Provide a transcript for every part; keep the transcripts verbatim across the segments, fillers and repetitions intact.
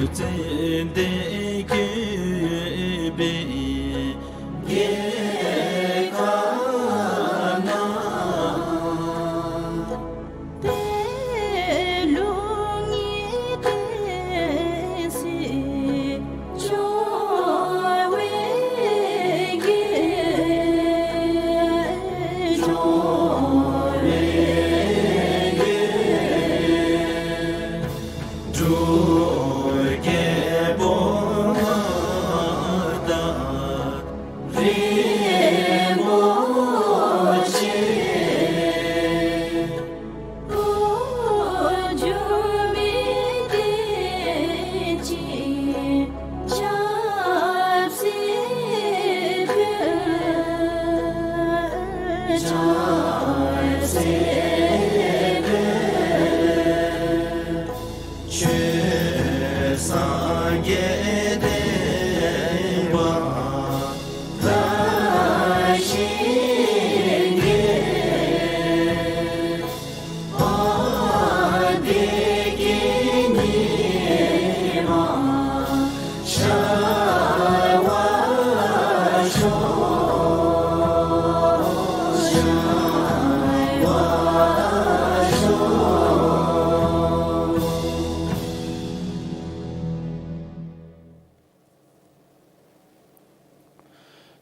ཙན་དན་བཀོད་པའི་རྒྱལ་ཁབ་ན།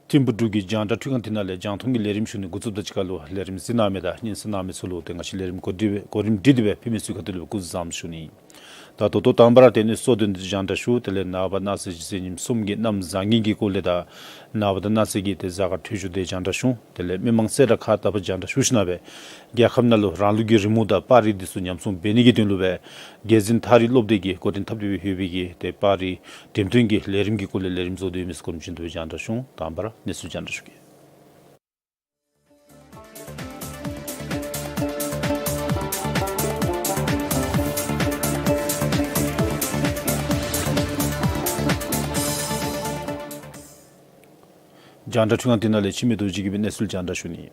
ཐིམ་ཕུག་འབྲུག་གི་རྒྱང་བསྒྲགས་འཕྲུལ་ཁང་འདི་ནང་ལས་རྒྱང་མཐོང་གི་ལས་རིམ་ཞུ་ནི་འགོ་བཙུགས་དོ། ཅིག་ཁར་ལུ་ལས་རིམ་གཟིགས་གནང་མི་དང་སྙན་གསན་གནང་མི་ཚུ་ལུ་ཏེ་ང་བཅས་ལས་རིམ་གོ་སྒྲིག་སྦེ་གོ་རིམ་སྒྲིག་སྟེ་སྦེ་ཕུལ་མི་ཚུ་ཁ་ཐུག་ལུ་སྐུ་གཟུགས་བཟང་པོ་ཞུ་ནི། ད་ད་ལྟོ་དང་པ་ར་ཏེ་གནས་ཚུལ་གཙོ་དོན་འདི་རྒྱང་བསྒྲགས་ཞུ། དེ་ལས་ནངས་པ་གནངས་ཚེ་གཞེས་ཚེ་ཉིནམ་གསུམ་གྱི་གནམ་བཟང་ངན་གྱི་སྐོར་ལས་དང་ནངས་པ་དང་གནངས་ཚེ་གི་ཏེ་གཟའ་སྐར་འཕྲོད་སྦྱོར་འདི་རྒྱང་བསྒྲགས་ཞུ། དེ་ལས་མི་མང་གསལ་བསྒྲགས་ཁག་དག་པ་རྒྱང་བསྒྲགས་ཞུ་ཞིནམ་སྦེ་རྒྱལ་ཁབ་ནང་ལུ་རང་ལུགས་ཀྱི་རི་མོ་དང་པར་རིས་འདི་ཚུ་ཉམས་སྲུང་འབད་ནི་གི་དོན་ལུ་སྦེ་རྒྱལ་འཛིན་ཐག་རིང་སློབ་སྡེ་གིས་འགོ་འདྲེན་འཐབ་སྟེ་སྦེ་ཡོད་པའི་གི་ཏེ་པར་རིས་འགྲེམས་སྟོན་གྱི་ལས་རིམ་གྱི་སྐོར་ལས་ལས་རིམ་བཟོ་སྟེ་ཡོད་མི་ཚུ་གོ་རིམ་བཞིན་དུ་རྒྱང་བསྒྲགས་ཞུ། དང་པ་ར་གནས་ཚུལ་རྒྱང་བསྒྲགས་ཞུ་གེ། རྒྱང་བསྒྲགས་འཕྲུལ་ཁང་འདི་ནང་ལས་འཆི་མེད་རྡོ་རྗེ་གིས་སྦེ་གནས་ཚུལ་རྒྱང་བསྒྲགས་ཞུ་ནི།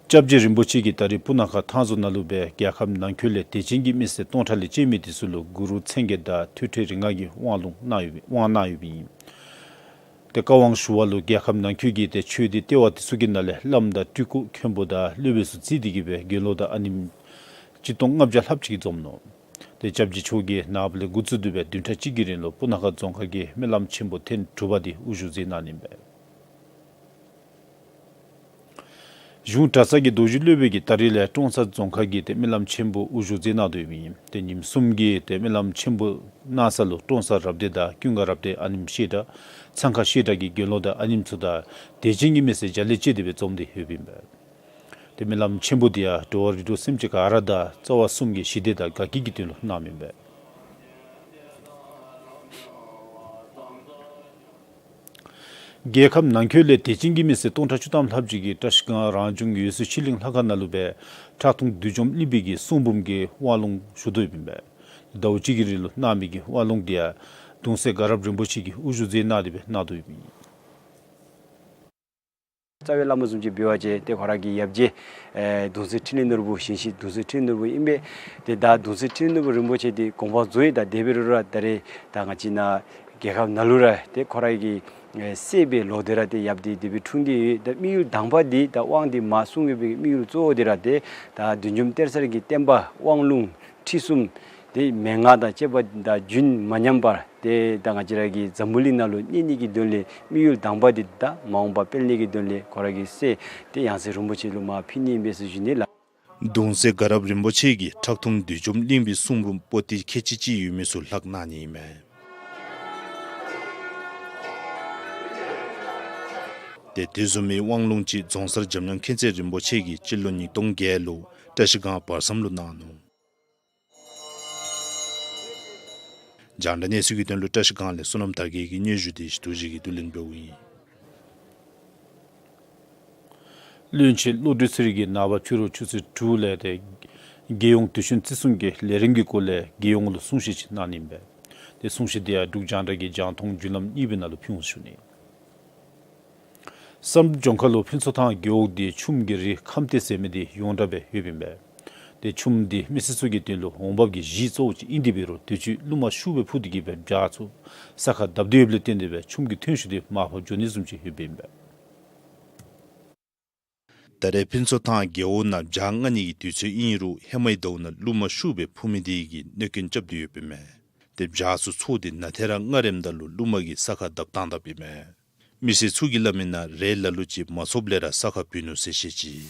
སྐྱབས་རྗེ་རིན་པོ་ཆེ་གིས་ད་རིས་སྤུ་ན་ཁ་ཐང་རྫོང་ནང་ལུ་སྦེ་རྒྱལ་ཁབ་ནང་འཁོད་ལས་དད་ཅན་གྱི་མི་སེར་སྟོང་ཕྲག་ལས་བཅད་མི་འདི་ཚུ་ལུ་གུ་རུ་མཚན་བརྒྱད་དང་ཐོད་ཕྲེང་རིགས་ལྔ་གི་དབང་ལུང་གནང་ཡོད་པའི་དབང་གནང་ཡོདཔ་ཨིན། ཏེ་བཀའ་དབང་ཞུ་བ་ལུ་རྒྱལ་ཁབ་ནང་འཁོད་ཀྱི་ཏེ་ཆོས་སྡེ་ལྟེ་བ་འདི་ཚུ་གི་ནང་ལས་བླམ་དང་སྤྲུལ་སྐུ་མཁན་པོ་དང་སློབ་དཔོན་ཚུ་བརྩིས་ཏེ་གི་སྦེ་དགེ་སློང་དང་ཨ་ནེམོ་ཆིག་སྟོང་ལྔ་བརྒྱ་ལྷགཔ་ཅིག་གིས་འཛོམས་ནུག། ཏེ་སྐྱབས་རྗེ་མཆོག་གིས་ནངས་པ་ལས་འགོ་བཙུགས་ཏེ་སྦེ་བདུན་ཕྲག་གཅིག་གི་རིང་ལུ་སྤུ་ན་ཁ་རྫོང་ཁག་གི་སྨོན་ལམ་ཆེན་པོ་ཐེངས་དྲུག་པ་འདི་དབུ་བཞུགས་མཛད་གནང་ནི་ཨིན་པས། གཞུང་གྲྭ་ཚང་གི་རྡོ་རྗེ་སློབ་དཔོན་གྱིས་ད་རིས་ལས་ཀྲོང་གསར་རྫོང་ཁག་གི་ཏེ་སྨོན་ལམ་ཆེན་པོ་དབུ་བཞུགས་མཛད་གནང་དོ་ཡོདཔ་ཨིན། ཏེ་ཉིནམ་གསུམ་གྱི་ཏེ་སྨོན་ལམ་ཆེན་པོ་གནང་ས་ལུ་ཀྲོང་གསར་རབ་སྡེ་དང་ཀུན་དགའ་རབ་སྡེ་ཨ་ནེམོ་བཤད་གྲྭ་ཚང་ཁ་བཤད་གྲྭ་གི་དགེ་སློང་དང་ཨ་ནེམོ་ཚུ་དང་དད་ཅན་གྱི་མི་སེར་བརྒྱ་ལས་བཅད་དེ་སྦེ་འཛོམས་ཏེ་ཡོདཔ་ཨིན་པས། ཏེ་སྨོན་ལམ་ཆེན་པོ་འདི་ཡང་འགྲོ་བ་རིགས་དྲུག་སེམས་ཅན་ག་ར་དང་རྩ་བ་གསུམ་གྱི་ཞི་བདེ་དང་དགའ་སྐྱིད་ཀྱི་དོན་ལུ་གནངམ་ཨིན་པས། རྒྱལ་ཁབ་ནང་འཁོད་ལས་དད་ཅན་གྱི་མི་སེར་སྟོང་ཕྲག་བཅུ་ཐམ་ལྷགཔ་ཅིག་གིས་བཀྲིས་སྒང་རང་བྱུང་འོད་གསལ་ཆོས་གླིང་ལྷ་ཁང་ནང་ལུ་སྦེ་ཁྲག་འཐུང་བདུད་འཇོམས་གླིང་པའི་གི་གསུང་འབུམ་གྱི་དབང་ལུང་ཞུ་དོ་ཡོདཔ་ཨིན་པས། ཟླཝ་གཅིག་གི་རིང་ལུ་གནང་མི་གི་དབང་ལུང་འདི་ཡང་གདུང་སྲས་དགའ་རབ་རིན་པོ་ཆེ་གིས་དབུ་བཞུགས་མཛད་གནང་སྟེ་སྦེ་གནང་དོ་ཡོདཔ་ཨིན། རྩ་བའི་བླ་མ་བཟུམ་ཅིག་འབད་བ་ཅིན་ཏེ་ཁོ་ར་གི་ཡབ་རྗེ་ཨེ་གདུང་སྲས་འཕྲིན་ལས་ནོར་བུ་ཞིང་གཤེགས་གདུང་སྲས་འཕྲིན་ལས་ནོར་བུ་ཨིན་པས། ཏེ་ད་གདུང་སྲས་འཕྲིན་ལས་ནོར་བུ་རིན་པོ་ཆེ་འདི་དགོངས་པ་རྫོགས་ཡི། ད་དེ་འབད་རུང་ར་ད་རེས་ད་ང་བཅས་ནཱ་རྒྱལ་ཁབ་ནང་ལུ་ར་ཏེ་ཁོ་ར་གི་ཨེ་སྲས་སྦེ་ལོག་སྟེ་ར་ཏེ་ཡབ་འདི་དེ་སྦེ་འཁྲུངས་ཏེ་ཡོད། ད་དམིགས་ཡུལ་དང་པ་འདི་ད་དབང་འདི་མ་གསུང་བའི་དམིགས་ཡུལ་གཙོ་བོ་འདི་ར་ཏེ་ད་བདུད་འཇོམས་གཏེར་གསར་གྱི་བསྟན་པ་དབང་ལུང་ཁྲིད་གསུམ་ཏེ་མན་ངག་དང་བཅས་པ་དང་རྒྱུན་མ་ཉམས་པར་ཏེ་ད་ང་བཅས་ར་གི་འཛམ་བུ་གླིང་ནང་ལུ་གནས་ནི་གི་དོན་ལས་དམིགས་ཡུལ་དང་པ་འདི་ད་མ་འོངས་པ་སྤེལ་ནི་གི་དོན་ལས་ཁོ་ར་གི་སྲས་ཏེ་ཡང་སྲིད་རིན་པོ་ཆེ་ལུ་མར་ཕུལ་ནི་ཨིན་པས་ཟེར་ཞུ་ནི་ལགས། གདུང་སྲས་དགའ་རབ་རིན་པོ་ཆེ་གིས་ཁྲག་འཐུང་བདུད་འཇོམས་གླིང་པའི་གསུང་འབུམ་པོ་ཏི་ཁལ་གཅིག་ཅིག་ཡོད་མི་ཚུ་ལྷག་གནང་ནི་ཨིན་མས། ཏེ་དེ་བཟུམ་མའི་དབང་ལུང་ཅིག་རྫོང་སར་འཇམ་དབྱངས་མཁྱེན་བརྩེ་རིན་པོ་ཆེ་གིས་སྤྱི་ལོ་ཉིས་སྟོང་བརྒྱད་ལུ་བཀྲིས་སྒང་བར་མཚམས་ལུ་གནང་ནུག། རྒྱང་བསྒྲགས་གནས་ཚུལ་གྱི་དོན་ལུ་བཀྲིས་སྒང་ལས་བསོད་ནམས་དར་རྒྱས་ཀྱི་སྙན་ཞུ་འདི་ཞུ་དོ་བཟུམ་ཅིག་གི་བསྡུ་ལེན་འབདཝ་ཨིན། བློན་ཆེན་བློ་གྲོས་ཚེ་རིང་གིས་ནངས་པ་ཕྱི་རུ་ཆུ་ཚོད་དྲུག་ལས་ཏེ་རྒྱལ་ཡོངས་དུས་ཆེན་བརྩི་སྲུང་གི་ལས་རིམ་གྱི་སྐོར་ལས་རྒྱལ་ཡོངས་ལུ་གསུང་བཤད་ཅིག་གནང་ནི་ཨིན་པས། ཏེ་གསུང་བཤད་འདི་ཡང་འབྲུག་རྒྱང་བསྒྲགས་ཀྱི་རྒྱང་མཐོང་བརྒྱུད་ལམ་གཉིས་པའི་ནང་ལུ་ཕུལ་འོང་ཞུ་ནི། བསམ་གྲུབ་ལྗོངས་མཁར་ལུ་ཕུན་ཚོགས་ཐང་རྒེད་འོག་འདི་ཆུམ་གྱི་རི་ཁམས་སྡེ་ཟེར་མི་འདི་ཡོངས་གྲགས་སྦེ་ཡོདཔ་ཨིན་པས། ཏེ་ཆུམ་འདི་མི་སེར་ཚུ་གི་དོན་ལུ་འོང་འབབ་ཀྱི་གཞི་གཙོ་བོ་ཅིག་ཨིན། དེ་འབད་རུང་དུས་ཅི་རླུང་མ་ཤུགས་སྦེ་འཕུ་སྟེ་གིས་སྦེ་བྱག་ཚུ་ས་ཁར་བརྡབ་སྟེ་ཡོདཔ་ལས་བརྟེན་ཏེ་སྦེ་ཆུམ་གྱི་ཐོན་ཤུགས་འདི་མར་ཕབ་འགྱོ་ནི་བཟུམ་ཅིག་ཡོདཔ་ཨིན་པས། ད་རེས་ཕུན་ཚོགས་ཐང་རྒེད་འོག་ནང་བྱག་བརྔ་ནི་གི་དུས་ཚོད་ཨིན་རུང་ཧེ་མའི་ཟླཝ་ནང་རླུང་མ་ཤུགས་སྦེ་འཕུ་མི་དེ་གིས་གནོད་སྐྱོན་རྐྱབ་སྟེ་ཡོདཔ་ཨིན་མས། ཏེ་བྱག་ཚུ་ཚོགས་ཏེ་ནང་ཐེ་ར་བརྔ་རནམ་ད་ལུ་རླུང་མ་གིས་ས་ཁར་བརྡབ་བཏང་དཔ་ཨིན་མས། མི་སེར་ཚུ་གིས་སླབ་མིའི་ནང་རས་ལ་ལུ་ཅིག་མ་ཚོརཝ་ལས་ར་ས་ཁར་བུད་ནུག་ཟེར་བཤད་ཅི།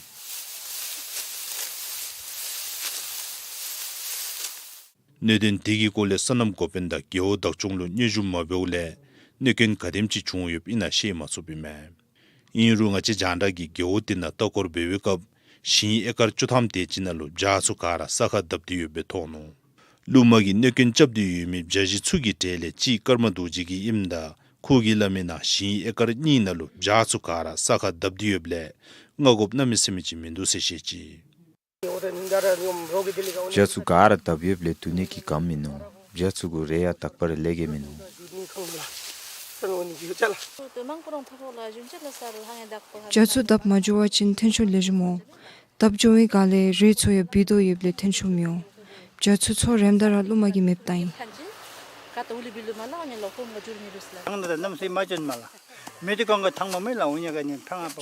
གནད་དོན་དེ་གི་སྐོར་ལས་སོ་ནམ་འགོ་དཔོན་དང་རྒེད་འོག་བདག་སྐྱོང་ལུ་སྙན་ཞུ་མ་འབདཝ་ལས་གནོད་སྐྱོན་ག་དེམ་ཅིག་བྱུང་ཡོདཔ་ཨིན་ན་ཤེས་མ་ཚུགསཔ་ཨིན་མས། ཨིན་རུང་ང་བཅས་རྒྱང་བསྒྲགས་ཀྱིས་རྒེད་འོག་དེ་ནང་ལྟ་སྐོར་འབད་བའི་སྐབས་ཞིང་ཨེ་ཀར་བཅུ་ཐམ་དེ་ཅིག་ནང་ལུ་བྱག་ཚུ་ག་ར་ས་ཁར་བརྡབ་སྟེ་ཡོདཔ་སྦེ་མཐོང་ནུག། རླུང་མ་གིས་གནོད་སྐྱོན་རྐྱབ་སྟེ་ཡོད་མི་བྱ་གཞི་ཚུ་གི་གྲས་ལས་གཅིག་ཀརྨ་རྡོ་རྗེ་གི་ཨིནམ་ད་ཁོ་གིས་སླབ་མིའི་ནང་ཞིང་ཨེ་ཀར་གཉིས་ནང་ལུ་བྱག་ཚུ་ག་ར་ས་ཁར་བརྡབ་སྟེ་ཡོདཔ་ལས་བརྔ་དགོཔ་གནམ་མེད་ས་མེད་ཅིག་མིན་འདུག་ཟེར་བཤད་ཅི། བྱག་ཚུ་ག་ར་བརྡབ་ཡོདཔ་ལས་འདུག་ནི་གི་གམ་མིན་ནུག། བྱག་ཚུ་གུ་རས་ཡང་དག་པར་ལེགས་ཡང་མིན་ནུག། བྱག་ཚུ་བརྡབ་མ་འགྱོ་བ་ཅིན་ཐོན་ཤུགས་ལེགས་ཤོམ་འོང་། བརྡབ་འགྱོ་བའི་སྒང་ལས་རས་ཚུ་ཡང་བུད་དོ་ཡོདཔ་ལས་ཐོན་ཤུགས་མི་འོང་། བྱག་ཚུ་ཚོགས་རནམ་ད་ར་རླུང་མ་གིས་མེདཔ་བཏང་ཡི།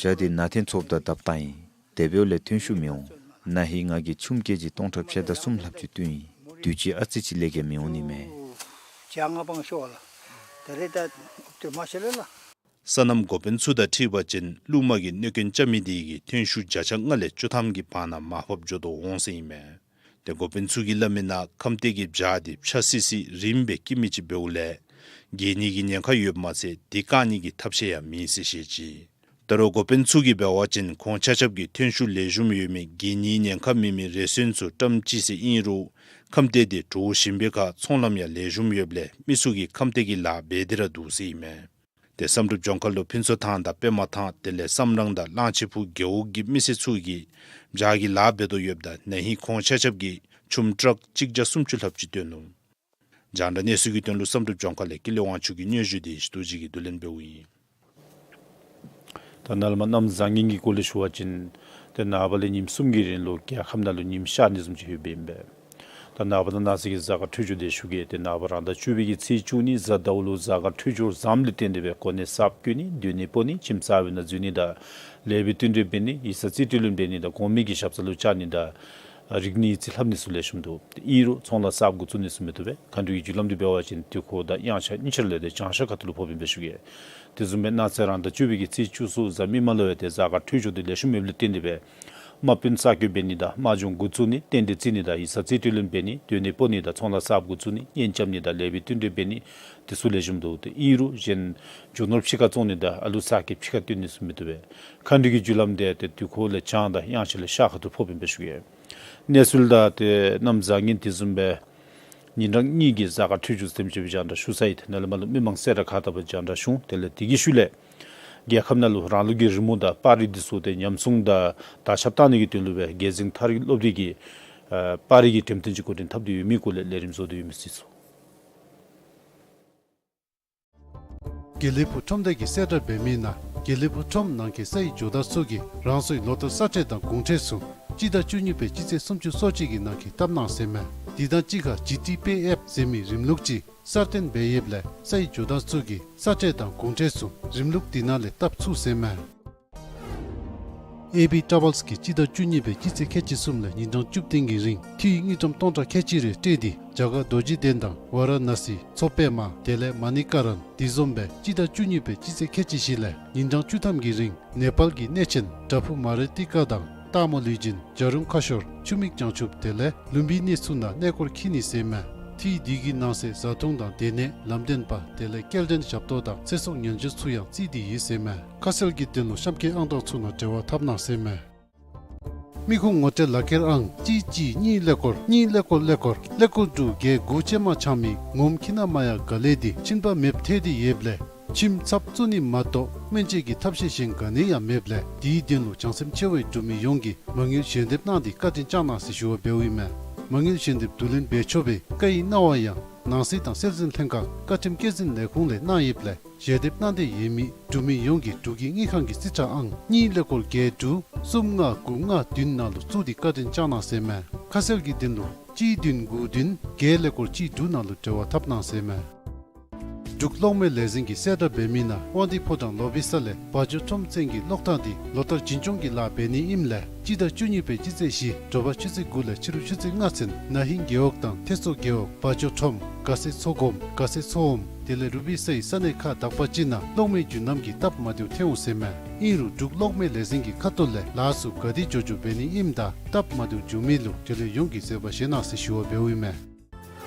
བྱག་དེ་ནང་ཐེ་ཚོགསཔ་ད་བརྡབ་བཏང་ཡི། དེ་འབདཝ་ལས་ཐོན་ཤུགས་མི་འོང་། ན་ཧིང་ང་གིས་ཆུམ་ཀེ་ཇི་སྟོང་ཕྲག་ཕྱེད་དང་གསུམ་ལྷགཔ་ཅིག་བཏོན་ཡི། དུས་ཅི་ཨ་ཙི་ཅིག་ལས་ཀྱང་མི་འོང་ནི་མས། སོ་ནམ་འགོ་དཔོན་ཚུ་དང་འཁྲིལ་བ་ཅིན་རླུང་མ་གིས་གནོད་སྐྱོན་རྐྱབ་མི་དེ་གིས་ཐོན་ཤུགས་བརྒྱ་ཆ་ལྔ་ལས་བཅུ་ཐམ་གྱི་བར་ན་མར་ཕབ་འགྱོ་དོ་འོང་ཟེར་ཨིན་མས། ཏེ་འགོ་དཔོན་ཚུ་གིས་སླབ་མིའི་ནང་ཁམས་སྡེ་གི་བྱག་དེ་ཕྱ་སི་སི་རིངམ་སྦེ་སྐྱེ་མི་ཅིག་འབདཝ་ལས་རྒས་ནི་གི་ཉེན་ཁ་ཡོདཔ་མ་ཚད་དེ་བཀག་ནི་གི་ཐབས་ཤེས་ཡང་མེད་ཟེར་བཤད་ཅི། ད་རུང་འགོ་དཔོན་ཚུ་གིས་འབད་བ་ཅིན་ཁོང་ཆ་ཁྱབ་ཀྱིས་ཐོན་ཤུགས་ལེགས་ཤོམ་ཡོད་མི་རྒས་ནིའི་ཉེན་ཁ་མེད་མི་རེ་ཟུང་ཚུ་བཀྲམ་ཅི་ཟེར་ཨིན་རུང་ཁམས་སྡེ་དེ་འདྲོག་ཞིམ་པའི་ཁར་ཚོང་ལམ་ཡང་ལེགས་ཤོམ་ཡོདཔ་ལས་མི་ཚུ་གིས་ཁམས་སྡེ་གི་ལཱ་འབད་དེ་ར་འདུག་ཟེར་ཨིན་མས། ཏེ་བསམ་གྲུབ་ལྗོངས་མཁར་ལུ་ཕུན་ཚོགས་ཐང་དང་པདྨ་ཐང་དེ་ལས་བསམ་རང་དང་གླང་ཆེན་སྤུ་རྒེད་འོག་གི་མི་སེར་ཚུ་གིས་བྱག་གི་ལཱ་འབད་དོ་ཡོདཔ་ད་ན་ཧིང་ཁོང་ཆ་ཁྱབ་ཀྱིས་ཆུམ་ཊཱག་གཅིག་བརྒྱ་སུམ་ཅུ་ལྷགཔ་ཅིག་བཏོན་ནུག། རྒྱང་བསྒྲགས་གནས་ཚུལ་གྱི་དོན་ལུ་བསམ་གྲུབ་ལྗོངས་མཁར་ལས་ཀུན་ལེགས་དབང་ཕྱུག་གི་སྙན་ཞུ་དེ་ཞུ་དོ་ཅིག་གིས་བསྡུ་ལེན་འབདཝ་ཨིན། ད་ནཱ་ལས་མར་གནམ་བཟང་ངན་གྱི་སྐོར་ལས་ཞུ་བ་ཅིན་ཏེ་ནངས་པ་ལས་ཉིནམ་གསུམ་གྱི་རིང་ལུ་རྒྱལ་ཁབ་ནང་ལུ་ཉིམ་ཤར་ནི་བཟུམ་ཅིག་ཡོདཔ་ཨིན་པས། ད་ནངས་པ་དང་གནངས་ཚེ་གི་གཟའ་སྐར་འཕྲོད་སྦྱོར་དེ་ཞུ་གེ། ཏེ་ནངས་པ་རང་ཟླ་བཅུ་པའི་གི་ཚེས་བཅུ་གཉིས་གཟའ་ཟླཝ་ལུ་གཟའ་སྐར་འཕྲོད་སྦྱོར་བཟངམ་ལས་བརྟེན་ཏེ་སྦེ་གོ་གནས་གསརཔ་བསྐོ་ནི་སྡོད་གནས་སྤོ་ནི་ཁྱིམ་གསར་པའི་ནང་འཛུལ་ནི་དང་ལེགས་པའི་བསྟུན་གྲོས་འབད་ནི་ཡིག་ཚང་རྩིས་སྤྲོད་ལེན་འབད་ནི་དང་གོང་མའི་གི་ཞབས་ས་ལུ་བཅར་ནི་དང་རིག་གནས་རྩིས་ལྷབ་ནི་ཚུ་ལེགས་ཤོམ་འདུག། ཏེ་ཨིན་རུང་ཚོང་ལཱ་གསརཔ་འགོ་བཙུགས་ནི་ཚུ་མི་བཏུབ་པས། མཁའ་འགྲོའི་རྒྱུ་ལམ་འདི་འབད་བ་ཅིན་དུས་འཁོར་དང་དབྱངས་འཆར་གཉིས་ཆ་ལས་ཏེ་བྱང་ཤར་ཁ་ཐུག་ལུ་ཕོགཔ་ཨིན་པས་ཞུ་གེ། དེ་བཟུམ་སྦེ་གནངས་ཚེ་རང་ཟླ་བཅུ་པའི་གི་ཚེས་བཅུ་གསུམ་གཟའ་མིག་དམར་ལུ་ཡང་ཏེ་གཟའ་སྐར་འཕྲོད་སྦྱོར་དེ་ལེགས་ཤོམ་ཡོདཔ་ལས་བརྟེན་ཏེ་སྦེ་དམག་དཔོན་གསར་བསྐོ་འབད་ནི་དང་དམག་སྦྱོང་འགོ་བཙུགས་ནི་རྟེན་འབྲེལ་བརྩི་ནི་དང་ཡིག་ཚང་རྩིས་སྤྲོད་ལེན་འབད་ནི་སྡོད་གནས་སྤོ་ནི་དང་ཚོང་ལཱ་གསརཔ་འགོ་བཙུགས་ནི་གཉེན་རྐྱབ་ནི་དང་ལེགས་པའི་བསྟུན་གྲོས་འབད་ནི་དེ་ཚུ་ལེགས་ཤོམ་འདུག། ཏེ་ཨིན་རུང་གཞན་རྒྱུ་ནོར་ཕྱི་ཁར་བཙོང་ནི་དང་ཨ་ལུ་གསར་སྐྱེས་ཕྱི་ཁར་བཏོན་ནི་ཚུ་མི་བཏུབ་པས། མཁའ་འགྲོའི་རྒྱུ་ལམ་དེ་ཏེ་དུས་འཁོར་ལས་བྱང་དང་དབྱངས་འཆར་ལས་ཤར་ཁ་ཐུག་ལུ་ཕོགཔ་ཨིན་པས་ཞུ་གེ། གནས་ཚུལ་དང་ཏེ་གནམ་བཟང་ངན་དེ་བཟུམ་སྦེ་ཉིན་གྲངས་གཉིས་ཀྱི་གཟའ་སྐར་འཕྲོད་སྦྱོར་དེམ་ཅིག་སྦེ་རྒྱང་བསྒྲགས་ཞུ་ཚར་ཡི། ཏེ་ནཱ་ལས་མར་ལུ་མི་མང་གསལ་བསྒྲགས་ཁག་ལྟ་བུ་རྒྱང་བསྒྲགས་ཞུ་འོང་། དེ་ལས་དེ་གི་ཤུལ་ལས་རྒྱལ་ཁབ་ནང་ལུ་རང་ལུགས་ཀྱི་རི་མོ་དང་པར་རིས་འདི་ཚུ་ཏེ་ཉམས་སྲུང་དང་དར་ཁྱབ་བཏང་ནི་གི་དོན་ལུ་སྦེ་རྒྱལ་འཛིན་མཐར་སློབ་སྡེ་གིས་ཨ་པར་རིས་ཀྱི་འགྲེམས་སྟོན་ཅིག་འགོ་འདྲེན་འཐབ་སྟེ་ཡོད་མི་སྐོར་ལས་ལས་རིམ་བཟོ་སྟེ་ཡོད་མི་ཚུ་གསན་ཚུགས། དགེ་ལེགས་ཕུག་ཁྲོམ་སྡེ་གིས་གསལ་བསྒྲགས་འབད་མིའི་ནང་དགེ་ལེགས་ཕུག་ཁྲོམ་ནང་གི་སའི་ཇོ་བདག་ཚུ་གིས་རང་སོའི་ལོ་བསྟར་ས་ཁྲལ་དང་གོང་ཁྲལ་ཚུ་སྤྱི་ཟླ་བཅུ་གཉིས་པའི་སྤྱི་ཚེས་སུམ་ཅུ་སོ་གཅིག་གི་ནང་འཁོད་བཏབ་གནང་ཟེར་མས། དེ་དང་གཅིག་ཁར་ཇི་ཊི་པེ་ཨེཕ་ཟེར་མི་རིམ་ལུགས་ཅིག་གསར་བཏོན་འབད་ཡོདཔ་ལས་སའི་ཇོ་བདག་ཚུ་གིས་ས་ཁྲལ་དང་གོང་ཁྲལ་ཚུ་རིམ་ལུགས་དེ་ནང་ལས་བཏབ་ཚུགས་ཟེར་མས། ཨེ་བི་ཊ་རེ་ཝེལསི་གིས་སྤྱི་ཟླ་བཅུ་གཉིས་པའི་སྤྱི་ཚེས་ཁལ་གཅིག་གསུམ་ལས་ཉིན་གྲངས་བཅུ་བདུན་གྱི་རིང་འཐུས་དངུལ་ཀྲམ་སྟོང་ཕྲག་ཁལ་གཅིག་རེ་སྤྲོད་དེ་རྒྱ་གར་རྡོ་རྗེ་གདན་དང་ཝཱ་ར་ཎཱ་སི་མཚོ་པདྨ་དེ་ལས་མ་ཎི་ཀ་རན། དེ་བཟུམ་སྦེ་སྤྱི་ཟླ་བཅུ་གཉིས་པའི་སྤྱི་ཚེས་ཁལ་གཅིག་བཞི་ལས་ཉིན་གྲངས་བཅུ་ཐམ་གྱི་རིང་ནེ་པཱལ་གྱི་གནས་ཆེན་བྲག་ཕུག་མ་རི་ཏི་ཀ་དང་སྟག་མོ་ལུས་སྦྱིན་བྱ་རུང་ཁ་ཤོར་ཆུ་མིག་བྱང་ཆུབ་དེ་ལས་ལུམ་བི་ནི་ཚུ་ནང་གནས་སྐོར་འཁྱིད་ནི་ཟེར་མས། འཐུས་དེ་གི་ནང་གསེས་བཟའ་འཐུང་དང་སྡོད་གནས་ལམ་སྟོན་པ་དེ་ལས་སྐྱེལ་འདྲེན་ཞབས་ཏོག་དང་ཚེ་སྲོག་ཉེན་བཅོལ་ཚུ་ཡང་བརྩིས་ཏེ་ཡོད་ཟེར་མས། ཁ་གསལ་གྱི་དོན་ལུ་གཤམ་འཁོད་ཨང་གྲངས་ཚུ་ནང་འབྲེལ་བ་འཐབ་གནང་ཟེར་མས། མི་ཁུངས་ངོ་སྤྲོད་ལག་ཁྱེར་ཨང་གཅིག་གཅིག་གཉིས་ཀླད་ཀོར་གཉིས་ཀླད་ཀོར་ཀླད་ཀོར་ཀླད་ཀོར་དྲུག་བརྒྱད་དགུ་ཅན་མ་ཆགས་མི་ངོམ་ཁྱི་ནག་མ་ཡ་ག་ལེ་དེ་གཤིན་པ་མེདཔ་ཐལ་ཏེ་ཡོདཔ་ལས་ཁྱིམ་ཚབ་བཙུགས་ནི་མ་གཏོགས་སྨན་བཅོས་ཀྱི་ཐབས་ཤེས་གཞན་ག་ནི་ཡང་མེདཔ་ལས་དེའི་དོན་ལུ་བྱང་སེམས་ཆེ་བའི་འབྲུག་མི་ཡོངས་ཀྱིས་མ་དངུལ་ཞལ་འདེབས་གནང་སྟེ་བཀའ་དྲིན་བསྐྱང་གནང་ཟེར་ཞུ་བ་འབདཝ་ཨིན་མས། མ་དངུལ་ཞལ་འདེབས་བསྡུ་ལེན་འབད་ཆོག་པའི་བཀའ་ཡིག་གནང་བ་ཡང་ནང་སྲིད་དང་སྲོལ་འཛིན་ལྷན་ཁག་བཀའ་ཁྲིམས་བཀོད་འཛིན་ལས་ཁུངས་ལས་གནང་ཡོདཔ་ལས་ཞལ་འདེབས་གནང་འདོད་ཡོད་མི་འབྲུག་མི་ཡོངས་ཀྱིས་འབྲུག་གི་དངུལ་ཁང་གི་རྩིས་ཁྲ་ཨང་གཉིས་ཀླད་ཀོར་བརྒྱད་དྲུག་གསུམ་ལྔ་དགུ་ལྔ་བདུན་ནང་ལུ་བཙུགས་ཏེ་བཀའ་དྲིན་བསྐྱང་གནང་ཟེར་མས། ཁ་གསལ་གྱི་དོན་ལུ་གཅིག་བདུན་དགུ་བདུན་བརྒྱད་ཀླད་ཀོར་གཅིག་དྲུག་ནང་ལུ་འབྲེལ་བ་འཐབ་གནང་ཟེར་མས། འབྲུག་གློག་མེ་ལས་འཛིན་གྱིས་གསལ་བསྒྲགས་འབད་མི་ནང་དབང་འདུས་ཕོ་བྲང་ལོ་བི་ས་ལས་བ་ཇོ་ཁྲོམ་ཚན་གྱི་གློག་ཐང་འདི་ལོ་ལྟར་བྱིན་སྐྱོང་གི་ལཱ་འབད་ནི་ཨིནམ་ལས་སྤྱི་ཟླ་བཅུ་གཉིས་པའི་སྤྱི་ཚེས་བཞི་དྲོ་པ་ཆུ་ཚོད་དགུ་ལས་ཕྱི་རུ་ཆུ་ཚོད་ལྔ་ཚུན་ན་ཧིང་རྒེད་འོག་དང་ཐེད་མཚོ་རྒེད་འོག་བ་ཇོ་ཁྲོམ་དགའ་སེ་མཚོ་སྒོམ་དགའ་སེ་མཚོ་སྒོམ་དེ་ལས་རུ་བི་སའི་ས་གནས་ཁག་དག་པ་ཅིག་ནང་གློག་མེ་རྒྱུན་རྣམ་གྱི་སྟབས་མ་བདེཝ་ཐོན་འོང་ཟེར་མས། ཨིན་རུང་འབྲུག་གློག་མེ་ལས་འཛིན་གྱི་ཁ་ཐུག་ལས་ལཱ་ཚུ་ག་དེ་མགྱོགས་མགྱོགས་འབད་ནི་ཨིནམ་དང་སྟབས་མ་བདེཝ་འབྱུང་མི་ལུ་འབྲེལ་ཡོད་ཡོངས་ཀྱིས་བཟོད་པ་བཞེས་གནང་ཟེར་ཞུ་བ་འབདཝ་ཨིན་མས།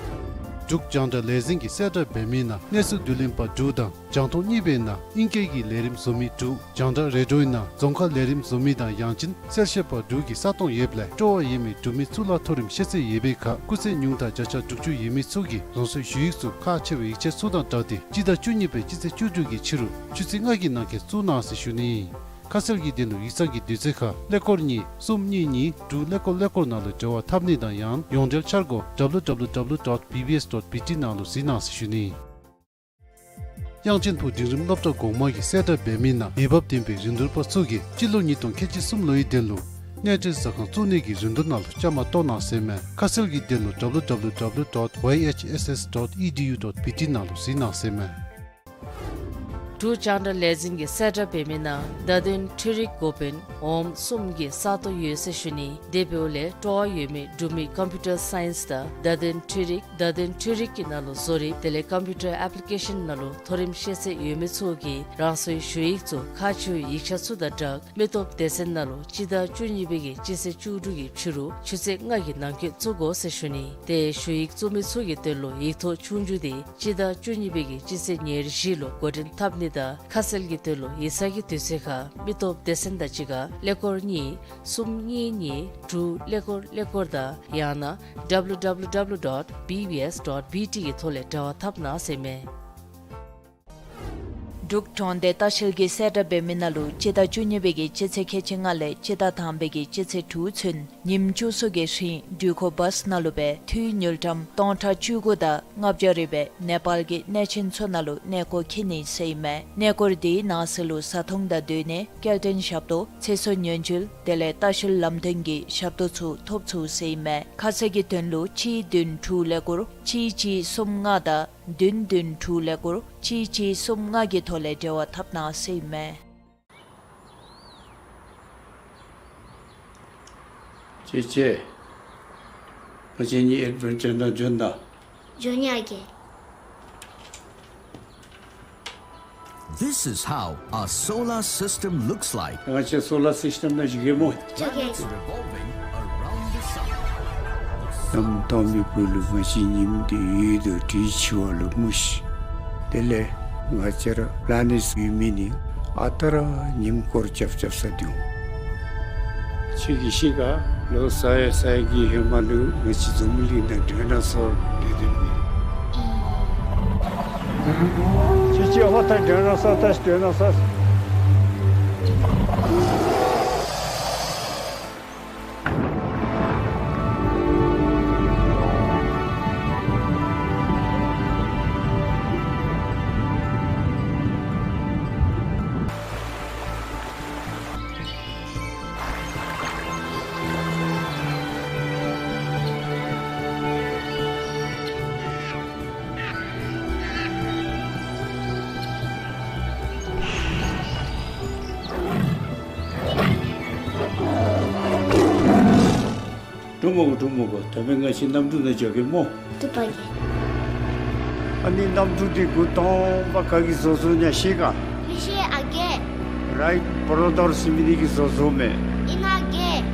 འབྲུག་རྒྱང་བསྒྲགས་ལས་འཛིན་གྱིས་གསལ་བསྒྲགས་འབད་མི་ནང་གནས་ཚུལ་བསྡུ་ལེན་པ་དྲུག་དང་རྒྱང་མཐོང་གཉིས་པའི་ནང་ཨིང་སྐད་ཀྱི་ལས་རིམ་བཟོ་མི་དྲུག་རྒྱང་བསྒྲགས་རེ་ཌིའོའི་ནང་རྫོང་ཁ་ལས་རིམ་བཟོ་མི་དང་ཡང་ཅིན་གསལ་བཤད་པ་དྲུག་གི་ས་སྟོང་ཡོདཔ་ལས་སྤྲོ་བ་ཡོད་མི་འབྲུག་མི་གཙུག་ལག་མཐོ་རིམ་ཤེས་ཚད་ཡོད་པའི་ཁར་སྐུགས་ཚད་ཉུང་མཐའ་བརྒྱ་ཆ་དྲུག་ཅུ་ཡོད་མི་ཚུ་གིས་རང་སོའི་ཞུ་ཡིག་ཚུ་ཁག་ཆེ་བའི་ཡིག་ཆ་ཚུ་དང་སྦྲགས་ཏེ་སྤྱི་ཟླ་བཅུ་གཉིས་པའི་སྤྱི་ཚེས་བཅུ་དྲུག་གི་ཕྱི་རུ་ཆུ་ཚོད་ལྔ་གི་ནང་འཁོད་བཙུགས་གནང་ཟེར་ཞུ་ནི་ཨིན། ཁ་གསལ་གྱི་དོན་ལུ་ཡིག་ཚང་གི་དུས་ཚོད་ཁར་ཀླད་ཀོར་གཉིས་གསུམ་གཉིས་གཉིས་དྲུག་ཀླད་ཀོར་ཀླད་ཀོར་ནང་ལུ་འབྲེལ་བ་འཐབ་ནི་དང་ཡང་ཡོངས་འབྲེལ་འཆར་སྒོ་W W W dot B B S dot B T ནང་ལུ་གཟིགས་གནང་ཟེར་ཞུ་ནི་ཨིན། དབྱངས་ཅན་ཕུག་འབྲིང་རིམ་སློབ་གྲྭ་གོང་མ་གིས་གསལ་བསྒྲགས་འབད་མི་ནང་འོས་འབབ་ལྡན་པའི་རིན་བསྡུར་པ་ཚུ་གིས་སྤྱི་ལོ་ཉིས་སྟོང་ཁལ་གཅིག་གསུམ་ལོའི་དོན་ལུ་གནས་སྡོད་ཟ་ཁང་བཙུགས་ནི་གི་རིན་བསྡུར་ནང་ལུ་བཅའ་མར་གཏོགས་གནང་ཟེར་མས། ཁ་གསལ་གྱི་དོན་ལུ W W W dot Y H S S dot E D U dot B T ནང་ལུ་གཟིགས་གནང་ཟེར་མས། འབྲུག་རྒྱང་བསྒྲགས་ལས་འཛིན་གྱིས་གསལ་བསྒྲགས་འབད་མི་ནང་བརྡ་དོན་འཕྲུལ་རིག་འགོ་དཔོན་འོགམ་གསུམ་གྱི་ས་སྟོང་ཡོད་ཟེར་ཞུ་ནི། དེ་འབདཝ་ལས་སྤྲོ་བ་ཡོད་མི་འབྲུག་མི་ཀམ་པིའུ་ཊར་སའིནསི་དང་བརྡ་དོན་འཕྲུལ་རིག་བརྡ་དོན་འཕྲུལ་རིག་གི་ནང་ལུ་བཟོ་རིག་དེ་ལས་ཀམ་པིའུ་ཊར་ཨེཔ་ལི་ཀེ་ཤཱན་ནང་ལུ་མཐོ་རིམ་ཤེས་ཚད་ཡོད་མི་ཚུ་གིས་རང་སོའི་ཞུ་ཡིག་ཚུ་ཁག་ཆེ་བའི་ཡིག་ཆ་ཚུ་དང་སྦྲགས་མི་སྟོབས་སྡེ་ཚན་ནང་ལུ་སྤྱི་ཟླ་བཅུ་གཉིས་པའི་གི་སྤྱི་ཚེས་བཅུ་དྲུག་གི་ཕྱི་རུ་ཆུ་ཚོད་ལྔ་གི་ནང་འཁོད་བཙུགས་དགོ་ཟེར་ཞུ་ནི། དེ་ཞུ་ཡིག་བཙུགས་མི་ཚུ་གི་དོན་ལུ་ཡིག་ཐོག་ཆོས་རྒྱུགས་དེ་སྤྱི་ཟླ་བཅུ་གཉིས་པའི་གི་སྤྱི་ཚེས་ཉེར་བཞི་ལུ་འགོ་འདྲེན་འཐབ་ནི་དང་ཁ་གསལ་གྱི་དོན་ལུ་ཡིག་ཚང་གི་དུས་ཚོད་ཁར་མི་སྟོབས་སྡེ་ཚན་དང་གཅིག་ཁར་ཀླད་ཀོར་གཉིས་གསུམ་གཉིས་གཉིས་དྲུག་ཀླད་ཀོར་ཀླད་ཀོར་དང་ཡང་ན་W W W dot B B S dot B T གི་ཐོག་ལས་འབྲེལ་བ་འཐབ་གནང་ཟེར་མས། འབྲུག་གྲོང་སྡེ་ལྟ་བཤལ་གྱིས་གསལ་བསྒྲགས་འབད་མི་ནང་ལུ་སྤྱི་ཟླ་བཅུ་གཉིས་པའི་གི་སྤྱི་ཚེས་ཁལ་གཅིག་ལྔ་ལས་སྤྱི་ཟླ་དང་པའི་གི་སྤྱི་ཚེས་དྲུག་ཚུན་ཉིནམ་བཅུ་གསུམ་གྱི་རིང་འགྲུལ་འཁོར་བཱསི་ནང་ལུ་སྦེ་འཐུས་དངུལ་ཀྲམ་སྟོང་ཕྲག་བཅུ་དགུ་དང་ལྔ་བརྒྱ་རེ་སྦེ་ནེ་པཱལ་གྱི་གནས་ཆེན་ཚུ་ནང་ལུ་གནས་སྐོར་འཁྱིད་ནི་ཟེར་ཨིན་མས། གནས་སྐོར་དེའི་ནང་གསེས་ལུ་བཟའ་འཐུང་དང་སྡོད་གནས་སྐྱེལ་འདྲེན་ཞབས་ཏོག་ཚེ་སྲོག་ཉེན་བཅོལ་དེ་ལས་ལྟ་བཤལ་ལམ་སྟོན་གྱི་ཞབས་ཏོག་ཚུ་ཐོབ་ཚུགས་ཟེར་ཨིན་མས། ཁ་གསལ་གྱི་དོན་ལུ་གཅིག་བདུན་དྲུག་ཀླད་ཀོར་གཅིག་གཅིག་གསུམ་ལྔ་དང་བདུན་བདུན་དྲུག་ཀླད་ཀོར་གཅིག་གཅིག་གསུམ་ལྔ་གི་ཐོག་ལས་འབྲེལ་བ་འཐབ་གནང་ཟེར་ཨིན་མས། ཅེ་ཅེ། ང་བཅས་གཉིས་ཨེཌ་ཝེན་ཅར་ནང་འབྱོན་ད། འབྱོན་ཡི་ཨ་རྒས། This is how a solar system looks like. ང་བཅས་སོ་ལར་སིསི་ཊེམ་ནང་བཞུགས་གེ་སྨོ། ཨ་རྒས། Planets revolving around the sun. གནམ་སྟོང་པའི་སྦུག་ལུ་ང་བཅས་ཉིམ་འདི་ཡོད་དོ་དྲིས་ཆུ་བ་ལུ་མུ་ཤི། དེ་ལས་ང་བཅས་ར་པི་ལེ་ནེཊསི་ཡོད་མི་ནི་ཨ་རྟག་ར་ཉིམ་སྐོར་རྐྱབ་རྐྱབ་ས་འདུག། ཁྱོད་ཀྱིས་ཤེས་ག། ལོ་ས་ཡ་ས་ཡ་གི་ཧེ་མ་ལུ་ང་བཅས་འཛམ་བུ་གླིང་ནང་ཌའི་ནོ་སོར་སྡོད་སྡོདཔ་ཨིན། ཁྱོད་ཀྱིས་ཨ་ཕ་ད་ཌའི་ནོ་སོར་ད་ཌའི་ནོ་སོར། འགྲོ་མི་གོ་འགྲོ་མི་གོ། ད་འབདན་ང་བཅས་གནམ་གྲུ་ནང་འགྱོ་གེ་སྨོ། བཏུབ་པ་གེ། ཨ་ནི་གནམ་གྲུ་འདི་འགོ་དང་པ་ག་གིས་བཟོ་བཟོཝ་ཨིན་ན་ཤེས་ག། མི་ཤེས་ཨ་རྒས། རའིཊ་བོརོ་དར་ཟེར་མི་འདི་གིས་བཟོ་བཟོཝ་མས། ཨིན་ན་ཨ་རྒས།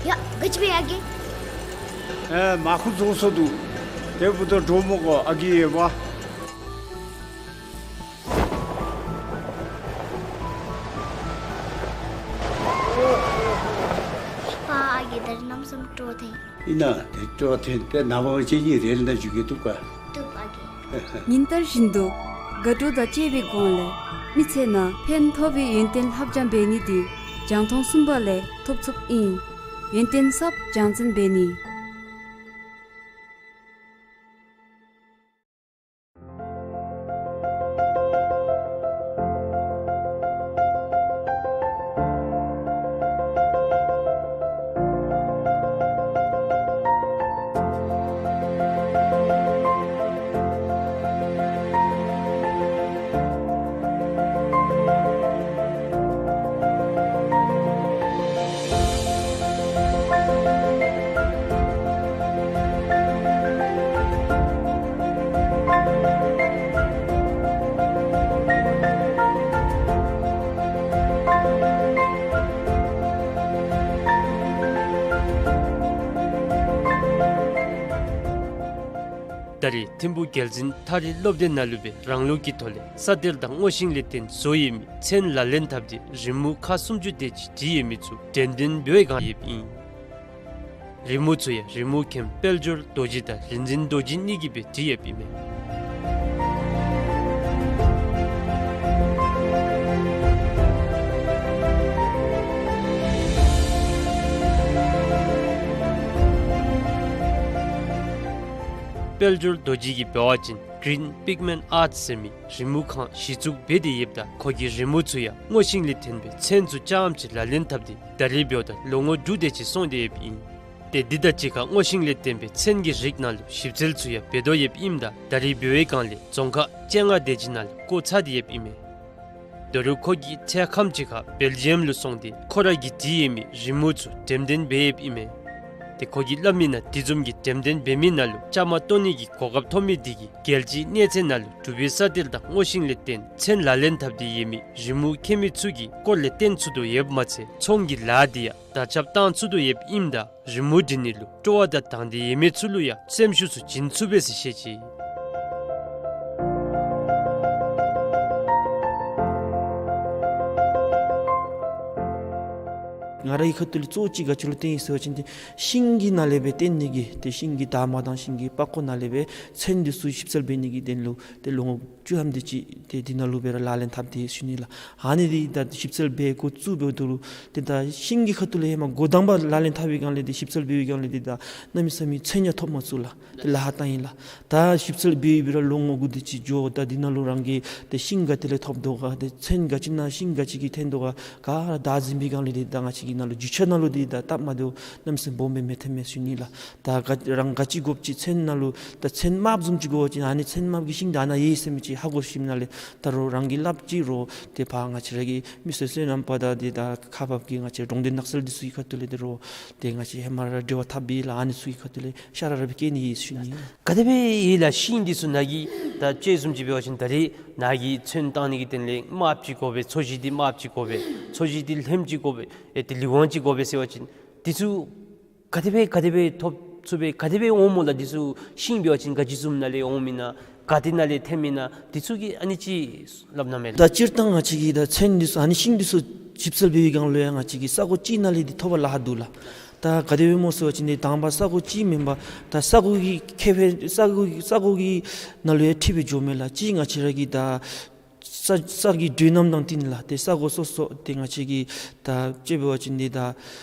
ཡ་ག་ཅི་སྦེ་ཨ་རྒས། ཨེ་མར་ཁུ་རྫོགས་སོ་འདུག། དེ་འབདཝ་ད་འགྲོ་མི་གོ་ཨ་རྒས་ཡོད་པ། ཕ་ཨ་རྒས་ད་རིས་གནམ་མེད་ས་མེད་སྤྲོ་ཐོན། ཨིན་ན་དེ་སྤྲོ་ཐོན་ཏེ་ནངས་པ་ང་བཅས་གཉིས་རེལ་ནང་འཛུལ་གེ། བཏུབ་ག། བཏུབ་ཨ་རྒས། ཉིན་ལྟར་བཞིན་དུ་དགའ་སྤྲོ་དང་བཅས་པའི་སྒོ་ལས་མི་ཚེ་ནང་ཕན་ཐོགས་པའི་ཡོན་ཏན་ལྷབ་སྦྱང་འབད་ནི་འདི་རྒྱང་མཐོང་གསུམ་པ་ལས་ཐོབ་ཚུགསཔ་ཨིན། ཡོན་ཏན་ཟབ་རྒྱང་འཛིན་འབད་ནི། ད་རེས་ཐིམ་ཕུག་རྒྱལ་འཛིན་ཐག་རིང་སློབ་སྡེ་ནང་ལུ་སྦེ་རང་ལུགས་ཀྱི་ཐོག་ལས་ས་གཏེར་དང་སྔོ་ཤིང་ལས་བརྟེན་བཟོ་ཡོད་མི་ཚན་ལག་ལེན་འཐབ་སྟེ་རི་མོ་ཁག་སུམ་ཅུ་དེ་ཅིག་བྲིས་ཡོད་མི་ཚུ་འགྲེམས་སྟོན་འབད་བའི་བསྒང་ཡོདཔ་ཨིན། རི་མོ་ཚུ་ཡང་རི་མོ་མཁན་དཔལ་འབྱོར་རྡོ་རྗེ་དང་རིག་འཛིན་རྡོ་རྗེ་གཉིས་ཀྱིས་སྦེ་བྲིས་ཡོདཔ་ཨིན་མས། དཔལ་འབྱོར་རྡོ་རྗེ་གིས་འབད་བ་ཅིན་Green Pigment Art ཟེར་མི་རི་མོ་ཁང་གཞི་བཙུགས་འབད་དེ་ཡོདཔ་ད་ཁོ་གིས་རི་མོ་ཚུ་ཡང་སྔོ་ཤིང་ལས་ཐོན་པའི་ཚན་ཚུ་རྐྱངམ་ཅིག་ལག་ལེན་འཐབ་སྟེ་ད་རེས་འབདཝ་ད་ལོ་ངོ་དྲུག་དེ་ཅིག་སོང་སྟེ་ཡོདཔ་ཨིན། ཏེ་འདི་དང་གཅིག་ཁར་སྔོ་ཤིང་ལས་བརྟེན་པའི་ཚན་གྱི་རིགས་ནང་ལུ་ཞིབ་འཚོལ་ཚུ་ཡང་འབད་དོ་ཡོདཔ་ཨིནམ་ད་ད་རེས་འབད་བའི་བསྒང་ལས་རྫོང་ཁག་བཅོ་ལྔ་དེ་ཅིག་ནང་ལུ་བཀོ་ཚར་ཏེ་ཡོདཔ་ཨིན་མས། ད་རུང་ཁོ་གིས་ཚེ་ཁམས་ཅིག་ཁར་སྦེལ་ཇི་ཡམ་ལུ་སོང་སྟེ་ཁོ་ར་གིས་བྲིས་ཡོད་མི་རི་མོ་ཚུ་འགྲེམས་སྟོན་འབད་ཡོདཔ་ཨིན་མས། ཏེ་ཁོ་གིས་སླབ་མི་ནང་དེ་བཟུམ་གྱི་འགྲེམས་སྟོན་འབད་མི་ནང་ལུ་བཅའ་མར་གཏོགས་ནི་གི་གོ་སྐབས་ཐོབ་མི་དེ་གིས་རྒྱལ་སྤྱིའི་གནས་ཚད་ནང་ལུ་འབྲུག་པའི་ས་གཏེར་དང་སྔོ་ཤིང་ལས་བརྟེན་ཚན་ལག་ལེན་འཐབ་སྟེ་ཡོད་མི་རི་མོ་མཁས་མི་ཚུ་གི་སྐོར་ལས་བསྟན་ཚུགས་དོ་ཡོདཔ་མ་ཚད་ཚོང་གི་ལཱ་དེ་ཡང་དར་ཁྱབ་བཏང་ཚུགས་དོ་ཡོདཔ་ཨིནམ་ད་རི་མོ་འབྲི་ནི་ལུ་སྤྲོ་བ་དང་དང་འདོད་ཡོད་མི་ཚུ་ལུ་ཡང་སེམས་ཤུགས་ཚུ་བྱིན་ཚུགས་པས་ཟེར་བཤད་ཅི། ང་རའི་ཁ་ཐུག་ལས་གཙོ་བོ་ཅིག་ག་ཅི་ལུ་བརྟེན་ཡི་ཟེར་བ་ཅིན་ཏེ་ཤིང་གི་ནང་ལས་སྦེ་བརྟེན་ནི་གི་ཏེ་ཤིང་གི་འདབ་མ་དང་ཤིང་གི་པགས་ཀོ་ནང་ལས་སྦེ་ཚན་འདི་ཚུ་ཞིབ་འཚོལ་འབད་ནི་གི་དོན་ལུ་ཏེ་ལོ་ངོ་བཅུ་ཐམ་དེ་ཅིག་ཏེ་འདི་ནང་ལུ་སྦེ་ར་ལག་ལེན་འཐབ་སྟེ་ཡོད་ཟེར་ཞུ་ནི་ལགས། ཨ་ནི་འདི་ད་ཞིབ་འཚོལ་འབད་འགོ་བཙུགས་འབདཝ་ད་ལུ་ཏེ་ད་ཤིང་གི་ཁ་ཐུག་ལས་ཧེ་མ་འགོ་དང་པ་ལག་ལེན་འཐབ་པའི་བསྒང་ལས་ཏེ་ཞིབ་འཚོལ་འབད་བའི་བསྒང་ལས་ཏེ་ད་གནམ་མེད་ས་མེད་ཚན་ཡང་ཐོབ་མ་ཚུགས་ལགས། ཏེ་ལཱ་ཁག་བཏང་ཡི་ལགས། ད་ཞིབ་འཚོལ་འབད་འབད་ར་ལོ་ངོ་དགུ་དེ་ཅིག་འགྱོ། ད་འདི་ནང་ལུ་རང་གིས་ཏེ་ཤིང་ག་ཏེ་ལས་ཐོབ་དོ་ག་ཏེ་ཚན་ག་ཅི་ནང་ཤིང་ག་ཅི་གིས་ཐོན་དོ་ག་ག་ར་བདའ་ཟིན་པའི་བསྒང་ལས་ཏེ་ད་ང་བཅས་ཀྱི་ནང་ལུ་རྒྱུ་ཆ་ནང་ལུ་ཏེ་ད་སྟབས་མ་བདེཝ་གནམ་མེད་ས་མེད་སྦོམ་སྦེ་མི་ཐོན་མས་ཟེར་ཞུ་ནི་ལགས། ད་ག་རང་ག་ཅི་དགོཔ་ཅིག་ཚན་ནང་ལུ་ད་ཚན་རྨགཔ་བཟུམ་ཅིག་དགོ་པ་ཅིན་ཨ་ནི་ཚན་རྨགཔ་གི་ཤིང་འདི་ཨ་ནཱ་ཡོད་ཟེར་མི་ཅིག་ཧ་གོ་ཞིནམ་ལས་ད་རུང་རང་གིས་སླབ་ཅི་རུང་ཏེ་ཕར་ང་བཅས་ར་གི་མི་སེར་སོ་ནམ་པ་དང་ཏེ་ད་ཁག་འབག་གི་ང་བཅས་གྲོང་སྡེ་ནགས་ཚལ་འདི་ཚུ་གི་ཁ་ཐུག་ལས་ཏེ་རུང་ཏེ་ང་བཅས་ཧེ་མ་ར་འབྲེལ་བ་འཐབ་པའི་ལགས། ཨ་ནི་ཚུ་གི་ཁ་ཐུག་ལས་ཤ་ར་ར་སྦེ་བསྐྱལ་ནི་ཨིན་ཟེར་ཞུ་ནི། ག་དེ་སྦེ་ཡོད་ལགས། ཤིང་འདི་ཚུ་ནཱ་གི་ད་ཅི་བཟུམ་ཅིག་འབད་བ་ཅིན་ད་རེས་ནཱ་གི་ཚོན་བཏང་ནི་གི་དོན་ལས་རྨགཔ་ཅིག་དགོ་པས། ཚོས་གཞི་འདི་རྨགཔ་ཅིག་དགོ་པས། ཚོས་གཞི་འདི་ལྷནམ་ཅིག་དགོ་པས། ཨེ་ཏེ་ལི་ཝང་ཅིག་དགོ་པས་ཟེར་བ་ཅིན་འདི་ཚུ་ག་དེ་སྦེ་ག་དེ་སྦེ་ཐོབ་ཚུགས་པས། ག་དེ་སྦེ་འོང་སྨོ་ལགས། འདི་ཚུ་ཤིང་འབད་བ་ཅིན་ག་ཅི་བཟུམ་ནང་ལས་འོངམ་ཨིན་ན། ག་ཏེ་ནང་ལས་ཐོནམ་ཨིན་ན། འདི་ཚུ་གི་ཨ་ནི་ཅིག་སླབ་གནང་མས་ལགས། ད་སྤྱིར་བཏང་ང་བཅས་ཀྱིས་ད་ཚོན་འདི་ཚུ་ཨ་ནི་ཤིང་འདི་ཚུ་ཞིབ་འཚོལ་འབད་བའི་བསྒང་ལུ་ཡང་ང་བཅས་ཀྱིས་ས་གོ་གཅིག་ནང་ལས་འདི་ཐོབ་པར་ལཱ་ཁག་འདུག་ལགས། ད་ག་དེ་སྦེ་སྨོ་ཟེར་བ་ཅིན་ཏེ་དང་པ་ས་གོ་གཅིག་མེན་པར་ད་ས་གོ་གི་ཁེ་ཕན་ས་གོ་ས་གོ་གི་ནང་ལུ་ཡང་འཁྲིལ་སྦེ་འགྱོཝ་མས་ལགས། གཅིག་ང་བཅས་ར་གི་ད་ས་ས་གི་འགྲོས་རྣམ་དང་བསྟུན་ལགས། ཏེ་ས་གོ་སོ་སོ་ཏེ་ང་བཅས་ཀྱིས་ད་དཔྱེ་འབད་བ་ཅིན་འདི་ད་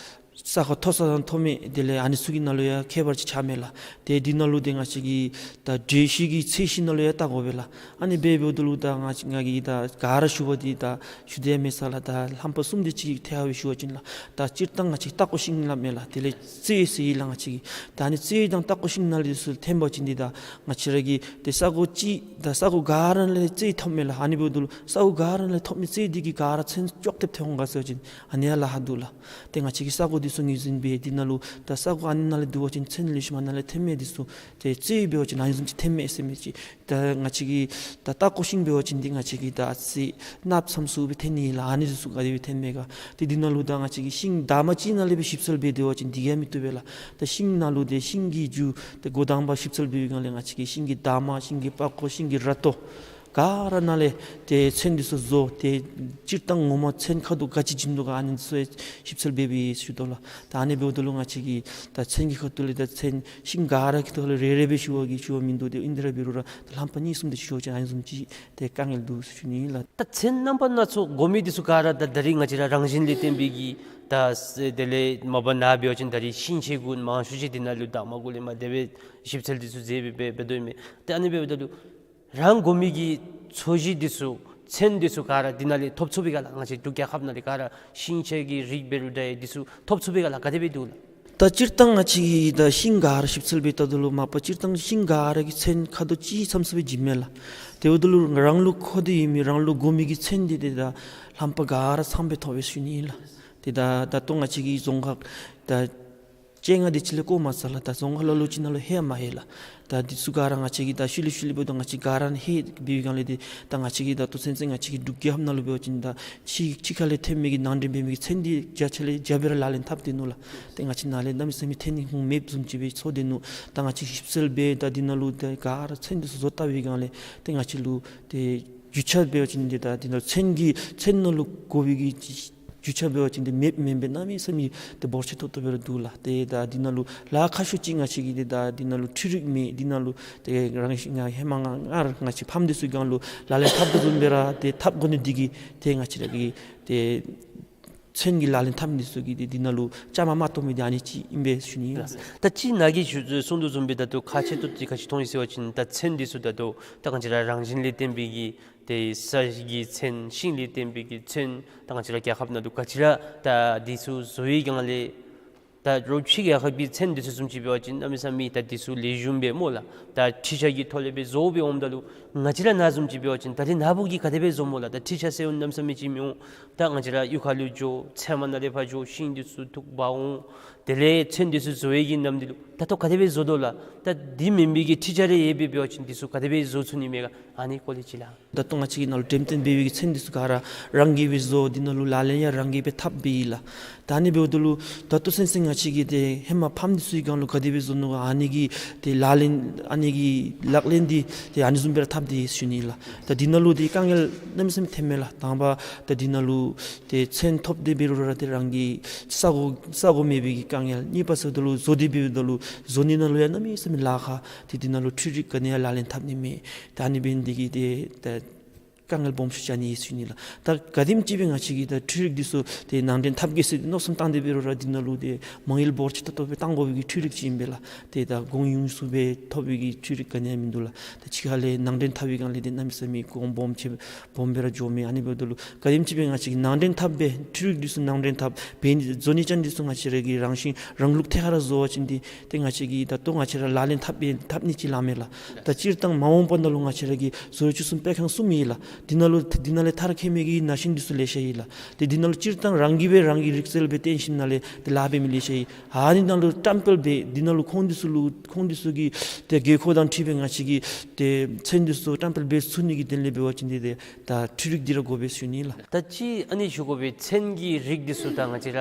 ས་ཁ་མཐོ་ས་དང་མཐོ་དམའ་དེ་ལས་ཨ་ནི་ཚུ་གི་ནང་ལུ་ཡང་ཁྱད་པར་ཅིག་ཆགས་མས་ལགས། ཏེ་འདི་ནང་ལུ་ཏེ་ང་བཅས་ཀྱིས་ད་འགྲོས་གཞི་གི་ཚད་གཞི་ནང་ལུ་ཡང་བལྟ་དགོ་པས་ལགས། ཨ་ནི་འབད་འབདཝ་ད་ལུ་ད་ང་ང་གིས་ད་ག་ར་ཞུ་བ་འདི་ད་ཞུ་དེས་མེད་ས་ལགས། ད་རྣམ་པ་གསུམ་དེ་ཅིག་ཐད་ཁར་སྦེ་ཞུ་བ་ཅིན་ལགས། ད་སྤྱིར་བཏང་ང་བཅས་ལྟག་ཀོ་ཤིང་སླབ་མས་ལགས། དེ་ལས་རྩེ་ཟེར་ཡི་ལགས། ང་བཅས་ཀྱིས་ད་ཨ་ནི་རྩེ་དང་ལྟག་ཀོ་ཤིང་ནང་ལས་ཚུར་ཐོན་པ་ཅིན་འདི་ད་ང་བཅས་ར་གི་ཏེ་ས་གོ་གཅིག་ད་ས་གོ་ག་ར་ནང་ལས་རྩེ་ཐོབ་མས་ལགས། ཨ་ནི་འབདཝ་ད་ལུ་ས་གོ་ག་ར་ནང་ལས་ཐོབ་མི་རྩེ་འདི་གིས་ག་ར་ཚོན་ཅོག་འཐདཔ་ཐོན་འོང་ག་ཟེར་བ་ཅིན་ཨ་ནི་ཡང་ལཱ་ཁག་འདུག་ལགས། ཏེ་ང་བཅས་ཀྱིས་ས་གོ་འདི་ཚུ་ངོས་འཛིན་འབད་འདི་ནང་ལུ་ད་ས་གོ་ཨ་ནི་ནང་ལས་བསྡུ་བ་ཅིན་ཚོན་ལེགས་ཤོམ་ཨ་ནཱ་ལས་ཐོན་མས། འདི་ཚུ་ཏེ་རྩེ་འབད་བ་ཅིན་ཨ་ནི་བཟུམ་ཅིག་ཐོན་མས་ཟེར་མི་ཅིག། ད་ང་བཅས་ཀྱིས་ད་ལྟག་ཀོ་ཤིང་འབད་བ་ཅིན་འདི་ང་བཅས་ཀྱིས་ད་ཨ་ཙི་གནགཔོ་ཙམ་ཚུ་སྦེ་ཐོན་ནི་ལགས། ཨ་ནི་འདི་ཚུ་ག་དེ་སྦེ་ཐོན་མས་ག། ཏེ་འདི་ནང་ལུ་ད་ང་བཅས་ཀྱིས་ཤིང་འདབ་མ་གཅིག་ནང་ལས་སྦེ་ཞིབ་འཚོལ་འབད་སྡོད་པ་ཅིན་འདི་གིས་ཡང་མི་བཏུབ་པས་ལགས། ད་ཤིང་ནང་ལུ་ཏེ་ཤིང་གི་རྒྱུ་ཏེ་འགོ་དང་པ་ཞིབ་འཚོལ་འབད་བའི་སྒང་ལས་ང་བཅས་ཀྱིས་ཤིང་གི་འདབ་མ་ཤིང་གི་པགས་ཀོ་ཤིང་གི་ར་ཏོ་ག་ར་ནང་ལས་ཏེ་ཚོན་འདི་ཚུ་བཟོ། ཏེ་སྤྱིར་བཏང་ངོ་མ་ཚོན་ཁ་དོག་ག་ཅི་བྱིན་དོ་ག་ཨ་ནི་ཚུ་ཞིབ་འཚོལ་འབད་འབད་ཞུ་དོ་ལགས། ད་ཨ་ནི་འབདཝ་ད་ལུ་ང་བཅས་ཀྱིས་ད་ཚོན་གྱི་ཁ་ཐུག་ལས་ད་ཚོན་ཤིང་ག་ར་གི་ཐོག་ལས་རེ་རེ་སྦེ་ཞུ་བ་གི་ཞུ་བ་མིན་འདུག། ཏེ་ཨིན་དེ་ར་འབད་རུང་ར་ད་ལྷམ་པ་གཉིས་གསུམ་དེ་ཞུ་བ་ཅིན་ཨ་ནི་བཟུམ་ཅིག་ཏེ་དཀའ་ངལ་འདུག་ཟེར་ཞུ་ནི་ཨིན་ལགས། ད་ཚོན་རྣམ་པ་སྣ་ཚོགས་དགོ་མི་འདི་ཚུ་ག་ར་ད་ད་རིས་ང་བཅས་ར་རང་བཞིན་ལས་བརྟེན་པའི་གི་ད་དེ་ལས་མ་པ་ནཱ་འབད་བ་ཅིན་ད་རིས་ཤིང་ཆས་གུ་མང་ཤོས་ཅིག་འདི་ནང་ལུ་ད་མ་གུ་ལས་མར་དེ་སྦེ་ཞིབ་འཚོལ་འདི་ཚུ་མཛད་སྦེ་འབད་འབད་དོ་ཨིན་མས། ཏེ་ཨ་ནི་འབདཝ་ད་ལུ་རང་དགོ་མི་གི་ཚོས་གཞི་འདི་ཚུ་ཚོན་འདི་ཚུ་ག་ར་འདི་ནང་ལས་ཐོབ་ཚུགས་པས་ག་ལགས། ང་བཅས་འབྲུག་རྒྱལ་ཁབ་ནང་ལས་ག་ར་ཤིང་ཆས་ཀྱི་རིགས་འབད་རུང་འདྲ་འདི་ཚུ་ཐོབ་ཚུགས་པས་ག་ལགས། ག་དེ་སྦེ་འདུག་ལགས། ད་སྤྱིར་བཏང་ང་བཅས་ཀྱིས་ད་ཤིང་ག་ར་ཞིབ་འཚོལ་འབད་བལྟཝ་ད་ལུ་མ་པ་སྤྱིར་བཏང་ཤིང་ག་ར་གི་ཚོན་ཁ་དོག་གཅིག་ཙམ་ཚུ་སྦེ་བྱིནམ་མས་ལགས། དེ་འབདཝ་ད་ལུ་རང་ལུ་མཁོ་སྟེ་ཡོད་མི་རང་ལུ་དགོ་མི་གི་ཚོན་འདི་ཏེ་ད་ལྷམ་པ་ག་ར་ཚངམ་སྦེ་ཐོབ་པས་ཟེར་ཞུ་ནི་ཨིན་ལགས། ཏེ་ད་ད་ལྟོ་ང་བཅས་ཀྱི་རྫོང་ཁག་ད་ ཅན་ང་འདི་ཅིག་ལས་བཀོ་མ་ཚར་ལགས། ད་རྫོང་ཁག་ལ་ལུ་ཅིག་ནང་ལུ་ལྷོད་མ་ལྷོད་ལགས། ད་འདི་ཚུ་ག་ར་ང་བཅས་ཀྱིས་ད་ཤུལ་ལས་ཤུལ་ལས་འབདཝ་ད་ང་བཅས་ག་ར་ནི་ལྷོད་འབད་བའི་སྒང་ལས་འདི་ད་ང་བཅས་ཀྱིས་ད་ལྟོ་ཚུན་ཚོད་ང་བཅས་ཀྱི་འབྲུག་རྒྱལ་ཁབ་ནང་ལུ་འབད་བ་ཅིན་ད་ཕྱི་ཕྱི་ཁ་ལས་ཐོན་མི་གི་ནང་འདྲེན་འབད་མི་གི་ཚོན་འདི་བརྒྱ་ཆ་ལས་བརྒྱ་སྦེ་ར་ལག་ལེན་འཐབ་སྟེ་ནུག་ལགས། ཏེ་ང་བཅས་ནང་ལས་གནམ་མེད་ས་མེད་ཐོན་ནི་ཁུངས་མེདཔ་བཟུམ་ཅིག་སྦེ་ཚོར་ཏེ་ནུག། ད་ང་བཅས་ཞིབ་འཚོལ་འབད་ད་འདི་ནང་ལུ་ད་ག་ར་ཚོན་འདི་ཚུ་བཟོ་བལྟ་བའི་སྒང་ལས་ཏེ་ང་བཅས་ལུ་ཏེ་རྒྱུ་ཆ་འབད་བ་ཅིན་འདི་ད་འདི་ནང་ཚོན་གྱི་ཚོན་ནང་ལུ་དགོ་པའི་གི་རྒྱུ་ཆ་འབད་བ་ཅིན་འདི་མེདཔ་མེན་པར་གནམ་མེད་ས་མེད་ཏེ་འབོར་ཆེ་ཏོག་ཏོ་སྦེ་ར་འདུག་ལགས། ཏེ་ད་འདི་ནང་ལུ་ལཱ་ཁག་ཤོས་ཅིག་ང་བཅས་ཀྱིས་ཏེ་ད་འདི་ནང་ལུ་འཕྲུལ་རིག་མེད། འདི་ནང་ལུ་ཏེ་རང་བཞིན་ང་ཧེ་མ་ང་ང་ར་ང་བཅས་ཕམ་འདི་ཚུ་སྒང་ལུ་ལག་ལེན་འཐབ་དོ་བཟུམ་སྦེ་ར་ཏེ་འཐབ་དགོ་ནི་འདི་གིས་ཏེ་ང་བཅས་ར་གི་ཏེ་ཚོན་གྱི་ལག་ལེན་འཐབ་མི་འདི་ཚུ་གིས་ཏེ་འདི་ནང་ལུ་བཅའ་མར་མ་གཏོགས་མི་འདི་ཨ་ནི་ཅིག་ཨིན་པས་ཞུ་ནི་ཨིན། ད་ཅི་ནཱ་གིས་ཞུ་གསུངས་དོ་བཟུམ་སྦེ་ད་ལྟོ་ཁག་ཆེ་ཏོག་ཏོ་ག་ཅི་མཐོང་ཡི་ཟེར་བ་ཅིན་ད་ཚོན་འདི་ཚུ་ད་ལྟོ་ད་ང་བཅས་ར་རང་བཞིན་ལས་བརྟེན་པའི་གི་ཏེ་ས་གི་ཚོན་ཤིང་ལས་བརྟེན་པའི་གི་ཚོན་ད་ང་བཅས་ར་རྒྱལ་ཁབ་ནང་ལུ་ག་ཅི་ར་ད་འདི་ཚུ་བཟོ་བའི་སྒང་ལས་ད་རོགས་ཕྱི་རྒྱལ་ཁབ་ཀྱི་ཚོན་འདི་ཚུ་བཟུམ་ཅིག་འབད་བ་ཅིན་གནམ་མེད་ས་མེད་ད་འདི་ཚུ་ལེགས་ཤོམ་སྦེ་སྨོ་ལགས། ད་འཕྲུལ་ཆས་ཀྱི་ཐོག་ལས་སྦེ་བཟོ་སྦེ་འོངམ་ད་ལུ་ང་བཅས་ར་ནཱ་བཟུམ་ཅིག་འབད་བ་ཅིན་ད་རེས་ནཱ་བུ་གིས་ག་དེ་སྦེ་བཟོ་སྨོ་ལགས། ད་འཕྲུལ་ཆས་ཟེར་བ་གནམ་མེད་ས་མེད་ཅིག་མི་འོང་། ད་ང་བཅས་ར་གཡུས་ཁ་ལུ་འགྱོ་ཚལ་མ་ནང་ལས་ཕར་འགྱོ་ཤིང་འདི་ཚུ་འཐུ་འབག་འོང་། དེ་ལས་ཚོན་འདི་ཚུ་བཟོ་བའི་གི་ནམ་འདི་ལུ་ད་ལྟོ་ག་དེ་སྦེ་བཟོ་དོ་ལགས། ད་འདི་མེན་པའི་གི་འཕྲུལ་ཆས་རེ་ཡོད་པའི་འབད་བ་ཅིན་འདི་ཚུ་ག་དེ་སྦེ་བཟོ་ཚུགས་ནི་མས་ག། ཨ་ནི་སྐོར་ལས་ཅིག་ལགས། ད་ལྟོ་ང་བཅས་ཀྱིས་ནཱ་ལུ་འགྲེམས་སྟོན་འབད་བའི་གི་ཚོན་འདི་ཚུ་ག་ར་རང་གིས་སྦེ་བཟོ། འདི་ནང་ལུ་ལག་ལེན་ཡང་རང་གིས་སྦེ་འཐབ་སྦེ་ཨིན་ལགས། ད་ཨ་ནི་འབདཝ་ད་ལུ་ད་ལྟོ་ཚུན་ཚོད་ང་བཅས་ཀྱིས་ཏེ་ཧེ་མ་ཕམ་འདི་ཚུ་གི་སྒང་ལུ་ག་དེ་སྦེ་བཟོ་ནུག་ག། ཨ་ནི་གི་ཏེ་ལག་ལེན་ཨ་ནི་གི་ལག་ལེན་འདི་ཏེ་ཨ་ནི་བཟུམ་སྦེ་ར་འཐབ་སྟེ་ཡོད་ཟེར་ཞུ་ནི་ལགས། ད་འདི་ནང་ལུ་ཏེ་དཀའ་ངལ་གནམ་མེད་ས་མེད་ཐོནམ་མས་ལགས། དང་པ་ད་འདི་ནང་ལུ་ཏེ་ཚོན་ཐོབ་སྟེ་འབད་རུང་ར་ཏེ་རང་གི་ས་གོ་ས་གོ་མེད་པའི་གི་དཀའ་ངལ། གཉིས་པ་ཟེརཝ་ད་ལུ་བཟོ་སྟེ་འབདཝ་ད་ལུ་བཟོ་ནི་ནང་ལུ་ཡང་གནམ་མེད་ས་མེད་ལཱ་ཁག། ཏེ་འདི་ནང་ལུ་འཕྲུལ་རིག་ག་ནི་ཡང་ལག་ལེན་འཐབ་ནི་མེད། ད་ཨ་ནི་འབད་ནི་འདི་གིས་ཏེ་ད་དཀའ་ངལ་སྦོམ་ཤོས་ཅིག་ཨ་ནི་ཨིན་ཟེར་ཞུ་ནི་ལགས། ད་ག་དེམ་ཅིག་སྦེ་ང་བཅས་ཀྱིས་ད་འཕྲུལ་རིག་འདི་ཚུ་ཏེ་ནང་འདྲེན་འཐབ་གེ་ཟེར་མནོ་བསམ་བཏང་སྟེ་འབད་རུང་ར་འདི་ནང་ལུ་ཏེ་མ་དངུལ་འབོར་ཆེ་ཏོག་ཏོ་སྦེ་བཏང་དགོ་པའི་གི་འཕྲུལ་རིག་ཅིག་ཨིན་པས་ལགས། ཏེ་ད་གོང་ཡུན་སུ་སྦེ་ཐོབ་པའི་གི་འཕྲུལ་རིག་ག་ནི་ཡང་མིན་འདུག་ལགས། ད་ཕྱི་ཁ་ལས་ནང་འདྲེན་འཐབ་པའི་སྒང་ལས་ཏེ་གནམ་མེད་ས་མེད་གོང་སྦོམ་ཆེ་སྦོམ་སྦེ་ར་འགྱོཝ་མས། ཨ་ནི་འབདཝ་ད་ལུ་ག་དེམ་ཅིག་སྦེ་ང་བཅས་ཀྱིས་ནང་འདྲེན་འཐབ་སྦེ་འཕྲུལ་རིག་འདི་ཚུ་ནང་འདྲེན་འཐབ་སྦེ་བཟོ་ནི་ཅན་འདི་ཚུ་ང་བཅས་ར་གི་རང་བཞིན་རང་ལུགས་ཐད་ཀར་བཟོ་བ་ཅིན་འདི་ཏེ་ང་བཅས་ཀྱིས་ད་ལྟོ་ང་བཅས་ར་ལག་ལེན་འཐབ་སྦེ་འཐབ་ནི་ཅིག་ལགས་མས་ལགས། ད་སྤྱིར་བཏང་མ་འོངས་པ་ནང་ལུ་ང་བཅས་ར་གི་བཟོ་བཅོས་གསུམ་པའི་ཁང་གསུམ་ཨིན་ལགས། འདི་ནང་ལུ་འདི་ནང་ལས་མཐར་འཁྱོལ་མི་གི་ན་གཞོན་འདི་ཚུ་ལེ་ཤ་ཨིན་ལགས། ཏེ་འདི་ནང་ལུ་སྤྱིར་བཏང་རང་གིས་སྦེ་རང་གི་རིག་རྩལ་སྦེ་བརྟེན་ཞིནམ་ལས་ཏེ་ལཱ་འབད་མི་ལེ་ཤ་ཨིན། ཨ་ནི་ནང་ལུ་བཀྲམ་སྤེལ་འབད་འདི་ནང་ལུ་ཁོང་འདི་ཚུ་ལུ་ཁོང་འདི་ཚུ་གི་ཏེ་དགོས་མཁོ་དང་འཁྲིལ་བའི་ང་བཅས་ཀྱིས་ཏེ་ཚོན་འདི་ཚུ་བཀྲམ་སྤེལ་འབད་ཚུགས་ནི་གི་དོན་ལས་འབད་བ་ཅིན་འདི་ཏེ་ད་འཕྲུལ་རིག་འདི་ར་དགོ་པས་ཞུ་ནི་ལགས། ད་ཅི་ཨ་ནི་ཞུ་དགོ་པའི་ཚོན་གྱི་རིགས་འདི་ཚུ་ད་ང་བཅས་ར་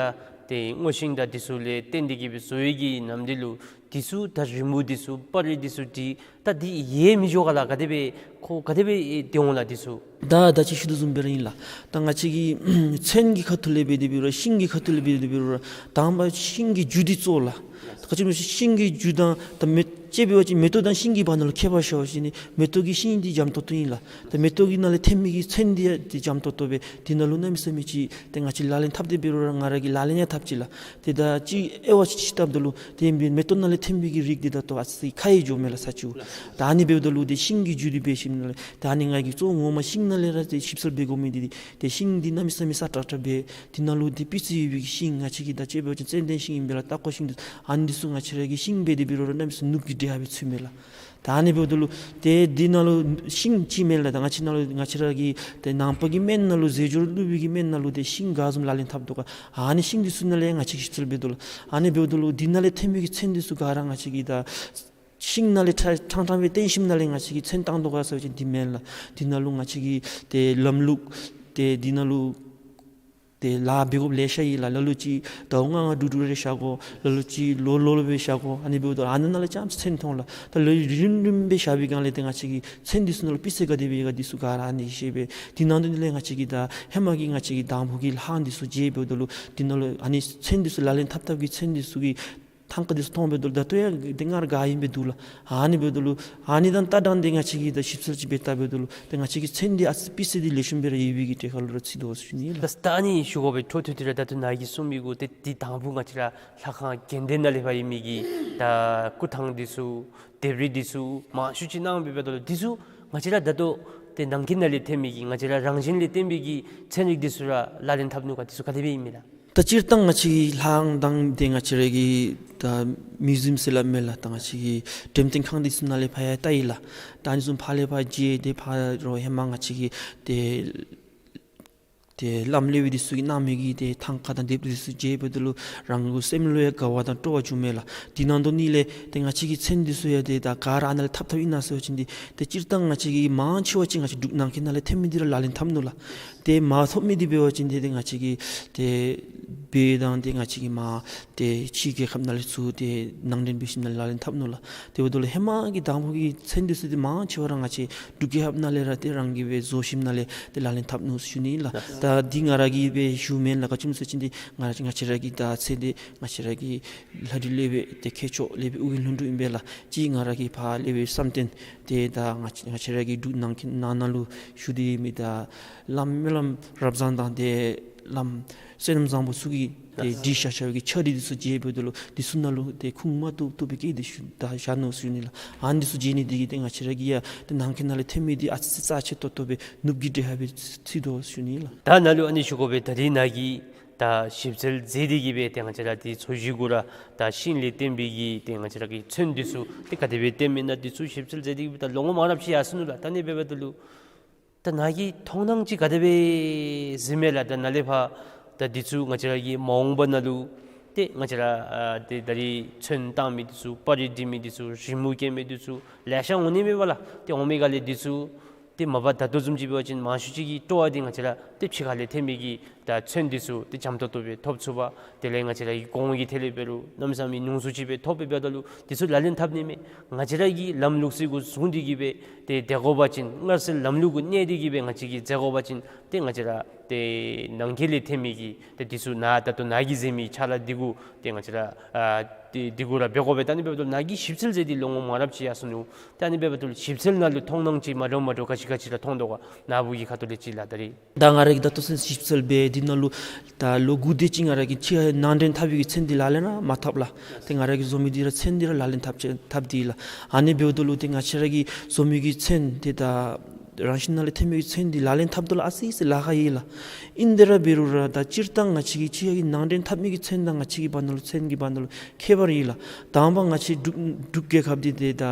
ཏེ་སྔོ་ཤིང་དང་འདི་ཚུ་ལས་བརྟེན་ཏེ་གིས་སྦེ་བཟོ་བའི་གི་ནམ་འདི་ལུ་འདི་ཚུ་ད་རི་མོ་འདི་ཚུ་པར་རིས་འདི་ཚུ་འདི་ད་འདི་ཡལ་མི་འགྱོ་ག་ལགས། ག་དེ་སྦེ་ཁོ་ག་དེ་སྦེ་ཏེ་འོང་ལགས་འདི་ཚུ། ད་ད་ཅི་ཞུ་དོ་བཟུམ་སྦེ་ར་ཨིན་ལགས། ད་ང་བཅས་ཀྱིས་ཚོན་གྱི་ཁ་ཐུག་ལས་འབད་དེ་འབད་རུང་ཤིང་གི་ཁ་ཐུག་ལས་འབད་དེ་འབད་རུང་དང་པ་ཤིང་གི་རྒྱུ་འདི་གཙོ་བོ་ལགས། ད་ག་ཅི་སྨོ་ཤིང་གི་རྒྱུ་དང་ད་མེ་ལྕེ་འབད་བ་ཅིན་མེ་ཏོག་དང་ཤིང་གི་བར་ན་ལུ་ཁྱད་པར་ཤར་བ་ཅིན་ནི་མེ་ཏོག་གི་ཤིང་འདི་འཇམ་ཏོག་ཏོ་ཨིན་ལགས། ད་མེ་ཏོག་གི་ནང་ལས་ཐོན་མི་གི་ཚོན་འདི་ཡང་འདི་འཇམ་ཏོག་ཏོ་སྦེ་འདི་ནང་ལུ་གནམ་མེད་ས་མེད་ཅིག་ཏེ་ང་བཅས་ལག་ལེན་འཐབ་སྟེ་འབད་རུང་ར་ང་ར་གིས་ལག་ལེན་ཡང་འཐབ་ཅི་ལགས། ཏེ་ད་ཅིག་དབྱེ་བ་ཅིག་ཅིག་བལྟཝ་ད་ལུ་ཏེ་མེ་ཏོག་ནང་ལས་ཐོན་མི་གི་རིགས་འདི་ད་ལྟོ་ཨ་ཙི་ཁ་ཡི་འགྱོཝ་མས་ལགས་ས་ཅིག། ད་ཨ་ནི་འབདཝ་ད་ལུ་ཏེ་ཤིང་གི་རྒྱུ་འདི་འབད་ཞིནམ་ལས་ད་ཨ་ནི་ང་གིས་གཙོ་བོ་ངོ་མ་ཤིང་ནང་ལས་ར་ཏེ་ཞིབ་འཚོལ་འབད་དགོ་མི་འདི་ཏེ་ཤིང་འདི་གནམ་མེད་ས་མེད་སྲ་ཀྲག་ཀྲ་སྦེ་འདི་ནང་ལུ་ཏེ་སྤུས་ཚད་ཡོད་པའི་གི་ཤིང་ང་བཅས་ཀྱིས་ད་ཅི་འབད་བ་ཅིན་ཙན་དན་ཤིང་ཨིན་པས་ལགས། ཏ་ཀོ་ཤིང་འདི་ཨ་ནི་འདི་ཚུ་ང་བཅས་ར་གིས་ཤིང་འབད་དེ་འབད་རུང་ར་གནམ་མེད་ས་མེད་ནུབ་ཀྱི་འདྲེ་ཧ་སྦེ་ཚུད་མས་ལགས། ད་ཨ་ནི་འབདཝ་ད་ལུ་ཏེ་འདི་ནང་ལུ་ཤིང་ཅིག་མེན་ལགས། ད་ང་བཅས་ནང་ལུ་ང་བཅས་ར་གི་ཏེ་ནང་པ་གི་སྨན་ནང་ལུ་རྫས་སྦྱོར་བླུག་པའི་གི་སྨན་ནང་ལུ་ཏེ་ཤིང་ག་བཟུམ་ལག་ལེན་འཐབ་དོ་ག་ཨ་ནི་ཤིང་འདི་ཚུ་ནང་ལས་ང་བཅས་ཀྱིས་ཞིབ་འཚོལ་འབད་དོ་ལགས། ཨ་ནི་འབདཝ་ད་ལུ་འདི་ནང་ལས་ཐོན་མི་གི་ཚོན་འདི་ཚུ་ག་ར་ང་བཅས་ཀྱིས་ད་ཤིང་ནང་ལས་ཕྲང་ཕྲང་སྦེ་བཏོན་ཞིནམ་ལས་ང་བཅས་ཀྱིས་ཚོན་བཏང་དོ་ག་ཟེར་བ་ཅིན་འདི་མེན་ལགས། འདི་ནང་ལུ་ང་བཅས་ཀྱི་ཏེ་ལམ་ལུགས་ཏེ་འདི་ནང་ལུ་ཏེ་ལཱ་འབད་དགོཔ་ལེ་ཤ་ཡོད་ལགས། ལ་ལུ་ཅིག་ཟླཝ་ལྔ་ལྔ་དྲུག་དྲུག་རེ་བཞག་དགོ། ལ་ལུ་ཅིག་ལོ་ལོ་ལུ་སྦེ་བཞག་དགོ། ཨ་ནི་འབདཝ་ད་ཨ་ནི་ནང་ལས་རྐྱངམ་ཅིག་ཚོན་མཐོང་ལགས། ད་ལོ་རིམ་རིམ་སྦེ་བཞག་པའི་སྒང་ལས་ཏེ་ང་བཅས་ཀྱི་ཚོན་འདི་ཚུ་ནང་ལུ་སྤུས་ཚད་ག་དེ་སྦེ་ཡོད་ག་འདི་ཚུ་ག་ར་ཨ་ནི་ཤེས་པས། འདི་ནང་དོན་ལས་ང་བཅས་ཀྱིས་ད་ཧེ་མ་གི་ང་བཅས་ཀྱི་དང་ཕུ་གི་ལྷག་འདི་ཚུ་བརྗེ་འབདཝ་ད་ལུ་འདི་ནང་ལུ་ཨ་ནི་ཚོན་འདི་ཚུ་ལག་ལེན་འཐབ་འཐབ་ཀྱི་ཚོན་འདི་ཚུ་གི་ཐང་ཀ་འདི་ཚུ་མཐོང་འབདཝ་ད་ལུ་ད་ལྟོ་ཡང་ཏེ་སྔར་ག་ཨིནམ་སྦེ་འདུག་ལགས། ཨ་ནི་འབདཝ་ད་ལུ་ཨ་ནི་དང་ལྟ་སྟངས་འདི་ང་བཅས་ཀྱིས་ད་ཞིབ་འཚོལ་ཅིག་འབད་བལྟ་འབདཝ་ད་ལུ་ཏེ་ང་བཅས་ཀྱི་ཚོན་འདི་ཨ་ཙི་སྤུས་ཚད་འདི་ལེགས་ཤོམ་སྦེ་ར་ཡོད་པའི་གི་གྲས་ཁར་ལུ་ར་ཚུད་དོ་ཟེར་ཞུ་ནི་ལགས། ད་ད་ཨ་ནི་ཞུ་དགོ་པའི་འཕྲོ་མཐུད་དེ་ར་ད་ལྟོ་ནཱ་གིས་གསུངས་མི་གུ་ཏེ་འདི་དང་ཕུ་ང་བཅས་ར་ལྷ་ཁང་དགེ་འདུན་ནང་ལས་ཕར་ཡོད་མི་གི་ད་སྐུ་ཐང་འདི་ཚུ་ལྡེབས་རིས་འདི་ཚུ་མང་ཤོས་ཅིག་གནང་འབདཝ་ད་ལུ་འདི་ཚུ་ང་བཅས་ར་ད་ལྟོ་ཏེ་ནང་འཁོད་ནང་ལས་ཐོན་མི་གི་ང་བཅས་ར་རང་བཞིན་ལས་བརྟེན་པའི་གི་ཚོན་རིགས་འདི་ཚུ་ར་ལག་ལེན་འཐབ་ནུག་ག་འདི་ཚུ་ག་དེ་སྦེ་ཨིན་མས་ལགས། ད་སྤྱིར་བཏང་ང་བཅས་ཀྱི་ལྷ་ཁང་དང་ཏེ་ང་བཅས་ར་གི་ད་མིའུ་ཛི་ཡམ་ཟེར་སླབ་མས་ལགས། ད་ང་བཅས་ཀྱི་འགྲེམས་སྟོན་ཁང་འདི་ཚུ་ནང་ལས་ཕར་ཡང་བལྟ་ཡི་ལགས། ད་ཨ་ནི་ཚུ་ཕར་ལས་ཕར་བརྗེ་སྟེ་ཕར་རོགས་ཧེ་མ་ང་བཅས་ཀྱི་ཏེ་ ཏེ་བླམ་ལེགས་པའི་འདི་ཚུ་གིས་གནང་མི་གི་ཏེ་ཐང་ཀ་དང་དེབ་འདི་ཚུ་མཇལཝ་ད་ལུ་རང་གི་སེམས་ལུ་ཡང་དགའ་བ་དང་སྤྲོ་བ་བྱུང་མས་ལགས། དེ་ནང་དོན་ལས་ཏེ་ང་བཅས་ཀྱི་མཚན་འདི་ཚུ་ཡང་ཏེ་ད་ག་ར་ཨ་ནཱ་ལས་འཐབ་འཐབ་ཨིན་ན་ཟེར་བ་ཅིན་འདི་ཏེ་སྤྱིར་བཏང་ང་བཅས་ཀྱི་མང་ཆེ་བ་ཅིག་ང་བཅས་འབྲུག་ནང་འཁོད་ནང་ལས་ཐོན་མི་འདི་ར་ལག་ལེན་འཐབ་ནུག་ལགས། ཏེ་མ་ཐོབ་མི་འདི་འབད་བ་ཅིན་འདི་ཏེ་ང་བཅས་ཀྱི་ཏེ་བོད་དང་ཏེ་ང་བཅས་ཀྱི་མ་ཏེ་ཕྱི་རྒྱལ་ཁབ་ནང་ལས་ཚུར་ཏེ་ནང་འདྲེན་འབད་ཞིནམ་ལས་ལག་ལེན་འཐབ་ནུག་ལགས། དེ་འབདཝ་ད་ལུ་ཧེ་མ་གི་དང་ཕུ་གི་མཚན་འདི་ཚུ་འདི་མང་ཆེ་བ་ར་ང་བཅས་འབྲུག་རྒྱལ་ཁབ་ནང་ལས་ར་ཏེ་རང་གིས་སྦེ་བཟོ་ཞིནམ་ལས་ཏེ་ལག་ལེན་འཐབ་ནུག་ཟེར་ཞུ་ནི་ལགས། ད་འདི་ང་ར་གིས་སྦེ་ཞུ་མེན་ལགས། ག་ཅི་སྨོ་ཟེར་བ་ཅིན་འདི་ང་ང་བཅས་ར་གི་ད་མཚན་འདི་ང་བཅས་ར་གི་ལྷ་བྲིས་ལེགས་པའི་ཏེ་མཁས་མཆོག་ལེགས་པའི་ཨོ་རྒྱན་ལྷུན་གྲུབ་ཨིན་པས་ལགས། གཅིག་ང་ར་གི་ཕ་ལེགས་པའི་བསམ་གཏན་ཏེ་ད་ང་ང་བཅས་ར་གི་འབྲུག་ནང་ནང་ན་ལུ་བཞུགས་ཏེ་མི་ད་བླམ་སྨོན་ལམ་རབ་བཟང་དང་ཏེ་བླམ་བསོད་ནམས་བཟང་པོ་ཚུ་གིས་ཏེ་བྲིས་བཞག་བཞག་པའི་གི་ཕྱག་བྲིས་འདི་ཚུ་མཇལ་འབདཝ་ད་ལུ་འདི་ཚུ་ནང་ལུ་ཏེ་ཁུངས་མ་ཐུབ་ཐུབ་པའི་སྐད་འདི་ཞུ་ད་བཞག་ནུག་ཟེར་ཞུ་ནི་ལགས། ཨ་ནི་འདི་ཚུ་མཇལ་ནི་འདི་གིས་ཏེ་ང་བཅས་ར་གི་ཡང་ཏེ་ནང་འཁོད་ནང་ལས་ཐོན་མི་འདི་ཨ་ཙི་ཙི་རྩ་ཆེ་ཏོག་ཏོ་སྦེ་ནུབ་ཀྱི་འདྲེ་ཧ་སྦེ་ཚུད་དོ་ཟེར་ཞུ་ནི་ལགས། ད་ནཱ་ལུ་ཨ་ནི་ཞུ་དགོ་པས། ད་རིས་ནཱ་གིས་ད་ཞིབ་འཚོལ་མཛད་དེ་གིས་སྦེ་ཏེ་ང་བཅས་ར་འདི་ཚོས་གཞི་གུ་ར་ད་ཤིང་ལས་བརྟེན་པའི་གི་ཏེ་ང་བཅས་ར་གི་ཚོན་འདི་ཚུ་ཏེ་ག་དེ་སྦེ་བརྟེན་མི་ཨིན་ན་འདི་ཚུ་ཞིབ་འཚོལ་མཛད་དེ་གིས་སྦེ་ད་ལོ་ངོ་མང་རབས་ཅིག་ཡར་སོ་ནུག་ལགས། ད་ཨ་ནི་འབདཝ་ད་ལུ་ད་ནཱ་གིས་མཐོང་སྣང་ཅིག་ག་དེ་སྦེ་གཟིགས་མས་ལགས། ད་ནཱ་ལས་ཕར་ད་འདི་ཚུ་ང་བཅས་ར་གི་མ་འོངས་པ་ནང་ལུ་ཏེ་ང་བཅས་ར་ཨ་ཏེ་ད་རིས་ཚོན་བཏང་མི་འདི་ཚུ་པར་རིས་འབྲི་མི་འདི་ཚུ་རི་མོ་བཀལ་མི་འདི་ཚུ་ལེ་ཤ་འོང་ནི་མས་པ་ལགས། ཏེ་འོང་མི་ག་ལས་འདི་ཚུ་ཏེ་མ་པ་ད་ལྟོ་བཟུམ་ཅིག་འབད་བ་ཅིན་མང་ཤོས་ཅིག་གི་སྤྲོ་བ་འདི་ང་བཅས་ར་ཏེ་ཕྱི་ཁ་ལས་ཐོན་མི་གི་ད་ཚོན་འདི་ཚུ་ཏེ་འཇམ་ཏོག་ཏོ་སྦེ་ཐོབ་ཚུགས་པ། དེ་ལས་ང་བཅས་ར་གི་གོང་གི་ཐད་ལས་འབད་རུང་གནམ་མེད་ས་མེད་ཉུང་སུ་ཅིག་སྦེ་ཐོབ་པས། འབདཝ་ད་ལུ་འདི་ཚུ་ལག་ལེན་འཐབ་ནི་མས། ང་བཅས་ར་གི་ལམ་ལུགས་ཚུ་གུ་བཟུང་སྟེ་གིས་སྦེ་ཏེ་སྡོད་དགོ་པ་ཅིན་སྔར་སྲོལ་ལམ་ལུགས་གུ་གནས་ཏེ་གིས་སྦེ་ང་བཅས་ཀྱིས་མཛད་དགོ་པ་ཅིན་ཏེ་ང་བཅས་ར་ཏེ་ནང་འཁོད་ལས་ཐོན་མི་གི་ཏེ་འདི་ཚུ་ནཱ་ད་ལྟོ་ནཱ་གིས་མཛད་མི་ཕྱག་ལཱ་འདི་གུ་ཏེ་ང་བཅས་ར་ཨ་ཏེ་འདི་གུ་ར་འབད་དགོ་པས། ད་ཨ་ནི་འབདཝ་ད་ལུ་ནཱ་གིས་ཞིབ་འཚོལ་མཛད་དེ་ལོ་ངོ་མང་རབས་ཅིག་ཡར་སོ་ནུག། ད་ཨ་ནི་འབདཝ་ད་ལུ་ཞིབ་འཚོལ་ནང་ལུ་མཐོང་སྣང་ཅིག་མ་འདྲཝ་མ་འདྲཝ་ག་ཅི་ག་ཅི་ར་མཐོང་དོ་ག། ནཱ་བུ་གི་ཁ་ཐུག་ལས་ཅིག་ལགས། ད་རིས་ད་ང་ར་གིས་ད་ལྟོ་ཚུན་ཞིབ་འཚོལ་འབད་དེ་ནང་ལུ་ད་ལོ་དགུ་དེ་ཅིག་ང་ར་གིས་ཕྱི་ནང་འདྲེན་འཐབ་པའི་གི་ཚོན་འདི་ལག་ལེན་ར་མ་འཐབ་ལགས། ཏེ་ང་ར་གིས་བཟོ་མི་འདི་ར་ཚོན་འདི་ར་ལག་ལེན་འཐབ་ཅི་འཐབ་སྟེ་ལགས། ཨ་ནི་འབདཝ་ད་ལུ་ཏེ་ང་བཅས་ར་གིས་བཟོ་མི་གི་ཚོན་འདི་ད་རང་བཞིན་ནང་ལས་ཐོན་མི་གི་ཚོན་འདི་ལག་ལེན་འཐབ་དོ་ལགས། ཨ་ཙི་ཙི་ལཱ་ཁག་ཡོད་ལགས། ཨིན་དེ་ར་འབད་རུང་ར་ད་སྤྱིར་བཏང་ང་བཅས་ཀྱི་ཕྱི་ཁ་གི་ནང་འདྲེན་འཐབ་མི་གི་ཚོན་དང་ང་བཅས་ཀྱི་བར་ན་ལུ་ཚོན་གྱི་བར་ན་ལུ་ཁྱད་པར་ཡོད་ལགས། དང་པ་ང་བཅས་འབྲུག་འབྲུག་རྒྱལ་ཁབ་འདི་ཏེ་ད་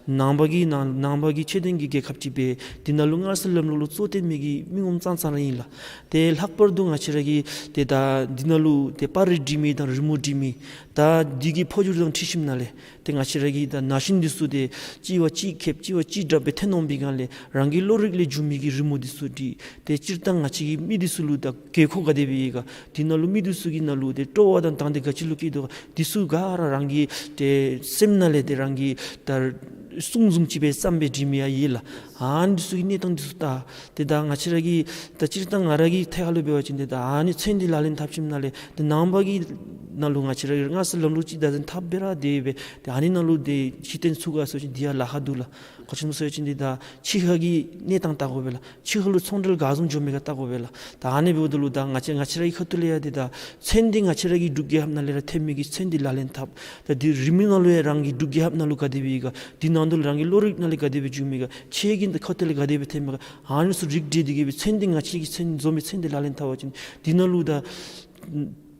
ནང་པ་གི་ནང་ནང་པ་གི་ཆོས་ལྡན་གྱི་རྒྱལ་ཁབ་ཅིག་སྦེ་འདི་ནང་ལུ་སྔར་སྲོལ་ལམ་ལུགས་ལུ་གཙོ་བོ་བཏོན་མི་གི་མི་ངོམ་ཙང་ཙང་ར་ཨིན་ལགས། ཏེ་ལྷག་པར་དུ་ང་བཅས་ར་གི་ཏེ་ད་འདི་ནང་ལུ་ཏེ་པར་རིས་འབྲི་མི་དང་རི་མོ་འབྲི་མི་ད་འདི་གི་འཕོ་འགྱུར་དང་འཁྲིལ་ཞིནམ་ལས་ཏེ་ང་བཅས་ར་གི་ད་ན་གཞོན་འདི་ཚུ་ཏེ་གཅིག་བ་གཅིག་ཁེབས་གཅིག་བ་གཅིག་དྲག་སྦེ་ཐོན་འོང་པའི་སྒང་ལས་རང་གི་བློ་རིག་ལས་བྱུང་མི་གི་རི་མོ་འདི་ཚུ་འབྲི། ཏེ་སྤྱིར་བཏང་ང་བཅས་ཀྱི་མི་འདི་ཚུ་ལུ་ད་དགོས་མཁོ་ག་དེ་སྦེ་ཡོད་ག། འདི་ནང་ལུ་མི་འདི་ཚུ་གི་ནང་ལུ་ཏེ་སྤྲོ་བ་དང་དང་འདོད་ག་ཅི་ལུ་སྐྱེ་དོ་ག། འདི་ཚུ་ག་ར་རང་གི་ཏེ་སེམས་ནང་ལས་ཏེ་རང་གི་ད་གསུང་བཟུམ་ཅིག་སྦེ་བརྩམས་སྦེ་འབྲི་མི་ཡང་ཡོད་ལགས། ཨ་ནི་འདི་ཚུ་གི་གནས་སྟངས་འདི་ཚུ་ད་ཏེ་ད་ང་བཅས་ར་གི་ད་སྤྱིར་བཏང་ང་ར་གི་ཐད་ཁ་ལུ་འབད་བ་ཅིན་ཏེ་ད་ཨ་ནི་ཚོན་འདི་ལག་ལེན་འཐབ་ཞིནམ་ལས་ཏེ་ནང་པ་གི་ནང་ལུ་ང་བཅས་ར་གི་སྔར་སྲོལ་ལམ་ལུགས་ཅིག་ད་འཐབ་སྦེ་ར་དེ་སྦེ་ཏེ་ཨ་ནི་ནང་ལུ་ཏེ་གཞི་རྟེན་ཚུགས་ག་ཟེར་བ་ཅིན་འདི་ཡང་ལཱ་ཁག་འདུག་ལགས། ག་ཅི་སྨོ་ཟེར་བ་ཅིན་འདི་ད་ཕྱི་ཁ་གི་གནས་སྟངས་བལྟ་དགོ་པས་ལགས། ཕྱི་ཁ་ལུ་ཚོང་འབྲེལ་ག་བཟུམ་འགྱོ་མི་ག་བལྟ་དགོ་པས་ལགས། ད་ཨ་ནི་འབདཝ་ད་ལུ་ད་ང་བཅས་ང་བཅས་ར་གི་ཁ་ཐུག་ལས་ཡང་འདི་ད་ཚོན་འདི་ང་བཅས་ར་གི་འབྲུག་རྒྱལ་ཁབ་ནང་ལས་ར་ཐོན་མི་གི་ཚོན་འདི་ལག་ལེན་འཐབ། ད་འདི་རི་མོ་ནང་ལུ་ཡང་རང་གི་འབྲུག་རྒྱལ་ཁབ་ནང་ལུ་ག་དེ་སྦེ་ཡོད་ག། འདི་ནང་དུ་ལུ་རང་གི་བློ་རིག་ནང་ལས་ག་དེ་སྦེ་བྱུང་མི་ག། ཁྱེད་ཀྱི་འདི་ཁ་ཐུག་ལས་ག་དེ་སྦེ་ཐོན་མི་ག། ཨ་ནི་ཚུ་རིག་འགྲེ་སྟེ་གིས་སྦེ་ཚོན་འདི་ང་བཅས་ཀྱི་ཚོན་བཟོ་མི་ཚོན་འདི་ལག་ལེན་འཐབ་པ་ཅིན་འདི་ནང་ལུ་ད་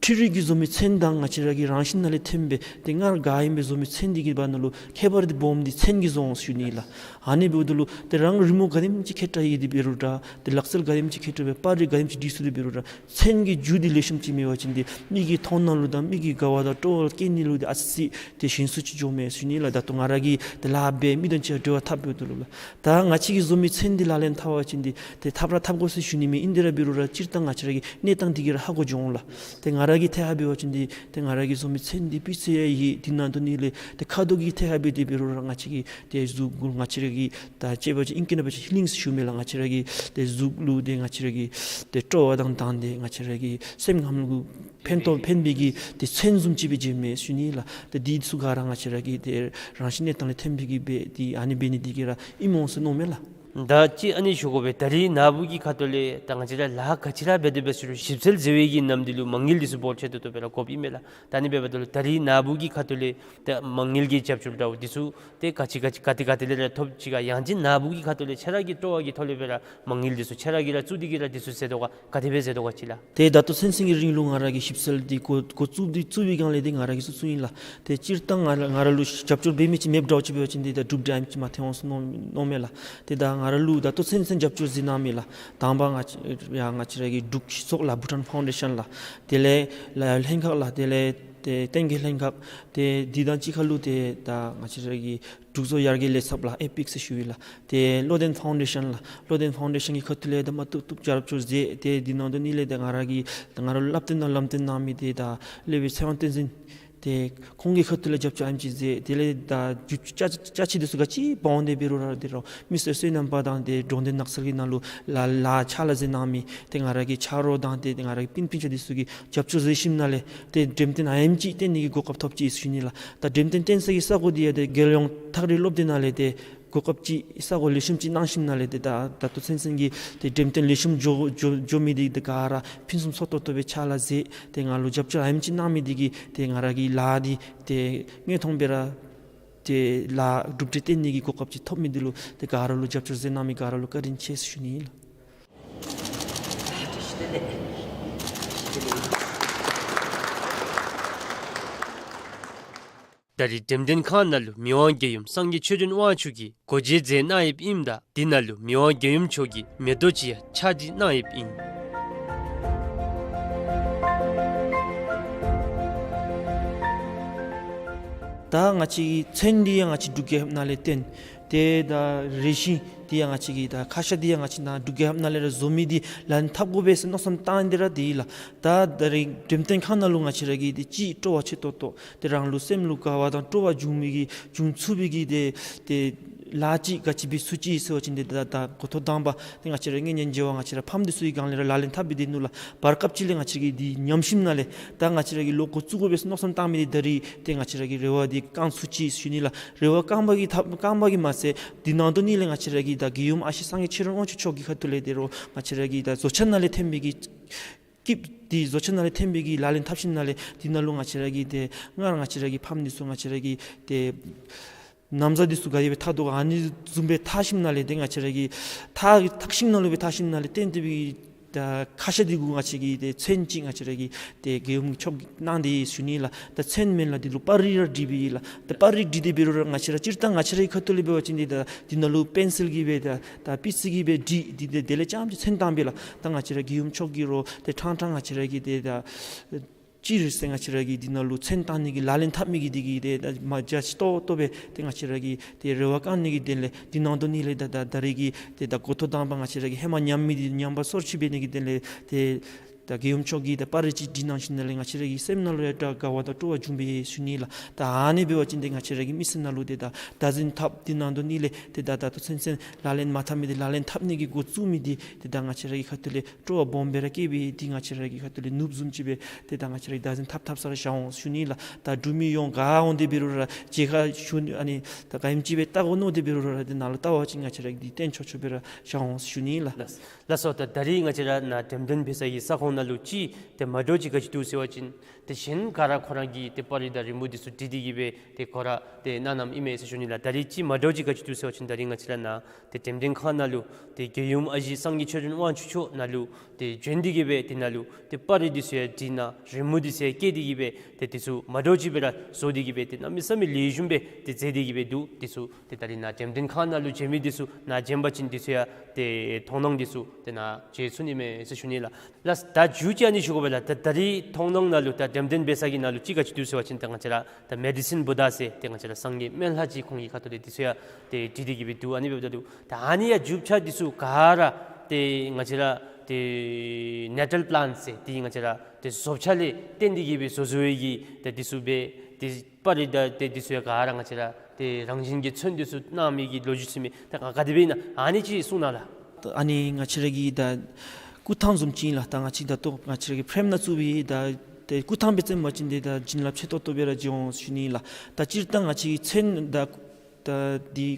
འཕྲུལ་རིག་གིས་བཟོ་མི་ཚོན་དང་ང་བཅས་ར་གི་རང་བཞིན་ནང་ལས་ཐོན་པའི་ཏེ་སྔར་ག་ཨིན་པའི་བཟོ་མི་ཚོན་འདི་གི་བར་ན་ལུ་ཁྱད་པར་འདི་སྦོམ་འདི་ཚོན་གྱིས་བཟོ་འོང་ཟེར་ཞུ་ནི་ལགས། ཨ་ནི་འབདཝ་ད་ལུ་ཏེ་རང་རི་མོ་ག་དེམ་ཅིག་མཁས་དྲགས་ཡོད་དེ་འབད་རུང་འདྲ། ཏེ་ལག་རྩལ་ག་དེམ་ཅིག་མཁས་དྲགས་སྦེ་པར་རིས་ག་དེམ་ཅིག་འབྲི་ཚུགས་དེ་འབད་རུང་འདྲ། ཚོན་གྱི་རྒྱུ་འདི་ལེགས་ཤོམ་ཅིག་མེད་པ་ཅིན་འདི་མི་གི་མཐོང་སྣང་ལུ་དང་མི་གི་དགའ་བ་དང་སྤྲོ་བ་སྐྱེ་ནི་ལུ་འདི་ཨ་ཙི་ཏེ་ཞན་སུ་ཅིག་འགྱོཝ་མས་ཟེར་ཞུ་ནི་ལགས། ད་ལྟོ་ང་ར་གིས་ཏེ་ལཱ་འབད་མི་དང་གཅིག་ཁར་འབྲེལ་བ་འཐབ་འབདཝ་ད་ལུ་ལགས། ད་ང་བཅས་ཀྱིས་བཟོ་མི་ཚོན་འདི་ལག་ལེན་འཐབ་པ་ཅིན་འདི་ཏེ་འཐབ་ར་འཐབ་དགོ་ཟེར་ཞུ་ནི་མེན། ཨིན་དེ་ར་འབད་རུང་ར་སྤྱིར་བཏང་ང་བཅས་ར་གི་གནས་སྟངས་འདི་གིས་ར་ཧ་གོ་འགྱོ་འོང་ལགས། ཏེ་ང་ར་གི་ཐད་ཁར་འབད་བ་ཅིན་འདི་ཏེ་ང་ར་གིས་བཟོ་མི་ཚོན་འདི་སྤུས་ཚད་ཡང་ཡོད། འདི་ནང་དོན་ལས་ཏེ་ཁ་དོག་གི་ཐད་ཁར་འབད་དེ་འབད་རུང་ར་ང་བཅས་ཀྱི་ཏེ་གཟུགས་པོ་ང་བཅས་ར་གི་ད་དཔྱེ་འབད་བ་ཅིན་ཨིང་སྐད་ནང་འབད་བ་ཅིན་ཧི་ལིང་ཟེར་ཞུཝ་མས་ལགས། ང་བཅས་ར་གི་ཏེ་གཟུགས་ལུ་ཏེ་ང་བཅས་ར་གི་ཏེ་སྤྲོ་བ་དང་དང་ཏེ་ང་བཅས་ར་གི་སེམས་ཁམས་ལུ་ཕན་ཐོགས་ཕན་པའི་གི་ཏེ་ཚོན་བཟུམ་ཅིག་སྦེ་མཇལཝ་མས་ཟེར་ཞུ་ནི་ལགས། ཏེ་འདི་ཚུ་ག་ར་ང་བཅས་ར་གི་ཏེ་རང་བཞིན་གནས་སྟངས་ལས་ཐོན་པའི་གི་སྦེ་ཏེ་ཨ་ནི་འབད་ནི་འདི་གིས་ར་ཨིནམ་འོང་ཟེར་མནོཝ་མས་ལགས། ད་ཅི་ཨ་ནི་ཞུ་དགོ་པས། ད་རིས་ནཱ་བུ་གི་ཁ་ཐུག་ལས་ད་ང་བཅས་ར་ལཱ་ག་ཅི་ར་འབད་དེ་འབད་ཟེར་རུང་ཞིབ་འཚོལ་མཛད་པའི་གི་ནམ་དུས་ལུ་མ་དངུལ་འདི་ཚུ་འབོར་ཆེ་ཏོག་ཏོ་སྦེ་ར་དགོཔ་ཨིན་མས་ལགས། ད་ཨ་ནི་འབདཝ་ད་ལུ་ད་རིས་ནཱ་བུ་གི་ཁ་ཐུག་ལས་ད་མ་དངུལ་གྱི་རྒྱབ་སྐྱོར་འདྲཝ་འདི་ཚུ་ཏེ་ག་ཅི་ག་ཅི་ག་ཏེ་ག་ཏེ་ལས་ར་ཐོབ་ཅི་ག། ཡང་ཅིན་ནཱ་བུ་གི་ཁ་ཐུག་ལས་ཁྱེད་ར་གི་སྤྲོ་བ་གི་ཐོག་ལས་སྦེ་ར་མ་དངུལ་འདི་ཚུ་ཁྱེད་ར་གིས་ར་བཙུགས་ཏེ་གིས་ར་འདི་ཚུ་མཛད་དོ་ག། ག་དེ་སྦེ་མཛད་དོ་ག་ཅིག་ལགས། ཏེ་ད་ལྟོ་ཚུན་ཚོད་ཀྱི་རིང་ལུ་ང་ར་གིས་ཞིབ་འཚོལ་འདི་འགོ་འགོ་བཙུགས་འདི་བཙུགས་པའི་སྒང་ལས་ཏེ་ང་ར་གིས་བཙུགས་བཙུགསཔ་ཨིན་ལགས། ཏེ་སྤྱིར་བཏང་ང་ར་ང་ར་ལུ་རྒྱབ་སྐྱོར་འབད་མི་ཅིག་མེདཔ་འདྲཝ་ཅིག་འབད་བ་ཅིན་འདི་ད་གྲུབ་འབྲས་ཨ་ནེམ་ཅིག་མ་ཐོན་འོང་ཟེར་མནོ་མནོཝ་མས་ལགས། ཏེ་ད་ ང་ར་ལུ་ད་ལྟོ་ཚུན་ཚོད་རྒྱབ་སྐྱོར་མཛད་གནང་མི་ལགས། དང་པ་ང་བཅས་ཡ་ང་བཅས་ར་གི་འབྲུག་སྤྱི་ཚོགས་ལགས་བྷུ་ཊཱན་ཕའུན་ཌེ་ཤཱན་ལགས། དེ་ལས་ལ་ལྷན་ཁག་ལགས། དེ་ལས་ཏེ་བསྟན་རྒྱས་ལྷན་ཁག། ཏེ་འདི་དང་གཅིག་ཁར་ལུ་ཏེ་ད་ང་བཅས་ར་གི་འབྲུག་བཟོ་ཡར་རྒྱས་ལས་ཚབ་ལགས་ཨེ་པིག་ཟེར་ཞུ་ཡི་ལགས། ཏེ་བློ་ལྡན་ཕའུན་ཌེ་ཤཱན་ལགས། བློ་ལྡན་ཕའུན་ཌེ་ཤཱན་གྱི་ཁ་ཐུག་ལས་ད་མ་བཏུབ་བཏུབ་རྒྱབ་སྐྱོར་མཛད། ཏེ་འདི་ནང་དོན་ནི་ལས་ད་ང་ར་གི་ད་ང་ར་ལུ་བསླབ་སྟོན་དང་ལམ་སྟོན་གནང་མི་ཏེ་ད་སློབ་དཔོན་ཚེ་དབང་བསྟན་འཛིན། ཏེ་ཁོང་གི་ཁ་ཐུག་ལས་རྒྱབ་སྐྱོར་ཨེམ་ཅིག་མཛད། དེ་ལས་ད་རྒྱུ་ཅ་ཅ་ཆས་འདི་ཚུ་ག་ཅི་འབག་འོང་སྟེ་འབད་རུང་ར་ཏེ་རོགས་མི་སེར་སོ་ནམ་པ་དང་ཏེ་འབྲོག་སྡེ་ནགས་ཚལ་གྱི་ནང་ལུ་ལཱ་ལཱ་ཕྱག་ལཱ་མཛད་གནང་མི་ཏེ་ང་ར་གི་ཆ་རོགས་དང་ཏེ་ང་ར་གི་སྤུན་སྤུན་ཆ་འདི་ཚུ་གིས་རྒྱབ་སྐྱོར་མཛད་ཞིནམ་ལས་ཏེ་འགྲེམས་སྟོན་ཨེམ་ཅིག་སྟོན་ནི་གི་གོ་སྐབས་ཐོབ་ཅི་ཟེར་ཞུ་ནི་ལགས། ད་འགྲེམས་སྟོན་སྟོན་ས་གི་ས་གོ་འདི་ཡང་ཏེ་རྒྱལ་ཡོངས་ཐག་རིང་སློབ་སྡེ་ནང་ལས་ཏེ་གོ་སྐབས་ཅིག་ས་གོ་ལེགས་ཤོམ་ཅིག་གནང་ཞིནམ་ལས་ཏེ་ད་ད་ལྟོ་ཚུན་ཚོད་ཀྱི་ཏེ་འགྲེམས་སྟོན་ལེགས་ཤོམ་འགྱོ་འགྱོ་འགྱོ་མི་འདི་ཏེ་ག་ར་ཕུན་སུམ་ཚོགས་ཏོག་ཏོ་སྦེ་ཕྱག་ལཱ་མཛད། ཏེ་ང་ལུ་རྒྱབ་སྐྱོར་ཨེམ་ཅིག་གནང་མི་འདི་གིས་ཏེ་ང་ར་གི་ལཱ་འདི་ཏེ་དངོས་མཐོང་སྦེ་ར་ཏེ་ལཱ་གྲུབ་འབྲས་སྟོན་ནི་གི་གོ་སྐབས་ཅིག་ཐོབ་མི་འདི་ལུ་ཏེ་ག་ར་ལུ་རྒྱབ་སྐྱོར་མཛད་གནང་མི་ག་ར་ལུ་བཀའ་དྲིན་ཆེ་ཟེར་ཞུ་ནི་ལགས། ད་རིས་འགྲེམས་སྟོན་ཁང་ནང་ལུ་མི་དབང་རྒྱལ་ཡུམ་སངས་རྒྱས་ཆོས་སྒྲོན་དབང་ཕྱུག་གིས་སྒོ་འབྱེད་མཛད་གནང་ཡོདཔ་ཨིནམ་ད་འདི་ནང་ལུ་མི་དབང་རྒྱལ་ཡུམ་མཆོག་གི་མེ་ཏོག་ཅིག་ཡང་ཕྱག་བྲིས་གནང་ཡོདཔ་ཨིན། ད་ང་བཅས་ཀྱི་ཚོན་འདི་ཡང་ང་བཅས་འབྲུག་རྒྱལ་ཁབ་ནང་ལས་བཏོན། ཏེ་ད་རས་ཆེན་འདི་ཡང་ང་བཅས་ཀྱི་ད་ཁ་ཤ་འདི་ཡང་ང་བཅས་ནཱ་འབྲུག་རྒྱལ་ཁབ་ནང་ལས་ར་བཟོ་མི་འདི་ལག་ལེན་འཐབ་དགོ་པས་ཟེར་མནོ་བསམ་བཏང་སྟེ་ར་འདི་ལགས། ད་ད་རིས་འགྲེམས་སྟོན་ཁང་ནང་ལུ་ང་བཅས་ར་གིས་འདི་ཅིག་སྤྲོ་བ་ཆེ་ཏོག་ཏོ་ཏེ་རང་ལུ་སེམས་ལུ་དགའ་བ་དང་སྤྲོ་བ་འབྱུང་མི་གི་འབྱུང་ཚུགས་པའི་གི་ཏེ་ཏེ་ལཱ་ཅིག་ག་ཅི་འབད་ཚུགས་ཅི་ཟེར་བ་ཅིན་འདི་ད་ད་འགོ་ཐོག་དང་པ་ཏེ་ང་བཅས་ར་ངེ་ཉན་བྱེད་པ་ང་བཅས་ར་ཕམ་འདི་ཚུ་གི་སྒང་ལས་ར་ལག་ལེན་འཐབ་སྦེ་སྡོད་ནུག་ལགས། བར་སྐབས་ཅིག་ལས་ང་བཅས་ཀྱིས་འདི་ཉམས་ཞིནམ་ལས་ད་ང་བཅས་ར་གིས་ལོག་འགོ་བཙུགས་དགོ་པས་ཟེར་མནོ་བསམ་བཏང་མི་འདི་ད་རིས་ཏེ་ང་བཅས་ར་གི་རེ་བ་འདི་བསྐང་ཚུགས་ཅི་ཟེར་ཞུ་ནི་ལགས། རེ་བ་བསྐངས་པ་གིས་ཐབས་བསྐངས་པ་གིས་མ་ཚད་འདི་ནང་དོན་ནི་ལས་ང་བཅས་ར་གིས་ད་རྒྱལ་ཡུམ་ཨ་ཞེ་སངས་རྒྱས་ཆོས་སྒྲོན་དབང་ཕྱུག་མཆོག་གི་ཁ་ཐུག་ལས་ཏེ་རོགས་ང་བཅས་ར་གིས་ད་བཟོ་བྱ་ནང་ལས་ཐོན་པའི་གི་སྐྱིདཔ་འདི་བཟོ་བྱ་ནང་ལས་ཐོན་པའི་གི་ལག་ལེན་འཐབ་ཞིནམ་ལས་འདི་ནང་ལུ་ང་བཅས་ར་གིས་ཏེ་སྔར་ང་བཅས་ར་གི་ཕམ་འདི་ཚུ་ང་བཅས་ར་གིས་ཏེ་ན་བཟའ་འདི་ཚུ་ག་དེ་སྦེ་འཐག་དོ་ག་ཨ་ནི་བཟུམ་སྦེ་འཐག་ཞིནམ་ལས་ཏེ་ང་བཅས་ར་གིས་འཐག་འཐག་ཤིང་ནང་ལུ་སྦེ་འཐག་ཞིནམ་ལས་བཏོན་ཏེ་སྦེ་ད་ཁ་ཤ་འདི་གུ་ང་བཅས་ཀྱིས་ཏེ་ཚོན་ཅིག་ང་བཅས་ར་གིས་ཏེ་རྒྱལ་ཡུམ་མཆོག་གིས་གནང་སྟེ་ཡོད་ཟེར་ཞུ་ནི་ལགས། ད་ཚོན་མེན་ལགས། འདི་ལུ་པར་རིས་ར་བྲིས་པའི་ལགས། ད་པར་རིས་བྲིས་ཏེ་འབད་རུང་ར་ང་བཅས་ར་སྤྱིར་བཏང་ང་བཅས་རའི་ཁ་ཐུག་ལས་འབད་བ་ཅིན་འདི་ད་འདི་ནང་ལུ་པེན་སིལ་གྱིས་སྦེ་ད་ད་པི་སི་གིས་སྦེ་བྲིས་ཏེ་ཏེ་དེ་ལས་རྐྱངམ་ཅིག་ཚོན་བཏང་པས་ལགས། ད་ང་བཅས་ར་རྒྱལ་ཡུམ་མཆོག་གིས་རོགས་ཏེ་ཕྲང་ཕྲང་ང་བཅས་ར་གིས་ཏེ་ད་སྤྱིར་ཟེར་ང་བཅས་ར་གིས་འདི་ནང་ལུ་ཚོན་བཏང་ནི་གི་ལག་ལེན་འཐབ་མི་གི་འདི་གིས་ཏེ་ད་མ་རྒྱ་ཆེ་ཏོག་ཏོ་སྦེ་ཏེ་ང་བཅས་ར་གིས་ཏེ་རེ་བ་བསྐང་ནི་གི་དོན་ལས་འདི་ནང་དོན་ནི་ལས་ད་ད་ད་རིས་ཀྱི་ཏེ་ད་འགོ་ཐོག་དང་པ་ང་བཅས་ར་གིས་ཧེ་མ་ཉམས་མི་འདི་ཉམས་པ་སོར་ཆུད་འབད་ནི་གི་དོན་ལས་ཏེ་ད་རྒྱལ་ཡུམ་མཆོག་གིས་ད་པར་རིས་ཅིག་བྲིས་གནང་ཞིནམ་ལས་ང་བཅས་ར་གི་སེམས་ནང་ལུ་ཡང་དགའ་བ་དང་སྤྲོ་བ་བྱུང་པས་ཟེར་ཞུ་ནི་ལགས། ད་ཨ་ནི་འབད་བ་ཅིན་ཏེ་ང་བཅས་ར་གི་མི་སེར་ནང་ལུ་ཏེ་ད་བདག་འཛིན་འཐབ་འདི་ནང་དོན་ནི་ལས་ཏེ་ད་ད་ལྟོ་ཚུན་ཚོད་ལག་ལེན་མ་འཐབ་མི་འདི་ལག་ལེན་འཐབ་ནི་གི་འགོ་བཙུགས་མི་འདི་ཏེ་ད་ང་བཅས་ར་གི་ཁ་ཐུག་ལས་སྤྲོ་བ་སྦོམ་སྦེ་ར་སྐྱེས་པས། འདི་ང་བཅས་ར་གི་ཁ་ཐུག་ལས་ནོར་བུ་བཟུམ་ཅིག་སྦེ་ཏེ་ད་ང་བཅས་ར་གིས་བདག་འཛིན་འཐབ་འཐབ་ས་ར་བཞག་འོང་ཟེར་ཞུ་ནི་ལགས། ད་འབྲུག་མི་ཡོངས་ག་འོང་སྟེ་འབད་རུང་ར་མཇལ་ཁ་ཞུ་ནི་ཨ་ནི་ད་ག་ཨིནམ་ཅིག་སྦེ་བལྟ་དགོ་མནོ་སྟེ་འབད་རུང་ར་འདི་ནང་ལུ་བལྟ་བ་ཅིན་ང་བཅས་ར་གིས་འདི་སྟོན་ཆོག་ཆོག་སྦེ་ར་བཞག་འོང་ཟེར་ཞུ་ནི་ལགས། ལགས་སོ། ད་ད་རིས་ང་བཅས་ར་ནཱ་འགྲེམས་སྟོན་འབད་ས་གི་ས་ཁོངས་ནང་ལུ་ཅིག་ཏེ་མ་འདྲཝ་ཅིག་ག་ཅི་འདུག་ཟེར་བ་ཅིན་ཏེ་གཞན་ག་ར་ཁོ་ར་གིས་ཏེ་པར་རིས་དང་རི་མོ་འདི་ཚུ་བྲིས་ཏེ་གིས་སྦེ་ཏེ་ཁོ་ར་ཏེ་གནང་གནངམ་ཨིན་མས་ཟེར་ཞུ་ནི་ལགས། ད་རིས་ཅིག་མ་འདྲཝ་ཅིག་ག་ཅི་འདུག་ཟེར་བ་ཅིན་ད་རིས་ང་བཅས་ར་ནཱ་ཏེ་འགྲེམས་སྟོན་ཁང་ནང་ལུ་ཏེ་རྒྱལ་ཡུམ་ཨ་ཞེ་སངས་རྒྱས་ཆོས་སྒྲོན་དབང་ཕྱུག་མཆོག་ནཱ་ལུ་ཏེ་བྱོན་ཏེ་གིས་སྦེ་ཏེ་ནཱ་ལུ་ཏེ་པར་རིས་འདི་ཚུ་ཡང་བྲིས་གནང་རི་མོ་འདི་ཚུ་ཡང་བཀལ་ཏེ་གིས་སྦེ་ཏེ་འདི་ཚུ་མ་འདྲཝ་ཅིག་སྦེ་ར་བཟོ་སྟེ་གིས་སྦེ་ཏེ་གནམ་མེད་ས་མེད་ལེགས་ཤོམ་སྦེ་ཏེ་མཛད་དེ་གིས་སྦེ་འདུག། འདི་ཚུ་ཏེ་ད་རིས་ནཱ་འགྲེམས་སྟོན་ཁང་ནང་ལུ་མཇལ་མི་འདི་ཚུ་ནཱ་མཇལ་བ་ཅིན་འདི་ཚུ་ཡང་ཏེ་མཐོང་སྣང་འདི་ཚུ་ཏེ་ནཱ་མཇལ་ཚུགས་ནི་མས་ཟེར་ཞུ་ནི་ལགས། ལགས། ད་མཇུག་ཅིག་ཨ་ནི་ཞུ་དགོ་པས་ལགས། ད་ད་རིས་མཐོང་སྣང་ནང་ལུ་ད་འགྲེམས་སྟོན་འབད་ས་གི་ནང་ལུ་ཅིག་ག་ཅི་འདུག་ཟེར་བ་ཅིན་ད་ང་བཅས་ར་ད་མེ་ཌི་སིན་བུ་དྷ་ཟེར་ཏེ་ང་བཅས་ར་སངས་རྒྱས་སྨན་བླ་ཅིག་ཁོང་གི་ཁ་ཐུག་ལས་འདི་ཚུ་ཡང་ཏེ་བྲིས་ཏེ་གིས་སྦེ་འདུག། ཨ་ནི་འབདཝ་ད་ལུ་ད་ཨ་ནི་ཡང་རྒྱུ་ཆ་འདི་ཚུ་ག་ར་ཏེ་ང་བཅས་ར་ཏེ་ནེ་ཊཱལ་པི་ལཱནཊ་ཟེར་ཏེ་ང་བཅས་ར་ཏེ་བཟོ་བྱ་ལས་བརྟེན་ཏེ་གིས་སྦེ་བཟོ་བཟོ་བའི་གི་ཏེ་འདི་ཚུ་སྦེ་ཏེ་པར་རིས་དང་ཏེ་འདི་ཚུ་ཡང་ག་ར་ང་བཅས་ར་ཏེ་རང་བཞིན་གྱི་ཚོན་འདི་ཚུ་གནང་མི་གི་ལོ་རྒྱུས་ཅིག་མས། ད་ག་དེ་སྦེ་ཨིན་ན་ཨ་ནི་ཅིག་གསུང་གནང་ལགས། ཨ་ནི་ང་བཅས་ར་གི་ད་སྐུ་ཐང་བཟུམ་ཅིག་ཨིན་ལགས། ད་ང་བཅས་ད་ལྟོ་ང་བཅས་ར་གི་ཕྲེམ་ནང་བཙུགས་པའི་ད་ཏེ་སྐུ་ཐང་སྦེ་བརྩམ་པ་ཅིན་འདི་ད་བྱིན་རླབས་ཆེ་ཏོག་ཏོ་སྦེ་ར་འབྱུང་འོང་ཟེར་ཞུ་ནི་ལགས། ད་སྤྱིར་བཏང་ང་བཅས་ཀྱི་ཚོན་ད་ད་འདི་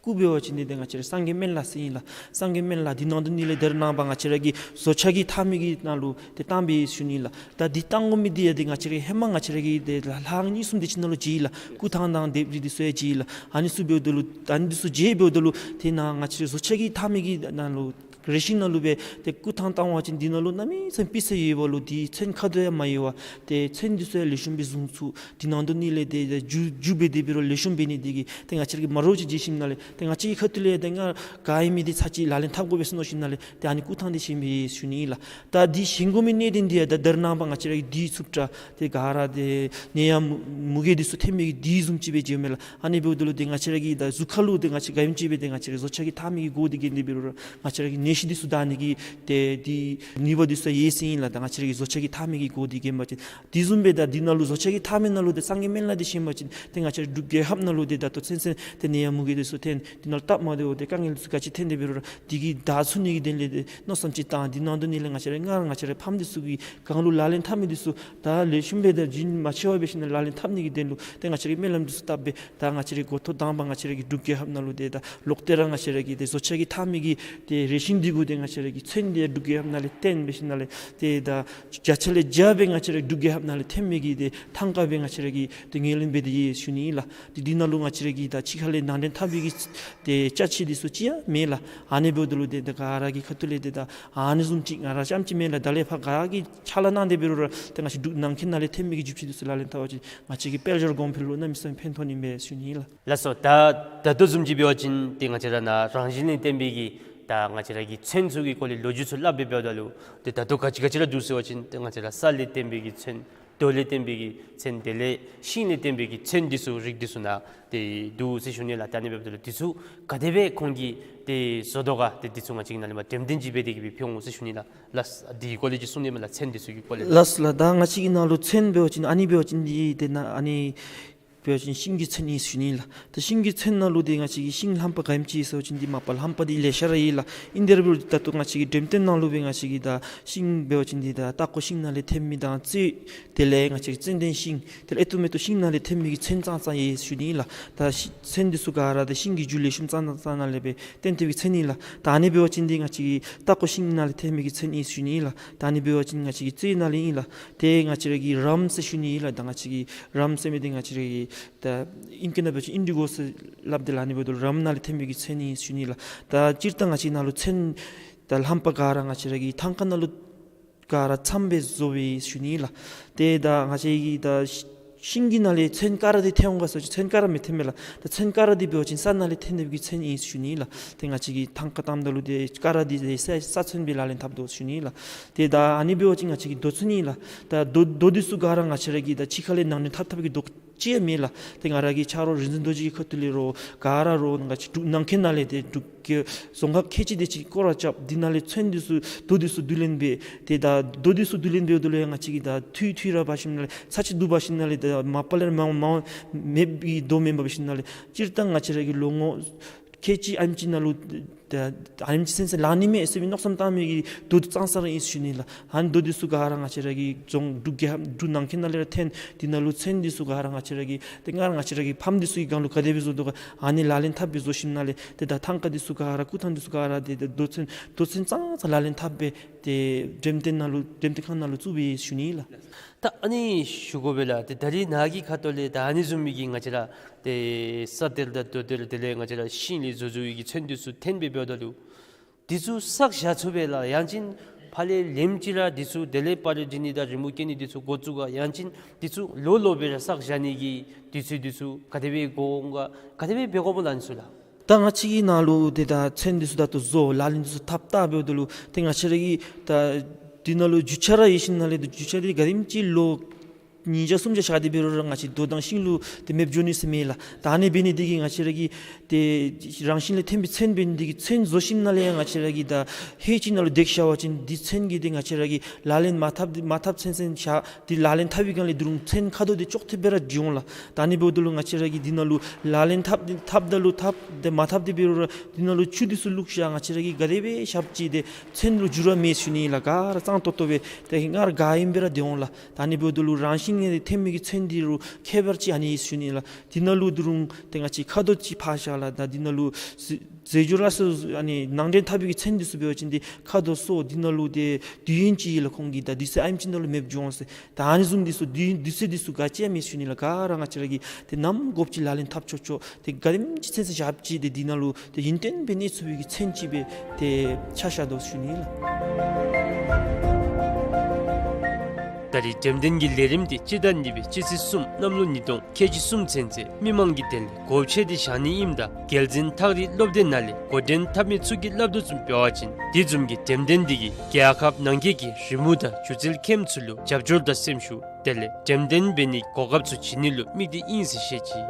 སྐུ་འབད་བ་ཅིན་འདི་ད་ང་བཅས་ར་སངས་རྒྱས་སྨན་བླ་ཟེར་ཨིན་ལགས། སངས་རྒྱས་སྨན་བླ་འདི་ནང་དོན་ནི་ལས་ད་རེས་ནངས་པ་ང་བཅས་ར་གི་བཟོ་བྱ་གི་འཐག་མི་གི་ནང་ལུ་ཏེ་བཏང་པས་ཟེར་ཞུ་ནི་ལགས། ད་འདི་བཏང་དགོ་མི་འདི་ཡང་ཏེ་ང་བཅས་ར་ཧེ་མ་ང་བཅས་ར་གི་ཏེ་ལྷ་ལྷ་ཁང་གཉིས་གསུམ་དེ་ཅིག་ནང་ལུ་མཇལ་ཡི་ལགས། སྐུ་ཐང་དང་ལྡེབས་རིས་འདི་ཚུ་ཡང་མཇལ་ཡི་ལགས། ཨ་ནི་ཚུ་འབདཝ་ད་ལུ་ཨ་ནི་འདི་ཚུ་མཇལ་འབདཝ་ད་ལུ་ཏེ་ནཱ་ང་བཅས་ར་བཟོ་བྱ་གི་འཐག་མི་གི་ནང་ལུ་ རེ་ཤིང་ནང་ལུ་སྦེ་ཏེ་སྐུ་ཐང་བཏང་བ་ཅིན་འདི་ནང་ལུ་གནམ་མེད་ས་མེད་པི་སེ་ཡོད་པ་ལུ་འདི་ཚོན་ཁ་དོག་ཡང་མ་ཡལ་བར་ཏེ་ཚོན་འདི་ཚུ་ཡང་ལེགས་ཤོམ་སྦེ་བཟུང་ཚུགས། འདི་ནང་དོག་ནི་ལས་ཏེ་ཏེ་རྒྱུ་རྒྱུ་སྦེ་དེ་འབད་རུང་ལེགས་ཤོམ་འབད་ནི་དེ་གིས་ཏེ་ང་བཅས་ར་གིས་མ་རོགས་ཅིག་བྱིན་ཞིནམ་ལས་ཏེ་ང་བཅས་ཀྱི་ཁ་ཐུག་ལས་ཏེ་ང་ག་ཨིན་མི་འདི་ཚར་གཅིག་ལག་ལེན་འཐབ་དགོ་པས་ཟེར་མནོ་ཞིནམ་ལས་ཏེ་ཨ་ནི་སྐུ་ཐང་འདི་བཞེངས་པས་ཞུ་ནི་ཨིན་ལགས། ད་འདི་བཞེངས་དགོ་མི་གནད་དོན་འདི་ཡང་ད་ད་རེས་ནངས་པ་ང་བཅས་ར་གིས་དུས་ཚོད་སྤྲོད་ཏེ་ག་ར་ཏེ་ནད་ཡམས་མུ་གེ་འདི་ཚུ་ཐོན་མི་གི་དུས་བཟུམ་ཅིག་སྦེ་མཇལཝ་མས་ལགས། ཨ་ནི་འབདཝ་ད་ལུ་ཏེ་ང་བཅས་ར་གིས་ད་གཟུགས་ཁ་ལུ་ཏེ་ང་བཅས་ག་ཨིནམ་ཅིག་སྦེ་ཏེ་ང་བཅས་ར་གིས་བཟོ་ལྕགས་ཀྱི་ཐག་མེད་ཀྱི་སྒོ་འདི་བརྒལ་ཏེ་འབད་རུང་ར་ང་བཅས་ར་གི་ནད་གཞི་འདི་ཚུ་དྲག་ནི་གི་ཏེ་འདི་ནུས་པ་འདི་ཚུ་ཡོད་ཟེར་ཨིན་ལགས། ད་ང་བཅས་ར་གིས་བཟོ་ལྕགས་ཀྱི་ཐག་མེད་ཀྱི་སྒོ་འདི་བརྒལ་བ་ཅིན། དེ་བཟུམ་སྦེ་ད་འདི་ནང་ལུ་བཟོ་ལྕགས་ཀྱི་ཐག་མེད་ནང་ལུ་ཏེ་སངས་རྒྱས་སྨན་བླ་འདི་བཞེངས་པ་ཅིན་ཏེ་ང་བཅས་ར་འབྲུག་རྒྱལ་ཁབ་ནང་ལུ་ཏེ་ད་ལྟོ་ཚུན་ཚོད་ཏེ་ནད་ཡམས་མུ་གེ་འདི་ཚུ་ཐོན་འདི་ནང་ལུ་སྟབས་མ་བདེཝ་ཏེ་དཀའ་ངལ་འདི་ཚུ་ག་ཅི་ཐོན་ཏེ་འབད་རུང་ར་འདི་གིས་དྲག་ཚུགས་ནི་གི་དོན་ལས་ཏེ་མནོ་བསམ་ཅིག་བཏང་འདི་ནང་དོག་ནི་ལས་ང་བཅས་ར་སྔར་ང་བཅས་ར་ཕམ་འདི་ཚུ་གིས་གང་ལུ་ལག་ལེན་འཐབ་མི་འདི་ཚུ་ད་ལེགས་ཤོམ་སྦེ་ད་རྒྱུན་མ་ཆད་པར་འབད་ཞིནམ་ལས་ལག་ལེན་འཐབ་ནི་གི་དོན་ལུ་ཏེ་ང་བཅས་ར་གི་སྨོན་ལམ་འདི་ཚུ་བཏབ་སྦེ་ད་ང་བཅས་ར་འགོ་ཐོག་དང་པ་ང་བཅས་ར་གི་འབྲུག་རྒྱལ་ཁབ་ནང་ལུ་ཏེ་ད་ལོག་སྟེ་ར་ང་བཅས་ར་གི་ཏེ་བཟོ་ལྕགས་ཀྱི་ཐག་མེད་ཀྱི་ཏེ་རེ་ཤིང་འདི་གུ་ཏེ་ང་བཅས་ར་གི་ཚོན་འདི་འབྲུག་རྒྱལ་ཁབ་ནང་ལས་བཏོན་འབད་ཞིནམ་ལས་ཏེ་ད་བརྒྱ་ཆ་ལས་བརྒྱ་སྦེ་ང་བཅས་ར་འབྲུག་རྒྱལ་ཁབ་ནང་ལས་ཐོན་མི་གི་ཏེ་ཐང་ཀ་སྦེ་ང་བཅས་ར་གིས་ཏེ་ངོས་ལེན་འབད་དེ་ཡོད་ཞུ་ནི་ཨིན་ལགས། ཏེ་འདི་ནང་ལུ་ང་བཅས་ར་གིས་ད་ཕྱི་ཁ་ལས་ནང་འདྲེན་འཐབ་པའི་གི་ཏེ་ཅ་ཆས་འདི་ཚུ་ཅིག་ཡང་མེད་ལགས། ཨ་ནི་འབདཝ་ད་ལུ་ཏེ་ད་ག་ར་གི་ཁ་ཐུག་ལས་ཏེ་ད་ཨ་ནི་བཟུམ་ཅིག་ང་ར་རྐྱངམ་ཅིག་མེན་ལགས། ད་ལས་ཕར་ག་གིས་ཕྱག་ལཱ་གནང་སྟེ་འབད་རུང་ར་ཏེ་ང་བཅས་འབྲུག་ནང་འཁོད་ནང་ལས་ཐོན་མི་གི་རྒྱུ་ཆ་འདི་ཚུ་ལག་ལེན་འཐབ་པ་ཅིན་ང་བཅས་ཀྱི་དཔལ་འབྱོར་གོང་འཕེལ་ལུ་གནམ་མེད་ས་མེད་ཕན་ཐོགས་ནི་མས་ཞུ་ནི་ཨིན་ལགས། ལགས་སོ། ད་ད་ལྟོ་བཟུམ་ཅིག་འབད་བ་ཅིན་ཏེ་ང་བཅས་ར་ནཱ་རང་བཞིན་ལས་བརྟེན་པའི་གི་ད་ང་བཅས་ར་གི་ཚོན་ཚུ་གི་སྐོར་ལས་ལོ་རྒྱུས་ཚུ་སླབ་སྦེ་འབདཝ་ད་ལུ་ཏེ་ད་ལྟོ་ག་ཅི་ག་ཅི་ར་འདུག་ཟེར་བ་ཅིན་ཏེ་ང་བཅས་ར་ས་ལས་བརྟེན་པའི་གི་ཚོན། རྡོ་ལས་བརྟེན་པའི་གི་ཚོན། དེ་ལས་ཤིང་ལས་བརྟེན་པའི་གི་ཚོན་འདི་ཚུ་རིགས་འདི་ཚུ་ནཱ་ཏེ་འདུག་ཟེར་ཞུ་ནི་ལགས། ད་ཨ་ནི་འབདཝ་ད་ལུ་འདི་ཚུ་ག་དེ་སྦེ་ཁོང་གིས་ཏེ་བཟོ་དོ་ག་ཏེ་འདི་ཚུ་ང་བཅས་ཀྱི་ནཱ་ལས་མར་འགྲེམས་སྟོན་ཅིག་འབད་དེ་གི་སྦེ་ཕུལ་འོང་ཟེར་ཞུ་ནི་ལགས། ལགས་སོ། འདི་གི་སྐོར་ལས་ཅིག་གསུང་ནི་མས་ལགས། ཚོན་འདི་ཚུ་གི་སྐོར་ལས་ལགས། ལགས་སོ་ལགས། ད་ང་བཅས་ཀྱི་ནཱ་ལུ་ཚོན་འབད་བ་ཅིན་ཨ་ནི་འབད་བ་ཅིན་འདི་ཏེ་ནཱ་ཨ་ནི་འབད་བ་ཅིན་ཤིང་གི་ཚོན་ཨིན་ཟེར་ཞུ་ནི་ལགས། ད་ཤིང་གི་ཚོན་ནང་ལུ་ཏེ་ང་བཅས་ཀྱི་ཤིང་ལྷམ་པ་ག་ཨིནམ་ཅིག་ཟེར་བ་ཅིན་འདི་མ་པ་ལྷམ་པ་འདི་ལེ་ཤ་ར་ཡོད་ལགས། ཨིན་དེ་ར་འབད་རུང་ད་ལྟོ་ང་བཅས་ཀྱི་འགྲེམས་སྟོན་ནང་ལུ་སྦེ་ང་བཅས་ཀྱི་ད་ཤིང་འབད་བ་ཅིན་འདི་ད་སྟག་ཀོ་ཤིང་ནང་ལས་ཐོན་མི་དང་ཙེ་དེ་ལས་ང་བཅས་ཀྱི་ཙན་དན་ཤིང་དེ་ལས་ཨེ་ཏོག་མེ་ཏོག་ཤིང་ནང་ལས་ཐོན་མི་གི་ཚོན་ཙང་ཙང་ཡོད་ཟེར་ཞུ་ནི་ལགས། ད་ཤི་ཚོན་འདི་ཚུ་ག་ར་ད་ཤིང་གི་རྒྱུ་ལེགས་ཤོམ་ཙང་ཙང་ཙང་ནང་ལས་སྦེ་བཏོན་ཏེ་གི་ཚོན་ཨིན་ལགས། ད་ཨ་ནི་འབད་བ་ཅིན་འདི་ང་བཅས་ཀྱི་སྟག་ཀོ་ཤིང་ནང་ལས་ཐོན་མི་གི་ཚོན་ཨིན་ཟེར་ཞུ་ནི་ལགས། ད་ཨ་ནི་འབད་བ་ཅིན་ང་བཅས་ཀྱི་ཙེ་ནང་ལས་ཨིན་ལགས། ཏེ་ང་བཅས་ར་གི་རམ་ཟེར་ཞུ་ནི་ཨིན་ལགས། ད་ང་བཅས་ཀྱི་རམ་ཟེར་མི་འདི་ང་བཅས་ར་གི་ད་ཨིང་སྐད་ནང་འབད་བ་ཅིན་ཨིན་ཌི་གོ་ཟེར་སླབ་དེ་ལགས། ཨ་ནི་འབདཝ་ད་རམ་ནང་ལས་ཐོན་མི་གི་ཚོན་ཨིན་ཟེར་ཞུ་ནི་ལགས། ད་སྤྱིར་བཏང་ང་བཅས་ནཱ་ལུ་ཚོན་ད་ལྷམ་པ་ག་ར་ང་བཅས་ར་གི་ཐང་ཀ་ནང་ལུ་ག་ར་ཚངམ་སྦེ་བཟོ་བས་ཞུ་ནི་ལགས། ཏེ་ད་ང་བཅས་ཀྱི་ད་ཤི་ཤིང་གི་ནང་ལས་ཚོན་ག་ར་འདི་ཐོན་འོང་ག་ཟེར་བ་ཅིན་ཚོན་ག་ར་མི་ཐོན་མས་ལགས། ད་ཚོན་ག་ར་འདི་འབད་བ་ཅིན་ས་ནང་ལས་ཐོན་ཏེ་གི་ཚོན་ཨིན་ཟེར་ཞུ་ནི་ལགས། ཏེ་ང་བཅས་ཀྱིས་ཐང་ཀ་བཏངམ་ད་ལུ་ཏེ་ག་ར་འདི་ས་ས་ཚོན་སྦེ་ལག་ལེན་འཐབ་དོ་ཞུ་ནི་ལགས། ཏེ་ད་ཨ་ནི་འབད་བ་ཅིན་ང་བཅས་ཀྱི་རྡོ་ཚོན་ཨིན་ལགས། ད་རྡོ་རྡོ་འདི་ཚུ་ག་ར་ང་བཅས་ར་གི་ད་ཕྱི་ཁ་ལས་ནང་འདྲེན་འཐབ་འཐབ་ཀྱི་རྡོ་ཅིག་ཡང་མེད་ལགས། ཏེ་ང་ར་གི་ཆ་རོགས་རིག་འཛིན་རྡོ་རྗེ་གི་ཁ་ཐུག་ལས་རོགས་ག་ར་རོགས་ང་བཅས་འབྲུག་ནང་འཁོད་ནང་ལས་ཏེ་འབྲུག་གི་རྫོང་ཁག་ཁལ་གཅིག་དེ་ཅིག་སྐོར་ར་རྐྱབ། འདི་ནང་ལས་ཚོན་འདི་ཚུ་རྡོ་འདི་ཚུ་བསྡུ་ལེན་འབད། ཏེ་ད་རྡོ་འདི་ཚུ་བསྡུ་ལེན་འབདཝ་ད་ལུ་ཡང་ང་བཅས་ཀྱིས་ད་འཐུས་འཐུས་ར་འབག་ཞིནམ་ལས་ཚར་གཅིག་བསྡུ་འབག་ཞིནམ་ལས་ད་མ་པ་ལས་མ་མ་མེད་པའི་རྡོ་མེན་པར་འབག་ཞིནམ་ལས་སྤྱིར་བཏང་ང་བཅས་ར་གི་ལོ་ངོ་ཁལ་གཅིག་ཨ་ནེམ་ཅིག་ནང་ལུ་ད་ཨ་ནེམ་ཅིག་ཚུན་ཚོད་ལང་ནི་མས་ཟེར་བའི་མནོ་བསམ་བཏང་མི་གི་རྡོ་ཙང་ཙང་ར་ཨིན་ཟེར་ཞུ་ནི་ལགས། ཨ་ནི་རྡོ་འདི་ཚུ་ག་ར་ང་བཅས་ར་གི་རྫོང་འབྲུག་རྒྱལ་ཁབ་འབྲུག་ནང་འཁོད་ནང་ལས་ར་ཐོན། འདི་ནང་ལུ་ཚོན་འདི་ཚུ་ག་ར་ང་བཅས་ར་གི་ཏེ་སྔར་ང་བཅས་ར་གི་ཕམ་འདི་ཚུ་གིས་གང་ལུ་ག་དེ་སྦེ་བཟོ་དོ་ག་ཨ་ནི་ལག་ལེན་འཐབ་སྦེ་བཟོ་ཞིནམ་ལས་ཏེ་ད་ཐང་ཀ་འདི་ཚུ་ག་ར་སྐུ་ཐང་འདི་ཚུ་ག་ར་ཏེ་ད་རྡོ་ཚོན་རྡོ་ཚོན་ཙང་ཙང་ལག་ལེན་འཐབ་སྦེ་ཏེ་འགྲེམས་སྟོན་ནང་ལུ་འགྲེམས་སྟོན་ཁང་ནང་ལུ་བཙུགས་པས་ཞུ་ནི་ལགས། ད་ཨ་ནི་ཞུ་དགོ་པས་ལགས། ཏེ་ད་རིས་ནཱ་གི་ཁ་ཐུག་ལས་ད་ཨ་ནི་བཟུམ་མའི་གི་ང་བཅས་ར་ཏེ་ས་གཏེར་དང་རྡོ་གཏེར་དེ་ལས་ང་བཅས་ར་ཤིང་ལས་བཟོ་བཟོ་བའི་གི་ཚོན་འདི་ཚུ་ཐོན་སྦེ་འབདཝ་ད་ལུ་འདི་ཚུ་བསགས་བཞག་ཚུགས་པས་ལགས། ཡང་ཅིན་ཕར་ལས་ལེནམ་ཅིག་ར་འདི་ཚུ་དེ་ལས་པར་རིས་འབྲི་ནི་དང་རི་མོ་བཀལ་ནི་འདི་ཚུ་འགོ་བཙུགས་ག། ཡང་ཅིན་འདི་ཚུ་ལོ་ལོ་སྦེ་ར་བསགས་བཞག་ནི་གི་དུས་ཚོད་འདི་ཚུ་ག་དེ་སྦེ་འགོར་འོང་ག། ག་དེ་སྦེ་འབད་དགོཔ་ལགས་ཨ་ནི་ཚུ་ལགས། ད་ང་བཅས་ཀྱི་ནཱ་ལུ་ཏེ་ད་ཚོན་འདི་ཚུ་ད་ལྟོ་བཟོ་ལག་ལེན་འདི་ཚུ་འཐབ་འཐབ་འབདཝ་ད་ལུ་ཏེ་ང་བཅས་ར་གི་ད་འདི་ནང་ལུ་རྒྱུ་ཆ་ར་ཡོད་ཞིནམ་ལས་ཏེ་རྒྱུ་ཆ་འདི་ག་དེམ་ཅིག་ལོ་ཉིས་བརྒྱ་སུམ་བརྒྱ་བཞག་སྟེ་འབད་རུང་ར་ང་བཅས་རྡོ་དང་ཤིང་ལུ་ཏེ་མེདཔ་འགྱོ་ནི་ཟེར་མེད་ལགས། ད་ཨ་ནི་འབད་ནི་འདི་གིས་ང་བཅས་ར་གི་ཏེ་རང་བཞིན་ལས་ཐོན་པའི་ཚོན་འབད་ནི་འདི་གིས་ཚོན་བཟོ་ཞིནམ་ལས་ཡང་ང་བཅས་ར་གི་ད་ཧེ་ཅིག་ནང་ལུ་བཏེགས་བཞག་པ་ཅིན་འདི་ཚོན་གྱིས་ཏེ་ང་བཅས་ར་གིས་ལག་ལེན་མ་འཐབ་མ་འཐབ་ཚུན་ཚོད་བཞག་ཏེ་ལག་ལེན་འཐབ་པའི་སྒང་ལས་ད་རུང་ཚོན་ཁ་དོག་འདི་ཅོག་འཐདཔ་སྦེ་ར་འགྱོ་འོང་ལགས། ད་ཨ་ནི་འབདཝ་ད་ལུ་ང་བཅས་ར་གིས་འདི་ནང་ལུ་ལག་ལེན་འཐབ་འཐབ་ད་ལུ་འཐབ་ཏེ་མ་འཐབ་སྟེ་འབད་རུང་ར་འདི་ནང་ལུ་ཆུ་འདི་ཚུ་བླུགས་བཞག་ང་བཅས་ར་གིས་ག་དེ་སྦེ་བཞགཔ་ཅིག་ཏེ་ཚོན་ལུ་འགྱུར་བ་མེད་ཞུ་ནི་ལགས། ག་ར་གཙང་ཏོག་ཏོ་སྦེ་ཏེ་སྔར་ག་ཨིནམ་སྦེ་ར་སྡོད་འོང་ལགས། ད་ཨ་ནི་འབདཝ་ད་ལུ་རང་བཞིན་ ངེས་ཏེ་མི་གི་ཚན་འདི་རུ་ཁྱད་པར་ཅིག་ཨ་ནི་ཨིན་ཞུ་ནི་ལགས། འདི་ནང་ལུ་ད་རུང་ཏེ་ང་བཅས་ཁ་དོག་ཅིག་ཕར་བཞག་ལགས། ད་འདི་ནང་ལུ་ཟས་སྦྱོར་ལ་སོགས་ཨ་ནི་ནང་འདྲེན་འཐབ་པའི་གི་ཚན་འདི་ཚུ་འབད་བ་ཅིན་ཏེ་ཁ་དོག་སོགས་འདི་ནང་ལུ་ཏེ་དུས་ཡུན་ཅིག་ལུ་ཁོང་གིས་ད་དུས་ཚོད་ཨ་ནེམ་ཅིག་ནང་ལུ་མེདཔ་འགྱོ་འོང་ཟེར། ད་ཨ་ནི་བཟུམ་འདི་ཚུ་དུས་དུས་ཚོད་འདི་ཚུ་ག་ཅི་ཡང་མེད་ཞུ་ནི་ལགས། ག་ར་ང་བཅས་ར་གིས་ཏེ་ནམ་དགོཔ་ཅིག་ལག་ལེན་འཐབ་ཆོག་ཆོག། ཏེ་ག་དེམ་ཅིག་ཚུན་ཚོད་བཞགཔ་ཅིག་ཏེ་འདི་ནང་ལུ་ཏེ་ཡུན་བརྟན་སྦེ་གནས་ཚུགས་པའི་གི་ཚན་ཅིག་སྦེ་ཏེ་ཆ་བཞག་དོ་ཞུ་ནི་ལགས། ད་རེས་འགྲེམས་སྟོན་གྱི་ལས་རིམ་འདི་སྤྱི་ཟླ་གཉིས་པའི་སྤྱི་ཚེས་གསུམ་གནམ་ལོ་ཉིས་སྟོང་ཁལ་གཅིག་གསུམ་ཚུན་ཚོད་མི་མང་གི་དོན་ལས་སྒོ་ཕྱེ་སྟེ་བཞག་ནི་ཨིནམ་ད་རྒྱལ་འཛིན་ཐག་རིང་སློབ་སྡེ་ནང་ལས་འགོ་འདྲེན་འཐབ་མི་ཚུ་གིས་སླབ་དོ་བཟུམ་འབད་བ་ཅིན་དེ་བཟུམ་གྱི་འགྲེམས་སྟོན་འདི་གིས་རྒྱལ་ཁབ་ནང་འཁོད་ཀྱི་རི་མོ་དང་སྒྱུ་རྩལ་མཁནམ་ཚུ་ལུ་རྒྱབ་སྐྱོར་དང་སེམས་ཤུགས་དེ་ལས་འགྲེམས་སྟོན་འབད་ནིའི་གོ་སྐབས་ཚུ་བྱིན་ནི་ལུ་དམིགས་ཏེ་ཨིན་ཟེར་བཤད་ཅི།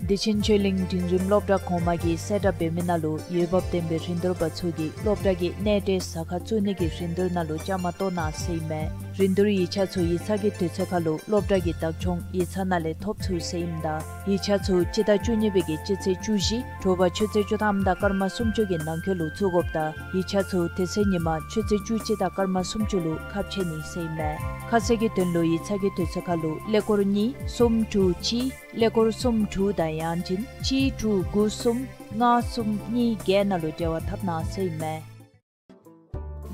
བདེ་ཆེན་ཆོས་གླིང་འབྲིང་རིམ་སློབ་གྲྭ་གོང་མ་གིས་གསལ་བསྒྲགས་འབད་མི་ནང་ལུ་འོས་འབབ་ལྡན་པའི་རིན་བསྡུར་པ་ཚུ་གིས་སློབ་གྲྭ་གི་གནས་འབྲེལ་ཟ་ཁང་བཙུགས་ནི་གི་རིན་བསྡུར་ནང་ལུ་བཅའ་མར་གཏོགས་གནང་ཟེར་ཨིན་མས། རིན་བསྡུར་ཡིག་ཆ་ཚུ་ཡིག་ཚང་གི་དུས་ཚོད་ཁར་ལུ་སློབ་གྲྭ་གི་བདག་སྐྱོང་ཡིག་ཚང་ནང་ལས་ཐོབ་ཚུགས་ཟེར་ཨིནམ་ད་ཡིག་ཆ་ཚུ་སྤྱི་ཟླ་བཅུ་གཉིས་པའི་གི་སྤྱི་ཚེས་བཅུ་བཞི་དྲོ་པ་ཆུ་ཚོད་བཅུ་ཐམ་དང་སྐར་མ་སུམ་ཅུ་གི་ནང་འཁོད་ལུ་བཙུགས་དགོཔ་དང་ཡིག་ཆ་ཚུ་དེ་ཚེ་ཉིན་མ་ཆུ་ཚོད་བཅུ་གཅིག་དང་སྐར་མ་སུམ་ཅུ་ལུ་ཁ་ཕྱེ་ནི་ཟེར་ཨིན་མས། ཁ་གསལ་གྱི་དོན་ལུ་ཡིག་ཚང་གི་དུས་ཚོད་ཁར་ལུ་ཀླད་ཀོར་གཉིས་གསུམ་དྲུག་གཅིག་ཀླད་ཀོར་གསུམ་དྲུག་དང་ཡང་ཅིན་གཅིག་དྲུག་དགུ་གསུམ་ལྔ་གསུམ་གཉིས་བརྒྱད་ནང་ལུ་འབྲེལ་བ་འཐབ་གནང་ཟེར་ཨིན་མས།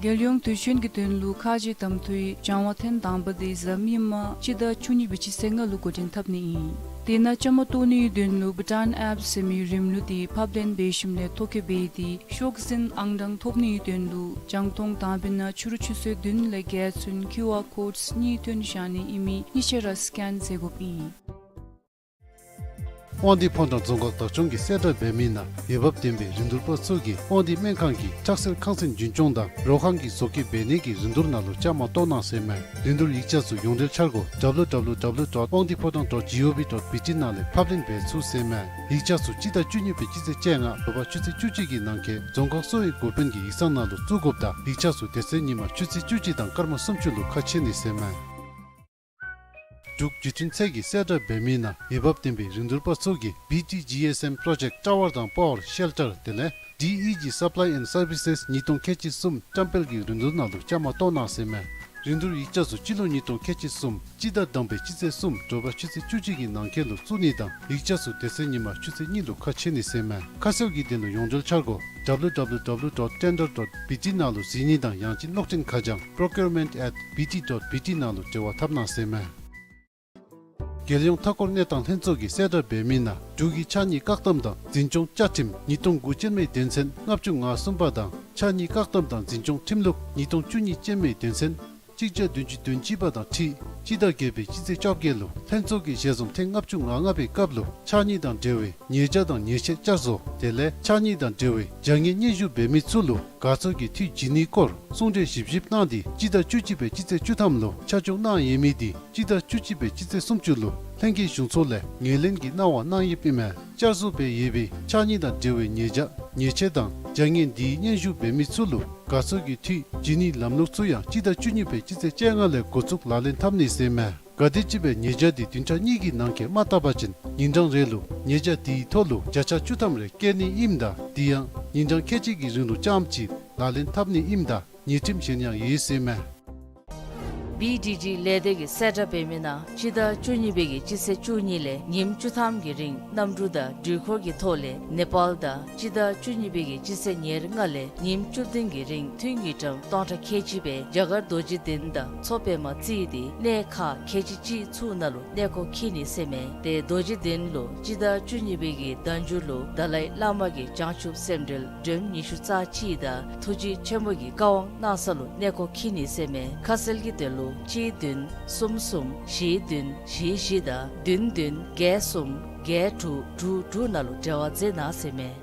རྒྱལ་ཡོངས་དུས་ཆེན་གྱི་དོན་ལུ་ཁ་རྗེ་གདམ་འཐུའི་སྦྱང་བ་ཐེངས་དང་པ་འདི་གཟའ་མིག་དམར་སྤྱི་ཟླ་བཅུ་གཉིས་པའི་སྤྱི་ཚེས་ལྔ་ལུ་འགོ་འདྲེན་འཐབ་ནི་ཨིན། དེ་ནང་བཅའ་མར་གཏོགས་ནིའི་དོན་ལུ་བྷུ་ཊཱན་ཨེཔ་ཟེར་མི་རིམ་ལུགས་འདི་ཕབ་ལེན་འབད་ཞིནམ་ལས་ཐོ་བཀོད་འབད་དེ་ཤོག་འཛིན་ཨང་གྲངས་ཐོབ་ནིའི་དོན་ལུ་རྒྱང་མཐོང་དང་པའི་ནང་ཕྱི་རུ་ཆུ་ཚོད་བདུན་ལས་བརྒྱད་ཚུན་ཀིའུ་ཨར་ཀོཌ་གཉིས་ཐོན་བཞག་ནི་ཨིན་མི་གཉིས་ཆ་ར་སི་ཀེན་མཛད་དགོཔ་ཨིན། དབང་འདུས་ཕོ་བྲང་རྫོང་ཁག་བདག་སྐྱོང་གིས་གསལ་བསྒྲགས་འབད་མི་ནང་འོས་འབབ་ལྡན་པའི་རིན་བསྡུར་པ་ཚུ་གིས་དབང་འདུས་སྨན་ཁང་གི་ཁྲག་སེལ་ཁང་ཚན་རྒྱུན་སྐྱོང་དང་རོ་ཁང་གི་བཟོ་བཀོད་འབད་ནི་གི་རིན་བསྡུར་ནང་ལུ་བཅའ་མར་གཏོགས་གནང་ཟེར་ཨིན་མས། རིན་བསྡུར་ཡིག་ཆ་ཚུ་ཡོངས་འབྲེལ་འཆར་སྒོ་W W W dot wangdiphotang dot gov dot B T ནང་ལས་ཕབ་ལེན་འབད་ཚུགས་ཟེར་ཨིན་མས། ཡིག་ཆ་ཚུ་སྤྱི་ཟླ་བཅུ་གཉིས་པའི་སྤྱི་ཚེས་བཅོ་ལྔ་དྲོ་པ་ཆུ་ཚོད་བཅུ་གཅིག་གི་ནང་འཁོད་རྫོང་ཁག་གསོ་བའི་འགོ་དཔོན་གྱི་ཡིག་ཚང་ནང་ལུ་བཙུགས་དགོཔ་དང་ཡིག་ཆ་ཚུ་དེ་ཚེ་ཉིན་མ་ཆུ་ཚོད་བཅུ་གཅིག་དང་སྐར་མ་སུམ་ཅུ་ལུ་ཁ་ཕྱེ་ནི་ཟེར་ཨིན་མས། འབྲུག་བརྒྱུད་འཕྲིན་ཚད་ཀྱིས་གསལ་བསྒྲགས་འབད་མི་ནང་འོས་འབབ་ལྡན་པའི་རིན་བསྡུར་པ་ཚུ་གིས་B T G S M Project Tower དང་Power Shelter དེ་ལས་D E G Supply and Services ཉིས་སྟོང་ཁལ་གཅིག་གསུམ་བཀྲམ་སྤེལ་གྱི་རིན་བསྡུར་ནང་ལུ་བཅའ་མར་གཏོགས་གནང་ཟེར་ཨིན་མས། རིན་བསྡུར་ཡིག་ཆ་ཚུ་སྤྱི་ལོ་ཉིས་སྟོང་ཁལ་གཅིག་གསུམ་སྤྱི་ཟླ་དང་པའི་སྤྱི་ཚེས་གསུམ་དྲོ་པ་ཆུ་ཚོད་བཅུ་གཅིག་གི་ནང་འཁོད་ལུ་བཙུགས་ནི་དང་ཡིག་ཆ་ཚུ་དེ་ཚེ་ཉིན་མ་ཆུ་ཚོད་གཉིས་ལུ་ཁ་ཕྱེ་ནི་ཟེར་ཨིན་མས། ཁ་གསལ་གྱི་དོན་ལུ་ཡོངས་འབྲེལ་འཆར་སྒོ་W W W dot tender dot B T ནང་ལུ་གཟིགས་ནི་དང་ཡང་ཅིན་གློག་འཕྲིན་ཁ་བྱང་procurement at B T dot B T ནང་ལུ་འབྲེལ་བ་འཐབ་གནང་ཟེར་ཨིན་མས། རྒྱལ་ཡོངས་མཐའ་འཁོར་གནས་སྟངས་ལྷན་ཚོགས་ཀྱིས་གསལ་བསྒྲགས་འབད་མི་ནང་འབྲུག་གི་ཕྱགས་སྙིགས་བཀག་སྡོམ་དང་འཛིན་སྐྱོང་བཅའ་ཁྲིམས་ཉིས་སྟོང་དགུ་ཅན་མའི་དོན་ཚན་ལྔ་བཅུ་ང་གསུམ་པ་དང་ཕྱགས་སྙིགས་བཀག་སྡོམ་དང་འཛིན་སྐྱོང་ཁྲིམས་ལུགས་ཉིས་སྟོང་བཅུ་གཉིས་ཅན་མའི་དོན་ཚན་གཅིག་བརྒྱ་བདུན་ཅུ་དོན་གཅིག་པ་དང་འཁྲིལ་སྤྱི་ཟླ་བརྒྱད་པའི་སྤྱི་ཚེས་བཅོ་བརྒྱད་ལུ་ལྷན་ཚོགས་ཀྱིས་ཞལ་འཛོམས་ཐེངས་ལྔ་བཅུ་ང་ལྔ་པའི་སྐབས་ལུ་ཕྱགས་སྙིགས་དང་འབྲེལ་བའི་ཉེས་བྱ་དང་ཉེས་ཆད་བསྐྱར་བཟོ་དེ་ལས་ཕྱགས་སྙིགས་དང་འབྲེལ་བའི་བྱ་ངན་སྙན་ཞུ་འབད་མི་ཚུ་ལུ་དགའ་ཚོར་གྱི་འཐུས་བྱིན་ནིའི་སྐོར་གསུང་གྲོས་ཞིབ་ཞིབ་གནང་སྟེ་སྤྱི་ཟླ་བཅུ་གཅིག་པའི་སྤྱི་ཚེས་བཅུ་ཐམ་ལུ་ཆ་འཇོག་གནང་ཡོད་མི་དེ་སྤྱི་ཟླ་བཅུ་གཅིག་པའི་སྤྱི་ཚེས་སུམ་ཅུ་ལུ་ལྷན་རྒྱས་གཞུང་ཚོགས་ལས་ངོས་ལེན་གྱི་གནང་བ་གནང་ཡོདཔ་ཨིན་མས། བསྐྱར་བཟོ་འབད་ཡོད་པའི་ཕྱགས་སྙིགས་དང་འབྲེལ་བའི་ཉེས་བྱ་ཉེས་ཆད་དང་བྱ་ངན་དེའི་སྙན་ཞུ་འབད་མི་ཚུ་ལུ་དགའ་ཚོར་གྱི་འཐུས་བྱིན་ནིའི་ལམ་ལུགས་ཚུ་ཡང་སྤྱི་ཟླ་བཅུ་གཉིས་པའི་སྤྱི་ཚེས་བཅོ་ལྔ་ལས་འགོ་བཙུགས་ལག་ལེན་འཐབ་ནི་ཟེར་ཨིན་མས། ག་དེམ་ཅིག་སྦེ་ཉེས་བྱ་དེ་བདུན་ཕྲག་གཉིས་ཀྱི་ནང་འཁོད་མ་བཏབ་པ་ཅིན་ཉིན་གྲངས་རེ་ལུ་ཉེས་བྱ་དེའི་ཐོག་ལུ་བརྒྱ་ཆ་བཅུ་ཐམ་རེ་བཀལ་ནི་ཨིནམ་ད་དེ་ཡང་ཉིན་གྲངས་ཁལ་གཅིག་གི་རིང་ལུ་རྐྱངམ་ཅིག་ལག་ལེན་འཐབ་ནི་ཨིནམ་ད་ཉེས་ཁྲིམས་གཞན་ཡང་ཡོད་ཟེར་ཨིན་མས། B D D ལས་སྡེ་གིས་གསལ་བསྒྲགས་འབད་མི་ནང་སྤྱི་ཟླ་བཅུ་གཉིས་པའི་གི་སྤྱི་ཚེས་བཅུ་གཉིས་ལས་ཉིནམ་བཅུ་ཐམ་གྱི་རིང་གནམ་གྲུ་དང་འགྲུལ་འཁོར་གྱི་ཐོག་ལས་ནེ་པཱལ་དང་སྤྱི་ཟླ་བཅུ་གཉིས་པའི་གི་སྤྱི་ཚེས་ཉེར་ལྔ་ལས་ཉིནམ་བཅུ་བདུན་གྱི་རིང་ཐུན་གྱི་ཀྲམ་སྟོང་ཕྲག་ཁལ་གཅིག་སྦེ་རྒྱ་གར་རྡོ་རྗེ་གདན་དང་མཚོ་པདྨ་བརྩིས་ཏེ་གནས་ཁག་ཁལ་གཅིག་གཅིག་ཚུ་ནང་ལུ་གནས་སྐོར་འཁྱིད་ནི་ཟེར་ཨིན་མས། ཏེ་རྡོ་རྗེ་གདན་ལུ་སྤྱི་ཟླ་བཅུ་གཉིས་པའི་གི་ཟླ་མཇུག་ལུ་དཱ་ལའི་བླ་མ་གི་བྱང་ཆུབ་སེམས་འགྲེལ་སྒྲོམ་ཉི་ཤུ་རྩ་གཅིག་དང་ཐུགས་རྗེ་ཆེན་པོ་གི་བཀའ་དབང་གནང་ས་ལུ་གནས་སྐོར་འཁྱིད་ནི་ཟེར་ཨིན་མས། ཁ་གསལ་གྱི་དོན་ལུ་གཅིག་བདུན་གསུམ་གསུམ་བཞི་བདུན་བཞི་བཞི་དང་བདུན་བདུན་བརྒྱད་གསུམ་བརྒྱད་དྲུག་དྲུག་དྲུག་ནང་ལུ་འབྲེལ་བ་མཛད་གནང་ཟེར་ཨིན་མས།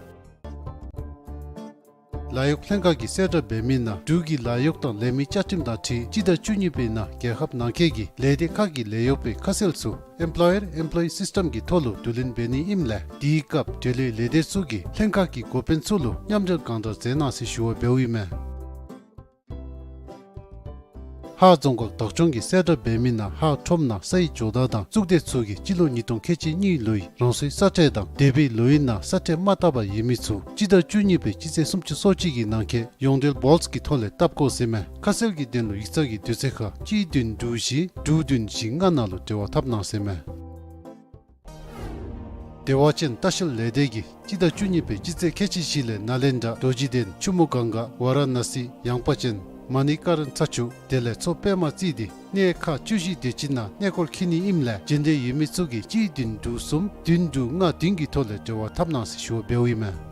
ལཱ་གཡོག་ལྷན་ཁག་གིས་གསལ་བསྒྲགས་འབད་མི་ནང་འབྲུག་གི་ལཱ་གཡོག་དང་ལས་མི་བཅའ་ཁྲིམས་དང་འཁྲིལ་སྤྱི་ཟླ་བཅུ་གཉིས་པའི་ནང་རྒྱལ་ཁབ་ནང་འཁོད་ཀྱི་ལས་སྡེ་ཁག་གི་ལས་གཡོག་པའི་ཁ་གསལ་ཚུ་Employer Employee System གྱི་ཐོག་ལུ་བསྡུ་ལེན་འབད་ནི་ཨིནམ་ལས་དེའི་སྐབས་འབྲེལ་ཡོད་ལས་སྡེ་ཚུ་གིས་ལྷན་ཁག་གི་འགོ་དཔོན་ཚུ་ལུ་མཉམ་འབྲེལ་གང་དྲག་མཛད་གནང་ཟེར་ཞུ་བ་འབདཝ་ཨིན་མས། ཧཱ་རྫོང་ཁག་བདག་སྐྱོང་གི་གསལ་བསྒྲགས་འབད་མི་ནང་ཧཱ་ཁྲོམ་ནང་ས་ཡི་ཇོ་བདག་དང་གཙུག་སྡེ་ཚུ་གིས་སྤྱི་ལོ་ཉིས་སྟོང་ཁལ་གཅིག་གཉིས་ལོའི་རང་སོའི་ས་ཁྲལ་དང་འདས་པའི་ལོའི་ནང་ས་ཁྲལ་མ་བཏབ་པར་ཡོད་མི་ཚུ་སྤྱི་ཟླ་བཅུ་གཉིས་པའི་སྤྱི་ཚེས་སུམ་ཅུ་སོ་གཅིག་གི་ནང་འཁོད་ཡོངས་འབྲེལ་བཱལཊསི་གི་ཐོག་ལས་བཏབ་དགོ་ཟེར་མས། ཁ་གསལ་གྱི་དོན་ལུ་ཡིག་ཚང་གི་དུས་ཚོད་ཁར་གཅིག་བདུན་དྲུག་བཞི་དྲུག་བདུན་བཞི་ལྔ་ནང་ལུ་འབྲེལ་བ་འཐབ་གནང་ཟེར་མས། བདེ་བ་ཅན་ལྟ་བཤལ་ལས་སྡེ་གིས་སྤྱི་ཟླ་བཅུ་གཉིས་པའི་སྤྱི་ཚེས་ཁལ་གཅིག་བཞི་ལས་ནཱ་ལེནྡྲ་རྡོ་རྗེ་གདན་ཆུ་མོ་གངྒཱ་ཝཱ་ར་ཎ་སི་ཡངས་པ་ཅན་མ་ཎི་ཀ་རན་ཚ་ཆུ་དེ་ལས་མཚོ་པདྨ་རྩིས་ཏེ་གནས་ཁག་བཅུ་བཞི་དེ་ཅིག་ནང་གནས་སྐོར་འཁྱིད་ནི་ཨིནམ་ལས་འབྱོན་འདོད་ཡོད་མི་ཚུ་གིས་གཅིག་བདུན་དྲུག་གསུམ་བདུན་དྲུག་ལྔ་བདུན་གྱི་ཐོག་ལས་འབྲེལ་བ་འཐབ་གནང་ཟེར་ཞུ་བ་འབདཝ་ཨིན་མས།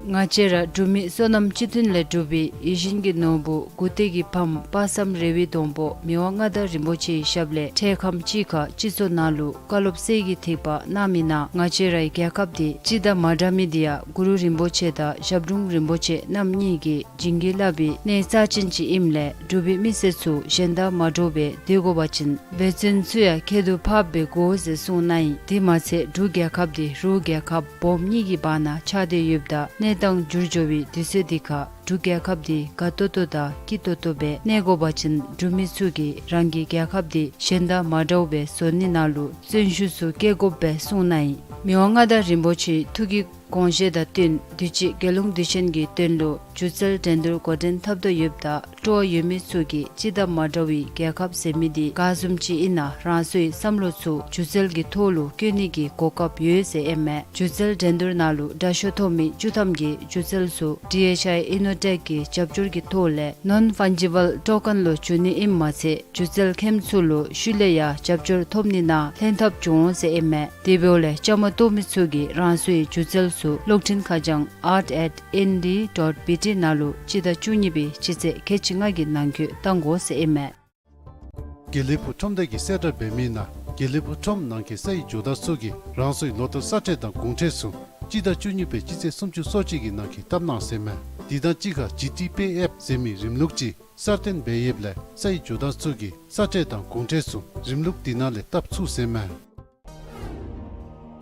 ང་བཅས་ར་འབྲུག་མི་བསོད་ནམས་སྤྱི་མཐུན་ལས་གྲུབ་པའི་ཡིད་བཞིན་གྱི་ནོར་བུ་མགུ་ཏོ་གི་ཕམ་དཔག་བསམ་རེ་བའི་སྡོང་པོ་མི་དབང་མངའ་བདག་རིན་པོ་ཆེའི་ཞབས་ལས་འཕྲལ་ཁམས་ཅིག་ཁར་སྤྱི་ཚོགས་ནང་ལུ་བཀའ་སློབ་གསེར་གྱི་ཐིགས་པ་གནང་མི་ནང་ང་བཅས་རའི་རྒྱལ་ཁབ་འདི་སྤྱི་ཟླ་མ་འདྲ་མི་འདི་ཡང་གུ་རུ་རིན་པོ་ཆེ་དང་ཞབས་དྲུང་རིན་པོ་ཆེ་རྣམ་གཉིས་ཀྱིས་བྱིན་གྱིས་བརླབས་པའི་གནས་རྩ་ཅན་ཅིག་ཨིནམ་ལས་འབྲུག་པའི་མི་སེར་ཚུ་གཞན་དང་མ་འདྲཝ་སྦེ་སྡོད་དགོ་པ་ཅིན་འབད་བརྩོན་ཚུ་ཡང་ཁྱད་དུ་འཕགསཔ་སྦེ་དགོ་ཟེར་གསུངས་གནང་ཡི། དེ་མ་ཚད་འབྲུག་རྒྱལ་ཁབ་འདི་རུ་རྒྱལ་ཁབ་སྦོམ་གཉིས་ཀྱི་བར་ན་ཆགས་ཏེ་ཡོདཔ་ད་གནས་སྟངས་འགྱུར་འགྱོ་བའི་དུས་ཚོད་འདི་ཁར་འབྲུག་རྒྱལ་ཁབ་འདི་དགའ་ཏོག་ཏོ་དང་སྐྱིད་ཏོག་ཏོ་སྦེ་གནས་དགོ་པ་ཅིན་འབྲུག་མི་ཚུ་གིས་རང་གི་རྒྱལ་ཁབ་འདི་གཞན་དང་མ་འདྲཝ་སྦེ་བཟོ་ནི་ནང་ལུ་བརྩོན་ཤུགས་ཚུ་བསྐྱེད་དགོཔ་སྦེ་གསུངས་གནང་ཡི། མི་དབང་མངའ་བདག་རིན་པོ་ཆེའི་ཐུགས་ཀྱི་དགོངས་བཞེད་དང་བསྟུན་དུས་ཅི་རྒྱལ་ཡོངས་དུས་ཆེན་གྱི་དོན་ལུ་སྒྱུ་རྩལ་འགྲན་བསྡུར་འགོ་འདྲེན་འཐབ་དོ་ཡོདཔ་ད་སྤྲོ་བ་ཡོད་མི་ཚུ་གིས་སྤྱི་ཟླ་མ་འདྲ་བའི་རྒྱལ་ཁབ་ཟེར་མི་འདི་ག་བཟུམ་ཅིག་ཨིན་ན་རང་སོའི་བསམ་བློ་ཚུ་སྒྱུ་རྩལ་གྱི་ཐོག་ལུ་བཀོད་ནི་གི་གོ་སྐབས་ཡོད་ཟེར་ཨིན་མས། སྒྱུ་རྩལ་འགྲན་བསྡུར་ནང་ལུ་དྲག་ཤོས་ཐོབ་མི་བཅུ་ཐམ་གྱི་སྒྱུ་རྩལ་ཚུ་ཌི་ཨེཆ་ཨའི་ཨི་ནོ་ཊེཀ་གི་རྒྱབ་སྐྱོར་གྱི་ཐོག་ལས་ནོན་ཕཱན་ཇི་བཱལ་ཊོ་ཀེན་ལུ་བསྒྱུར་ནི་ཨིནམ་མ་ཚད་སྒྱུ་རྩལ་མཁནམ་ཚུ་ལུ་ཤུལ་ལས་ཡང་རྒྱབ་སྐྱོར་ཐོབ་ནི་ནང་ལྷན་ཐབས་འབྱུང་འོང་ཟེར་ཨིན་མས། དེ་འབདཝ་ལས་བཅའ་མར་གཏོགས་མི་ཚུ་གིས་རང་སོའི་སྒྱུ་རྩལ་ཚུ་གློག་འཕྲིན་ཁ་བྱང་art at N D dot B T ནང་ལུ་སྤྱི་ཟླ་བཅུ་གཉིས་པའི་སྤྱི་ཚེས་ཁལ་གཅིག་ལྔ་གི་ནང་འཁོད་བཏང་དགོ་ཟེར་ཨིན་མས། དགེ་ལེགས་ཕུག་ཁྲོམ་སྡེ་གི་གསལ་བསྒྲགས་འབད་མི་ནང་དགེ་ལེགས་ཕུག་ཁྲོམ་ནང་གི་ས་ཡི་ཇོ་བདག་ཚུ་གིས་རང་སོའི་ལོ་ལྟར་ས་ཁྲལ་དང་གོང་ཁྲལ་ཚུ་སྤྱི་ཟླ་བཅུ་གཉིས་པའི་སྤྱི་ཚེས་སུམ་ཅུ་སོ་གཅིག་གི་ནང་འཁོད་བཏབ་གནང་ཟེར་མས། དེ་དང་གཅིག་ཁར་ཇི་ཊི་པེ་ཨེཕ་ཟེར་མི་རིམ་ལུགས་ཅིག་གསར་བཏོན་འབད་ཡོདཔ་ལས་ས་ཡི་ཇོ་བདག་ཚུ་གིས་ས་ཁྲལ་དང་གོང་ཁྲལ་ཚུ་རིམ་ལུགས་དེ་ནང་ལས་བཏབ་ཚུགས་ཟེར་མས།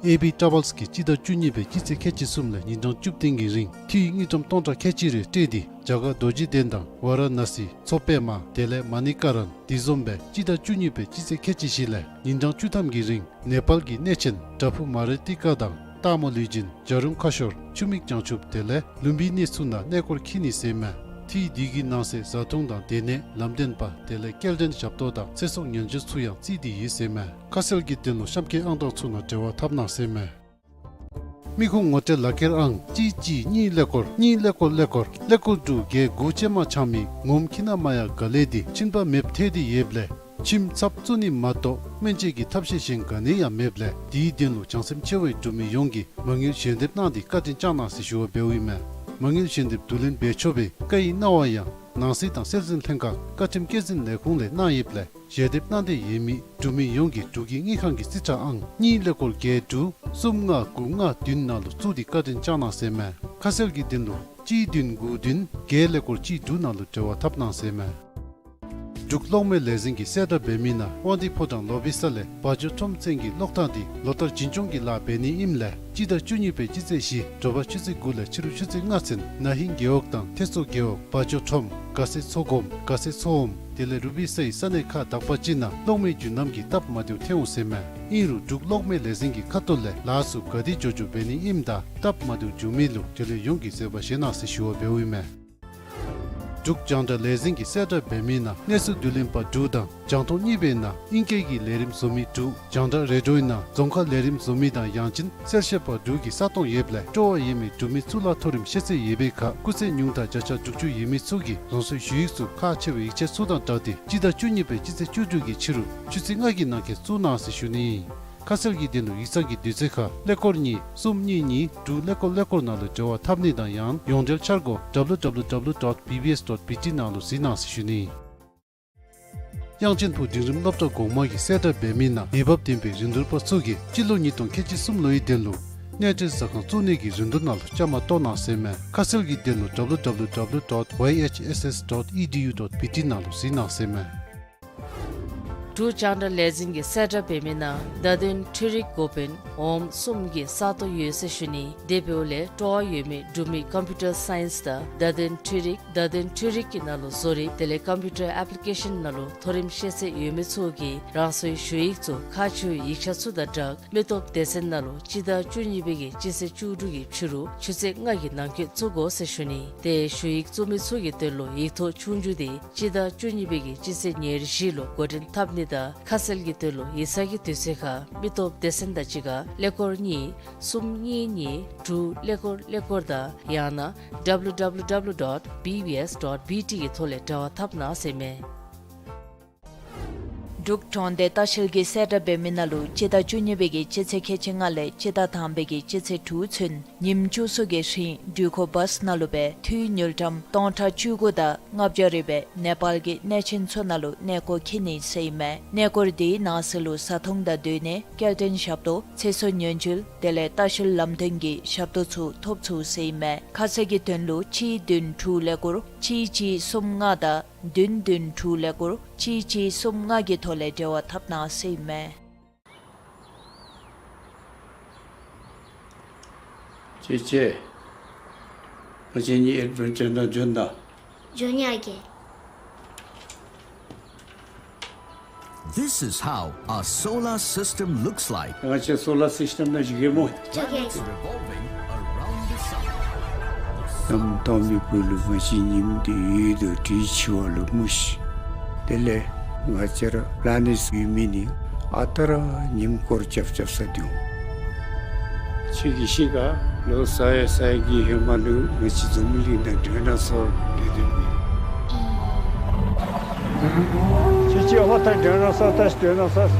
ཨེ་བི་ཊ་རེ་ཝེལསི་གིས་སྤྱི་ཟླ་བཅུ་གཉིས་པའི་སྤྱི་ཚེས་ཁལ་གཅིག་གསུམ་ལས་ཉིན་གྲངས་བཅུ་བདུན་གྱི་རིང་འཐུས་དངུལ་ཀྲམ་སྟོང་ཕྲག་ཁལ་གཅིག་རེ་སྤྲོད་དེ་རྒྱ་གར་རྡོ་རྗེ་གདན་དང་ཝཱ་ར་ཎ་སི་མཚོ་པདྨ་དེ་ལས་མ་ཎི་ཀ་རན་དེ་བཟུམ་སྦེ་སྤྱི་ཟླ་བཅུ་གཉིས་པའི་སྤྱི་ཚེས་ཁལ་གཅིག་བཞི་ལས་ཉིན་གྲངས་བཅུ་ཐམ་གྱི་རིང་ནེ་པཱལ་གྱི་གནས་ཆེན་བྲག་ཕུག་མ་རི་ཏི་ཀ་དང་སྟག་མོ་ལུས་སྦྱིན་བྱ་རུང་ཁ་ཤོར་ཆུ་མིག་བྱང་ཆུབ་དེ་ལས་ལུམ་བི་ནི་ཚུ་ནང་གནས་སྐོར་འཁྱིད་ནི་ཟེར་མས། འཐུས་དེ་གི་ནང་གསེས་བཟའ་འཐུང་དང་སྡོད་གནས་ལམ་སྟོན་པ་དེ་ལས་སྐྱེལ་འདྲེན་ཞབས་ཏོག་དང་ཚེ་སྲོག་ཉེན་བཅོལ་ཚུ་ཡང་རྩིས་ཏེ་ཡོད་ཟེར་མས། ཁ་གསལ་གྱི་དོན་ལུ་གཤམ་འཁོད་ཨང་གྲངས་ཚུ་ནང་འབྲེལ་བ་འཐབ་གནང་ཟེར་མས། མི་ཁུངས་ངོ་སྤྲོད་ལག་ཁྱེར་ཨང་གཅིག་གཅིག་གཉིས་ཀླད་ཀོར་གཉིས་ཀླད་ཀོར་ཀླད་ཀོར་ཀླད་ཀོར་དྲུག་བརྒྱད་དགུ་ཅན་མ་ཆགས་མི་ངོམ་ཁྱི་ན་མ་ཡ་ག་ལེ་འདི་ཁྱིམ་པ་མེདཔ་ཐལ་ཏེ་ཡོདཔ་ལས་ཁྱིམ་ཚབ་བཙུགས་ནི་མ་གཏོགས་སྨན་བཅོས་ཀྱི་ཐབས་ཤེས་གཞན་ག་ནི་ཡང་མེདཔ་ལས་དེའི་དོན་ལུ་བྱང་སེམས་ཆེ་བའི་འབྲུག་མི་ཡོངས་ཀྱིས་མ་དངུལ་ཞལ་འདེབས་གནང་སྟེ་བཀའ་དྲིན་བསྐྱང་གནང་ཟེར་ཞུ་བ་འབདཝ་ཨིན་མས། མ་དངུལ་ཞལ་འདེབས་བསྡུ་ལེན་འབད་ཆོག་པའི་བཀའ་ཡིག་གནང་བ་ཡང་ནང་སྲིད་དང་སྲོལ་འཛིན་ལྷན་ཁག་བཀའ་ཁྲིམས་སྐྱེད་འཛིན་ལས་ཁུངས་ལས་གནང་ཡོདཔ་ལས་ཞལ་འདེབས་གནང་འདོད་ཡོད་མི་འབྲུག་མི་ཡོངས་ཀྱིས་འབྲུག་གི་དངུལ་ཁང་གི་རྩིས་ཁྲ་ཨང་གཉིས་ཀླད་ཀོར་བརྒྱད་དྲུག་གསུམ་ལྔ་དགུ་ལྔ་བདུན་ནང་ལུ་བཙུགས་ཏེ་བཀའ་དྲིན་བསྐྱང་གནང་ཟེར་མས། ཁ་གསལ་གྱི་དོན་ལུ་གཅིག་བདུན་དགུ་བདུན་བརྒྱད་ཀླད་ཀོར་གཅིག་དྲུག་ནང་ལུ་འབྲེལ་བ་འཐབ་གནང་ཟེར་མས། འབྲུག་གློག་མེ་ལས་འཛིན་གྱི་གསལ་བསྒྲགས་འབད་མི་ནང་དབང་འདུས་ཕོ་བྲང་ལོ་བི་ས་ལས་བ་ཇོ་ཁྲོམ་ཚུན་གྱི་གློག་ཐག་འདི་ལོ་ལྟར་རྒྱུན་སྐྱོང་གི་ལཱ་འབད་ནི་ཨིནམ་ལས་སྤྱི་ཟླ་བཅུ་གཉིས་པའི་སྤྱི་ཚེས་བཞི་དྲོ་པ་ཆུ་ཚོད་དགུ་ལས་ཕྱི་རུ་ཆུ་ཚོད་ལྔ་ཚུན་ན་ཧིང་རྒེད་འོག་དང་ཐེད་མཚོ་རྒེད་འོག་བ་ཇོ་ཁྲོམ་ག་སེ་མཚོ་སྒོམ་ག་སེ་མཚོ་འོམ་དེ་ལས་རུ་བི་སའི་ས་གནས་ཁག་དག་པ་ཅིག་ནང་གློག་མེ་རྒྱུན་ལམ་གྱི་སྟབས་མ་བདེཝ་ཐོན་འོང་ཟེར་མས། ཨིན་རུང་འབྲུག་གློག་མེ་ལས་འཛིན་གྱི་ཁ་ཐུག་ལས་ལཱ་ཚུ་ག་དེ་མགྱོགས་མགྱོགས་འབད་ནི་ཨིནམ་ད་སྟབས་མ་བདེཝ་བྱུང་མི་ལུ་འབྲེལ་ཡོད་ཡོངས་ཀྱིས་བཟོད་པ་བཞེས་གནང་ཟེར་ཞུ་བ་འབདཝ་ཨིན་མས། འབྲུག་རྒྱང་བསྒྲགས་ལས་འཛིན་གྱི་གསལ་བསྒྲགས་འབད་མི་ནང་གནས་ཚུལ་བསྡུ་ལེན་པ་དྲུག་དང་རྒྱང་མཐོང་གཉིས་པའི་ནང་ཨིང་སྐད་ཀྱི་ལས་རིམ་བཟོ་མི་དྲུག་རྒྱང་བསྒྲགས་རེ་ཌིའོའི་ནང་རྫོང་ཁ་ལས་རིམ་བཟོ་མི་དང་ཡང་ཅིན་གསལ་བཤད་པ་དྲུག་གི་ས་སྟོང་ཡོདཔ་ལས་སྤྲོ་བ་ཡོད་མི་འབྲུག་མི་གཙུག་ལག་མཐོ་རིམ་ཤེས་ཚད་ཡོད་པའི་ཁར་སྐུགས་ཚད་ཉུང་མཐའ་བརྒྱ་ཆ་དྲུག་ཅུ་ཡོད་མི་ཚུ་གིས་རང་སོའི་ཞུ་ཡིག་ཚུ་ཁག་ཆེ་བའི་ཡིག་ཆ་ཚུ་དང་སྦྲགས་ཏེ་སྤྱི་ཟླ་བཅུ་གཉིས་པའི་སྤྱི་ཚེས་བཅུ་དྲུག་གི་ཕྱི་རུ་ཆུ་ཚོད་ལྔ་གི་ནང་འཁོད་བཙུགས་གནང་ཟེར་ཞུ་ནི་ཨིན། ཁ་གསལ་གྱི་དོན་ལུ་ཡིག་ཚང་གི་དུས་ཚོད་ཁར་ཀླད་ཀོར་གཉིས་གསུམ་གཉིས་གཉིས་དྲུག་ཀླད་ཀོར་ཀླད་ཀོར་ནང་ལུ་འབྲེལ་བ་འཐབ་ནི་དང་ཡང་ཡོངས་འབྲེལ་འཆར་སྒོ་W W W dot B B S dot B T ནང་ལུ་གཟིགས་གནང་ཟེར་ཞུ་ནི་ཨིན། དབྱངས་ཅན་ཕུག་འབྲིང་རིམ་སློབ་གྲྭ་གོང་མ་གི་གསལ་བསྒྲགས་འབད་མི་ནང་འོས་འབབ་ལྡན་པའི་རིན་བསྡུར་པ་ཚུ་གིས་སྤྱི་ལོ་ཉིས་སྟོང་ཁལ་གཅིག་གསུམ་ལོའི་དོན་ལུ་གནས་སྡོད་ཟ་ཁང་བཙུགས་ནི་གི་རིན་བསྡུར་ནང་ལུ་བཅའ་མར་གཏོགས་གནང་ཟེར་མས། ཁ་གསལ་གྱི་དོན་ལུ་W W W dot Y H S S dot E D U dot B T ནང་ལུ་གཟིགས་གནང་ཟེར་མས། འབྲུག་རྒྱང་བསྒྲགས་ལས་འཛིན་གྱིས་གསལ་བསྒྲགས་འབད་མི་ནང་བརྡ་དོན་འཕྲུལ་རིག་འགོ་དཔོན་འོགམ་གསུམ་གྱི་ས་སྟོང་ཡོད་ཟེར་ཞུ་ནི། དེ་འབདཝ་ལས་སྤྲོ་བ་ཡོད་མི་འབྲུག་མི་ཀམ་པིའུ་ཊར་སའིནསི་དང་བརྡ་དོན་འཕྲུལ་རིག་བརྡ་དོན་འཕྲུལ་རིག་གི་ནང་ལུ་བཟོ་རིག་དེ་ལས་ཀམ་པིའུ་ཊར་ཨེཔ་ལི་ཀེ་ཤཱན་ནང་ལུ་མཐོ་རིམ་ཤེས་ཚད་ཡོད་མི་ཚུ་གིས་རང་སོའི་ཞུ་ཡིག་ཚུ་ཁག་ཆེ་བའི་ཡིག་ཆ་ཚུ་དང་སྦྲགས་མི་སྟོབས་སྡེ་ཚན་ནང་ལུ་སྤྱི་ཟླ་བཅུ་གཉིས་པའི་གི་སྤྱི་ཚེས་བཅུ་དྲུག་གི་ཕྱི་རུ་ཆུ་ཚོད་ལྔ་གི་ནང་འཁོད་བཙུགས་དགོ་ཟེར་ཞུ་ནི། དེ་ཞུ་ཡིག་བཙུགས་མི་ཚུ་གི་དོན་ལུ་ཡིག་ཐོག་ཆོས་རྒྱུགས་དེ་སྤྱི་ཟླ་བཅུ་གཉིས་པའི་གི་སྤྱི་ཚེས་ཉེར་བཞི་ལུ་འགོ་འདྲེན་འཐབ་ནི་དང་ཁ་གསལ་གྱི་དོན་ལུ་ཡིག་ཚང་གི་དུས་ཚོད་ཁར་མི་སྟོབས་སྡེ་ཚན་དང་གཅིག་ཁར་ཀླད་ཀོར་གཉིས་གསུམ་གཉིས་གཉིས་དྲུག་ཀླད་ཀོར་ཀླད་ཀོར་དང་ཡང་ན་ཌབ་ལུ་ཌབ་ལུ་ཌབ་ལུ་ཌོཊ་བི་བི་ཨེསི་ཌོཊ་བི་ཊི་གི་ཐོག་ལས་འབྲེལ་བ་འཐབ་གནང་ཟེར་མས། འབྲུག་གྲོང་སྡེ་ལྟ་བཤལ་གྱིས་གསལ་བསྒྲགས་འབད་མི་ནང་ལུ་སྤྱི་ཟླ་བཅུ་གཉིས་པའི་གི་སྤྱི་ཚེས་ཁལ་གཅིག་ལྔ་ལས་སྤྱི་ཟླ་དང་པའི་གི་སྤྱི་ཚེས་དྲུག་ཚུན་ཉིནམ་བཅུ་གསུམ་གྱི་རིང་འགྲུལ་འཁོར་བཱསི་ནང་ལུ་སྦེ་འཐུས་དངུལ་ཀྲམ་སྟོང་ཕྲག་བཅུ་དགུ་དང་ལྔ་བརྒྱ་རེ་སྦེ་ནེ་པཱལ་གྱི་གནས་ཆེན་ཚུ་ནང་ལུ་གནས་སྐོར་འཁྱིད་ནི་ཟེར་ཨིན་མས། གནས་སྐོར་དེའི་ནང་གསེས་ལུ་བཟའ་འཐུང་དང་སྡོད་གནས་སྐྱེལ་འདྲེན་ཞབས་ཏོག་ཚེ་སྲོག་ཉེན་བཅོལ་དེ་ལས་ལྟ་བཤལ་ལམ་སྟོན་གྱི་ཞབས་ཏོག་ཚུ་ཐོབ་ཚུགས་ཟེར་ཨིན་མས། ཁ་གསལ་གྱི་དོན་ལུ་གཅིག་བདུན་དྲུག་ཀླད་ཀོར་གཅིག་གཅིག་གསུམ་ལྔ་དང་བདུན་བདུན་དྲུག་ཀླད་ཀོར་གཅིག་གཅིག་གསུམ་ལྔ་གི་ཐོག་ལས་འབྲེལ་བ་འཐབ་གནང་ཟེར་ཨིན་མས། ཅེ་ཅེ། ང་བཅས་གཉིས་ཨེཌ་བེན་ཅར་ནང་འབྱོན་ད། འབྱོན་ཡི་ཨ་རྒས། This is how a solar system looks like. ང་བཅས་སོ་ལར་སིསི་ཊེམ་ནང་བཞུགས་གེ་སྨོ། བཅོ་བརྒྱད། Planets revolving around the sun. གནམ་སྟོང་པའི་སྦུག་ལུ་ང་བཅས་ཉིམ་འདི་ཡོད་དོ་དྲི་ཆུ་བ་ལུ་མུ་ཤི། དེ་ལས་ང་བཅས་ར་པི་ལེ་ནེཊསི་ཡོད་མི་ནི་ཨ་རྟག་ར་ཉིམ་སྐོར་རྐྱབ་རྐྱབ་ས་འདི་འོང་། ཁྱོད་ཀྱིས་ཤེས་ག། ལོ་ས་ཡ་ས་ཡ་གི་ཧེ་མ་ལུ་ང་བཅས་འཛམ་བུ་གླིང་ནང་ཌའི་ནོ་སོར་སྡོད་སྡོདཔ་མས། ཁྱོད་ཀྱིས་ཧོ་ད་ཌའི་ནོ་སོར་ད་ཌའི་ནོ་སོར།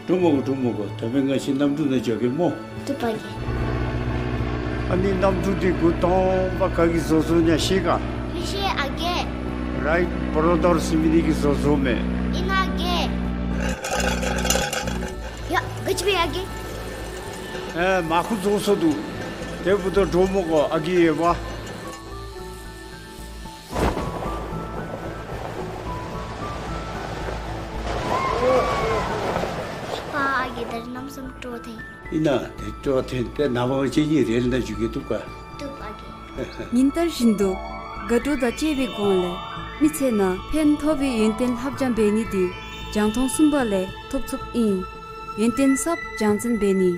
འགྲོ་མི་དགོ། འགྲོ་མི་དགོ། ད་འབདན་ང་བཅས་གནམ་གྲུ་ནང་འགྱོ་གེ་སྨོ། བཏུབ་པ་རྒས། ཨ་ནི་གནམ་གྲུ་འདི་འགོ་དང་པ་ག་གིས་བཟོ་བཟོཝ་ཨིན་ན་ཤེས་ག། མི་ཤེས་ཨ་རྒས། རའིཊ་བོརོ་དར་ཟེར་མི་འདི་གིས་བཟོ་བཟོཝ་མས། ཨིན་ན་རྒས། ཡ་ག་ཅི་འབད་ཡི་ཨ་རྒས། ཨེ་མར་ཁུ་བཟོ་བཟོཝ་འདུག། དེ་འབདཝ་ད་འགྲོ་མི་དགོ་ཨ་རྒས་ཡོདཔ། པ་ཨ་རྒས་ད་རིས་གནམ་མེད་ས་མེད་སྤྲོ་ཐོན། ཨིན་ན་དེ་སྤྲོ་ཐོན་ཏེ་ནངས་པ་ང་བཅས་གཉིས་རེལ་ནང་འཛུལ་གེ། བཏུབ་ག། བཏུབ་ཨ་རྒས། ཉིན་ལྟར་བཞིན་དུ་དགའ་སྤྲོ་དང་བཅས་པའི་སྒོ་ལས་མི་ཚེ་ནང་ཕན་ཐོགས་པའི་ཡོན་ཏན་ལྷབ་སྦྱང་འབད་ནི་འདི་རྒྱང་མཐོང་གསུམ་པ་ལས་ཐོབ་ཚུགསཔ་ཨིན། ཡོན་ཏན་ཟབ་སྦྱང་ཚན་འབད་ནི།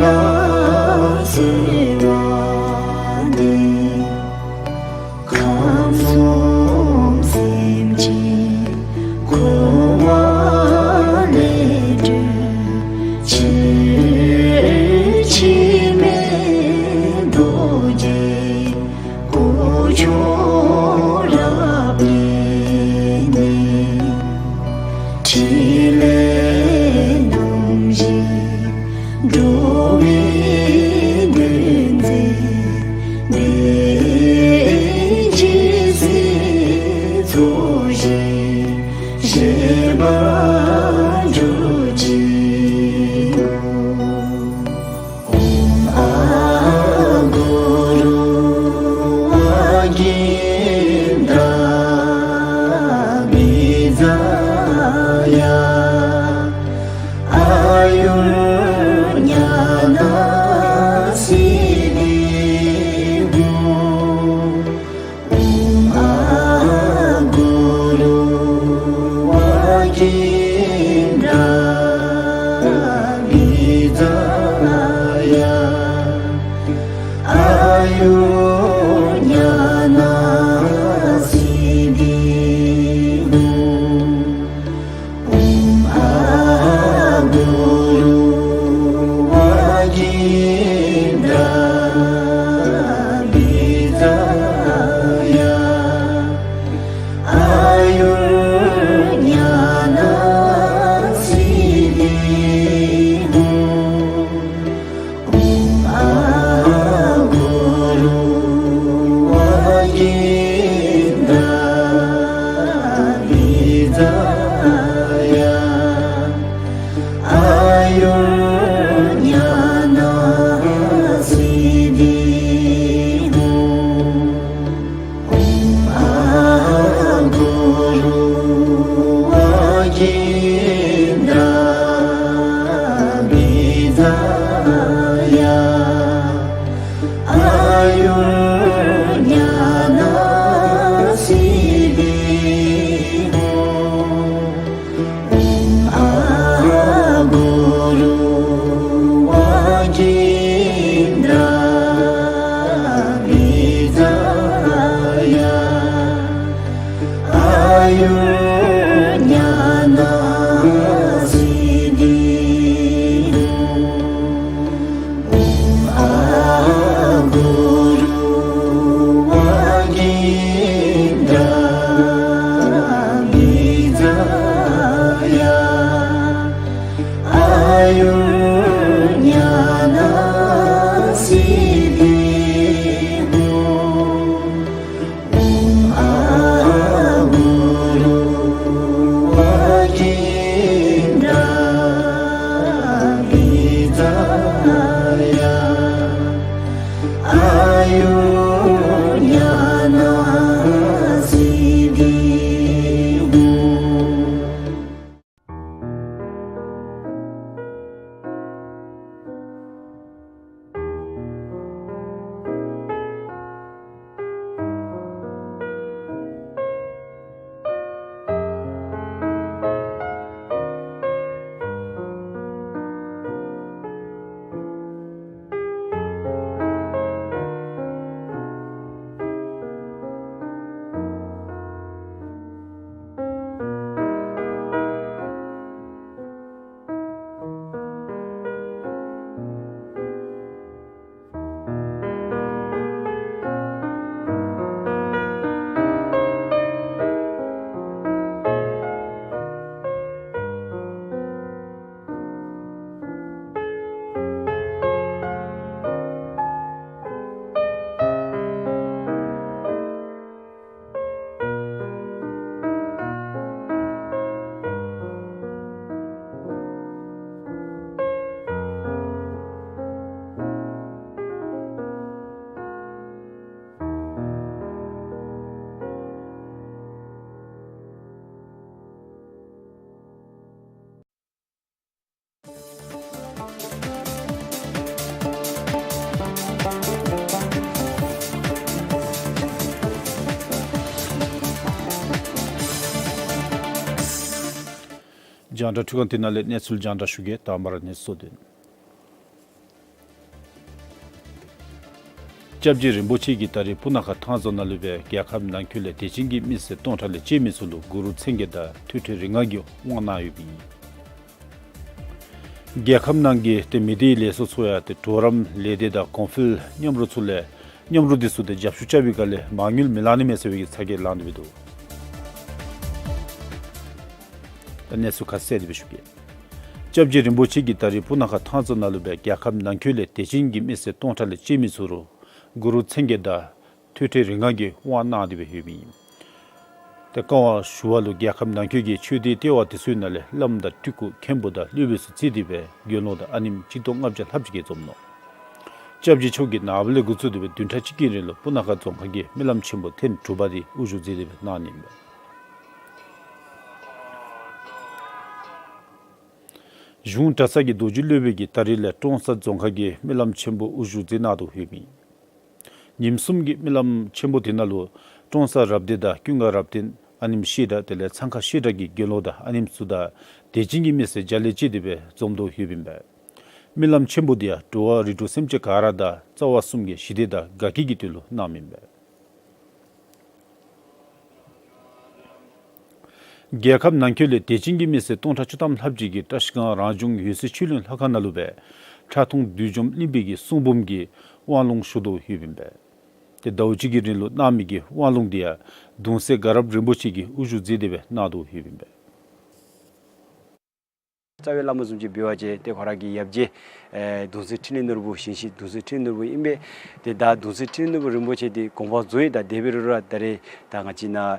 ལ་གསོལ་བ་འདེབས། ཁམས་གསུམ་སེམས་ཅན་འཁོར་བ་ལས་སྒྲོལ་ཕྱིར། འཆི་མེད་རྡོ་རྗེ་སྐུ་མཆོག་རབ་བརྙེས་ནས། ཕྲིན་ལས་རྣམ་བཞི་འགྲོ་བའི་དོན་མཛད། དེ་ཕྱིར་སྲིད་མཚོ་བཞི་བཞད་པར་གྱུར་ཅིག། ཨོཾ་ཨ་གུ་རུ་ཝཱ་ཀིནྡ་བི་ཛ་ཡ། ཨཱ་ཡུར་ཉ་ན་སིདྡྷི་ཧཱུྃ། ཨོཾ་ཨ་གུ་རུ་ཝཱ་ཀིནྡ་བི་ཛ་ཡ། ཨཱ་ཡུར་ཉ་ན་སིདྡྷི་ཧཱུྃ། ཨོཾ་ཨ་གུ་རུ་ཝཱ་ཀིནྡ་བི་ཛ་ཡ། ཨཱ་ཡུར་ཉ་ན་སིདྡྷི་ཧཱུྃ། ཨོཾ་ཨ་གུ་རུ་ཝཱ་ཀིནྡ་བི་ཛ་ཡ། ཨཱ་ཡུར་ཉ་ན་སིདྡྷི་ཧཱུྃ། ཨོཾ་ཨ་གུ་རུ་ཝཱ་ཀིནྡ་བི་ཛ་ཡ། ཨཱ་ཡུར་ཉ་ན་སིདྡྷི་ཧཱུྃ། ཨོཾ་ཨ་གུ་རུ་ཝཱ་ཀིནྡ་བི་ཛ་ཡ། ཨཱ་ཡུར་ཉ་ན་སིདྡྷི་ཧཱུྃ། ཨོཾ་ཨ་གུ་རུ་ཝཱ་ཀིནྡ་བི་ཛ་ཡ། ཨཱ་ཡུར་ཉ་ན་སིདྡྷི་ཧཱུྃ། ཨོཾ་ཨ་གུ་རུ་ཝཱ་ཀིནྡ་བི་ཛ་ཡ། ཨཱ་ཡུར་ཉ་ན་སིདྡྷི་ཧཱུྃ། རྒྱང་བསྒྲགས་འཕྲུལ་ཁང་འདི་ནང་ལས་གནས་ཚུལ་རྒྱང་བསྒྲགས་ཞུ་གེ། དང་པ་ར་གནས་ཚུལ་དོན། སྐྱབས་རྗེ་རིན་པོ་ཆེ་གིས་ད་རིས་སྤུ་ན་ཁ་ཐང་རྫོང་ནང་ལུ་སྦེ་རྒྱལ་ཁབ་ནང་འཁོད་ལས་དད་ཅན་གྱི་མི་སེར་སྟོང་ཕྲག་ལས་བཅད་མི་ཚུ་ལུ་གུ་རུ་མཚན་བརྒྱད་དང་ཐོད་ཕྲེང་རིགས་ལྔ་གི་དབང་གནང་ཡོདཔ་ཨིན། རྒྱལ་ཁབ་ནང་གི་ཏེ་མི་སྡེའི་ལས་ཚོགས་ཚུ་ཡང་ཏེ་གྲོགས་རམ་ལས་སྡེ་དང་གོང་འཕེལ་མཉམ་རོགས་ཚུ་ལས་མཉམ་རོགས་འདི་ཚུ་ཏེ་རྒྱབ་སྐྱོར་རྐྱབ་པའི་སྒང་ལས་མ་དངུལ་མི་ལང་ནི་མས་ཟེར་བའི་གི་ཚ་གྱང་ལངས་ཏེ་སྦེ་འདུག། ད་གནས་ཚུལ་ཁ་གསལ་དེ་སྦེ་ཞུ་གེ། སྐྱབས་རྗེ་རིན་པོ་ཆེ་གིས་ད་རིས་སྤུ་ན་ཁ་ཐང་རྫོང་ནང་ལུ་སྦེ་རྒྱལ་ཁབ་ནང་འཁོད་ལས་དད་ཅན་གྱི་མི་སེར་སྟོང་ཕྲག་ལས་བཅད་མི་ཚུ་ལུ་གུ་རུ་མཚན་བརྒྱད་དང་ཐོད་ཕྲེང་རིགས་ལྔ་གི་དབང་གནང་སྟེ་སྦེ་ཡོདཔ་ཨིན། ཏེ་བཀའ་དབང་ཞུ་བ་ལུ་རྒྱལ་ཁབ་ནང་འཁོད་ཀྱི་ཆོས་སྡེ་ལྟེ་བ་དེ་ཚུ་ནང་ལས་བླམ་དང་སྤྲུལ་སྐུ་མཁན་པོ་དང་སློབ་དཔོན་ཚུ་བརྩིས་ཏེ་སྦེ་དགེ་སློང་དང་ཨ་ནེམོ་གཅིག་སྟོང་ལྔ་བརྒྱ་ལྷགཔ་ཅིག་གིས་འཛོམས་ནུག། སྐྱབས་རྗེ་མཆོག་གིས་ནངས་པ་ལས་འགོ་བཙུགས་ཏེ་སྦེ་བདུན་ཕྲག་གཅིག་གི་རིང་ལུ་སྤུ་ན་ཁ་རྫོང་ཁག་གི་སྨོན་ལམ་ཆེན་པོ་ཐེངས་དྲུག་པ་དེ་དབུ་བཞུགས་མཛད་དེ་སྦེ་གནང་ནི་ཨིན་པས། གཞུང་གྲྭ་ཚང་གི་རྡོ་རྗེ་སློབ་དཔོན་གྱིས་ད་རིས་ལས་ཀྲོང་གསར་རྫོང་ཁག་གི་སྨོན་ལམ་ཆེན་པོ་དབུ་བཞུགས་མཛད་གནང་དོ་ཡོདཔ་ཨིན། ཉིནམ་གསུམ་གྱི་སྨོན་ལམ་ཆེན་པོ་དེ་ནང་ལུ་ཀྲོང་གསར་རབ་སྡེ་དང་ཀུན་དགའ་རབ་བརྟན་ཨ་ནེམོ་བཤད་གྲྭ་དེ་ལས་ཚང་ཁ་བཤད་གྲྭ་གི་དགེ་སློང་དང་ཨ་ནེམོ་ཚུ་དང་དད་ཅན་གྱི་མི་སེར་བརྒྱ་ལས་བཅད་དེ་སྦེ་འཛོམས་དོ་ཡོདཔ་ཨིན་པས། སྨོན་ལམ་ཆེན་པོ་དེ་ཡང་འགྲོ་བ་རིགས་དྲུག་སེམས་ཅན་ག་ར་དང་རྩ་བ་གསུམ་གྱི་ཞི་བདེ་དང་དགའ་སྐྱིད་ཀྱི་དོན་ལུ་གནངམ་ཨིན་པས། རྒྱལ་ཁབ་ནང་འཁོད་ལས་དད་ཅན་གྱི་མི་སེར་སྟོང་ཕྲག་བཅུ་ཐམ་ལྷགཔ་ཅིག་གིས་བཀྲ་ཤིས་སྒང་རང་བྱུང་འོད་གསལ་ཆོས་གླིང་ལྷ་ཁང་ནང་ལུ་སྦེ་ཁྲག་འཐུང་བདུད་འཇོམས་གླིང་པའི་གི་གསུང་འབུམ་གྱི་དབང་ལུང་ཞུ་དོ་ཡོདཔ་ཨིན་པས། ཏེ་ཟླཝ་གཅིག་གི་རིང་ལུ་གནང་མི་གི་དབང་ལུང་དེ་ཡང་གདུང་སྲས་དགའ་རབ་རིན་པོ་ཆེ་གིས་དབུ་བཞུགས་མཛད་དེ་སྦེ་གནང་དོ་ཡོདཔ་ཨིན་པས། རྩ་བའི་བླ་མ་བཟུམ་ཅིག་འབད་བ་ཅིན་ཏེ་ཁོ་ར་གི་ཡབ་རྗེ་ཨེ་གདུང་སྲས་འཕྲིན་ལས་ནོར་བུ་ཞིང་གཤེགས་གདུང་སྲས་འཕྲིན་ལས་ནོར་བུ་ཨིན་པས། ཏེ་ད་གདུང་སྲས་འཕྲིན་ལས་ནོར་བུ་རིན་པོ་ཆེ་འདི་དགོངས་པ་རྫོགས་ཡི། ད་དེ་འབད་རུང་ར་ད་རེས་ད་ང་བཅས་ནཱ་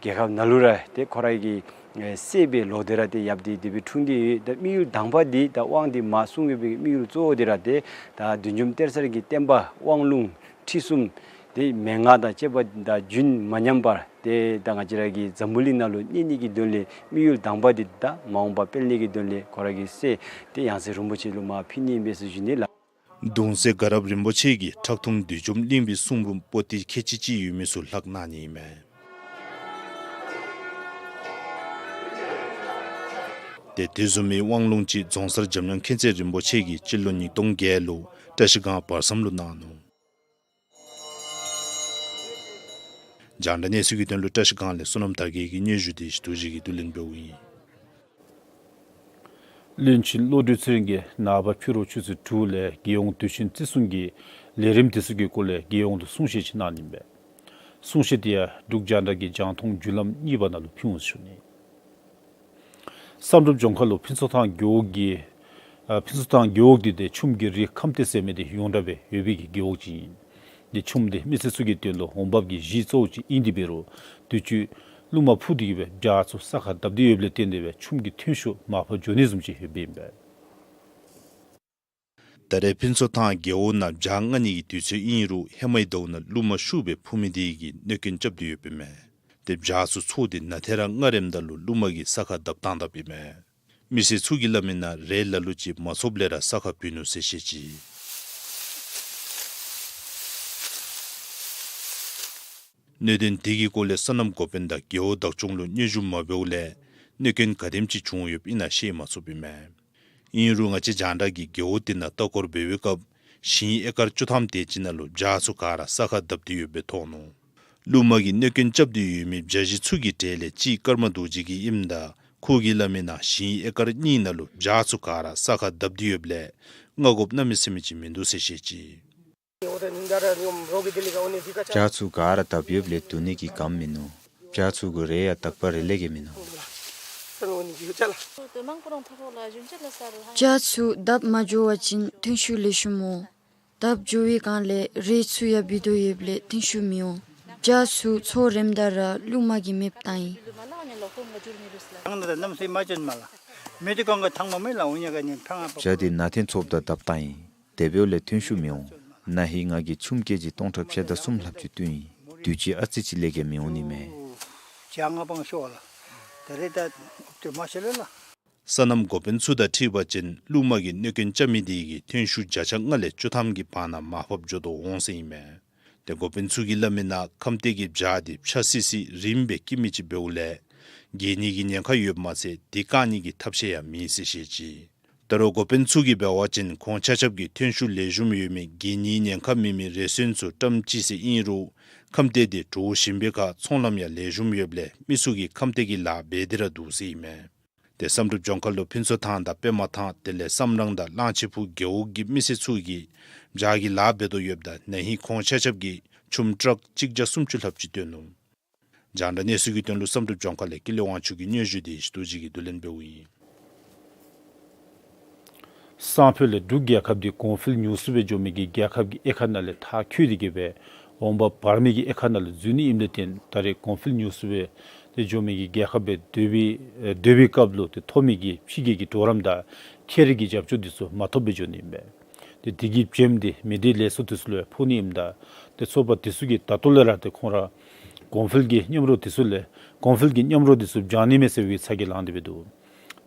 རྒྱལ་ཁབ་ནང་ལུ་ར་ཏེ་ཁོ་ར་གི་ཨེ་སྲས་སྦེ་ལོག་སྟེ་ར་ཏེ་ཡབ་འདི་དེ་སྦེ་འཁྲུངས་ཏེ་ཡོད། ད་དམིགས་ཡུལ་དང་པ་འདི་ད་དབང་འདི་མ་གསུང་ཡོད་པའི་དམིགས་ཡུལ་གཙོ་བོ་འདི་ར་ཏེ་ད་བདུད་འཇོམས་གཏེར་གསར་གྱི་བསྟན་པ་དབང་ལུང་ཁྲིད་གསུམ་ཏེ་མན་ངག་དང་བཅས་པ་དང་རྒྱུན་མ་ཉམས་པར་ཏེ་ད་ང་བཅས་ར་གི་འཛམ་བུ་གླིང་ནང་ལུ་གནས་ནི་གི་དོན་ལས་དམིགས་ཡུལ་དང་པ་འདི་ད་མ་འོངས་པ་སྤེལ་ནི་གི་དོན་ལས་ཁོ་ར་གི་སྲས་ཏེ་ཡང་སྲས་རིན་པོ་ཆེ་ལུ་མར་ཕུལ་ནི་ཨིན་པས་ཟེར་ཞུ་ནི་ལགས། གདུང་སྲས་དགའ་རབ་རིན་པོ་ཆེ་གིས་ཁྲག་འཐུང་བདུད་འཇོམས་གླིང་པའི་གསུང་འབུམ་པོ་ཏི་ཁལ་གཅིག་ཅིག་ཡོད་མི་ཚུ་ལྷག་གནང་ནི་ཨིན་མས། ཏེ་དེ་བཟུམ་མའི་དབང་ལུང་ཅིག་རྫོང་སར་འཇམ་དབྱངས་མཁྱེན་བརྩེ་རིན་པོ་ཆེ་གིས་སྤྱི་ལོ་ཉིས་སྟོང་བརྒྱད་ལུ་བཀྲ་ཤིས་སྒང་བར་མཚམས་ལུ་གནང་ནུག། རྒྱང་བསྒྲགས་གནས་ཚུལ་གྱི་དོན་ལུ་བཀྲ་ཤིས་སྒང་ལས་བསོད་ནམས་དར་རྒྱས་ཀྱི་སྙན་ཞུ་དེ་ཞུ་དོ་བཞི་གིས་བསྡུ་ལེན་འབདཝ་ཨིན། བློན་ཆེན་བློ་གྲོས་ཚེ་རིང་གིས་ནངས་པ་ཕྱི་རུ་ཆུ་ཚོད་དྲུག་ལས་རྒྱལ་ཡོངས་དུས་ཆེན་བརྩི་སྲུང་གི་ལས་རིམ་དེ་ཚུ་གི་སྐོར་ལས་རྒྱལ་ཡོངས་ལུ་གསུང་བཤད་ཅིག་གནང་ནི་ཨིན་པས། གསུང་བཤད་དེ་ཡང་འབྲུག་རྒྱང་བསྒྲགས་ཀྱི་རྒྱང་མཐོང་བརྒྱུད་ལམ་གཉིས་པ་ནང་ལུ་ཕུལ་འོང་ཟེར་ཞུ་ནི། བསམ་གྲུབ་ལྗོངས་མཁར་ལུ་ཕུན་ཚོགས་ཐང་རྒེད་འོག་གི་ཨ་ཕུན་ཚོགས་ཐང་རྒེད་འོག་འདི་ཏེ་ཆུམ་གྱི་རི་ཁམས་སྡེ་ཟེར་མི་འདི་ཡོངས་གྲགས་སྦེ་ཡོད་པའི་གི་རྒེད་འོག་ཅིག་ཨིན། ཏེ་ཆུམ་འདི་མི་སེར་ཚུ་གི་དོན་ལུ་འོང་འབབ་ཀྱི་གཞི་གཙོ་བོ་ཅིག་ཨིན་ཏེ་འབད་རུང་དུས་ཅི་ཀླུ་མ་ཕུ་སྟེ་གི་སྦེ་བྱག་ཚུ་ས་ཁར་བརྡབ་སྟེ་ཡོདཔ་ལས་བརྟེན་ཏེ་སྦེ་ཆུམ་གྱི་ཐོན་ཤུགས་མར་ཕབ་འགྱོ་ནི་བཟུམ་ཅིག་ཡོདཔ་ཨིན་པས། ད་རེས་ཕུན་ཚོགས་ཐང་རྒེད་འོག་ནང་བྱག་བརྔ་ནི་གི་དུས་ཚོད་ཨིན་རུང་ཧེ་མའི་ཟླཝ་ནང་ཀླུ་མ་ཤུགས་སྦེ་ཕུ་མི་དེ་གིས་གནོད་སྐྱོན་རྐྱབ་སྟེ་ཡོདཔ་ཨིན་མས། ཏེ་བྱག་ཚུ་ཚོགས་ཏེ་ནང་ཐད་ར་བརྔ་རནམ་ད་ལུ་ཀླུ་མ་གིས་ས་ཁར་བརྡབ་བཏང་དཔ་ཨིན་མས། མི་སེར་ཚུ་གིས་སླབ་མི་ནང་རས་ལ་ལུ་ཅིག་མ་ཚུདཔ་ལས་ར་ས་ཁར་བུད་ནུག་ཟེར་བཤད་ཅི། གནད་དོན་དེ་གི་སྐོར་ལས་སོ་ནམ་འགོ་དཔོན་དང་རྒེད་འོག་བདག་སྐྱོང་ལུ་སྙན་ཞུ་མ་འབདཝ་ལས་གནོད་སྐྱོན་ག་དེམ་ཅིག་བྱུང་ཡོདཔ་ཨིན་ན་ཤེས་མ་ཚུགསཔ་ཨིན་མས། ཨིན་རུང་ང་བཅས་རྒྱང་བསྒྲགས་ཀྱིས་རྒེད་འོག་དེ་ནང་ལྟ་སྐོར་འབད་བའི་སྐབས་ཞིང་ཨེ་ཀར་བཅུ་ཐམ་དེ་ཅིག་ནང་ལུ་བྱག་ཚུ་ག་ར་ས་ཁར་བརྡབ་སྟེ་ཡོདཔ་སྦེ་མཐོང་ནུག། ཀླུ་མ་གིས་གནོད་སྐྱོན་རྐྱབ་སྟེ་ཡོད་མི་བྱ་བཞི་ཚུ་གི་གྲས་ལས་གཅིག་ཀརྨ་རྡོ་རྗེ་གི་ཨིནམ་ད་ཁོ་གིས་སླབ་མི་ནང་ཞིང་ཨེ་ཀར་གཉིས་ནང་ལུ་བྱག་ཚུ་ག་ར་ས་ཁར་བརྡབ་སྟེ་ཡོདཔ་ལས་བརྔ་དགོཔ་གནམ་མེད་ས་མེད་ཅིག་མིན་འདུག་ཟེར་བཤད་ཅི། བྱག་ཚུ་ག་ར་བརྡབ་ཡོདཔ་ལས་བརྡུང་ནི་གི་སྒམ་མིན་ནུག། བྱག་ཚུ་གུ་རས་ཡང་དག་པ་རེ་ལས་ཀྱི་མིན་ནུག། བྱག་ཚུ་བརྡབ་མ་འགྱོ་བ་ཅིན་ཐོན་ཤུགས་ལེགས་ཤོམ་འོང་། བརྡབ་འགྱོ་བའི་སྒང་ལས་རས་ཚུ་ཡང་སྦིས་དོ་ཡོདཔ་ལས་ཐོན་ཤུགས་མི་འོང་། བྱག་ཚུ་ཚོགས་རནམ་ད་ར་ཀླུ་མ་གིས་མེདཔ་བཏང་ཡི། བྱག་འདི་ནང་ཐད་ཚོགསཔ་ད་བརྡབ་བཏང་ཡི། དེ་འབདཝ་ལས་ཐོན་ཤུགས་མི་འོང་། ན་ཧིང་ང་གིས་ཆུམ་ཀེ་ཇི་སྟོང་ཕྲག་ཕྱེད་དང་གསུམ་ལྷགཔ་ཅིག་བཏོན་ཡི། དུས་ཅི་ཨ་ཙི་ཅིག་ལས་ཀྱང་མི་འོང་ནི་མས། སོ་ནམ་འགོ་དཔོན་ཚུ་དང་འཁྲིལ་བ་ཅིན་ཀླུ་མ་གིས་གནོད་སྐྱོན་རྐྱབ་མི་དེ་གིས་ཐོན་ཤུགས་བརྒྱ་ཆ་ལྔ་ལས་བཅུ་ཐམ་གྱི་བར་ན་མར་ཕབ་འགྱོ་དོ་འོང་ཟེར་ཨིན་མས། ཏེ་འགོ་དཔོན་ཚུ་གིས་སླབ་མི་ནང་ཁམས་སྡེ་གི་བྱག་དེ་ཕྱ་སི་སི་རིངམ་སྦེ་སྐྱི་མི་ཅིག་འབདཝ་ལས་འགྱེལ་ནི་གི་ཉེན་ཁ་ཡོདཔ་མ་ཚད་དེ་བཀག་ནི་གི་ཐབས་ཤེས་ཡང་མེད་ཟེར་བཤད་ཅི། ད་རུང་འགོ་དཔོན་ཚུ་གིས་འབད་བ་ཅིན་ཁོང་ཆ་ཁྱབ་ཀྱིས་ཐོན་ཤུགས་ལེགས་ཤོམ་ཡོད་མི་གད་སྙིགས་ཉེན་ཁ་མེད་མི་རེ་ཟུང་ཚུ་བཀྲམ་ཅི་ཟེར་ཨིན་རུང་ཁམས་སྡེ་འདི་འདྲོག་བཞིན་པའི་ཁར་ཚོང་ལམ་ཡང་ལེགས་ཤོམ་ཡོདཔ་ལས་མི་ཚུ་གིས་ཁམས་སྡེ་གི་ལཱ་འབད་དེ་ར་འདུག་ཟེར་ཨིན་མས། ཏེ་བསམ་གྲུབ་ལྗོངས་མཁར་ལུ་ཕུན་ཚོགས་ཐང་དང་པདྨ་ཐང་དེ་ལས་བསམ་རང་དང་གླང་ཆེན་ཕུག་རྒེད་འོག་གི་མི་སེར་ཚུ་གིས་བྱཱ་གི་ལཱ་འབད་དོ་ཡོདཔ་ད་ན་ཧིང་ཁོང་ཆ་ཁྱབ་ཀྱིས་ཆུམ་ཊཱག་གཅིག་བརྒྱ་སུམ་ཅུ་ལྷགཔ་ཅིག་བཏོན་ནུག། རྒྱང་བསྒྲགས་གནས་ཚུལ་གྱི་དོན་ལུ་བསམ་གྲུབ་ལྗོངས་མཁར་ལས་ཀུན་ལེགས་དབང་ཕྱུག་གི་སྙན་ཞུ་དེ་ཞུ་དོ་ཅིག་གིས་བསྡུ་ལེན་འབདཝ་ཨིན། སང་ཕོད་ལས་འབྲུག་རྒྱལ་ཁབ་འདི་གོང་འཕེལ་ཉུང་སུ་སྦེ་འགྱོ་མི་གི་རྒྱལ་ཁབ་ཀྱི་དབྱེ་ཁག་ནང་ལས་མཐར་འཁྱོལ་ཏེ་གི་སྦེ་འོང་འབབ་འབར་མི་གི་དབྱེ་ཁག་ནང་ལུ་འཛུལ་ནི་ཨིནམ་ལས་བརྟེན་ད་རེས་གོང་འཕེལ་ཉུང་སུ་སྦེ་ཏེ་འགྱོ་མི་གི་རྒྱལ་ཁབ་སྦེ་སྡོད་པའི་ཨེ་སྡོད་པའི་སྐབས་ལུ་ཏེ་ཐོབ་མི་གི་ཕྱི་རྒྱལ་གྱི་གྲོགས་རམ་དང་ཁེ་རིགས་ཀྱི་རྒྱབ་སྐྱོར་འདི་ཚུ་མ་ཐོབ་སྦེ་འགྱོ་ནི་ཨིན་པས། ཏེ་དེ་གི་བྱེམ་འདི་མི་སྡེ་ལས་ཚོགས་འདི་ཚུ་ལུ་ཕོག་ནི་ཨིནམ་ད་ཏེ་ཚོགས་པ་འདི་ཚུ་གིས་ད་ལྟོ་ལས་ར་ཏེ་ཁོང་ར་གོང་འཕེལ་གྱི་མཉམ་རོགས་འདི་ཚུ་ལས་གོང་འཕེལ་གྱི་མཉམ་རོགས་འདི་ཚུ་སྦྱང་ནི་མས་ཟེར་བའི་ཚ་གྱང་ལང་སྟེ་སྦེ་འདུག།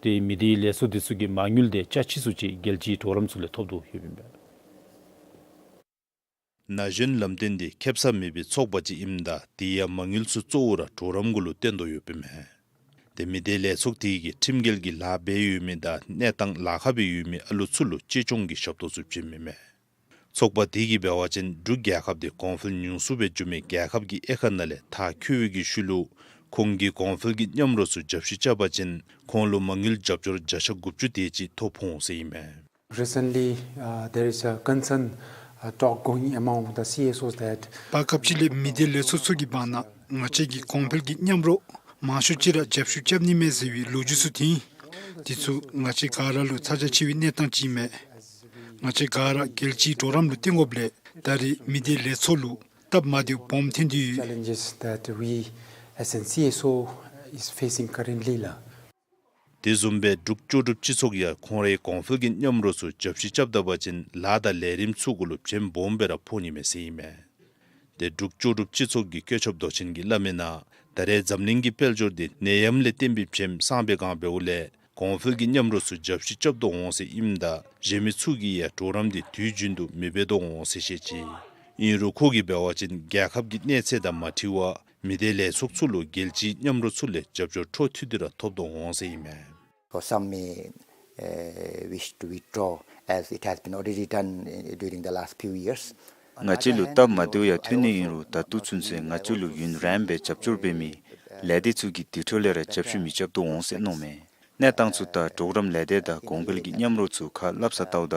ཏེ་མི་སྡེའི་ལས་ཚོགས་འདི་ཚུ་གིས་མ་དངུལ་དེ་ཅ་ཆས་ཚུ་ཅིག་རྒྱལ་སྤྱིའི་གྲོགས་རམ་ཚུ་ལས་ཐོབ་དོ་ཡོདཔ་ཨིན་པས། ན་གཞོན་ལམ་སྟོན་འདི་ཁེ་སང་མེད་པའི་ཚོགས་པ་ཅིག་ཨིནམ་ད་དེ་ཡང་མ་དངུལ་ཚུ་གཙོ་བོ་ར་གྲོགས་རམ་གུ་ལུ་བརྟེན་དོ་ཡོདཔ་ཨིན་མས། ཏེ་མི་སྡེ་ལས་ཚོགས་དེ་གིས་ཁྲིམས་འགལ་གྱི་ལཱ་འབད་ཡོད་མི་དང་གནས་སྟངས་ལཱ་ཁག་སྦེ་ཡོད་མི་ཨ་ལུ་ཚུ་ལུ་གཅེས་སྐྱོང་གི་ཞབས་ཏོག་ཚུ་བྱིནམ་ཨིན་མས། ཚོགས་པ་དེ་གིས་འབད་བ་ཅིན་འབྲུག་རྒྱལ་ཁབ་དེ་གོང་འཕེལ་ཉུང་སུ་སྦེ་འགྱོ་མི་རྒྱལ་ཁབ་ཀྱི་དབྱེ་ཁག་ནང་ལས་མཐར་འཁྱོལ་བའི་གི་ཤུལ་ལུ་ཁོང་གིས་གོང་འཕེལ་གྱི་མཉམ་རོགས་ཚུ་རྒྱབ་བཤུད་རྐྱབ་པ་ཅིན་ཁོང་ལུ་མ་དངུལ་རྒྱབ་སྐྱོར་བརྒྱ་ཆ་དགུ་བཅུ་དེ་ཅིག་ཐོབ་འོང་ཟེར་ཨིན་མས། Recently, uh, there is a concern, uh, talk going among the C S Os that བར་སྐབས་ཅིག་ལས་མི་སྡེ་ལས་ཚོགས་ཚུ་གི་བར་ན་ང་བཅས་ཀྱི་གོང་འཕེལ་གྱི་མཉམ་རོགས་མང་ཤོས་ཅིག་ར་རྒྱབ་བཤུད་རྐྱབ་ནི་མས་ཟེར་བའི་ལོ་རྒྱུས་ཚུ་ཐོན། དེ་ཚུ་ང་བཅས་ག་ར་ལུ་ཚ་གྱང་ཆེ་བའི་གནས་སྟངས་ཅིག་ཨིན་མས། ང་བཅས་ག་ར་རྒྱལ་སྤྱིའི་གྲོགས་རམ་ལུ་བརྟེན་དགོཔ་ལས་ད་རེས་མི་སྡེ་ལས་ཚོགས་ལུ་སྟབས་མ་བདེཝ་སྦོམ་ཐོན་ཏེ་ཡོད། Challenges that we as an C S O is facing currently ལགས། དེ་བཟུམ་སྦེ་འབྲུག་ལྕོགས་གྲུབ་སྤྱི་ཚོགས་ཡང་ཁོང་རའི་གོང་འཕེལ་གྱི་མཉམ་རོགས་ཚུ་རྒྱབ་བཤུད་རྐྱབ་ད་པ་ཅིན་ལཱ་དང་ལས་རིམ་ཚུ་གུ་ལུ་བྱེམ་སྦོམ་སྦེ་ར་ཕོག་ནི་མས་ཟེར་ཨིན་མས། ཏེ་འབྲུག་ལྕོགས་གྲུབ་སྤྱི་ཚོགས་ཀྱི་བཀོད་ཁྱབ་མདོ་ཆེན་གྱིས་སླབ་མིའི་ནང་ད་རེས་འཛམ་གླིང་གི་དཔལ་འབྱོར་དེ་ནད་ཡམས་ལས་བརྟེན་པའི་བྱེམ་སངས་པའི་སྒང་འབདཝ་ལས་གོང་འཕེལ་གྱི་མཉམ་རོགས་ཚུ་རྒྱབ་བཤུད་རྐྱབ་དོ་འོང་ཟེར་ཨིནམ་ད་གཞན་མི་ཚུ་གིས་ཡང་གྲོགས་རམ་དེ་དུས་རྒྱུན་དུ་མི་འབད་དོ་འོང་ཟེར་བཤད་ཅི། ཨིན་རུང་ཁོ་གིས་འབད་བ་ཅིན་རྒྱལ་ཁབ་ཀྱི་གནས་ཚད་དང་མ་འཁྲིལ་བར་མི་སྡེ་ལས་ཚོགས་ཚུ་ལུ་རྒྱལ་སྤྱིའི་མཉམ་རོགས་ཚུ་ལས་རྒྱབ་སྐྱོར་འཕྲོ་མཐུད་དེ་ར་ཐོབ་དོ་འོང་ཟེར་ཨིན་མས། Or some may, uh, wish to withdraw as it has been already done, uh, during the last few years. ང་བཅས་ལུ་སྟབས་མ་བདེཝ་ཡང་ཐོན་ནི་ཨིན་རུང་ད་ལྟོ་ཚུན་ཚོད་ང་བཅས་ལུ་ཡུན་རིངམོ་སྦེ་རྒྱབ་སྐྱོར་འབད་མི་ལས་སྡེ་ཚུ་གིས་དེ་འཕྲོ་ལས་ར་རྒྱབ་བཤུད་མི་རྐྱབ་དོ་འོང་ཟེར་མནོཝ་མས། གནས་སྟངས་ཚུ་དང་གྲོགས་རམ་ལས་སྡེ་དང་གོང་འཕེལ་གྱི་མཉམ་རོགས་ཚུ་ཁ་སླབ་ས་བལྟཝ་ད་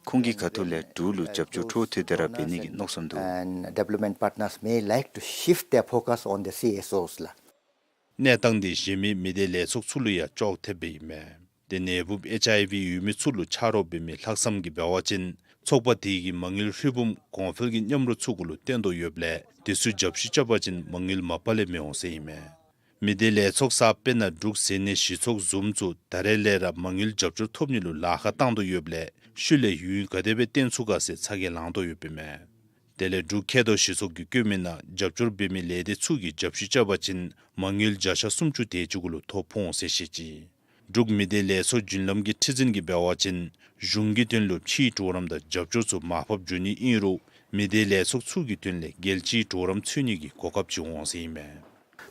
ཁོང་གི་ཁ་ཐུག་ལས་འབྲུག་ལུ་རྒྱབ་སྐྱོར་འཕྲོ་མཐུད་དེ་ར་འབད་ནི་གི་མནོ་བསམ་འདུག། And development partners may like to shift their focus on the C S Os ལགས། གནས་སྟངས་དེ་གཞན་མི་མི་སྡེ་ལས་ཚོགས་ཚུ་ལུ་ཡང་ཅོག་འཐདཔ་སྦེ་ཨིན་མས། ཏེ་ནད་འབུབ་ཨེཆ་ཨའི་ཝི་ཡོད་མི་ཚུ་ལུ་ཆ་རོགས་འབད་མི་ལྷག་བསམ་གྱིས་འབད་བ་ཅིན་ཚོགས་པ་དེ་གིས་མ་དངུལ་ཧྲིལ་བུམ་གོང་འཕེལ་གྱི་མཉམ་རོགས་ཚུ་གུ་ལུ་བཏོན་དོ་ཡོདཔ་ལས་དེ་ཚུ་རྒྱབ་བཤུད་རྐྱབ་པ་ཅིན་མ་དངུལ་མ་པ་ལས་མི་འོང་ཟེར་ཨིན་མས། མི་སྡེ་ལས་ཚོགས་གསརཔ་དཔེར་ན་འབྲུག་ཟེར་ནི་གཞི་ཚོགས་བཟུམ་ཚུ་ད་རེས་ལས་ར་མ་དངུལ་རྒྱབ་སྐྱོར་ཐོབ་ནི་ལུ་ལཱ་ཁག་བཏང་དོ་ཡོདཔ་ལས་ཤུལ་ལས་ཡུན་ག་དེ་སྦེ་བརྟན་ཚུགས་ག་ཟེར་ཚ་གྱང་ལང་དོ་ཡོདཔ་ཨིན་མས། དེ་ལས་འབྲུག་མཁལ་རྡོག་གཞི་ཚོགས་ཀྱིས་བཀོད་མིའི་ནང་རྒྱབ་སྐྱོར་འབད་མི་ལས་སྡེ་ཚུ་གིས་རྒྱབ་བཤུད་རྐྱབ་པ་ཅིན་མ་དངུལ་བརྒྱ་ཆ་སུམ་ཅུ་དེ་ཅིག་གུ་ལུ་ཐོ་ཕོག་འོང་ཟེར་བཤད་ཅི། འབྲུག་མི་སྡེ་ལས་ཚོགས་རྒྱུན་ལམ་གྱི་ཁྲི་འཛིན་གྱིས་འབད་བ་ཅིན་གཞུང་གི་དོན་ལུ་ཕྱིའི་གྲོགས་རམ་དང་རྒྱབ་སྐྱོར་ཚུ་མར་ཕབ་འགྱོ་ནི་ཨིན་རུང་མི་སྡེ་ལས་ཚོགས་ཚུ་གི་དོན་ལས་རྒྱལ་སྤྱིའི་གྲོགས་རམ་འཚོལ་ནི་གི་གོ་སྐབས་ཅིག་འོང་ཟེར་ཨིན་མས།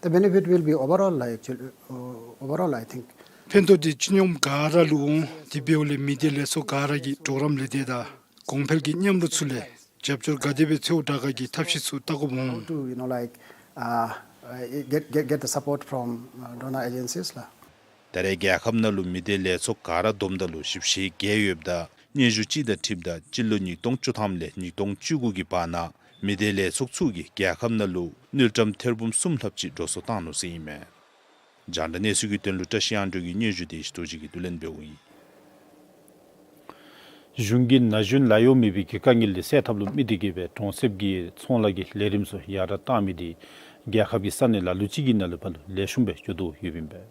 The benefit will be overall, I actually, uh, overall, I think. ཕན་ཐོགས་འདི་སྤྱི་སྙོམས་ག་ར་ལུ་འོང་། དེ་འབདཝ་ལས་མི་སྡེ་ལས་ཚོགས་ག་ར་གིས་གྲོགས་རམ་ལས་སྡེ་དང་གོང་འཕེལ་གྱི་མཉམ་རོགས་ཚུ་ལས་རྒྱབ་སྐྱོར་ག་དེ་སྦེ་འཚོལཝ་དྲག་ག་གི་ཐབས་ཤེས་ཚུ་བལྟ་དགོཔ་འོང་། To, you know, like, uh, uh, get, get, get the support from, uh, donor agencies ལགས། ད་རེས་རྒྱལ་ཁབ་ནང་ལུ་མི་སྡེ་ལས་ཚོགས་ག་ར་བསྡོམས་ད་ལུ་བཞི་བཅུ་ཞེ་བརྒྱད་ཡོདཔ་ད་སྙན་ཞུ་ཅིག་དང་འཁྲིལཝ་ད་སྤྱི་ལོ་ཉིས་སྟོང་བཅུ་ཐམ་ལས་ཉིས་སྟོང་བཅུ་དགུ་གི་བར་ན་མི་སྡེ་ལས་ཚོགས་ཚུ་གིས་རྒྱལ་ཁབ་ནང་ལུ་དངུལ་ཀྲམ་ཐེར་འབུམ་གསུམ་ལྷགཔ་ཅིག་འགྲོ་སོང་བཏང་ནུག་ཟེར་ཨིན་མས། རྒྱང་བསྒྲགས་གནས་ཚུལ་གྱི་དོན་ལུ་བཀྲ་ཤིས་དབྱངས་སྒྲོན་གྱི་སྙན་ཞུ་དེ་ཞུ་དོ་ཅིག་གིས་བསྡུ་ལེན་འབདཝ་ཨིན། གཞུང་གིས་ན་གཞོན་ལཱ་གཡོག་མེད་པའི་གི་དཀའ་ངལ་དེ་སེལ་ཐབས་ལུ་དམིགས་ཏེ་གི་སྦེ་གྲོང་གསེབ་ཀྱི་ཚོང་ལཱ་གི་ལས་རིམ་ཚུ་ཡར་དྲག་བཏང་མི་དེ་རྒྱལ་ཁབ་ཀྱི་ས་གནས་ལ་ལུ་ཅིག་གི་ནང་ལུ་ཕར་ལུ་ལེགས་ཤོམ་སྦེ་འགྱོ་དོ་ཡོདཔ་ཨིན་པས།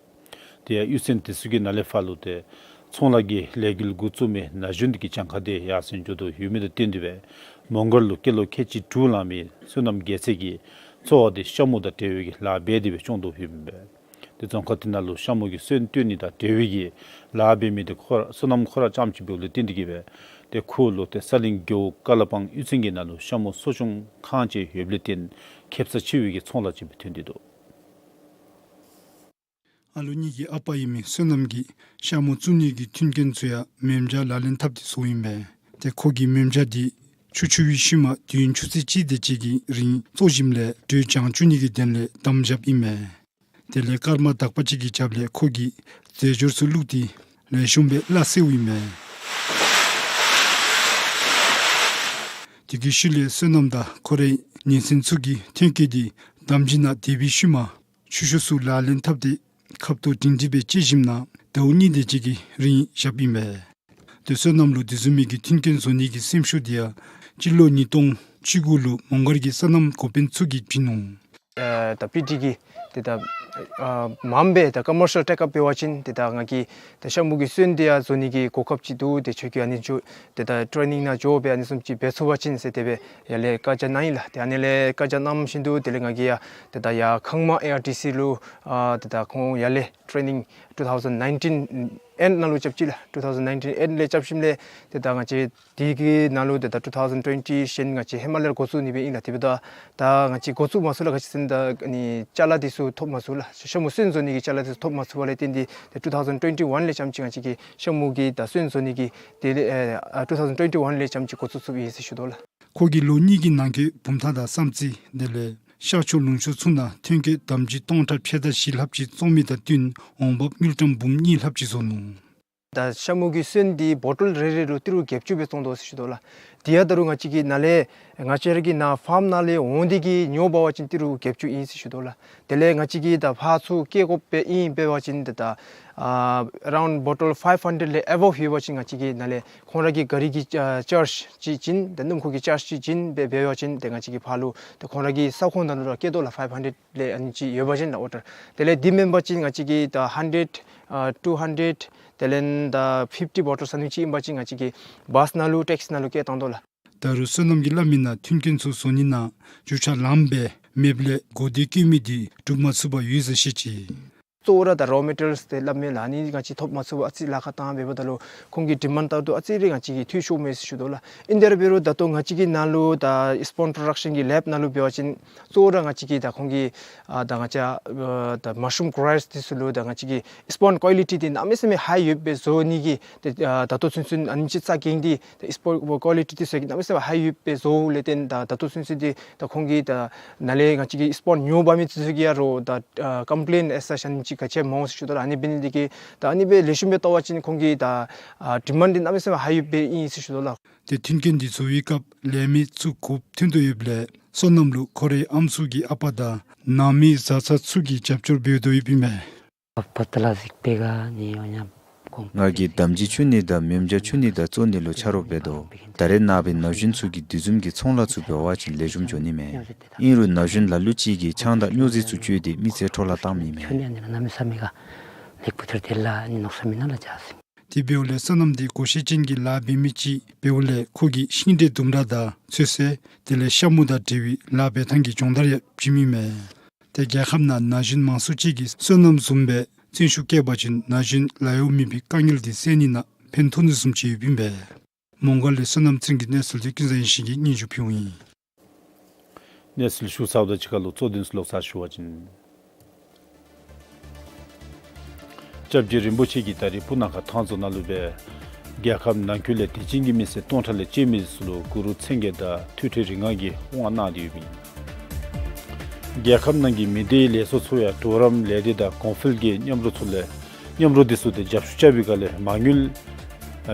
དེ་ཡང་གཡུས་ཚན་དེ་ཚུ་གི་ནང་ལས་ཕར་ལུ་ཏེ་ཚོང་ལཱ་གི་ལས་འགུལ་འགོ་བཙུགས་མི་ན་གཞོན་དེ་གི་གྱངས་ཁ་དེ་ཡར་སེང་འགྱོ་དོ་ཡོད་མི་དང་བསྟུན་ཏེ་སྦེ་མོང་སྒར་ལུ་སྐྱེས་ལོ་ཁལ་གཅིག་དྲུག་ལང་མི་བསོད་ནམས་རྒྱལ་མཚན་གྱིས་གཙོ་བོ་དེ་ཤ་མུ་དང་འབྲེལ་བའི་གི་ལཱ་འབད་དེ་སྦེ་སྐྱོང་དོ་ཡོདཔ་ཨིན་པས། ཏེ་རྫོང་ཁག་དེ་ནང་ལུ་ཤ་མུ་གི་སོན་བཏོན་ནི་དང་འབྲེལ་བའི་གི་ལཱ་འབད་མི་དེ་ཁོ་ར་བསོད་ནམས་ཁོ་ར་རྐྱངམ་ཅིག་འབདཝ་ལས་བརྟེན་ཏེ་གི་སྦེ་ཏེ་ཁོ་ལུ་ཏེ་ས་གླིང་རྒེད་འོག་ཀ་ལ་པང་གཡུས་ཚན་གྱི་ནང་ལུ་ཤ་མུ་གསོ་སྐྱོང་ཁང་ཅིག་ཡོདཔ་ལས་བརྟེན་ཁེ་སང་ཆེ་བའི་གི་ཚོང་ལཱ་ཅིག་སྦེ་ཐོན་ཏེ་འདུག། ཨ་ལོ་གཉིས་ཀྱི་ཨ་པ་ཨིན་མི་བསོད་ནམས་ཀྱིས་ཤ་མུ་བཙུགས་ནི་གི་མཐུན་རྐྱེན་ཚུ་ཡང་མེ་མཇལ་ལག་ལེན་འཐབ་སྟེ་བཟོཝ་ཨིན་མས། ཏེ་ཁོ་གིས་མེ་མཇལ་འདི་ཆུ་ཆུ་བའི་ཤུལ་མ་དུས་ཡུན་ཆུ་ཚོད་གཅིག་དེ་ཅིག་གི་རིང་བཙོ་ཞིནམ་ལས་དྲོད་བྱང་བཅུག་ནི་གི་དོན་ལས་དམ་བཞགཔ་ཨིན་མས། དེ་ལས་སྐར་མ་དག་པ་ཅིག་གི་རྒྱབ་ལས་ཁོ་གིས་རྫས་སྦྱོར་ཚུ་བླུགས་ཏེ་ལེགས་ཤོམ་སྦེ་སླ་བསྲེཝ་ཨིན་མས། དེ་གི་ཤུལ་ལས་བསོད་ནམས་དང་ཁོ་རའི་ཉེ་ཚན་ཚུ་གིས་ཐོན་སྐྱེད་འདི་འདམ་སྦྱིས་ནང་དེད་པའི་ཤུལ་མ་ཆུ་ཤོག་ཚུ་ལག་ལེན་འཐབ་སྟེ་ཁབ་ཏོ་སྒྲིང་སྒྲི་སྦེ་བཅད་ཞིནམ་ལས་ཟླཝ་གཉིས་དེ་ཅིག་གི་རིང་བཞགཔ་ཨིན་མས། ཏེ་བསོད་ནམས་ལུ་དེ་བཟུམ་མའི་གི་མཐུན་རྐྱེན་བཟོ་ནི་གི་སེམས་ཤུགས་འདི་ཡང་སྤྱི་ལོ་ཉིས་སྟོང་བཅུ་དགུ་ལུ་མོང་སྒར་གྱི་སོ་ནམ་འགོ་དཔོན་ཚུ་གིས་བྱིན་ནུག། ཨ་ད་པི་ཊི་གི་ཏེ་ད་ཨ་མངམ་སྦེ་ད་ཀོ་མར་ཤལ་ཊེཀ་ཨཔ་འབད་བ་ཅིན་ཏེ་ད་ང་གིས་ད་ཤ་མུ་གི་སོན་འདི་ཡང་བཟོ་ནི་གི་གོ་སྐབས་ཅིག་འདུག། ཏེ་ཁྱོད་ཀྱིས་ཨ་ནི་འགྱོ་ཏེ་ད་ཊེ་རེ་ནིང་ནང་འགྱོ་སྦེ་ཨ་ནི་བཟུམ་ཅིག་འབད་ཚུགས་པ་ཅིན་ཟེར་དེ་སྦེ་ཡར་ལས་བཀའ་རྒྱ་གནང་ཡི་ལགས། ཏེ་ཨ་ནི་ལས་བཀའ་རྒྱ་གནང་བཞིན་དུ་དེ་ལས་ང་གིས་ཡང་ཏེ་ད་ཡར་ཁང་མ་ཨེ་ཨར་ཊི་སི་ལུ་ཨ་ཏེ་ད་ཁོང་ཡར་ལས་ཊེ་རེ་ནིང་two thousand nineteen end ནང་ལུ་རྐྱབ་ཅི་ལགས། two thousand nineteen end ལས་རྐྱབ་ཞིནམ་ལས་ཏེ་ད་ང་བཅས་དེ་གི་ནང་ལུ་ཏེ་ད་two thousand twenty གཞན་ང་བཅས་ཧེ་མ་ལས་འགོ་བཙུགས་ནི་སྦེ་ཨིན་ལགས། དེ་འབདཝ་ད་ད་ང་བཅས་འགོ་བཙུགས་མ་ཚུགས་ལགས། ག་ཅི་ཟེར་ན་ད་ཨ་ནི་ཅ་ལ་འདི་ཚུ་ཐོབ་མ་ཚུགས་ལགས། ཤ་མུ་སོན་བཟོ་ནི་གི་ཅ་ལ་འདི་ཚུ་ཐོབ་མ་ཚུགས་པ་ལས་བརྟེན་ཏེ་ཏེ་two thousand twenty one ལས་རྐྱངམ་ཅིག་ང་བཅས་ཀྱིས་ཤ་མུ་གི་ད་སོན་བཟོ་ནི་གི་དེ་ལས་ཨ་two thousand twenty one ལས་རྐྱངམ་ཅིག་འགོ་བཙུགས་ཚུགསཔ་ཨིན་ཟེར་ཞུ་དོ་ལགས། ཁོ་གིས་ལོ་གཉིས་ཀྱི་ནང་འཁོད་བུམ་ཐང་དང་བསམ་རྩེ་དེ་ལས་ཤར་ཕྱོགས་ལུང་ཕྱོགས་ཚུ་ནང་ཐོན་སྐྱེད་འདམ་སྦྱིས་སྟོང་ཕྲག་ཕྱེད་དང་བཞི་ལྷགཔ་ཅིག་བཙོང་མི་དང་བསྟུན་འོང་འབབ་དངུལ་ཀྲམ་འབུམ་གཉིས་ལྷགཔ་ཅིག་བཟོ་ནུག། ད་ཤ་མུ་གི་སོན་འདི་བོ་ཊལ་རེ་རེ་ལུ་ཏི་རུ་བརྒྱད་ཅུ་སྦེ་བཙོང་དོ་ཟེར་ཞུ་དོ་ལགས། དེ་ཡང་ད་རུང་ང་བཅས་ཀྱི་ནཱ་ལས་ང་བཅས་ར་གི་ནཱ་ཕཱརམ་ནང་ལས་འོང་སྟེ་གི་ཉོ་འབག་པ་ཅིན་ཏི་རུ་བརྒྱད་ཅུ་ཨིན་ཟེར་ཞུ་དོ་ལགས། དེ་ལས་ང་བཅས་ཀྱིས་ད་ཕར་ཚུར་བསྐྱལ་དགོཔ་སྦེ་ཨིན་འབད་བ་ཅིན་ཏེ་ད་ཨ་རའུནཌ་བོ་ཊལ་ཕའིབ་ཧན་ཌེཌ་ལས་ཨ་བོབ་ཡོད་པ་ཅིན་ང་བཅས་ཀྱིས་ནཱ་ལས་ཁོང་ར་གི་ག་རི་གི་ཨ་ཅཱརཇ་ཅིག་བྱིན། ད་སྣུམ་འཁོར་གྱི་ཅཱརཇ་ཅིག་བྱིན་སྦེ་འབད་བ་ཅིན་ཏེ་ང་བཅས་ཀྱིས་ཕར་ལུ་ཏེ་ཁོང་ར་གི་ས་ཁོངས་ནང་ལུ་ར་བསྐྱལ་དོ་ལགས། ཕའིབ་ཧན་ཌེཌ་ལས་ཨ་ནི་ཅིག་ཡོད་པ་ཅིན་ལགས་ཨོར་ཌར། དེ་ལས་དེ་མེན་པ་ཅིན་ང་བཅས་ཀྱིས་ད་ཧན་ཌེཌ་ཨ་ཊུ་ཧན་ཌེཌ་དེ་ལས་ད་ཕིཕ་ཊི་བོ་ཊལ་ས་ཨ་ནི་ཅིག་ཨིན་པ་ཅིན་ང་བཅས་ཀྱིས་བཱས་ནང་ལུ་ཊེག་སི་ནང་ལུ་བསྐྱལ་བཏང་དོ་ལགས། ད་རུང་བསོད་ནམས་ཀྱིས་སླབ་མི་ནང་མཐུན་རྐྱེན་ཚུ་བཟོ་ནི་ནང་རྒྱུ་ཆ་ལངམ་སྦེ་མེདཔ་ལས་གོ་བདེ་བཀོད་མི་འདི་གྲུབ་མ་ཚུགས་པར་ཡོད་ཟེར་བཤད་ཅི། གཙོ་བོ་ར་ད་རོ་མེ་ཊི་རི་ཡལསི་དེ་སླབ་མི་ལགས། ཨ་ནི་ང་བཅས་ཐོབ་མ་ཚུགས་པར་ཨ་ཙི་ལཱ་ཁག་བཏང་འབདཝ་ད་ལུ་ཁོང་གི་ཌི་མཱནཌ་ལྟར་དུ་ཨ་ཙི་རེ་ང་བཅས་ཀྱིས་འཐུས་ཤོརཝ་མས་ཟེར་ཞུ་དོ་ལགས། ཨིན་དེ་ར་འབད་རུང་ད་ལྟོ་ང་བཅས་ཀྱི་ནང་ལུ་ད་སི་པོན་པྲོ་ཌག་ཤཱན་གྱི་ལེབ་ནང་ལུ་འབད་བ་ཅིན་གཙོ་བོ་ར་ང་བཅས་ཀྱིས་ད་ཁོང་གི་ཨ་ད་ང་བཅས་ཨ་ད་མ་ཤི་རུམ་གོ་རོ་ཡརསི་འདི་ཚུ་ལུ་ད་ང་བཅས་ཀྱིས་སི་པོན་ཀོ་ལི་ཊི་འདི་གནམ་མེད་ས་མེད་ཧའི་ཡོདཔ་སྦེ་བཟོ་ནི་གི་ཏེ་ཨ་ད་ལྟོ་ཚུན་ཚོད་ཨ་ནི་ཅིག་རྩ་འགེངས་ཏེ་ཏེ་སི་པོན་ཀོ་ལི་ཊི་འདི་ཚུ་གནམ་མེད་ས་མེད་ཧའི་ཡོདཔ་སྦེ་བཟོཝ་ལས་བརྟེན་ད་ད་ལྟོ་ཚུན་ཚོད་འདི་ད་ཁོང་གིས་ད་ནཱ་ལས་ང་བཅས་ཀྱི་སི་པོན་ཉོ་འབག་མི་འདི་ཚུ་གིས་ཡང་རོགས་ད་ཨ་ཀམ་པི་ལེན་ཨེ་སཱཆ་ཨ་ནི་ཅིག་ག་ཅི་ཡང་མ་འོང་ཟེར་ཞུ་དོ་ལགས། ཨ་ནི་འབད་ནི་འདི་གིས་ད་ཨ་ནི་སྦེ་ལེགས་ཤོམ་སྦེ་བལྟ་བ་ཅིན་ཁོང་གི་ད་ཨ་ཌི་མཱནཌ་འདི་གནམ་མེད་ས་མེད་ཧའི་ཡོདཔ་སྦེ་ཨིན་ཟེར་ཞུ་དོ་ལགས། ཏེ་མཐུན་རྐྱེན་འདི་བཟོ་བའི་སྐབས་ལས་མི་ཚུ་དགོཔ་ཐོན་དོ་ཡོདཔ་ལས་བསོད་ནམས་ལུ་ཁོ་རའི་ཨམ་སྲུ་གི་ཨ་པ་དང་ནང་མི་བཟའ་ཚང་ཚུ་གིས་རྒྱབ་སྐྱོར་འབད་དོ་ཡོདཔ་ཨིན་མས། ང་གིས་འདམ་སྦྱིས་བཙུགས་ནི་དང་མེ་མཇལ་བཙུགས་ནི་དང་བཙོ་ནི་ལུ་ཆ་རོགས་འབད་དོ། ད་རེས་ནངས་པའི་ན་གཞོན་ཚུ་གིས་དེ་བཟུམ་གྱི་ཚོང་ལཱ་ཚུ་འབད་བ་ཅིན་ལེགས་ཤོམ་འགྱོ་ནི་མས། ཨིན་རུང་ན་གཞོན་ལ་ལུ་ཅིག་གིས་ཆང་དང་སྨྱོ་རྫས་ཚུ་སྤྱོད་དེ་མི་ཚེ་འཕྲོ་བརླག་བཏངམ་ཨིན་མས། དེ་འབདཝ་ལས་བསོད་ནམས་འདི་གོ་ཤེས་ཅན་གྱི་ལཱ་འབད་མི་ཅིག་འབདཝ་ལས་ཁོ་གིས་ཤིང་འབྲས་ལྡུམ་ར་དང་ཚོད་བསྲེ་དེ་ལས་ཤ་མུ་དང་འབྲེལ་བའི་ལཱ་འབད་ཐངས་ཀྱི་སྦྱོང་བརྡར་ཡང་བྱིནམ་ཨིན་མས། ཏེ་རྒྱལ་ཁབ་ནང་ན་གཞོན་མང་སུ་ཅིག་གིས་བསོད་ནམས་བཟུམ་སྦེ་བརྩོན་ཤུགས་བསྐྱེད་པ་ཅིན་ན་གཞོན་ལཱ་གཡོག་མེད་པའི་དཀའ་ངལ་འདི་སེལ་ནི་ནང་ཕན་ཐོགས་ནི་བཟུམ་ཅིག་ཡོདཔ་ཨིན་པས། མོང་སྒར་ལས་བསོད་ནམས་ཚེ་རིང་གི་གནས་ཚུལ་འདི་ཀུན་བཟང་ཡེ་ཤེས་ཀྱིས་སྙན་ཞུ་ཕུལཝ་ཨིན། གནས་ཚུལ་ཞུ་ཚརཝ་དང་གཅིག་ཁར་ལུ་གཙོ་དོན་ཚུ་ལོག་ཚར་ཞུ་བ་ཅིན། སྐྱབས་རྗེ་རིན་པོ་ཆེ་གིས་ད་རིས་སྤུ་ན་ཁ་ཐང་རྫོང་ནང་ལུ་སྦེ་རྒྱལ་ཁབ་ནང་འཁོད་ལས་དད་ཅན་གྱི་མི་སེར་སྟོང་ཕྲག་ལས་བཅད་མི་ཚུ་ལུ་གུ་རུ་མཚན་བརྒྱད་དང་ཐུགས་ཁྲལ་རིགས་ལྔ་གི་དབང་གནང་སྟེ་ཡོདཔ་ཨིན། རྒྱལ་ཁབ་ནང་གི་མི་སྡེའི་ལས་ཚོགས་ཚུ་ཡང་གྲོགས་རམ་ལས་སྡེ་དང་གོང་འཕེལ་གྱི་མཉམ་རོགས་ཚུ་ལས་མཉམ་རོགས་འདི་ཚུ་ཏེ་རྒྱབ་སྐྱོར་རྐྱབ་པའི་སྒང་ལས་མ་དངུལ་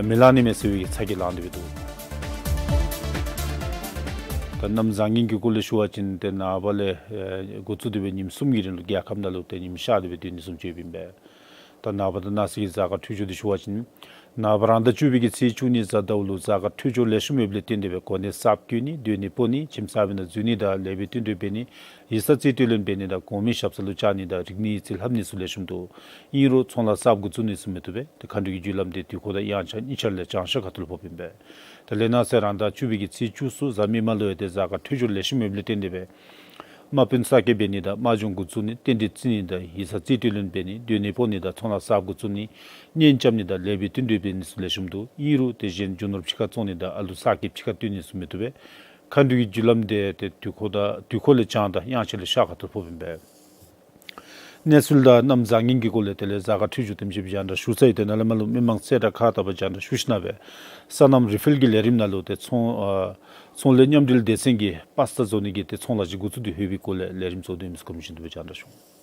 མི་ལང་ནི་མས་ཟེར་བའི་ཚ་གྱང་ལང་སྟེ་འདུག། ད་གནམ་བཟང་ངན་གྱི་སྐོར་ལས་ཞུ་བ་ཅིན་ཏེ་ནངས་པ་ལས་འགོ་བཙུགས་ཏེ་སྦེ་ཉིནམ་གསུམ་གྱི་རིང་ལུ་རྒྱལ་ཁབ་ནང་ལུ་ཏེ་ཉིམ་ཤར་ཏེ་སྦེ་སྡོད་ནི་བཟུམ་ཅིག་ཨིན་པས། ད་ནངས་པ་དང་གནངས་ཚེ་གི་གཟའ་སྐར་འཕྲོད་སྦྱོར་འདི་ཞུ་བ་ཅིན་ནངས་པ་རང་ཟླ་བཅུ་པའི་གི་ཚེས་བཅུ་གཉིས་གཟའ་ཟླཝ་ལུ་གཟའ་སྐར་འཕྲོད་སྦྱོར་ལེགས་ཤོམ་ཡོདཔ་ལས་བརྟེན་ཏེ་སྦེ་གོ་གནས་གསརཔ་བསྐོ་ནི་སྡོད་གནས་སྤོ་ནི་ཁྱིམ་གསར་པའི་ནང་འཛུལ་ནི་དང་ལེགས་པའི་བསྟུན་གྲོས་འབད་ནི་ཡིག་ཚང་རྩིས་སྤྲོད་ལེན་འབད་ནི་དང་གོང་མའི་ཞབས་ས་ལུ་བཅར་ནི་དང་རིག་གནས་ཡིག་རྩིས་ལྷབ་ནི་ཚུ་ལེགས་ཤོམ་འདུག། ཨིན་རུང་ཚོང་ལཱ་གསརཔ་འགོ་བཙུགས་ནི་ཚུ་མི་བཏུབ་པས། ཏེ་མཁའ་འགྲོ་གི་རྒྱུ་ལམ་འདི་དུས་འཁོར་དང་དབྱངས་འཆར་གཉིས་ཆ་ལས་བྱང་ཤར་ཁ་ཐུག་ལུ་ཕོགཔ་ཨིན་པས། ད་ལས་གནངས་ཚེ་རང་ཟླ་བཅུ་པའི་གི་ཚེས་བཅུ་གསུམ་གཟའ་མིག་དམར་ལུ་ཡང་ཏེ་གཟའ་སྐར་འཕྲོད་སྦྱོར་ལེགས་ཤོམ་ཡོདཔ་ལས་བརྟེན་ཏེ་སྦེ་དམག་དཔོན་གསར་བསྐོ་འབད་ནི་དང་དམག་སྦྱོང་འགོ་བཙུགས་ནི་རྟེན་འབྲེལ་བརྩི་ནི་དང་ཡིག་ཚང་རྩིས་སྤྲོད་ལེན་འབད་ནི་སྡོད་གནས་སྤོ་ནི་དང་ཚོང་ལཱ་གསརཔ་འགོ་བཙུགས་ནི་གཉེན་རྐྱབ་ནི་དང་ལེགས་པའི་བསྟུན་གྲོས་འབད་ནི་ཚུ་ལེགས་ཤོམ་འདུག། ཨིན་རུང་ཏེ་གཞན་རྒྱུ་ནོར་ཕྱི་ཁར་བཙོང་ནི་དང་ཨ་ལུ་གསར་སྐྱེས་ཕྱི་ཁར་བཏོན་ནི་ཚུ་མི་བཏུབ་པས། མཁའ་འགྲོ་གི་རྒྱུ་ལམ་འདི་ཏེ་དུས་འཁོར་དང་དུས་འཁོར་ལས་བྱང་དང་དབྱངས་འཆར་ལས་ཤར་ཁ་ཐུག་ཕོགཔ་ཨིན་པས། གནས་ཚུལ་དང་གནམ་བཟང་ངན་གྱི་སྐོར་ལས་དེ་ལས་གཟའ་སྐར་འཕྲོད་སྦྱོར་དེམ་ཅིག་སྦྱང་བརྡར་ཞུ་ཚར་ཡི། དེ་ནང་ལས་མར་ལུ་མི་མང་གསལ་བསྒྲགས་ཁག་བཏབ་པར་སྦྱང་བརྡར་ཞུ་ཞིནམ་ལས་སོ་ནམ་རི་ཕེལ་གྱི་ལས་རིམ་ནང་ལུ་ཏེ་ཚོང་ཨ་ཚོང་ལས་མཉམ་འབྲེལ་སྡེ་ཚན་གྱིས་པ་སི་ཏ་བཟོ་ནི་གི་ཏེ་ཚོང་ལཱ་ཅིག་འགོ་བཙུགས་ཏེ་ཡོད་པའི་སྐོར་ལས་ལས་རིམ་གཙོ་དོན་ཨིན་མས། གོ་མི་ཤེས་དུ་སྦེ་སྦྱང་བརྡར་ཞུ།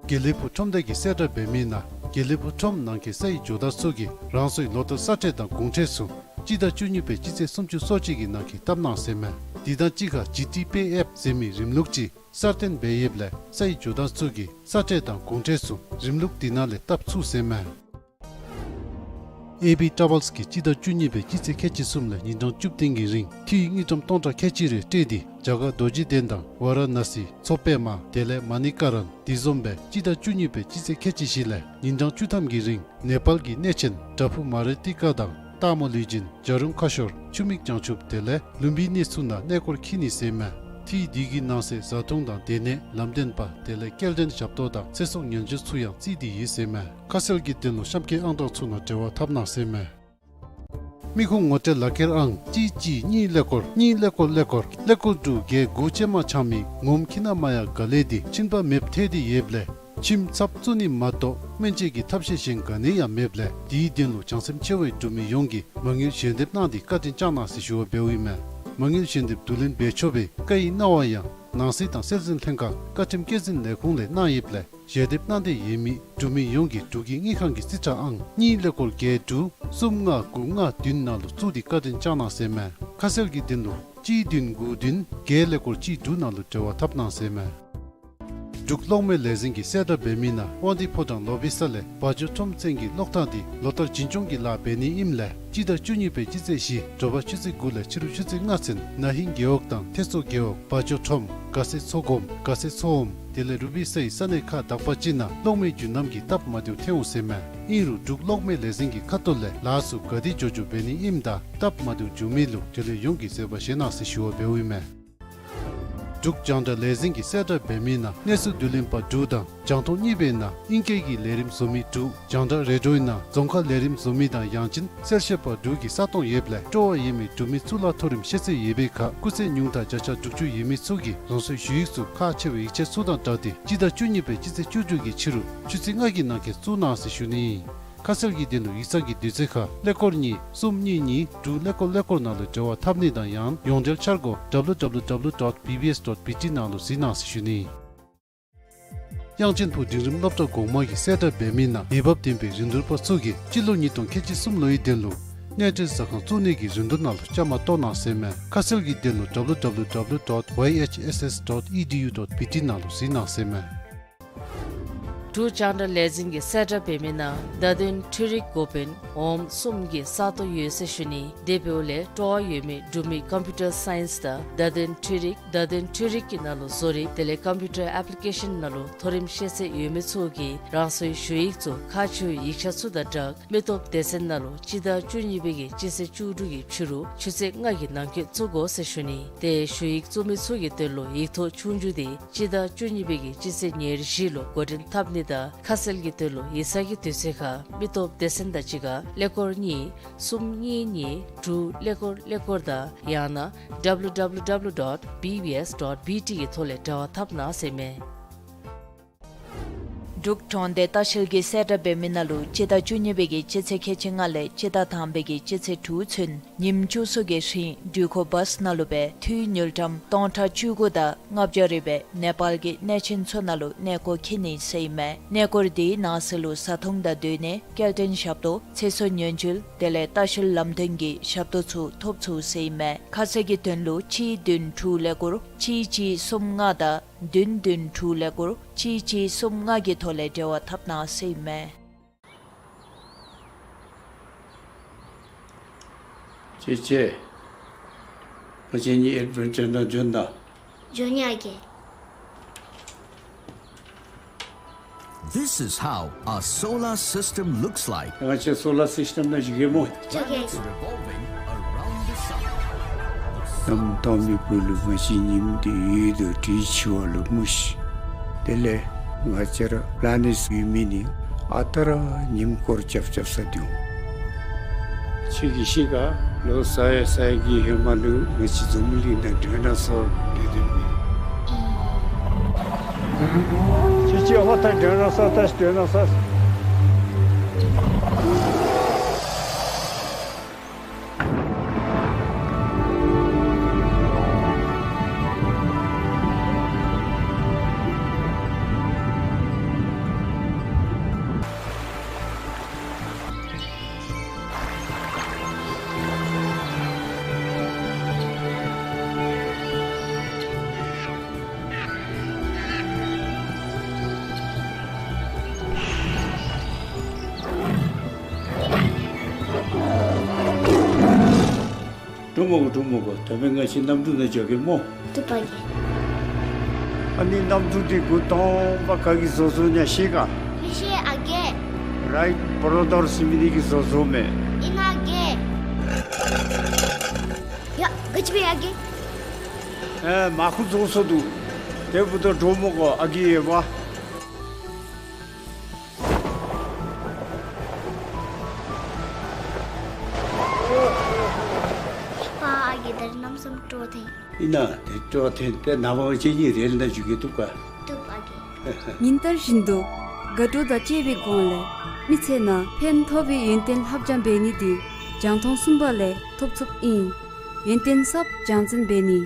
དགེ་ལེགས་ཕུག་ཁྲོམ་སྡེ་གི་གསལ་བསྒྲགས་འབད་མི་ནང་དགེ་ལེགས་ཕུག་ཁྲོམ་ནང་གི་སའི་ཇོ་བདག་ཚུ་གིས་རང་སོའི་ལོ་ལྟར་ས་ཁྲལ་དང་གུང་ཁྲན་ཚུ་སྤྱི་ཟླ་བཅུ་གཉིས་པའི་སྤྱི་ཚེས་སུམ་ཅུ་སོ་གཅིག་གི་ནང་འཁོད་བཏབ་གནང་ཟེར་མས། དེ་དང་གཅིག་ཁར་ཇི་ཊི་པེ་ཨེཕ་ཟེར་མི་རིམ་ལུགས་ཅིག་གསར་བཏོན་འབད་ཡོདཔ་ལས་སའི་ཇོ་བདག་ཚུ་གིས་ས་ཁྲལ་དང་གུང་ཁྲན་ཚུ་རིམ་ལུགས་དེ་ནང་ལས་བཏབ་ཚུགས་ཟེར་མས། ཨེ་བི་ཊ་རེ་ཝེལསི་གིས་སྤྱི་ཟླ་བཅུ་གཉིས་པའི་སྤྱི་ཚེས་ཁལ་གཅིག་གསུམ་ལས་ཉིན་གྲངས་བཅུ་བདུན་གྱི་རིང་འཐུས་དངུལ་ཀྲམ་སྟོང་ཕྲག་ཁལ་གཅིག་རེ་སྤྲོད་དེ་རྒྱ་གར་རྡོ་རྗེ་གདན་དང་ཝཱ་ར་ཎཱ་སི་མཚོ་པདྨ་དེ་ལས་མ་ནི་ཀ་རན་དེ་བཟུམ་སྦེ་སྤྱི་ཟླ་བཅུ་གཉིས་པའི་སྤྱི་ཚེས་ཁལ་གཅིག་བཞི་ལས་ཉིན་གྲངས་བཅུ་ཐམ་གྱི་རིང་ནེ་པཱལ་གྱི་གནས་ཆེན་བྲག་ཕུག་མ་རི་ཏི་ཀ་དང་སྟག་མོ་ལུས་སྦྱིན་བྱ་རུང་ཁ་ཤོར་ཆུ་མིག་བྱང་ཆུབ་དེ་ལས་ལུམ་བི་ནི་ཚུ་ནང་གནས་སྐོར་འཁྱིད་ནི་ཟེར་མས། འཐུས་དེ་གི་ནང་གསེས་བཟའ་འཐུང་དང་སྡོད་གནས་ལམ་སྟོན་པ་དེ་ལས་སྐྱེལ་འདྲེན་ཞབས་ཏོག་དང་ཚེ་སྲོག་ཉེན་བཅོལ་ཚུ་ཡང་བརྩིས་ཏེ་ཡོད་ཟེར་མས། ཁ་གསལ་གྱི་དོན་ལུ་གཤམ་འཁོད་ཨང་གྲངས་ཚུ་ནང་འབྲེལ་བ་འཐབ་གནང་ཟེར་མས། མི་ཁུངས་ངོ་སྤྲོད་ལག་ཁྱེར་ཨང་གཅིག་གཅིག་གཉིས་ཀླད་ཀོར་གཉིས་ཀླད་ཀོར་ཀླད་ཀོར་ཀླད་ཀོར་དྲུག་བརྒྱད་དགུ་ཅན་མ་ཆགས་མི་ངོམ་ཁྱིམ་ནང་མ་ཡང་ག་ལས་ཏེ་གཅིན་པ་མེདཔ་ཐལ་ཏེ་ཡོདཔ་ལས་གཅིན་ཚབ་བཙུགས་ནི་མ་གཏོགས་སྨན་བཅོས་ཀྱི་ཐབས་ཤེས་གཞན་ག་ནི་ཡང་མེདཔ་ལས་དེའི་དོན་ལུ་བྱང་སེམས་ཆེ་བའི་འབྲུག་མི་ཡོངས་ཀྱིས་མ་དངུལ་ཞལ་འདེབས་གནང་སྟེ་བཀའ་དྲིན་བསྐྱང་གནང་ཟེར་ཞུ་བ་འབདཝ་ཨིན་མས། མ་དངུལ་ཞལ་འདེབས་བསྡུ་ལེན་འབད་ཆོག་པའི་བཀའ་ཡིག་གནང་བ་ཡང་ནང་སྲིད་དང་སྲོལ་འཛིན་ལྷན་ཁག་བཀའ་ཁྲིམས་བཀོད་འཛིན་ལས་ཁུངས་ལས་གནང་ཡོདཔ་ལས་ཞལ་འདེབས་གནང་འདོད་ཡོད་མི་འབྲུག་མི་ཡོངས་ཀྱིས་འབྲུག་གི་དངུལ་ཁང་གི་རྩིས་ཁྲ་ཨང་གཉིས་ཀླད་ཀོར་བརྒྱད་དྲུག་གསུམ་ལྔ་དགུ་ལྔ་བདུན་ནང་ལུ་བཙུགས་ཏེ་བཀའ་དྲིན་བསྐྱང་གནང་ཟེར་མས། ཁ་གསལ་གྱི་དོན་ལུ་གཅིག་བདུན་དགུ་བདུན་བརྒྱད་ཀླད་ཀོར་གཅིག་དྲུག་ནང་ལུ་འབྲེལ་བ་འཐབ་གནང་ཟེར་མས། འབྲུག་གློག་མེ་ལས་འཛིན་གྱིས་གསལ་བསྒྲགས་འབད་མི་ནང་དབང་འདུས་ཕོ་བྲང་ལོ་བི་ས་ལས་བ་འཇོ་ཁྲོམ་ཚན་གྱི་གློག་ཐག་འདི་ལོ་ལྟར་བྱིན་སྐྱོང་གི་ལཱ་འབད་ནི་ཨིནམ་ལས་སྤྱི་ཟླ་བཅུ་གཉིས་པའི་སྤྱི་ཚེས་བཞི་དྲོ་པ་ཆུ་ཚོད་དགུ་ལས་ཕྱི་རུ་ཆུ་ཚོད་ལྔ་ཚུན་ན་ཧིང་རྒེད་འོག་དང་ཐེད་མཚོ་རྒེད་འོག་བ་འཇོ་ཁྲོམ་དགའ་སེ་མཚོ་སྒོམ་དགའ་སེ་མཚོ་ཧོམ་དེ་ལས་རུ་བི་སའི་ས་གནས་ཁག་དག་པ་ཅིག་ནང་གློག་མེ་རྒྱུན་རྣམ་གྱི་སྟབས་མ་བདེཝ་ཐོན་འོང་ཟེར་མས། ཨིན་རུང་འབྲུག་གློག་མེ་ལས་འཛིན་གྱི་ཁ་ཐུག་ལས་ལཱ་ཚུ་ག་དེ་མགྱོགས་མགྱོགས་འབད་ནི་ཨིནམ་དང་སྟབས་མ་བདེཝ་བྱུང་མི་ལུ་འབྲེལ་ཡོད་ཡོངས་ཀྱིས་བཟོད་པ་བཞེས་གནང་ཟེར་ཞུ་བ་འབདཝ་ཨིན་མས། འབྲུག་རྒྱང་བསྒྲགས་ལས་འཛིན་གྱིས་གསལ་བསྒྲགས་འབད་མི་ནང་གནས་ཚུལ་བསྡུ་ལེན་པ་དྲུག་དང་རྒྱང་མཐོང་གཉིས་པའི་ནང་ཨིང་སྐད་ཀྱི་ལས་རིམ་བཟོ་མི་དྲུག་རྒྱང་བསྒྲགས་རེ་ཌིའོའི་ནང་རྫོང་ཁ་ལས་རིམ་བཟོ་མི་དང་ཡང་ཅིན་གསལ་བཤད་པ་དྲུག་གི་ས་སྟོང་ཡོདཔ་ལས་སྤྲོ་བ་ཡོད་མི་འབྲུག་མི་གཙུག་ལག་མཐོ་རིམ་ཤེས་ཚད་ཡོད་པའི་ཁར་སྐུགས་ཚད་ཉུང་མཐའ་བརྒྱ་ཆ་དྲུག་ཅུ་ཡོད་མི་ཚུ་གིས་རང་སོའི་ཞུ་ཡིག་ཚུ་ཁག་ཆེ་བའི་ཡིག་ཆ་ཚུ་དང་སྦྲགས་ཏེ་སྤྱི་ཟླ་བཅུ་གཉིས་པའི་སྤྱི་ཚེས་བཅུ་དྲུག་གི་ཕྱི་རུ་ཆུ་ཚོད་ལྔ་གི་ནང་འཁོད་བཙུགས་གནང་ཟེར་ཞུ་ནི་ཨིན། ཁ་གསལ་གྱི་དོན་ལུ་ཡིག་ཚང་གི་དུས་ཚོད་ཁར་ཀླད་ཀོར་གཉིས་གསུམ་གཉིས་གཉིས་དྲུག་ཀླད་ཀོར་ཀླད་ཀོར་ནང་ལུ་འབྲེལ་བ་འཐབ་ནི་དང་ཡང་ཡོངས་འབྲེལ་འཆར་སྒོ་W W W dot B B S dot B T ནང་ལུ་གཟིགས་གནང་ཟེར་ཞུ་ནི། དབྱངས་ཅན་ཕུག་འབྲིང་རིམ་སློབ་གྲྭ་གོང་མ་གིས་གསལ་བསྒྲགས་འབད་མི་ནང་འོས་འབབ་ལྡན་པའི་རིན་བསྡུར་པ་ཚུ་གིས་སྤྱི་ལོ་ཉིས་སྟོང་ཁལ་གཅིག་གསུམ་ལོའི་དོན་ལུ་གནས་སྡོད་ཟ་ཁང་བཙུགས་ནི་གི་རིན་བསྡུར་ནང་ལུ་བཅའ་མར་གཏོགས་གནང་ཟེར་མས། ཁ་གསལ་གྱི་དོན་ལུ་W W W dot Y H S S dot E D U dot B T ནང་ལུ་གཟིགས་གནང་ཟེར་མས། འབྲུག་རྒྱང་བསྒྲགས་ལས་འཛིན་གྱིས་གསལ་བསྒྲགས་འབད་མི་ནང་བརྡ་དོན་འཕྲུལ་རིག་འགོ་དཔོན་འོགམ་གསུམ་གྱི་ས་སྟོང་ཡོད་ཟེར་ཞུ་ནི། དེ་འབདཝ་ལས་སྤྲོ་བ་ཡོད་མི་འབྲུག་མི་ཀམ་པིའུ་ཊར་སའིནསི་དང་བརྡ་དོན་འཕྲུལ་རིག་བརྡ་དོན་འཕྲུལ་རིག་གི་ནང་ལུ་བཟོ་རིག་དེ་ལས་ཀམ་པིའུ་ཊར་ཨེཔ་ལི་ཀེ་ཤཱན་ནང་ལུ་མཐོ་རིམ་ཤེས་ཚད་ཡོད་མི་ཚུ་གིས་རང་སོའི་ཞུ་ཡིག་ཚུ་ཁག་ཆེ་བའི་ཡིག་ཆ་ཚུ་དང་སྦྲགས་མི་སྟོབས་སྡེ་ཚན་ནང་ལུ་སྤྱི་ཟླ་བཅུ་གཉིས་པའི་གི་སྤྱི་ཚེས་བཅུ་དྲུག་གི་ཕྱི་རུ་ཆུ་ཚོད་ལྔ་གི་ནང་འཁོད་བཙུགས་དགོ་ཟེར་ཞུ་ནི། ཏེ་ཞུ་ཡིག་བཙུགས་མི་ཚུ་གི་དོན་ལུ་ཡིག་ཐོག་ཆོས་རྒྱུགས་དེ་སྤྱི་ཟླ་བཅུ་གཉིས་པའི་གི་སྤྱི་ཚེས་ཉེར་བཞི་ལུ་འགོ་འདྲེན་འཐབ་ནི་དང་ཁ་གསལ་གྱི་དོན་ལུ་ཡིག་ཚང་གི་དུས་ཚོད་ཁར་མི་སྟོབས་སྡེ་ཚན་དང་གཅིག་ཁར་ཀླད་ཀོར་གཉིས་གསུམ་གཉིས་གཉིས་དྲུག་ཀླད་ཀོར་ཀླད་ཀོར་དང་ཡང་ན་W W W dot B B S dot B T གི་ཐོག་ལས་འབྲེལ་བ་འཐབ་གནང་ཟེར་མས། འབྲུག་གྲོང་སྡེ་ལྟ་བཤལ་གྱི་གསལ་བསྒྲགས་འབད་མི་ནང་ལུ་སྤྱི་ཟླ་བཅུ་གཉིས་པའི་གི་སྤྱི་ཚེས་ཁལ་གཅིག་ལྔ་ལས་སྤྱི་ཟླ་དང་པའི་གི་སྤྱི་ཚེས་དྲུག་ཚུན་ཉིནམ་བཅུ་གསུམ་གྱི་རིང་འགྲུལ་འཁོར་བཱསི་ནང་ལུ་སྦེ་འཐུས་དངུལ་ཀྲམ་སྟོང་ཕྲག་བཅུ་དགུ་དང་ལྔ་བརྒྱ་རེ་སྦེ་ནེ་པཱལ་གྱི་གནས་ཆེན་ཚུ་ནང་ལུ་གནས་སྐོར་འཁྱིད་ནི་ཟེར་ཨིན་མས། གནས་སྐོར་དེའི་ནང་གསེས་ལུ་བཟའ་འཐུང་དང་སྡོད་གནས་སྐྱེལ་འདྲེན་ཞབས་ཏོག་ཚེ་སྲོག་ཉེན་བཅོལ་དེ་ལས་ལྟ་བཤལ་ལམ་སྟོན་གྱི་ཞབས་ཏོག་ཚུ་ཐོབ་ཚུགས་ཟེར་ཨིན་མས། ཁ་གསལ་གྱི་དོན་ལུ་གཅིག་བདུན་དྲུག་ཀླད་ཀོར་གཅིག་གཅིག་གསུམ་ལྔ་དང་བདུན་བདུན་དྲུག་ཀླད་ཀོར་གཅིག་གཅིག་གསུམ་ལྔ་གི་ཐོག་ལས་འབྲེལ་བ་འཐབ་གནང་ཟེར་ཨིན་མས། ཅེ་ཅེ། ང་བཅས་གཉིས་ཨེཌ་ཝེན་ཅར་ནང་འབྱོན་དང་། འབྱོན་ཡི་ཨ་རྒས། This is how a solar system looks like. ང་བཅས་སོ་ལར་སིསི་ཊེམ་ནང་བཞུགས་གེ་སྨོ། འགྱོ་གེ། Revolving around the sun. གནམ་སྟོང་པའི་སྦུག་ལུ་ང་བཅས་ཉིམ་འདི་འོད་དང་དྲོད་འཆར་བ་ལུ་མུ་ཤི། དེ་ལས་ང་བཅས་ར་པི་ལེ་ནེཊ་ཡོད་མི་ནི་ཨ་རྟག་ར་ཉིམ་སྐོར་རྐྱབ་རྐྱབ་ས་འདུག། ཁྱོད་ཀྱིས་ཤེས་ག། ལོ་ས་ཡ་ས་ཡ་གི་ཧེ་མ་ལུ་ང་བཅས་འཛམ་གླིང་ནང་ཌའི་ནོ་སོར་ཡོད་དེ་མེད། ཁྱོད་ཀྱིས་ཨ་མ་ད་ཌའི་ནོ་སོར་ད་ཌའི་ནོ་སོར། འགྲོ་མི་དགོ། འགྲོ་མི་དགོ། ད་འབདན་ང་བཅས་གནམ་གྲུ་ནང་འགྱོ་གེ་སྨོ། བཏུབ་པ་གི། ཨ་ནི་གནམ་གྲུ་འདི་འགོ་དང་པ་ག་གིས་བཟོ་བཟོཝ་ཨིན་ན་ཤེས་ག། མི་ཤེས་ཨ་རྒས། རའིཊ་བོརོ་དར་ཟེར་མི་འདི་གིས་བཟོ་བཟོཝ་མས། ཨིན་ན་ཨ་རྒས། ཡ་ག་ཅི་འབད་ཡི་ཨ་རྒས། ཨེ་མར་ཁུ་བཟོ་སོང་འདུག། དེ་འབདཝ་ད་འགྲོ་མི་དགོ་ཨ་རྒས་ཡོད་པ། པ་ཨ་རྒས་ད་རིས་གནམ་མེད་ས་མེད་སྤྲོ་བ་ཐོན། ཨིན་ན་དེ་སྤྲོ་བ་ཐོན་ཏེ་ནངས་པ་ང་བཅས་གཉིས་རེལ་ནང་འཛུལ་གེ། བཏུབ་ག། བཏུབ་ཨ་རྒས། ཉིན་ལྟར་བཞིན་དུ་དགའ་སྤྲོ་དང་བཅས་པའི་སྒོ་ལས་མི་ཚེ་ནང་ཕན་ཐོགས་པའི་ཡོན་ཏན་ལྷབ་སྦྱང་འབད་ནི་འདི་རྒྱང་མཐོང་གསུམ་པ་ལས་ཐོབ་ཚུགསཔ་ཨིན། ཡོན་ཏན་གསརཔ་སྦྱང་བརྩོན་འབད་ནི།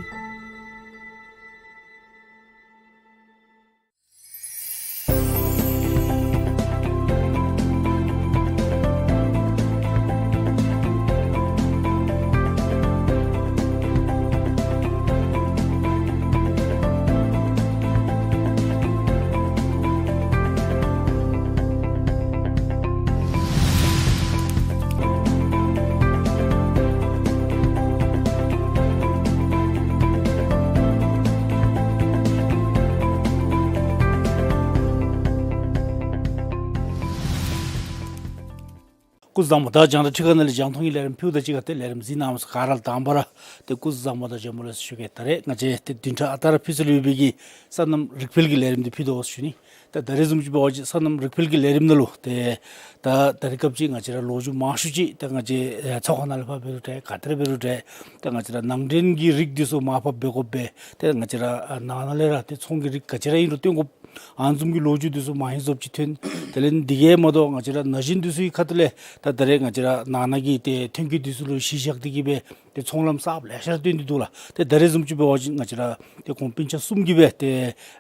སྐུ་གཟུགས་བཟང་པོ། ད་རྒྱང་བསྒྲགས་ཁྲི་ཁ་ནང་ལས་རྒྱང་མཐོང་གི་ལས་རིམ་ཕུལཝ་ད་གཅིག་ཁར་ཏེ་ལས་རིམ་གཟིགས་གནང་མི་ཚུ་ག་ར་ལུ་དང་པ་ར་ཏེ་སྐུ་གཟུགས་བཟང་པོ་དང་འཇམ་པོ་ལེགས་སོ་ཞུ་གེ། ད་རེས་ང་བཅས་ཏེ་བདུན་ཕྲག་ཨ་རྟག་ར་ཕུལ་ཚུལ་ཡོད་པའི་གི་སོ་ནམ་རིག་འཕེལ་གྱི་ལས་རིམ་འདི་ཕུལ་དོ་ཞུ་ནི། ད་ད་རེས་བཟུམ་ཅིག་འབད་བ་ཅིན་སོ་ནམ་རིག་འཕེལ་གྱི་ལས་རིམ་ནང་ལུ་ཏེ་ད་ད་རེས་སྐབས་ཅིག་ང་བཅས་ར་ལོ་རྒྱུས་མང་ཤོས་ཅིག་ད་ང་བཅས་ཨེ་ཚོགས་ཁང་ནང་ལས་ཕར་འབད་རུང་འདྲ་ག་ཏེ་ར་འབད་རུང་འདྲ་ད་ང་བཅས་ར་ནང་འདྲེན་གྱི་རིགས་འདི་ཚུ་མར་ཕབ་འབད་དགོ་པས། ཏེ་ང་བཅས་ར་ཨ་ནང་ན་ལས་ར་ཏེ་ཚོང་གི་རིགས་ག་ཅི་ར་ཨིན་རུང་བཏོན་དགོ། ཨ་ནི་བཟུམ་གྱི་ལོ་རྒྱུས་འདི་ཚུ་མ་ཧེ་བཟོཔ་ཅིག་ཐོན། དེ་ལས་འདི་གིས་མ་དོ་ང་བཅས་ར་ན་གཞོན་འདི་ཚུ་གི་ཁ་ཐུག་ལས་ད་ད་རེས་ང་བཅས་ར་ནང་ན་གི་ཏེ་ཐོན་སྐྱེད་འདི་ཚུ་ལུ་གཞི་བཞག་སྟེ་གིས་སྦེ་ཏེ་ཚོང་ལམ་གསརཔ་ལེ་ཤ་ར་བཏོན་ཏེ་འདུག་ལགས། ཏེ་ད་རེས་བཟུམ་ཅིག་འབད་བ་ཅིན་ང་བཅས་ར་ཏེ་ཁོང་སྤུན་ཆ་གསུམ་གྱིས་སྦེ་ཏེ་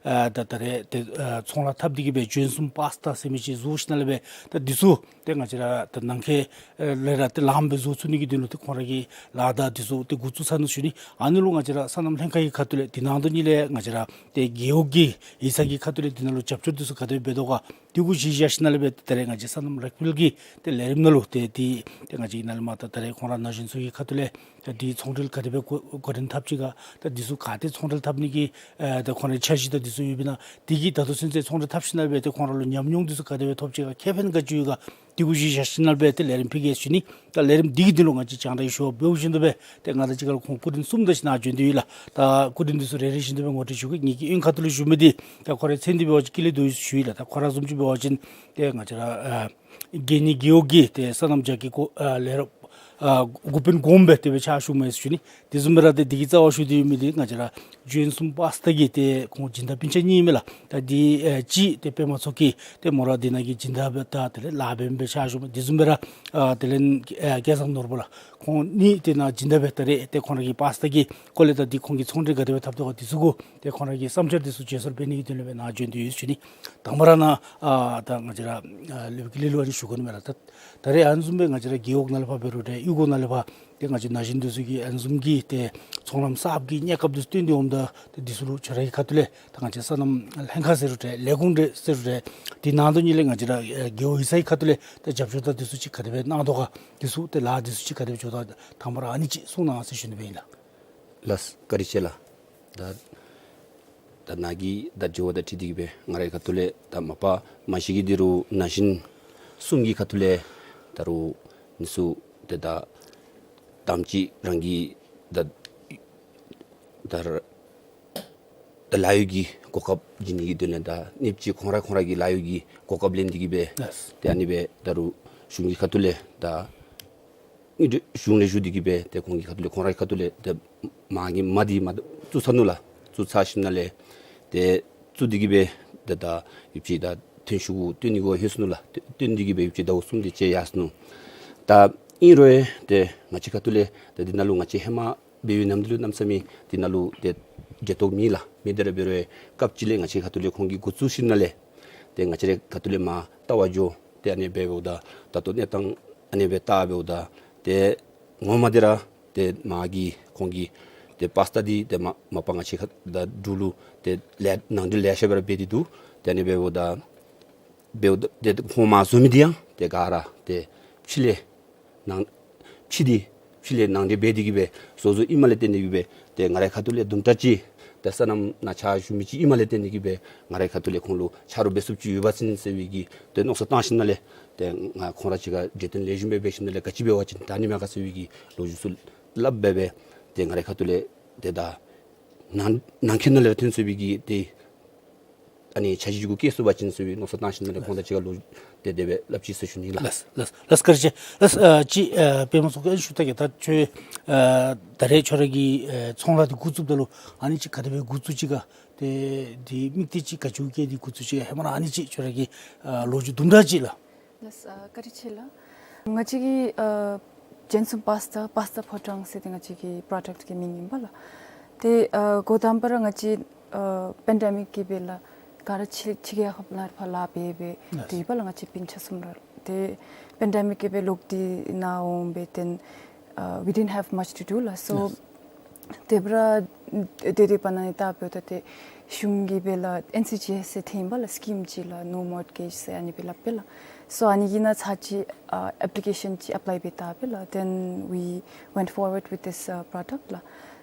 ཨ་ད་ད་རེས་ཏེ་ཨ་ཚོང་ལཱ་འཐབ་སྟེ་གིས་སྦེ་ལྗོན་གསུམ་པཱསི་ཊ་ཟེར་མི་ཅིག་བཟོ་ཞིནམ་ལས་སྦེ་ད་འདི་ཚུ་ཏེ་ང་བཅས་ར་ད་ནང་འཁོད་ལས་ར་ཏེ་ལངམ་སྦེ་བཟོ་ཚུགས་ནི་གི་དོན་ལུ་ཏེ་ཁོང་ར་གིས་ལཱ་དང་འདི་ཚུ་ཏེ་འགོ་བཙུགས་ཚར་ནུག་ཞུ་ནི། ཨ་ནི་ལུ་ང་བཅས་ར་སོ་ནམ་ལྷན་ཁག་གི་ཁ་ཐུག་ལས་འདི་ནང་དོག་ཉིད་ལས་ང་བཅས་ར་ཏེ་རྒེད་འོག་གི་ཡིག་ཚང་གི་ཁ་ཐུག་ལས་འདི་ནང་ལུ་རྒྱབ་སྐྱོར་འདི་ཚུ་ག་དེ་སྦེ་འབད་དོ་ག་འདི་གུ་གཞི་བཞག་ཞིནམ་ལས་སྦེ་ད་རེས་ང་བཅས་སོ་ནམ་རིག་འཕེལ་གྱི་ཏེ་ལས་རིམ་ནང་ལུ་ཏེ་འདི་ཏེ་ང་བཅས་ཨིན་ན་ལས་མར་ད་ད་རེས་ཁོང་ར་ན་གཞོན་ཚུ་གི་ཁ་ཐུག་ལས་ད་འདི་ཚོང་འབྲེལ་ག་དེ་སྦེ་འགོ་འགོ་འདྲེན་འཐབ་ཅི་ག་ད་འདི་ཚུ་ག་ཏེ་ཚོང་འབྲེལ་འཐབ་ནི་གི་ཨེ་ད་ཁོང་རའི་འཆར་གཞི་དང་འདི་ཚུ་ཡོདཔ་ཨིན་ན། འདི་གིས་ད་ལྟོ་ཚུན་ཚོད་ཚོང་འབྲེལ་འཐབ་ཞིནམ་ལས་སྦེ་ཏེ་ཁོང་ར་ལུ་ཉམས་མྱོང་འདི་ཚུ་ག་དེ་སྦེ་ཐོབ་ཅི་ག་ཁེ་ཕན་ག་ཅི་ཡོད་ག་འདི་གུ་གཞི་བཞག་ཞིནམ་ལས་སྦེ་ཏེ་ལས་རིམ་ཕུལ་གེ་ཞུ་ནི། ད་ལས་རིམ་འདི་གི་དོན་ལུ་ང་བཅས་རྒྱང་བསྒྲགས་ཞུ་བ་འབདཝ་བཞིན་དུ་སྦེ་ཏེ་ང་དང་གཅིག་ཁར་ལུ་ཁོང་སྐུ་མགྲོན་གསུམ་དང་ཅིག་ནཱ་བྱོན་ཏེ་ཡོད་ལགས། ད་སྐུ་མགྲོན་འདི་ཚུ་རེ་རེ་བཞིན་དུ་སྦེ་ངོ་སྤྲོད་ཞུ་གེ། ངེ་གི་གཡོན་ཁ་ཐུག་ལུ་བཞུགས་མི་འདི་ད་ཁོ་རའི་མཚན་འདི་འབད་བ་ཅིན་ཀུན་ལེགས་རྡོ་རྗེ་ཞུ་ཡི་ལགས། ད་ཁོ་ར་བཟུམ་ཅིག་འབད་བ་ཅིན་ཏེ་ང་བཅས་ར་ཨ་གན་ནི་རྒེད་འོག་གི་ཏེ་སོ་ནམ་རྒྱ་སྐྱེད་ཀོ་ཨ་ལས་རོགས་ ཨ་འགོ་དཔོན་གོངམ་སྦེ་དེ་སྦེ་ཕྱག་ཞུཝ་མས་ཟེར་ཞུ་ནི། དེ་བཟུམ་སྦེ་ར་ཏེ་འདི་གི་རྩ་བར་བཞུགས་ཏེ་ཡོད་མི་འདི་ང་བཅས་ར་ལྗོན་གསུམ་པ་སྟ་གི་ཏེ་ཁོང་སྦྱིན་བདག་སྤུན་ཆ་གཉིས་ཨིན་མས་ལགས། ད་འདི་ཨེ་གཅིག་ཏེ་པདྨ་མཚོ་སྐྱིད་ཏེ་མོ་ར་འདི་ནང་གི་སྦྱིན་བདག་སྦེ་ད་དེ་ལས་ལཱ་འབད་མི་སྦེ་ཕྱག་ཞུཝ་མས། དེ་བཟུམ་སྦེ་ར་ཨ་དེ་ལས་ཨེ་སྐལ་བཟང་ནོར་བུ་ལགས། ཁོང་གཉིས་ཏེ་ནཱ་སྦྱིན་བདག་སྦེ་ད་རེས་ཏེ་ཁོང་ར་གི་པ་སྟ་གི་སྐོར་ལས་ད་འདི་ཁོང་གི་ཚོང་འབྲེལ་ག་དེ་སྦེ་འཐབ་དོ་ག་འདི་ཚུ་གུ་ཏེ་ཁོང་ར་གི་བསམ་འཆར་འདི་ཚུ་བརྗེ་སོར་འབད་ནི་གི་དོན་ལས་སྦེ་ནཱ་བྱོན་ཏེ་ཡོད་ཟེར་ཞུ་ནི། དང་པ་ར་ནཱ་ཨ་ད་ང་བཅས་ར་ཨ་ལས་ཀྱི་ལས་ལུ་ཨ་ནི་ཞུ་དགོ་ནི་མས་ལགས། ད་ད་རེས་ཨ་ནི་བཟུམ་སྦེ་ང་བཅས་ར་རྒེད་འོག་ནང་ལས་ཕར་འབད་རུང་འདྲ་གཡུས་སྒོ་ནང་ལས་ཕར་ཏེ་ང་བཅས་ན་གཞོན་འདི་ཚུ་གིས་ཨ་ནི་བཟུམ་གྱི་ཏེ་ཚོང་ལམ་གསརཔ་གི་གནས་སྐབས་འདི་ཚུ་སྟོན་ཏེ་འོངམ་ད་ཏེ་འདི་ཚུ་ལུ་ཁྱོད་ར་གི་ཁ་ཐུག་ལས་ད་ང་བཅས་སོ་ནམ་ལྷན་ཁག་ཟེར་རུང་འདྲ་ལས་ཁུངས་འདྲ་ཟེར་རུང་འདྲ་འདི་ནང་དོན་ཉིད་ལས་ང་བཅས་ར་ཨེ་རྒེད་འོག་ཡིག་ཚང་གི་ཁ་ཐུག་ལས་ད་རྒྱབ་སྐྱོར་དང་འདི་ཚུ་ཅིག་ག་དེ་སྦེ་གནང་དོ་ག་འདི་ཚུ་ཏེ་ལཱ་འདི་ཚུ་ཅིག་ག་དེ་སྦེ་འགྱོ་དོ་ག་དང་པ་ར་ཨ་ནི་ཅིག་གསུང་གནང་ཟེར་ཞུ་ནི་སྦེ་ཨིན་ལགས། ལགས་བཀའ་དྲིན་ཆེ་ལགས། ད་ད་ནཱ་གི་ད་དྲི་བ་དང་འཁྲིལ་ཏེ་གི་སྦེ་ང་རའི་ཁ་ཐུག་ལས་ད་མ་པ་མ་གཞི་གི་འདི་རུ་ན་གཞོན་གསུམ་གྱི་ཁ་ཐུག་ལས་ད་རུང་ཨ་ནི་ཚུ་ཏེ་ད་དང་པ་ཅིག་རང་གི་ད་ད་ད་ལཱ་གཡོག་གི་གོ་སྐབས་བྱིན་ནི་གི་དོན་ལས་ད་གཉིས་པ་ཅིག་ཁོང་ར་ཁོང་ར་གི་ལཱ་གཡོག་གི་གོ་སྐབས་ལེན་ཏེ་གི་སྦེ་ལགས། ཏེ་ཨ་ནི་སྦེ་ད་རུང་གཞུང་གི་ཁ་ཐུག་ལས་ད་ཨིན་འདྲ་གཞུང་ལས་ཞུ་སྟེ་གི་སྦེ་ཏེ་ཁོང་གི་ཁ་ཐུག་ལས་ཁོང་ར་གི་ཁ་ཐུག་ལས་ཏེ་མ་གི་མ་འདི་མ་བཙུགས་ཚར་ནུག་ལགས། བཙུགས་ཚར་ཞིནམ་ལས་ཏེ་བཙུགས་ཏེ་གི་སྦེ་ཏེ་ད་ཡོདཔ་ཅིག་ད་ཐོན་ཤུགས་གུ་བཏོན་ནི་གུ་ལྷོད་སོ་ནུག་ལགས། བཏོན་ཏེ་གི་སྦེ་ཡོདཔ་ཅིག་ཟླཝ་གསུམ་དེ་ཅིག་ཡར་སོ་ནུག། ད་ཨིན་རུང་ཡང་ཏེ་ང་བཅས་ཁ་ཐུག་ལས་ཏེ་འདི་ནང་ལུ་ང་བཅས་ཧེ་མ་འབད་བའི་ནམ་དུས་ལུ་གནམ་མེད་ས་མེད་འདི་ནང་ལུ་ཏེ་འབྲེལ་གཏོགས་མེད་ལགས། མེད་དེ་ར་འབད་རུང་སྐབས་ཅིག་ལས་ང་བཅས་ཁ་ཐུག་ལས་ཁོང་གིས་འགོ་བཙུགས་ཞིནམ་ལས་ཏེ་ང་བཅས་ཁ་ཐུག་ལས་མར་ལྟ་བར་འགྱོ། ཏེ་ཨ་ནི་སྦེ་འབདཝ་ད་ད་ལྟོ་གནས་སྟངས་ཨ་ནི་སྦེ་བལྟ་འབདཝ་ད་ཏེ་ངོ་མ་འདི་ར་ཏེ་མ་གི་ཁོང་གི་ཏེ་པ་སྟ་འདི་ཏེ་མ་མ་པ་ང་བཅས་ཁ་ད་འབྲུག་ལུ་ཏེ་ལས་ནང་འདྲེན་ལེ་ཤ་སྦེ་ར་འབད་དེ་འདུག། ཏེ་ཨ་ནི་སྦེ་འབདཝ་ད་འབདཝ་ད་ཏེ་ཁོང་མར་བཟོ་མི་འདི་ཡང་ཏེ་ག་ར་ཏེ་ཕྱི་ལས་ནང་ཕྱི་འདི་ཕྱི་ལས་ནང་འདྲེན་འབད་དེ་གི་སྦེ་བཟོ་བཟོཝ་ཨིནམ་ལས་བརྟེན་ཏེ་གི་སྦེ་ཏེ་ང་རའི་ཁ་ཐུག་ལས་དུམ་གྲ་ཅིག་ཏེ་སོ་ནམ་ནང་ཕྱག་ཞུ་མི་ཅིག་ཨིནམ་ལས་བརྟེན་ཏེ་གི་སྦེ་ང་རའི་ཁ་ཐུག་ལས་ཁོང་ལུ་ཆ་རོགས་འབད་ཚུགསཔ་ཅིག་ཡོད་པ་ཅིན་ཟེར་བའི་གི་ཏེ་མནོ་བསམ་བཏང་ཞིནམ་ལས་ཏེ་ང་ཁོང་ར་གཅིག་ཁར་གྲོས་བསྟུན་ལེགས་ཤོམ་སྦེ་འབད་ཞིནམ་ལས་ག་ཅི་འབད་བ་ཅིན་དྲག་ནི་མས་ག་ཟེར་བའི་གི་ལོ་རྒྱུས་ཚུ་སླབ་སྦེ་སྦེ་ཏེ་ང་རའི་ཁ་ཐུག་ལས་ཏེ་ད་ནང་ནང་འཁོད་ནང་ལས་ཐོན་ཚུགས་པའི་གི་ཏེ་ཨ་ནི་འཆར་གཞི་གུ་བཀལ་ཚུགས་པ་ཅིན་ཟེར་བའི་མནོ་བསམ་བཏང་ཞིནམ་ལས་ཁོང་དང་གཅིག་ཁར་ལོ་ཏེ་དེ་སྦེ་སླབ་ཅི་ཟེར་ཞུ་ནི་ལགས། ལགས་ལགས་ལགས་བཀའ་དྲིན་ཆེ། ལགས་ཨ་ཅིག་ཨ་པདྨ་མཚོ་སྐྱིད་ཨ་ནི་ཞུ་ད་གེ། ད་ཁྱོད་ཨ་ད་རེས་ཁྱོད་ར་གི་ཨ་ཚོང་ལཱ་འདི་འགོ་བཙུགསཔ་ད་ལུ་ཨ་ནི་ཅིག་ག་དེ་སྦེ་འགོ་བཙུགས་ཅི་ག་ཏེ་འདི་དམིགས་གཏད་ཅིག་ག་ཅི་བཀལ་ཏེ་འགོ་བཙུགས་ཅི་ག་ཧེ་མ་ར་ཨ་ནི་ཅིག་ཁྱོད་ར་གི་ཨ་ལོ་རྒྱུས་དུམ་གྲ་ཅིག་ལགས། ལགས་ཨ་བཀའ་དྲིན་ཆེ་ལགས། ང་བཅས་ཀྱི་ཨ་ལྗོན་གསུམ་པ་སྟ་པ་སྟ་ཕོ་བྲང་ཟེར་ཏེ་ང་བཅས་ཀྱི་པྲོ་ཌཀཊ་ཀྱི་མིང་ཨིན་པས་ལགས། ཏེ་ཨ་འགོ་དང་པ་ར་ང་བཅས་ཨ་པེན་ཌེ་མིག་གིས་སྦེ་ལགས་ག་ར་ཕྱི་ཕྱི་རྒྱལ་ཁབ་ནང་ཕར་ལཱ་འབད་འབད་ལགས། དེ་འབདཝ་ལས་ང་བཅས་སྤུན་ཆ་གསུམ་ར་ཏེ་པེན་ཌེ་མིག་གིས་སྦེ་ལོག་སྟེ་ནཱ་འོང་སྦེ་ཏེ་ཨ་we didn't have much to do ལགས། སོ་ལགས། དེ་འབདཝ་ད་དེ་དེ་བར་ན་ནི་ད་འབདཝ་ད་ཏེ་གཞུང་གིས་སྦེ་ལགས་ཨེན་སི་ཇི་ཨེསི་ཟེར་ཐོན་པས་ལགས། སི་ཀིམ་ཅིག་ལགས་no mortgage ཟེར་ཨ་ནི་སྦེ་སླབ་པས་ལགས། སོ་ཨ་ནི་གི་ནང་ཚར་ཅིག་ཨ་ཨེཔ་ལི་ཀེ་ཤཱན་ཅིག་ཨེཔ་ལའི་འབད་བལྟ་སྦེ་ལགས། Then we went forward with this uh, product ལགས།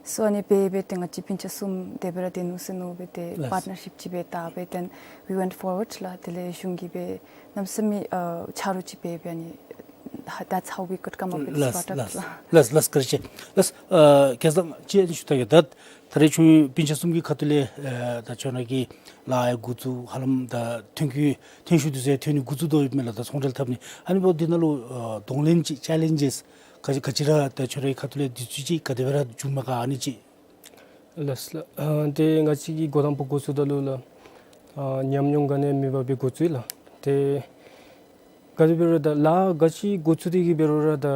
སོ་ཨ་ནི་འབད་འབད་ཏེ་ང་བཅས་སྤུན་ཆ་གསུམ་དེ་འབདཝ་ད་དེ་ནུག་ཟེར་མནོ་སྦེ་ཏེ་ལགས། པཱརཊ་ནར་ཤིཔ་ཅིག་འབད་བལྟ་སྦེ་then we went forward ལགས། དེ་ལས་གཞུང་གིས་སྦེ་གནམ་མེད་ས་མེད་ཨ་ཆ་རོགས་ཅིག་འབད་འབད་ཨ་ནི་that's how we could come up with this ལགས། product ལགས་ལགས། ལགས་ལགས་བཀའ་དྲིན་ཆེ། ལགས་ཨ་སྐལ་བཟང་ཅིག་ཨ་ནི་ཞུ་ད་གེ། ད་ད་རེས་ཁྱོད་སྤུན་ཆ་གསུམ་གྱི་ཁ་ཐུག་ལས་ཨ་ད་ཁྱོད་ར་གི་ལཱ་ཡང་འགོ་བཙུགས་ཧ་ལམ་ད་ཐོན་ཁུངས་ཐོན་ཤུགས་འདི་ཚུ་ཡང་ཐོན་ནི་འགོ་བཙུགས་དོ་ཡོདཔ་མས་ལགས། ད་ཚོང་འབྲེལ་འཐབ་ནི་ཨ་ནི་འབདཝ་འདི་ནང་ལུ་ཨ་གདོང་ལེན་ཅིག་ཅེ་ལེནཇེསི་ག་ཅི་ག་ཅི་ར་ད་ཁྱོད་རའི་ཁ་ཐུག་ལས་འདི་ཚུ་ཅིག་ག་དེ་སྦེ་ར་བྱུངམ་མས་ག་ཨ་ནི་ཅིག། ལགས་ལགས། ཨ་ཏེ་ང་བཅས་ཀྱིས་འགོ་དང་པ་འགོ་བཙུགས་ད་ལུ་ལགས་ཨ་ཉམས་མྱོང་ག་ནི་ཡང་མེད་པར་སྦེ་འགོ་བཙུགས་ཡི་ལགས། ཏེ་ག་དེ་འབད་རུང་ད་ལཱ་ག་ཅི་འགོ་བཙུགས་ཏེ་གི་འབད་རུང་ར་ད་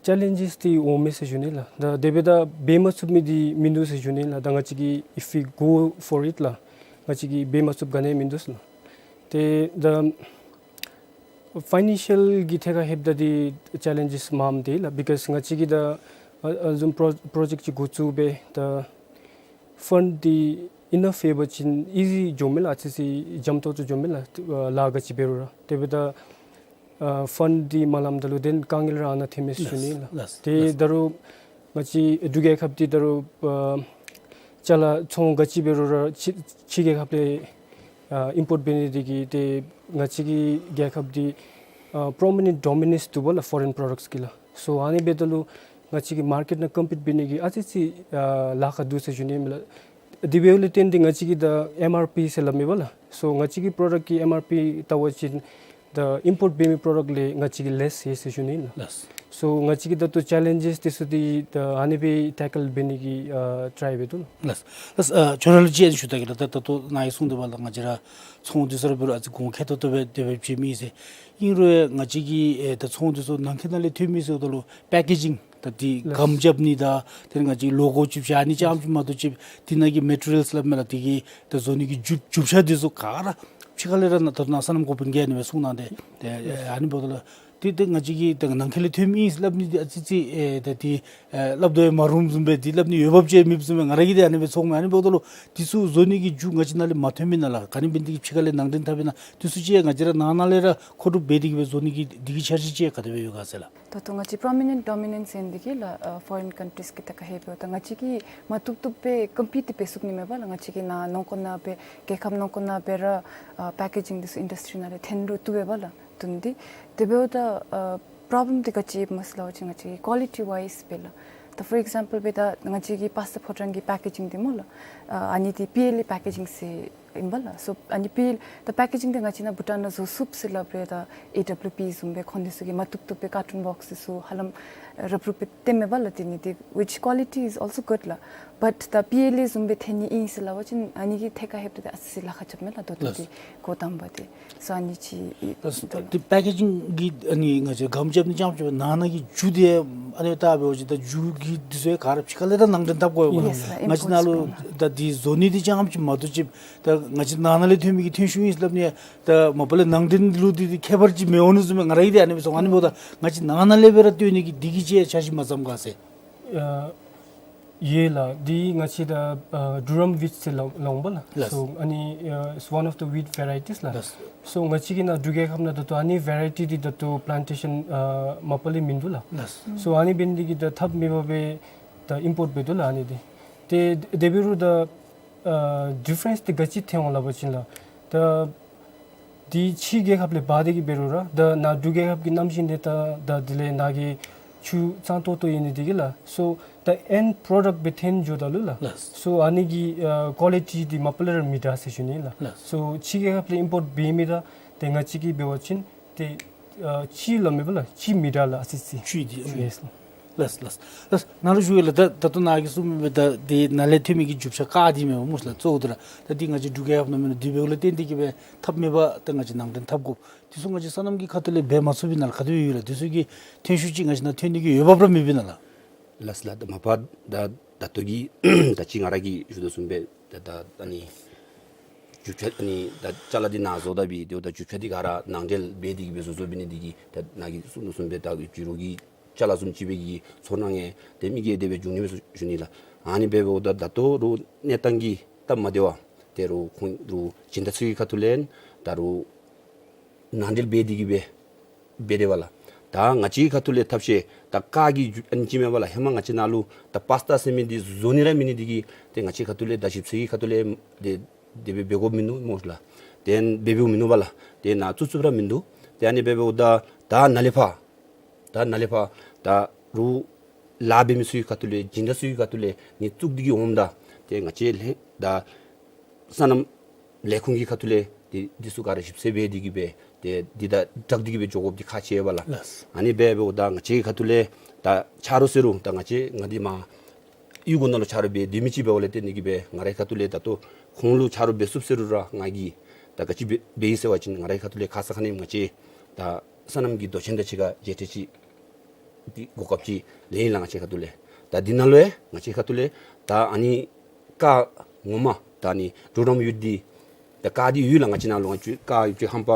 ཅེ་ལེནཇེསི་འདི་འོང་མས་ཟེར་ཞུ་ནི་ལགས། ད་དེ་འབདཝ་ད་འབད་མ་ཚུགས་མི་འདི་མིན་འདུག་ཟེར་ཞུ་ནི་ལགས། ད་ང་བཅས་ཀྱིས་if we go for it ལགས་ང་བཅས་ཀྱིས་འབད་མ་ཚུགསཔ་ག་ནི་ཡང་མིན་འདུག་ཟེར་ལགས། ཏེ་ད་ཕའི་ནན་ཤཱལ་གྱི་ཐད་ཁར་ལྷོདཔ་ད་འདི་ཅེ་ལེནཇེསི་མངམ་འདུག་ལགས། because ང་བཅས་ཀྱིས་ད་ཨ་ཨ་བཟུམ་པྲོ་པྲོ་ཇེཀཊ་ཅིག་འགོ་བཙུགས་སྦེ་ད་ཕཱནཌ་འདི་ཨི་ནཕ་ཡོད་པ་ཅིན་ཨི་ཟི་འགྱོཝ་མས་ལགས། ཨ་ཙི་ཙི་འཇམ་ཏོག་ཏོ་འགྱོཝ་མས་ལགས། ཨ་ལཱ་ག་ཅི་འབད་རུང་ར་དེ་འབདཝ་ད་ཨ་ཕཱནཌ་འདི་མ་ལངམ་ད་ལུ་དེ་ལས་དཀའ་ངལ་ར་ཨ་ནཱ་ཐོནམ་མས་ཟེར་ཞུ་ནི་ལགས། ལགས་ལགས། ཏེ་ད་རུང་ང་བཅས་འབྲུག་རྒྱལ་ཁབ་འདི་ད་རུང་ཨ་ཅ་ལ་ཚོང་ག་ཅི་འབད་རུང་ར་ཕྱི་ཕྱི་རྒྱལ་ཁབ་ལས་ཨ་ཨིམ་པོརཊ་འབད་ནི་དེ་གིས་ཏེ་ང་བཅས་ཀྱི་རྒྱལ་ཁབ་འདི་ཨ་པྲོ་མི་ནེནཊ་ཌོ་མི་ནེནསི་འདུག་པ་ལགས་ཕོ་རེན་པྲོ་ཌཀཊསི་གི་ལགས། སོ་ཨ་ནི་འབདཝ་ད་ལུ་ང་བཅས་ཀྱི་མར་ཀེཊ་ནང་ཀམ་པིཊ་འབད་ནི་གི་ཨ་ཙི་ཙི་ཨ་ལཱ་ཁག་འདུག་ཟེར་ཞུ་ནི་ཨིན་མས་ལགས། དེ་འབདཝ་ལས་བརྟེན་ཏེ་ང་བཅས་ཀྱིས་ད་ཨེམ་ཨར་པི་ཟེར་སླབ་མས་པ་ལགས། སོ་ང་བཅས་ཀྱི་པྲོ་ཌཀཊ་ཀྱི་ཨེམ་ཨར་པི་བལྟ་བ་ཅིན་ད་ཨིམ་པོརཊ་འབད་མི་པྲོ་ཌཀཊ་ལས་ང་བཅས་ཀྱིས་ལེསི་ཡོད་ཟེར་ཞུ་ནི་ཨིན་ལགས། ལགས། སོ་ང་བཅས་ཀྱིས་ད་ལྟོ་ཅེ་ལེནཇེས་དེ་ཚུ་དེ་ད་ཨ་ནི་སྦེ་ཊེ་ཀལ་འབད་ནི་གི་ཨ་ཊ་རའི་འབད་དོ། ལགས། ལགས། ཨ་ཁྱོད་ར་ལུ་ཅིག་ཞུ་ད་གེ་ལགས། ད་ད་ལྟོ་ནཱ་གིས་གསུངས་དོ་བ་ལགས། ང་བཅས་ར་ཚོང་འདི་ཚུ་ར་འབད་རུང་ཨ་ཙི་གོང་ཁེ་ཏོག་ཏོ་སྦེ་དེ་སྦེ་བྱིནམ་ཨིན་ཟེར། ཨིན་རུང་ཡང་ང་བཅས་ཀྱི་ཨེ་ད་ཚོང་འདི་ཚུ་ནང་འཁོད་ནང་ལས་ཐོན་མི་ཚུ་ད་ལུ་པེ་ཀེ་ཇིང་ད་འདི་ལགས། སྒམ་རྐྱབ་ནི་དང་དེ་ལས་ང་བཅས་ལོ་གོ་ཅིག་བཞག་ནི་ཙམ་ཅིག་མ་གཏོགས་ཅིག་དེ་ནང་གི་མེ་ཊི་རི་ཡལསི་སླབ་མས་ལགས། དེ་གི་ད་བཟོ་ནི་གི་རྒྱུ་རྒྱུ་ཆ་འདི་ཚུ་ག་ར་ཕྱི་ཁ་ལས་ར་ནཱ་ད་ནཱ་སོ་ནམ་འགོ་དཔོན་གྱིས་ཨ་ནི་སྦེ་གསུངས་གནང་སྟེ་ཏེ་ཨ་ནི་འབདཝ་ད་ལུ་ཏེ་ཏེ་ང་བཅས་ཀྱིས་ཏེ་ནང་འཁོད་ལས་ཐོན་མི་ཨིན་སླབ་ནི་འདི་ཨ་ཙི་ཅིག་ཨེ་ད་འདི་ཨེ་སླབ་དོ་ཡང་མ་རུངམ་བཟུམ་སྦེ་འདི་སླབ་ནི་འོས་འབབ་ཅིག་མེདཔ་བཟུམ་སྦེ་ང་ར་གིས་ཏེ་ཨ་ནི་སྦེ་ཚོརཝ་མས། ཨ་ནི་འབདཝ་ད་ལུ་འདི་ཚུ་བཟོ་ནི་གི་རྒྱུ་ང་བཅས་ནཱ་ལས་མ་ཐོན་མི་ནང་ལགས། ག་ནི་འབད་ནི་འདི་གིས་ཕྱི་ཁ་ལས་ནང་འདྲེན་འཐབ་པའི་ནང་འདི་ཚུ་ཅིག་ང་བཅས་ར་ནང་ན་ལས་ར་མཁོ་སྒྲུབ་འབད་དེ་གི་སྦེ་བཟོ་ནི་གི་འདི་གི་འཆར་གཞི་ཅིག་ག་དེ་སྦེ་ཡོད་ག་ཟེར་ལགས། ད་ལྟོ་ང་བཅས་པར་མ་ནེནཊ་ཌོ་མི་ནེནཊ་ཟེར་ནི་འདི་གིས་ལགས་ཨ་ཕོ་རེན་ཀན་ཊིསི་གི་ཐད་ཁར་ལྷོདཔ་ད་ང་བཅས་ཀྱིས་མ་བཏུབ་བཏུབ་སྦེ་ཀམ་པིཊ་འབད་ཚུགས་ནི་མས་པ་ལགས། ང་བཅས་ཀྱིས་ནཱ་ནང་འཁོད་ནང་སྦེ་རྒྱལ་ཁབ་ནང་འཁོད་ནང་སྦེ་ར་ཨ་པེ་ཀེ་ཇིང་འདི་ཚུ་ཨིན་ཌསི་ཊི་རི་ནང་ལས་འཐོན་རུང་བཏུབ་པས་པ་ལགས། དོན་འདི་དེ་འབདཝ་ད་ཨ་པྲོབ་ལེམ་འདི་ག་ཅི་ཨིནམ་ཟེར་སླབ་པ་ཅིན་ང་བཅས་ཀྱི་ཀོ་ལི་ཊི་ཝའིསི་སྦེ་ལགས། ད་ཕོར་ཨིག་ཛེམ་པཱལ་སྦེ་ད་ང་བཅས་ཀྱི་པཱསི་ཊ་ཕོ་ཊོ་གི་པེ་ཀེ་ཇིང་འདི་སྨོ་ལགས། ཨ་ཨ་ནི་འདི་པི་ཨེལ་ཨེ་པེ་ཀེ་ཇིང་ཟེར་ཨིན་པ་ལགས། སོ་ཨ་ནི་པི་ཨེལ་ཨེ་ད་པེ་ཀེ་ཇིང་འདི་ང་བཅས་ནཱ་བྷུ་ཊཱན་ནང་བཟོ་ཚུགས་ཟེར་སླབ་རུང་ད་ཨེ་ཌབ་ལུ་པི་བཟུམ་སྦེ་ཁོང་འདི་ཚུ་གིས་མ་བཏུབ་བཏུབ་སྦེ་ཀར་ཊུན་བོགསི་འདི་ཚུ་ཧ་ལམ་རབ་རུབ་སྦེ་སྟོནམ་མས་པ་ལགས། དེ་ནི་འདི་ཝིཆ་ཀོ་ལི་ཊི་ཨིས་ཨོལ་སོ་གུཌ་ལགས། བཊ་ད་པི་ཨེལ་ཨེ་བཟུམ་སྦེ་འཐོན་ནི་ཨིན་ཟེར་སླབ་པ་ཅིན་ཨ་ནི་གི་ཐད་ཁར་ལྷོདཔ་ད་ཨ་ཙི་ལཱ་ཁག་རྐྱབ་མས་ལགས། ད་ལྟོ་ལགས། འདི་འགོ་དང་པ་འདི་སོ་ཨ་ནི་ཅིག་ཨིན་ལགས། ད་ལྟོ་པེ་ཀེ་ཇིང་གི་ཨ་ནི་ང་བཅས་སྒམ་རྐྱབ་ནི་ཙམ་ཅིག་ནང་ན་གི་རྒྱུ་འདི་ཨ་ནི་ད་འབད་བ་ཅིན་ད་རྒྱུ་གི་འདི་ཚུ་ག་ར་ཕྱི་ཁ་ལས་ད་ནང་འདྲེན་འཐབ་དགོ་པས་ལགས། ཡེས་ལགས། ང་བཅས་ནཱ་ལུ་ཨིམ་པོརཊ་ད་འདི་བཟོ་ནི་འདི་ཙམ་ཅིག་མ་གཏོགས་ཅིག་ད་ང་བཅས་ནང་ན་ལས་ཐོན་མི་གི་ཐོན་ཤུགས་ཨིན་སླབ་ནི་ད་མ་པ་ལས་ནང་འདྲེན་ལུ་འདི་འདི་ཁྱད་པར་ཅིག་མི་འོང་ནི་བཟུམ་སྦེ་ང་ར་གིས་འདི་ཨ་ནི་སྦེ་ཚོར། ཨ་ནི་འབདཝ་ད་ང་བཅས་ནང་ན་ལས་སྦེ་ར་བཏོན་ནི་གི་འདི་གི་ཅིག་འཆར་གཞི་མ་བརྩམས་ག་ཟེར། ཨ་ཡོད་ལགས། འདི་ང་བཅས་ད་ཨ་ཌུ་རམ་ཝིཊ་ཟེར་སླབ་སླབ་འོང་པ་ལགས། ལགས། སོ་ཨ་ནི་ཨ་it's one of the wheat varieties ལགས། ལགས། སོ་ང་བཅས་ཀྱི་ནཱ་འབྲུག་རྒྱལ་ཁབ་ནང་ད་ལྟོ་ཨ་ནི་ཝེ་རའི་ཊི་འདི་ད་ལྟོ་པི་ལན་ཊེ་ཤཱན་ཨ་མ་པ་ལས་མིན་འདུག་ལགས། ལགས། སོ་ཨ་ནི་འབད་ནི་འདི་གིས་ད་ཐབས་མེད་པར་སྦེ་ད་ཨིམ་པོརཊ་འབད་དོ་ལགས་ཨ་ནི་འདི། ཏེ་དེ་འབད་རུང་ད་ཨ་ཌིཕ་རེནསི་འདི་ག་ཅི་ཐོན་འོང་སླབ་པ་ཅིན་ལགས། ད་འདི་ཕྱི་རྒྱལ་ཁབ་ལས་འབག་སྟེ་གི་འབད་རུང་ར་ད་ནཱ་འབྲུག་རྒྱལ་ཁབ་ཀྱི་གནམ་གཤིས་འདི་ད་ད་དེ་ལས་ནཱ་གི་ཆུ་གཙང་ཏོག་ཏོ་ཨིན་ནི་འདི་གིས་ལགས། སོ་ད་ཨེནཌ་པྲོ་ཌགཊ་སྦེ་ཐོན་འགྱོཝ་ད་ལུ་ལགས། ལགས། སོ་ཨ་ནི་གི་ཨ་ཀོ་ལི་ཊི་འདི་མ་པ་ལས་ར་མི་དྲག་ཟེར་ཞུ་ནི་ལགས། ལགས། སོ་ཕྱི་རྒྱལ་ཁབ་ལས་ཨིམ་པོརཊ་འབད་མི་དང་ཏེ་ང་བཅས་ཀྱིས་འབད་བ་ཅིན་ཏེ་ཨ་ཕྱེད་ལུ་མེན་པ་ལགས། ཕྱེད་མི་དྲག་ལགས་ཨ་ཙི་ཙི། ཕྱེད་འདི་ཡེས་ལགས། ལགས་ལགས་ལགས། ནཱ་ལུ་ཞུ་ཡི་ལགས། ད་ད་ལྟོ་ནཱ་གིས་གསུངས་མི་ད་འདི་ནཱ་ལས་ཐོན་མི་གི་རྒྱུ་ཆ་ཀར་འདི་མེན་པ་སྨོ་ལགས། གཙོ་བོ་འདི་ར་ད་འདི་ང་བཅས་འབྲུག་རྒྱལ་ཁབ་ནང་མེན་ན། འདི་འབདཝ་ལས་བརྟེན་ཏེ་གི་སྦེ་ཐབས་མེད་པར་ད་ང་བཅས་ནང་འདྲེན་འཐབ་དགོ། འདི་ཚུ་ང་བཅས་སོ་ནམ་གྱི་ཁ་ཐུག་ལས་འབད་མ་ཚུགས་པའི་ནང་ལུ་ག་དེ་སྦེ་ཡོད་ལགས། འདི་ཚུ་གི་ཐོན་ཤུགས་ཅིག་ང་བཅས་ནང་ཐོན་ནི་གི་འོས་འབབ་ར་མེད་པའི་ནང་ལགས། ལགས་ལགས། ད་མ་པ་ད་ད་ལྟོ་གི་ད་ཅི་ང་ར་གིས་ཞུ་དོ་བཟུམ་སྦེ་ད་ད་ཨ་ནི་རྒྱུ་ཆ་ཨ་ནི་ད་ཅ་ལ་འདི་ནཱ་བཟོ་ད་འབད་དེ་ད་རྒྱུ་ཆ་འདི་ག་ར་ནང་འདྲེན་འབད་དེ་གི་སྦེ་བཟོ་བཟོཝ་འབད་ནི་འདི་གིས་ད་ནཱ་གིས་གསུངས་དོ་བཟུམ་སྦེ་ད་རྒྱུ་རོ་གི་ཅ་ལ་བཟུམ་ཅིག་སྦེ་གི་ཚོར་སྣང་ཡང་ཏེ་མི་གིས་དེ་སྦེ་འབྱུང་ནི་མས་ཟེར་ཞུ་ནི་ལགས། ཨ་ནི་འབདཝ་ད་ད་ལྟོ་རུང་གནས་སྟངས་ཀྱི་སྟབས་མ་བདེ་བ་ཏེ་རུང་ཁོང་རུང་སྦྱིན་བདག་ཚུ་གི་ཁ་ཐུག་ལས་ད་རུང་ནང་འདྲེན་འབད་དེ་གི་སྦེ་འབད་དེ་བ་ལགས། ད་ང་བཅས་ཁ་ཐུག་ལས་ཐབས་ཤེས་ད་ཀར་གྱི་རྒྱུ་ཨ་ནི་ཅིག་མེན་པ་ལགས། ཧེ་མ་ང་བཅས་ནཱ་ལུ་ད་པཱསི་ཊ་ཟེར་མི་འདི་བཟོ་ནི་ར་མེད་ནི་འདི་གིས་ཏེ་ང་བཅས་ཁ་ཐུག་ལས་ད་ཞིབ་འཚོལ་གྱི་ཁ་ཐུག་ལས་ཏེ་དེ་སྦེ་འབད་དགོཔ་མིན་ནུག་སྨོ་ལགས། ཏེ་འབད་འབདཝ་མིན་ནུག་པ་ལགས། ཏེ་ནཱ་བཙུགས་བཙུགསཔ་ར་མིན་འདུག། ཏེ་ཨ་ནི་འབད་འབདཝ་ད་ད་ནཱ་ལས་ཕར་ད་ནཱ་ལས་ཕར་ད་རུང་ལཱ་འབད་མི་ཚུ་གི་ཁ་ཐུག་ལས་སྦྱིན་བདག་ཚུ་གི་ཁ་ཐུག་ལས་ནི་བཙུགས་ཏེ་གི་འོངམ་ད་ཏེ་ང་བཅས་ལྷན་ད་སོ་ནམ་ལས་ཁུངས་ཀྱི་ཁ་ཐུག་ལས་འདི་འདི་ཚུ་ག་ར་ཞིབ་འཚོལ་འབད་དེ་གི་སྦེ་ཏེ་འདི་དང་སྦྲགས་ཏེ་གི་སྦེ་འགྱོ་དགོཔ་འདི་ཁག་ཆེ་བས་ལགས། ལགས། ཨ་ནི་འབད་འབདཝ་ད་ང་བཅས་ཁ་ཐུག་ལས་ད་ཆ་རོགས་ཟེར་རུང་ད་ང་བཅས་ང་འདི་མར་གཡུས་སྒོ་ནང་ལུ་ཆ་རོགས་འབད་སྡོད་མི་ཅིག་འབདཝ་ལས་བརྟེན་ཏེ་གི་སྦེ་ང་རའི་ཁ་ཐུག་ལས་ད་ལྟོ་ཁོང་ལུ་ཆ་རོགས་འབད་ཚུགསཔ་ཟེར་རུང་ར་ང་གིས་ད་ག་ཅི་འབད་འབད་ཡི་ཟེར་བ་ཅིན་ང་རའི་ཁ་ཐུག་ལས་ཁ་ཙ་ཁ་ཉིནམ་ང་བཅས་ད་སོ་ནམ་གྱི་མདོ་ཆེན་དང་གཅིག་ཁར་མཇལ་འཕྲད་ཅིག་འདི་གོ་སྐབས་ཅིག་ལེན་ཡི་ལགས། ང་བཅས་ཁ་ཐུག་ལས་ད་འདི་ནང་ལུ་ཡང་ང་བཅས་ཁ་ཐུག་ལས་ད་ཨ་ནི་ཀར་ངོ་མ་ད་ཨ་ནི་ཌུ་རམ་ཝིཊ་འདི་ད་ཀར་འདི་ཡོད་ལགས། ང་བཅས་ནང་ལུ་ང་བཅས་ཀར་ཡོད་ཅིག་ཧམ་པ་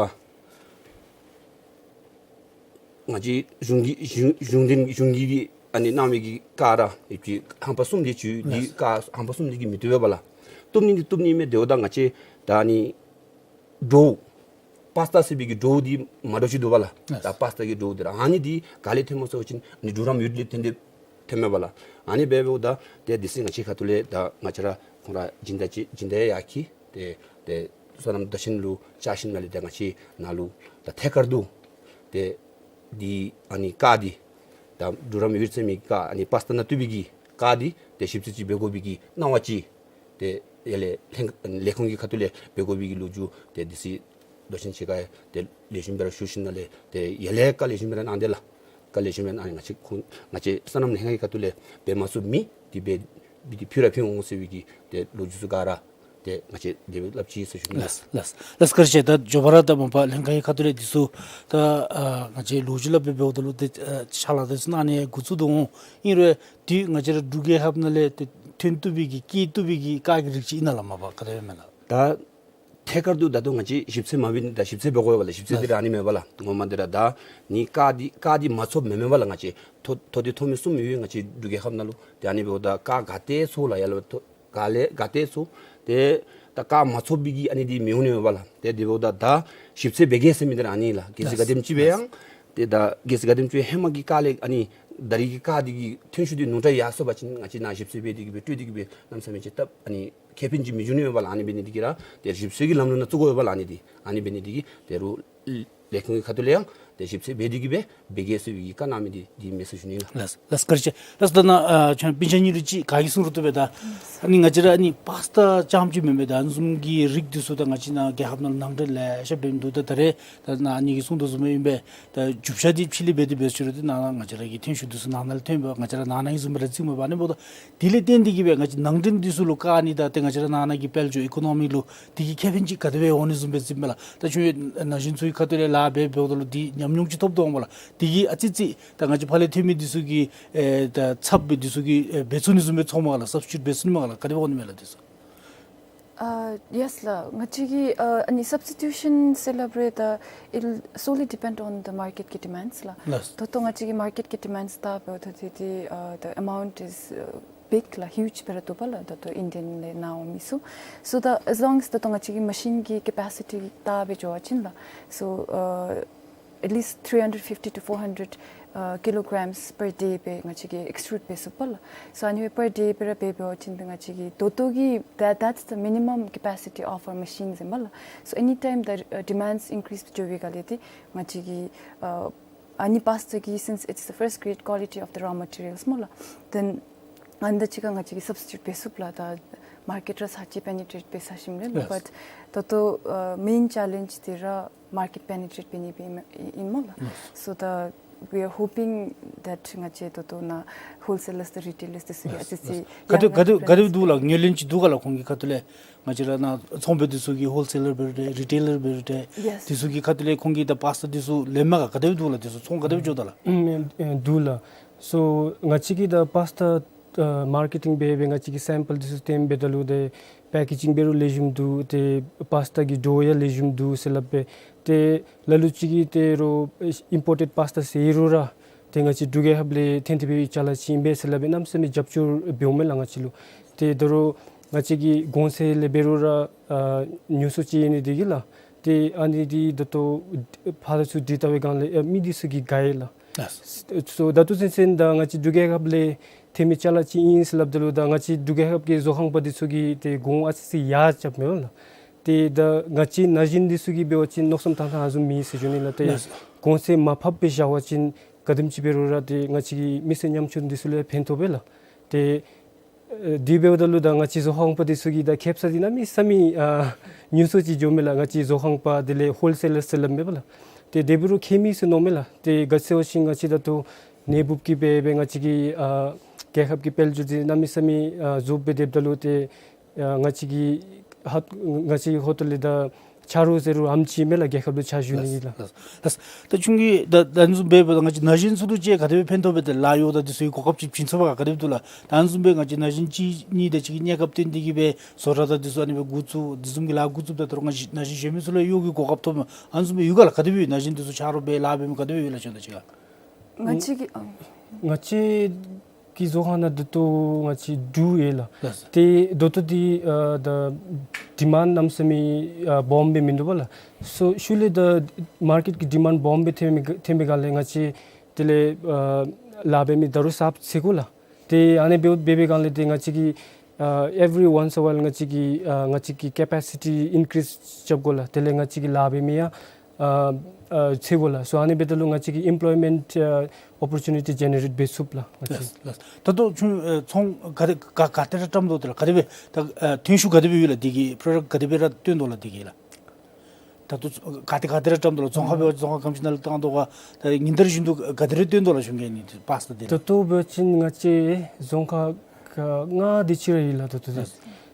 ང་བཅས་གཞུང་གི་གཞུང་གཞུང་འདི་གཞུང་གི་འདི་ཨ་ནི་གནང་མི་གི་ཀར་ར་ཡོད་ཅིག་ཧམ་པ་གསུམ་འདི་ཅིག་འདི་ཀར་ཧམ་པ་གསུམ་འདི་གིས་མི་བཏུབ་པས་པ་ལགས། བཏུབ་ནི་འདི་བཏུབ་ནི་མས། དེ་འབདཝ་ད་ང་བཅས་ད་ཨ་ནི་འདྲོག་པཱསི་ཊ་ཟེར་བའི་གི་འདྲོག་འདི་མ་འདྲཝ་ཅིག་འདུག་པ་ལགས། ལགས། ད་པཱསི་ཊ་གི་འདྲོག་འདི་ར་ཨ་ནི་འདི་ག་ལས་ཐོནམ་སྨོ་ཟེར་བ་ཅིན་ཨ་ནི་ཌུ་རམ་ཝིཊ་ལས་ཐོན་ཏེ་ཐོནམ་མས་པ་ལགས། ཨ་ནི་འབད་འབདཝ་ད་ཏེ་འདི་ཚུ་ང་བཅས་ཁ་ཐུག་ལས་ད་ང་བཅས་ར་ཁོང་ར་སྦྱིན་བདག་ཅིག་སྦྱིན་བདག་ཡར་འཁྱིད་ཏེ་ཏེ་སོ་ནམ་མདོ་ཆེན་ལུ་བཅར་ཞིནམ་ལས་ཏེ་ང་བཅས་ནཱ་ལུ་ད་ཐད་ཀར་དུ་ཏེ་འདི་ཨ་ནི་ཀར་འདི་ད་ཌུ་རམ་ཝིཊ་ཟེར་མི་ཀར་ཨ་ནི་པཱསི་ཊ་ནང་བཏུབ་པའི་གི་ཀར་འདི་ཏེ་ཞིབ་འཚོལ་ཅིག་འབད་དགོ་པའི་གི་གནང་བ་ཅིག་ཏེ་ཡར་ལས་ལྷན་ལས་ཁུངས་ཀྱི་ཁ་ཐུག་ལས་འབད་དགོ་པའི་གི་ལོ་རྒྱུས་ཏེ་འདི་ཚུ་མདོ་ཆེན་ཕྱི་ཁར་ཏེ་ལེགས་ཤོམ་སྦེ་ར་ཞུ་ཞིནམ་ལས་ཏེ་ཡར་ལས་བཀའ་ལེགས་ཤོམ་སྦེ་ར་གནང་སྟེ་ལགས། དཀའ་ལས་ཞིམ་མེན། ཨ་ནི་ང་བཅས་ཁོང་ང་བཅས་སོ་ནམ་ལྷན་ཁག་གི་ཁ་ཐུག་ལས་འབད་མ་ཚུགས་མི་འདི་འབད་འབད་དེ་ཕུལ་ར་ཕུལ་འོང་ཟེར་བའི་གི་ཏེ་ལོ་རྒྱུས་ཚུ་ག་ར་ཏེ་ང་བཅས་དེ་སྦེ་སླབ་ཅི་ཟེར་ཞུ་ནི་ལགས། ལགས་ལགས་ལགས། བཀའ་དྲིན་ཆེ། ད་མགྱོགས་པ་ར་ད་མ་པ་ལྷན་ཁག་གི་ཁ་ཐུག་ལས་འདི་ཚུ་ད་ཨ་ང་བཅས་ལོ་རྒྱུས་སླབ་སྦེ་འབདཝ་ད་ལུ་ཏེ་ཨ་ཕྱག་ལཱ་འདི་ཚུ་གནང་ནི་འགོ་བཙུགས་དོ་འོང་། ཨིན་རུང་དེ་ང་བཅས་ར་འབྲུག་རྒྱལ་ཁབ་ནང་ལས་ཏེ་ཐོན་བཏུབ་པའི་གི་སྐྱེ་བཏུབ་པའི་གི་ཀ་གི་རིགས་ཅིག་ཨིན་ན་ལགས། མ་པ་ག་དེ་སྦེ་མས་ལགས། ད་ཐད་ཀར་དུ་ད་ལྟོ་ང་བཅས་ཞིབ་འཚོལ་མ་འབད་ནི་ད་ཞིབ་འཚོལ་འབད་དགོ་པས་ལགས། ཞིབ་འཚོལ་འདི་ར་ཨ་ནི་མས་པ་ལགས། ངོ་མ་འདི་ར་ད་ནི་ཀ་འདི་ཀ་འདི་མ་ཚུགསཔ་མེན་མས་པ་ལགས། ང་བཅས་མཐོ་མཐོ་འདི་མཐོ་མི་གསུམ་ཡོད་ང་བཅས་འབྲུག་རྒྱལ་ཁབ་ནང་ལུ། ཏེ་ཨ་ནི་འབདཝ་ད་ཀ་ག་ཏེ་ཚུ་ལགས་ཡར་ལུ་མཐོ་ག་ལས་ག་ཏེ་ཚུ་ཏེ་ད་ཀ་མ་ཚུགས་པའི་གི་ཨ་ནི་འདི་མི་འོང་ནི་མས་པ་ལགས། ཏེ་དེ་འབདཝ་ད་ད་ཞིབ་འཚོལ་འབད་གེ་ཟེར་མི་འདི་ར་ཨ་ནི་ལགས། གལ་སྲིད་ག་དེམ་ཅིག་སྦེ་ཡང་ཏེ་ད་གལ་སྲིད་ག་དེམ་ཅིག་ཧེ་མ་གི་ཀ་ལས་ཨ་ནི་ད་རིས་ཀྱི་ཀ་འདི་གི་ཐོན་ཤུགས་འདི་ནུར་དྲགས་ཡར་སོང་པ་ཅིན་ང་བཅས་ནཱ་ཞིབ་འཚོལ་འབད་དེ་གི་སྦེ་སྤྲོད་དེ་གི་སྦེ་གནམ་མེད་ས་མེད་ཅིག་སྟབས་ཨ་ནི་ཁེ་ཕན་ཅིག་མི་འབྱུང་ནི་མས་པ་ལགས། ཨ་ནི་འབད་ནི་འདི་གིས་ར་ཏེ་ཞིབ་འཚོལ་གྱི་ལམ་ལུགས་ནང་བཙུགས་དགོ་པས་ལགས། ཨ་ནི་འདི་ཨ་ནི་འབད་ནི་འདི་གིས་ཏེ་རུང་ལས་ཁུངས་ཀྱི་ཁ་ཐུག་ལས་ཡང་ཏེ་ཞིབ་འཚོལ་འབད་དེ་གི་སྦེ་འབད་གེ་ཟེར་བའི་གི་བཀའ་གནང་མི་འདི་འདི་མས་ཟེར་ཞུ་ནི་ལགས། ལགས་ལགས། བཀའ་དྲིན་ཆེ། ལགས་ད་ནཱ་ཨ་ཁྱོད་སྤུན་ཆ་གཉིས་ལུ་ཅིག་ག་གིས་གསུང་རུང་བཏུབ་པས། ད་ཨ་ནི་ང་བཅས་ར་ཨ་ནི་པཱསི་ཊ་རྐྱངམ་ཅིག་མེན་པས། ད་ཨ་ནི་བཟུམ་གྱི་རིགས་འདི་ཚུ་ད་ང་བཅས་ནཱ་རྒྱལ་ཁབ་ནང་ལུ་ནང་འདྲེན་ལེ་ཤ་འབད་མི་འདུག། ད་ད་རེས་ད་ནཱ་ཨ་ནི་གིས་གསུང་དོ་བཟུམ་སྦེ་ཨིན་པས། ད་རྒྱུ་ཆ་འདི་ཕྱི་ལས་འབད་དེ་འབད་ཞུ་རུང་ཏེ་ནཱ་ང་བཅས་ར་གི་ཐོན་ཤུགས་འདི་ཚུ་ནང་ན་ལས་ཐོན་པས། ང་བཅས་ར་ནང་ན་གི་བཟུམ་སྦེ་ར་བརྩིཝ་མས་པ། ཨ་ནི་འབདཝ་ད་དེ་ལས་བརྟེན་ཏེ་གི་སྦེ་ང་བཅས་ནང་འདྲེན་འདི་ཚུ་ལུ་ཀ་ཨ་ནི་ད་ཏེ་ང་བཅས་ར་ནང་ན་གི་དཔལ་འབྱོར་ཨི་ཀོ་ནོ་མི་ལུ་དེ་གི་ཁེ་ཕན་ཅིག་ག་དེ་སྦེ་འོང་ནི་བཟུམ་སྦེ་བརྩིཝ་མས་ལགས། ད་ཁྱོད་ན་གཞོན་ཚུ་གི་ཁ་ཐུག་ལས་ལཱ་འབད་འབདཝ་ད་ལུ་དེ་ཉམས་མྱོང་ཅིག་ཐོབ་དོ་འོང་པ་ལགས། དེ་གིས་ཨ་ཙི་ཙི་ད་ང་བཅས་ཕར་ལས་ཐོན་མི་འདི་ཚུ་གི་ཨེ་ད་ཚབ་སྦེ་འདི་ཚུ་གི་ཨེ་འབད་ཚུགས་ནི་བཟུམ་སྦེ་ཚོརཝ་མས་ག་ལགས། སབ་སི་ཊི་ཊུཊ་འབད་ཚུགས་ནི་མས་ག་ལགས། ག་དེ་སྦེ་འོང་ནི་མས་ལགས་འདི་ཚུ། ཨ་ཡེས་ལགས། ང་བཅས་ཀྱི་ཨ་ཨ་ནི་སབ་སི་ཊི་ཊུ་ཤཱན་ཟེར་སླབ་རུང་ད་it solely depend on the market ཀྱི་ཌི་མཱནཌསི་ལགས། ལགས། ད་ལྟོ་ང་བཅས་ཀྱི་མར་ཀེཊ་ཀྱི་ཌི་མཱནཌསི་ལྟ་འབདཝ་ད་ཏེ་ཏེ་ཨ་the amount is uh, big ལགས། ཧིའུཇ་སྦེ་ར་འདུག་པ་ལགས། ད་ལྟོ་ཨིན་ཌི་ཡཱན་ལས་ནཱ་འོང་མི་ཚུ། So the as long as ད་ལྟོ་ང་བཅས་ཀྱི་མ་ཤིན་གྱི་ཀེ་པེ་སི་ཊི་ལྟ་སྦེ་འགྱོ་བ་ཅིན་ལགས། So uh, at least three hundred fifty to four hundred uh, kilograms per day སྦེ་ང་བཅས་ཀྱིས་ཨེགསི་ཊུ་རུཌ་འབད་ཚུགས་པ་ལགས། So ཨ་ནི་སྦེ་per day སྦེ་ར་འབད་འབད་བ་ཅིན་ཏེ་ང་བཅས་ཀྱི་ད་ལྟོ་གི་that that's the minimum capacity of our machines ཨིན་པ་ལགས། So anytime the uh, demands increase འགྱོ་བའི་སྒང་ལས་ཏེ་ང་བཅས་ཀྱི་ཨ་ཨ་ནི་པཱསི་ཊ་གི་since it's the first grade quality of the raw materials སྨོ་ལགས། Then ཨ་ནི་དང་གཅིག་ཁར་ང་བཅས་ཀྱིས་སབ་སི་ཊི་ཊུཊ་འབད་ཚུགས་པ་ལགས། ད་མར་ཀེཊ་ར་ཚར་གཅིག་པེ་ནི་ཊྲེཊ་འབད་ཚར་ཞིནམ་ལས་ལགས། Yes. But ད་ལྟོ་ཨ་མེན་ཅེ་ལེནཇ་འདི་ར་མར་ཀེཊ་པེ་ནི་ཊྲེཊ་འབད་ནི་སྦེ་ཨིན་སྨོ་ལགས། Yes. So the we are hoping that ང་བཅས་ད་ལྟོ་ནཱ་ཧོལ་སེ་ལརསི་དང་རི་ཊེ་ལརསི་འདི་ཚུ་གིས་Yes, ཨ་ཙི་ཙི་yes. ག་དེ་ག་དེ་ག་དེ་འདུག་ལགས། ངོས་ལེན་ཅིག་འདུག་ག་ལགས། ཁོང་གི་ཁ་ཐུག་ལས་ང་བཅས་ར་ནཱ་ཚོང་པ་འདི་ཚུ་གིས་ཧོལ་སེ་ལར་འབད་རུང་འདྲ་རི་ཊེ་ལར་འབད་རུང་འདྲ་Yes. འདི་ཚུ་གི་ཁ་ཐུག་ལས་ཁོང་གིས་ད་པཱསི་ཊ་འདི་ཚུ་ལེན་མས་ག། ག་དེ་སྦེ་འདུག་ལགས། འདི་ཚུ་ཚོང་ག་དེ་སྦེ་འགྱོ་དོ་ལགས། ཨུམ་ཨེ་འདུག་ལགས། So ང་བཅས་ཀྱིས་ད་པཱསི་ཊ་ཨ་མར་ཀེ་ཊིང་འབད་སྦེ་ང་བཅས་ཀྱིས་སེམ་པཱལ་འདི་ཚུ་སྟོན་འབདཝ་ད་ལུ་ཏེ་པེ་ཀེ་ཇིང་འབད་རུང་ལེགས་ཤོམ་འདུག། ཏེ་པཱསི་ཊ་གི་ཌོ་ཡང་ལེགས་ཤོམ་འདུག་ཟེར་སླབ་སྦེ། ཏེ་ལ་ལུ་ཅིག་གིས་ཏེ་རོགས་ཨིམ་པོར་ཊེཌ་པཱསི་ཊ་ཟེར་རུང་ར་ཏེ་ང་བཅས་འབྲུག་རྒྱལ་ཁབ་ལས་ཐོན་ཏེ་འབད་བའི་ཅ་ལ་ཅིག་ཨིན་པས་ཟེར་སླབ་སྦེ་གནམ་མེད་ས་མེད་རྒྱབ་སྐྱོར་འབདཝ་མས་ལགས་ང་བཅས་ལུ། ཏེ་ད་རུང་ང་བཅས་ཀྱི་གོང་ཚད་ལས་འབད་རུང་ར་ཨ་ཉུང་སུ་ཅིག་ཨིན་ནི་འདི་གིས་ལགས། ཏེ་ཨ་ནི་འདི་ད་ལྟོ་ཕར་ཚུར་དྲི་བལྟ་བའི་སྒང་ལས་ཨ་མི་འདི་ཚུ་གིས་དགའ་ཡི་ལགས། ལགས། So ད་ལྟོ་ཚུན་ཚོད་ད་ང་བཅས་འབྲུག་རྒྱལ་ཁབ་ལས་ཐོན་མི་ཅ་ལ་ཅིག་ཨིན་ཟེར་སླབ་ད་ལུ་ད་ང་བཅས་འབྲུག་རྒྱལ་ཁབ་ཀྱི་བཟོ་ཁང་པ་འདི་ཚུ་གིས་ཏེ་གོང་ཨ་ཙི་ཙི་ཡར་རྐྱབ་མས་ལགས། ཏེ་ད་ང་བཅས་ན་གཞོན་འདི་ཚུ་གིས་འབད་བ་ཅིན་མནོ་བསམ་བཏང་ཐངས་ཨ་བཟུམ་མེད་ཟེར་ཞུ་ནི་ལགས། ཏེ་ལགས། གོང་ཚད་མར་ཕབ་སྦེ་བཞག་པ་ཅིན་ག་དེམ་ཅིག་འབད་རུང་ར་ཏེ་ང་བཅས་ཀྱི་མི་སེར་ཉམ་ཆུང་འདི་ཚུ་ལུ་ཕན་ཐོགས་པས་ལགས། ཏེ་ཨེ་དེ་འབདཝ་ད་ལུ་ད་ང་བཅས་བཟོ་ཁང་པ་འདི་ཚུ་གི་ད་ཁེ་སང་འདི་གནམ་མེད་ས་མེད་ཨ་ཉུང་སུ་ཅིག་འགྱོཝ་མས་ལགས། ང་བཅས་བཟོ་ཁང་པ་དེ་ལས་ཧོལ་སེ་ལར་ཟེར་སླབ་མས་པ་ལགས། ཏེ་དེ་འབད་རུང་ཁྱད་མེད་ཟེར་མནོཝ་མས་ལགས། ཏེ་ག་ཅི་ཟེར་བ་ཅིན་ང་བཅས་ད་ལྟོ་ནཱ་འབདཝ་གི་སྦེ་སྦེ་ང་བཅས་ཀྱི་ཨ་རྒྱལ་ཁབ་ཀྱི་དཔལ་འབྱོར་འདི་གནམ་མེད་ས་མེད་ཨ་རྫོགསཔ་སྦེ་སྡོདཔ་ད་ལུ་ཏེ་ཨ་ང་བཅས་ཀྱི་ཧ་ང་བཅས་ཧོ་ཏོ་ལས་ད་ཆ་རོགས་ཟེར་རུང་ཨ་ནེམ་ཅིག་མས་ལགས། རྒྱལ་ཁབ་ལུ་ཕྱག་ཞུ་ནི་ལགས། ལགས། ལགས། ད་ཁྱོད་ཀྱིས་ད་ད་ཨ་ནི་བཟུམ་སྦེ་འབདཝ་ད་ང་བཅས་ན་གཞོན་ཚུ་ལུ་ཅིག་ག་དེ་སྦེ་ཕན་ཐོགས་པས། ཏེ་ལཱ་གཡོག་དང་འདི་ཚུ་གི་གོ་སྐབས་ཅིག་བྱིན་ཚུགས་པས་ག། ག་དེ་སྦེ་འདུག་ལགས། ད་ཨ་ནི་བཟུམ་སྦེ་ང་བཅས་ན་གཞོན་གཅིག་གཉིས་དང་གཅིག་གིས་གནས་སྐབས་བཏོན་ཏེ་གི་སྦེ་བཟོ་གྲྭ་དང་འདི་ཚུ་ཨ་ནི་སྦེ་འགོ་བཙུགས་འདི་བཟུམ་གྱི་ལཱ་འགོ་བཙུགསཔ་ད་ད་རུང་ང་བཅས་ན་གཞོན་གཞན་མི་ཚུ་ལུ་གཡོག་གི་གོ་སྐབས་ཐོབ་མས། ཨ་ནི་བཟུམ་སྦེ་ཡོད་ག་ལགས། ག་དེ་སྦེ་ཡོད། ན་གཞོན་འདི་ཚུ་ཆ་རོགས་འབད་ལཱ་འབད་མི་ག་དེ་སྦེ་ཡོད་ལགས། ཁྱོད་དང་གཅིག་ཁར། ང་བཅས་ཀྱི་ང་བཅས་ཀྱི་བཟོ་ཁང་ནང་ད་ལྟོ་ང་བཅས་དྲུག་ཡོད་ལགས། ལགས། ཏེ་ད་ལྟོ་འདི་ཨ་ད་ཌི་མཱནཌ་གནམ་མེད་ས་མེད་ཨ་སྦོམ་སྦེ་མིན་འདུག་པ་ལགས། སོ་ཤུལ་ལས་ད་མར་ཀེཊ་ཀྱི་ཌི་མཱནཌ་སྦོམ་སྦེ་ཐོན་མི་ཐོན་པའི་སྒང་ལས་ང་བཅས་དེ་ལས་ཨ་ལཱ་འབད་མི་ད་རུང་གསརཔ་འཚོལ་དགོ་ལགས། ཏེ་ཨ་ནི་འབད་འབད་བའི་སྒང་ལས་ཏེ་ང་བཅས་ཀྱིས་ཨ་every once a while ང་བཅས་ཀྱིས་ཨ་ང་བཅས་ཀྱི་ཀེ་པེ་སི་ཊི་ཨིན་ཀི་རིསི་རྐྱབ་དགོ་ལགས། དེ་ལས་ང་བཅས་ཀྱིས་ལཱ་འབད་མི་ཡང་ཨ་ཨ་འཚོལ་དགོ་ལགས། སོ་ཨ་ནི་འབདཝ་ད་ལུ་ང་བཅས་ཀྱིས་ཨེམ་པོལོའི་མེནཊ་ཨ་ཨོ་པོར་ཅུ་ནི་ཊི་ཇེ་ནེ་རེཊ་འབད་ཚུགས་ལགས། ལགས་ལགས། ད་ལྟོ་ཁྱོད་ཨ་ཚོང་ག་དེ་ག་ག་ཏེ་ར་བཀྲམ་དོ་དེ་ལགས། ག་དེ་སྦེ་ད་ཨ་ཐོན་ཤུགས་ག་དེ་སྦེ་ཡོད་ལགས། དེ་གི་པྲོ་ཌགཊ་ག་དེ་སྦེ་ར་བཏོན་དོ་ལགས། དེ་གི་ལགས། ད་ ད་ལྟོ་ག་ཏེ་ག་ཏེ་ར་བཀྲམ་དོ་ལགས། རྫོང་ཁག་འབད་བ་རྫོང་ཁག་ག་དེམ་ཅིག་ནང་ལུ་བཏང་དོ་ག། ད་ཉིན་ལྟར་བཞིན་དུ་ག་དེ་ར་བཏོན་དོ་ལགས་གཞུང་གིས་ཨ་ནི་པཱསི་དང་དེ་ར། ད་ལྟོ་འབད་བ་ཅིན་ང་བཅས་རྫོང་ཁག་ལྔ་དེ་ཅིག་ར་ཨིན་ལགས། ད་ལྟོ་དེ་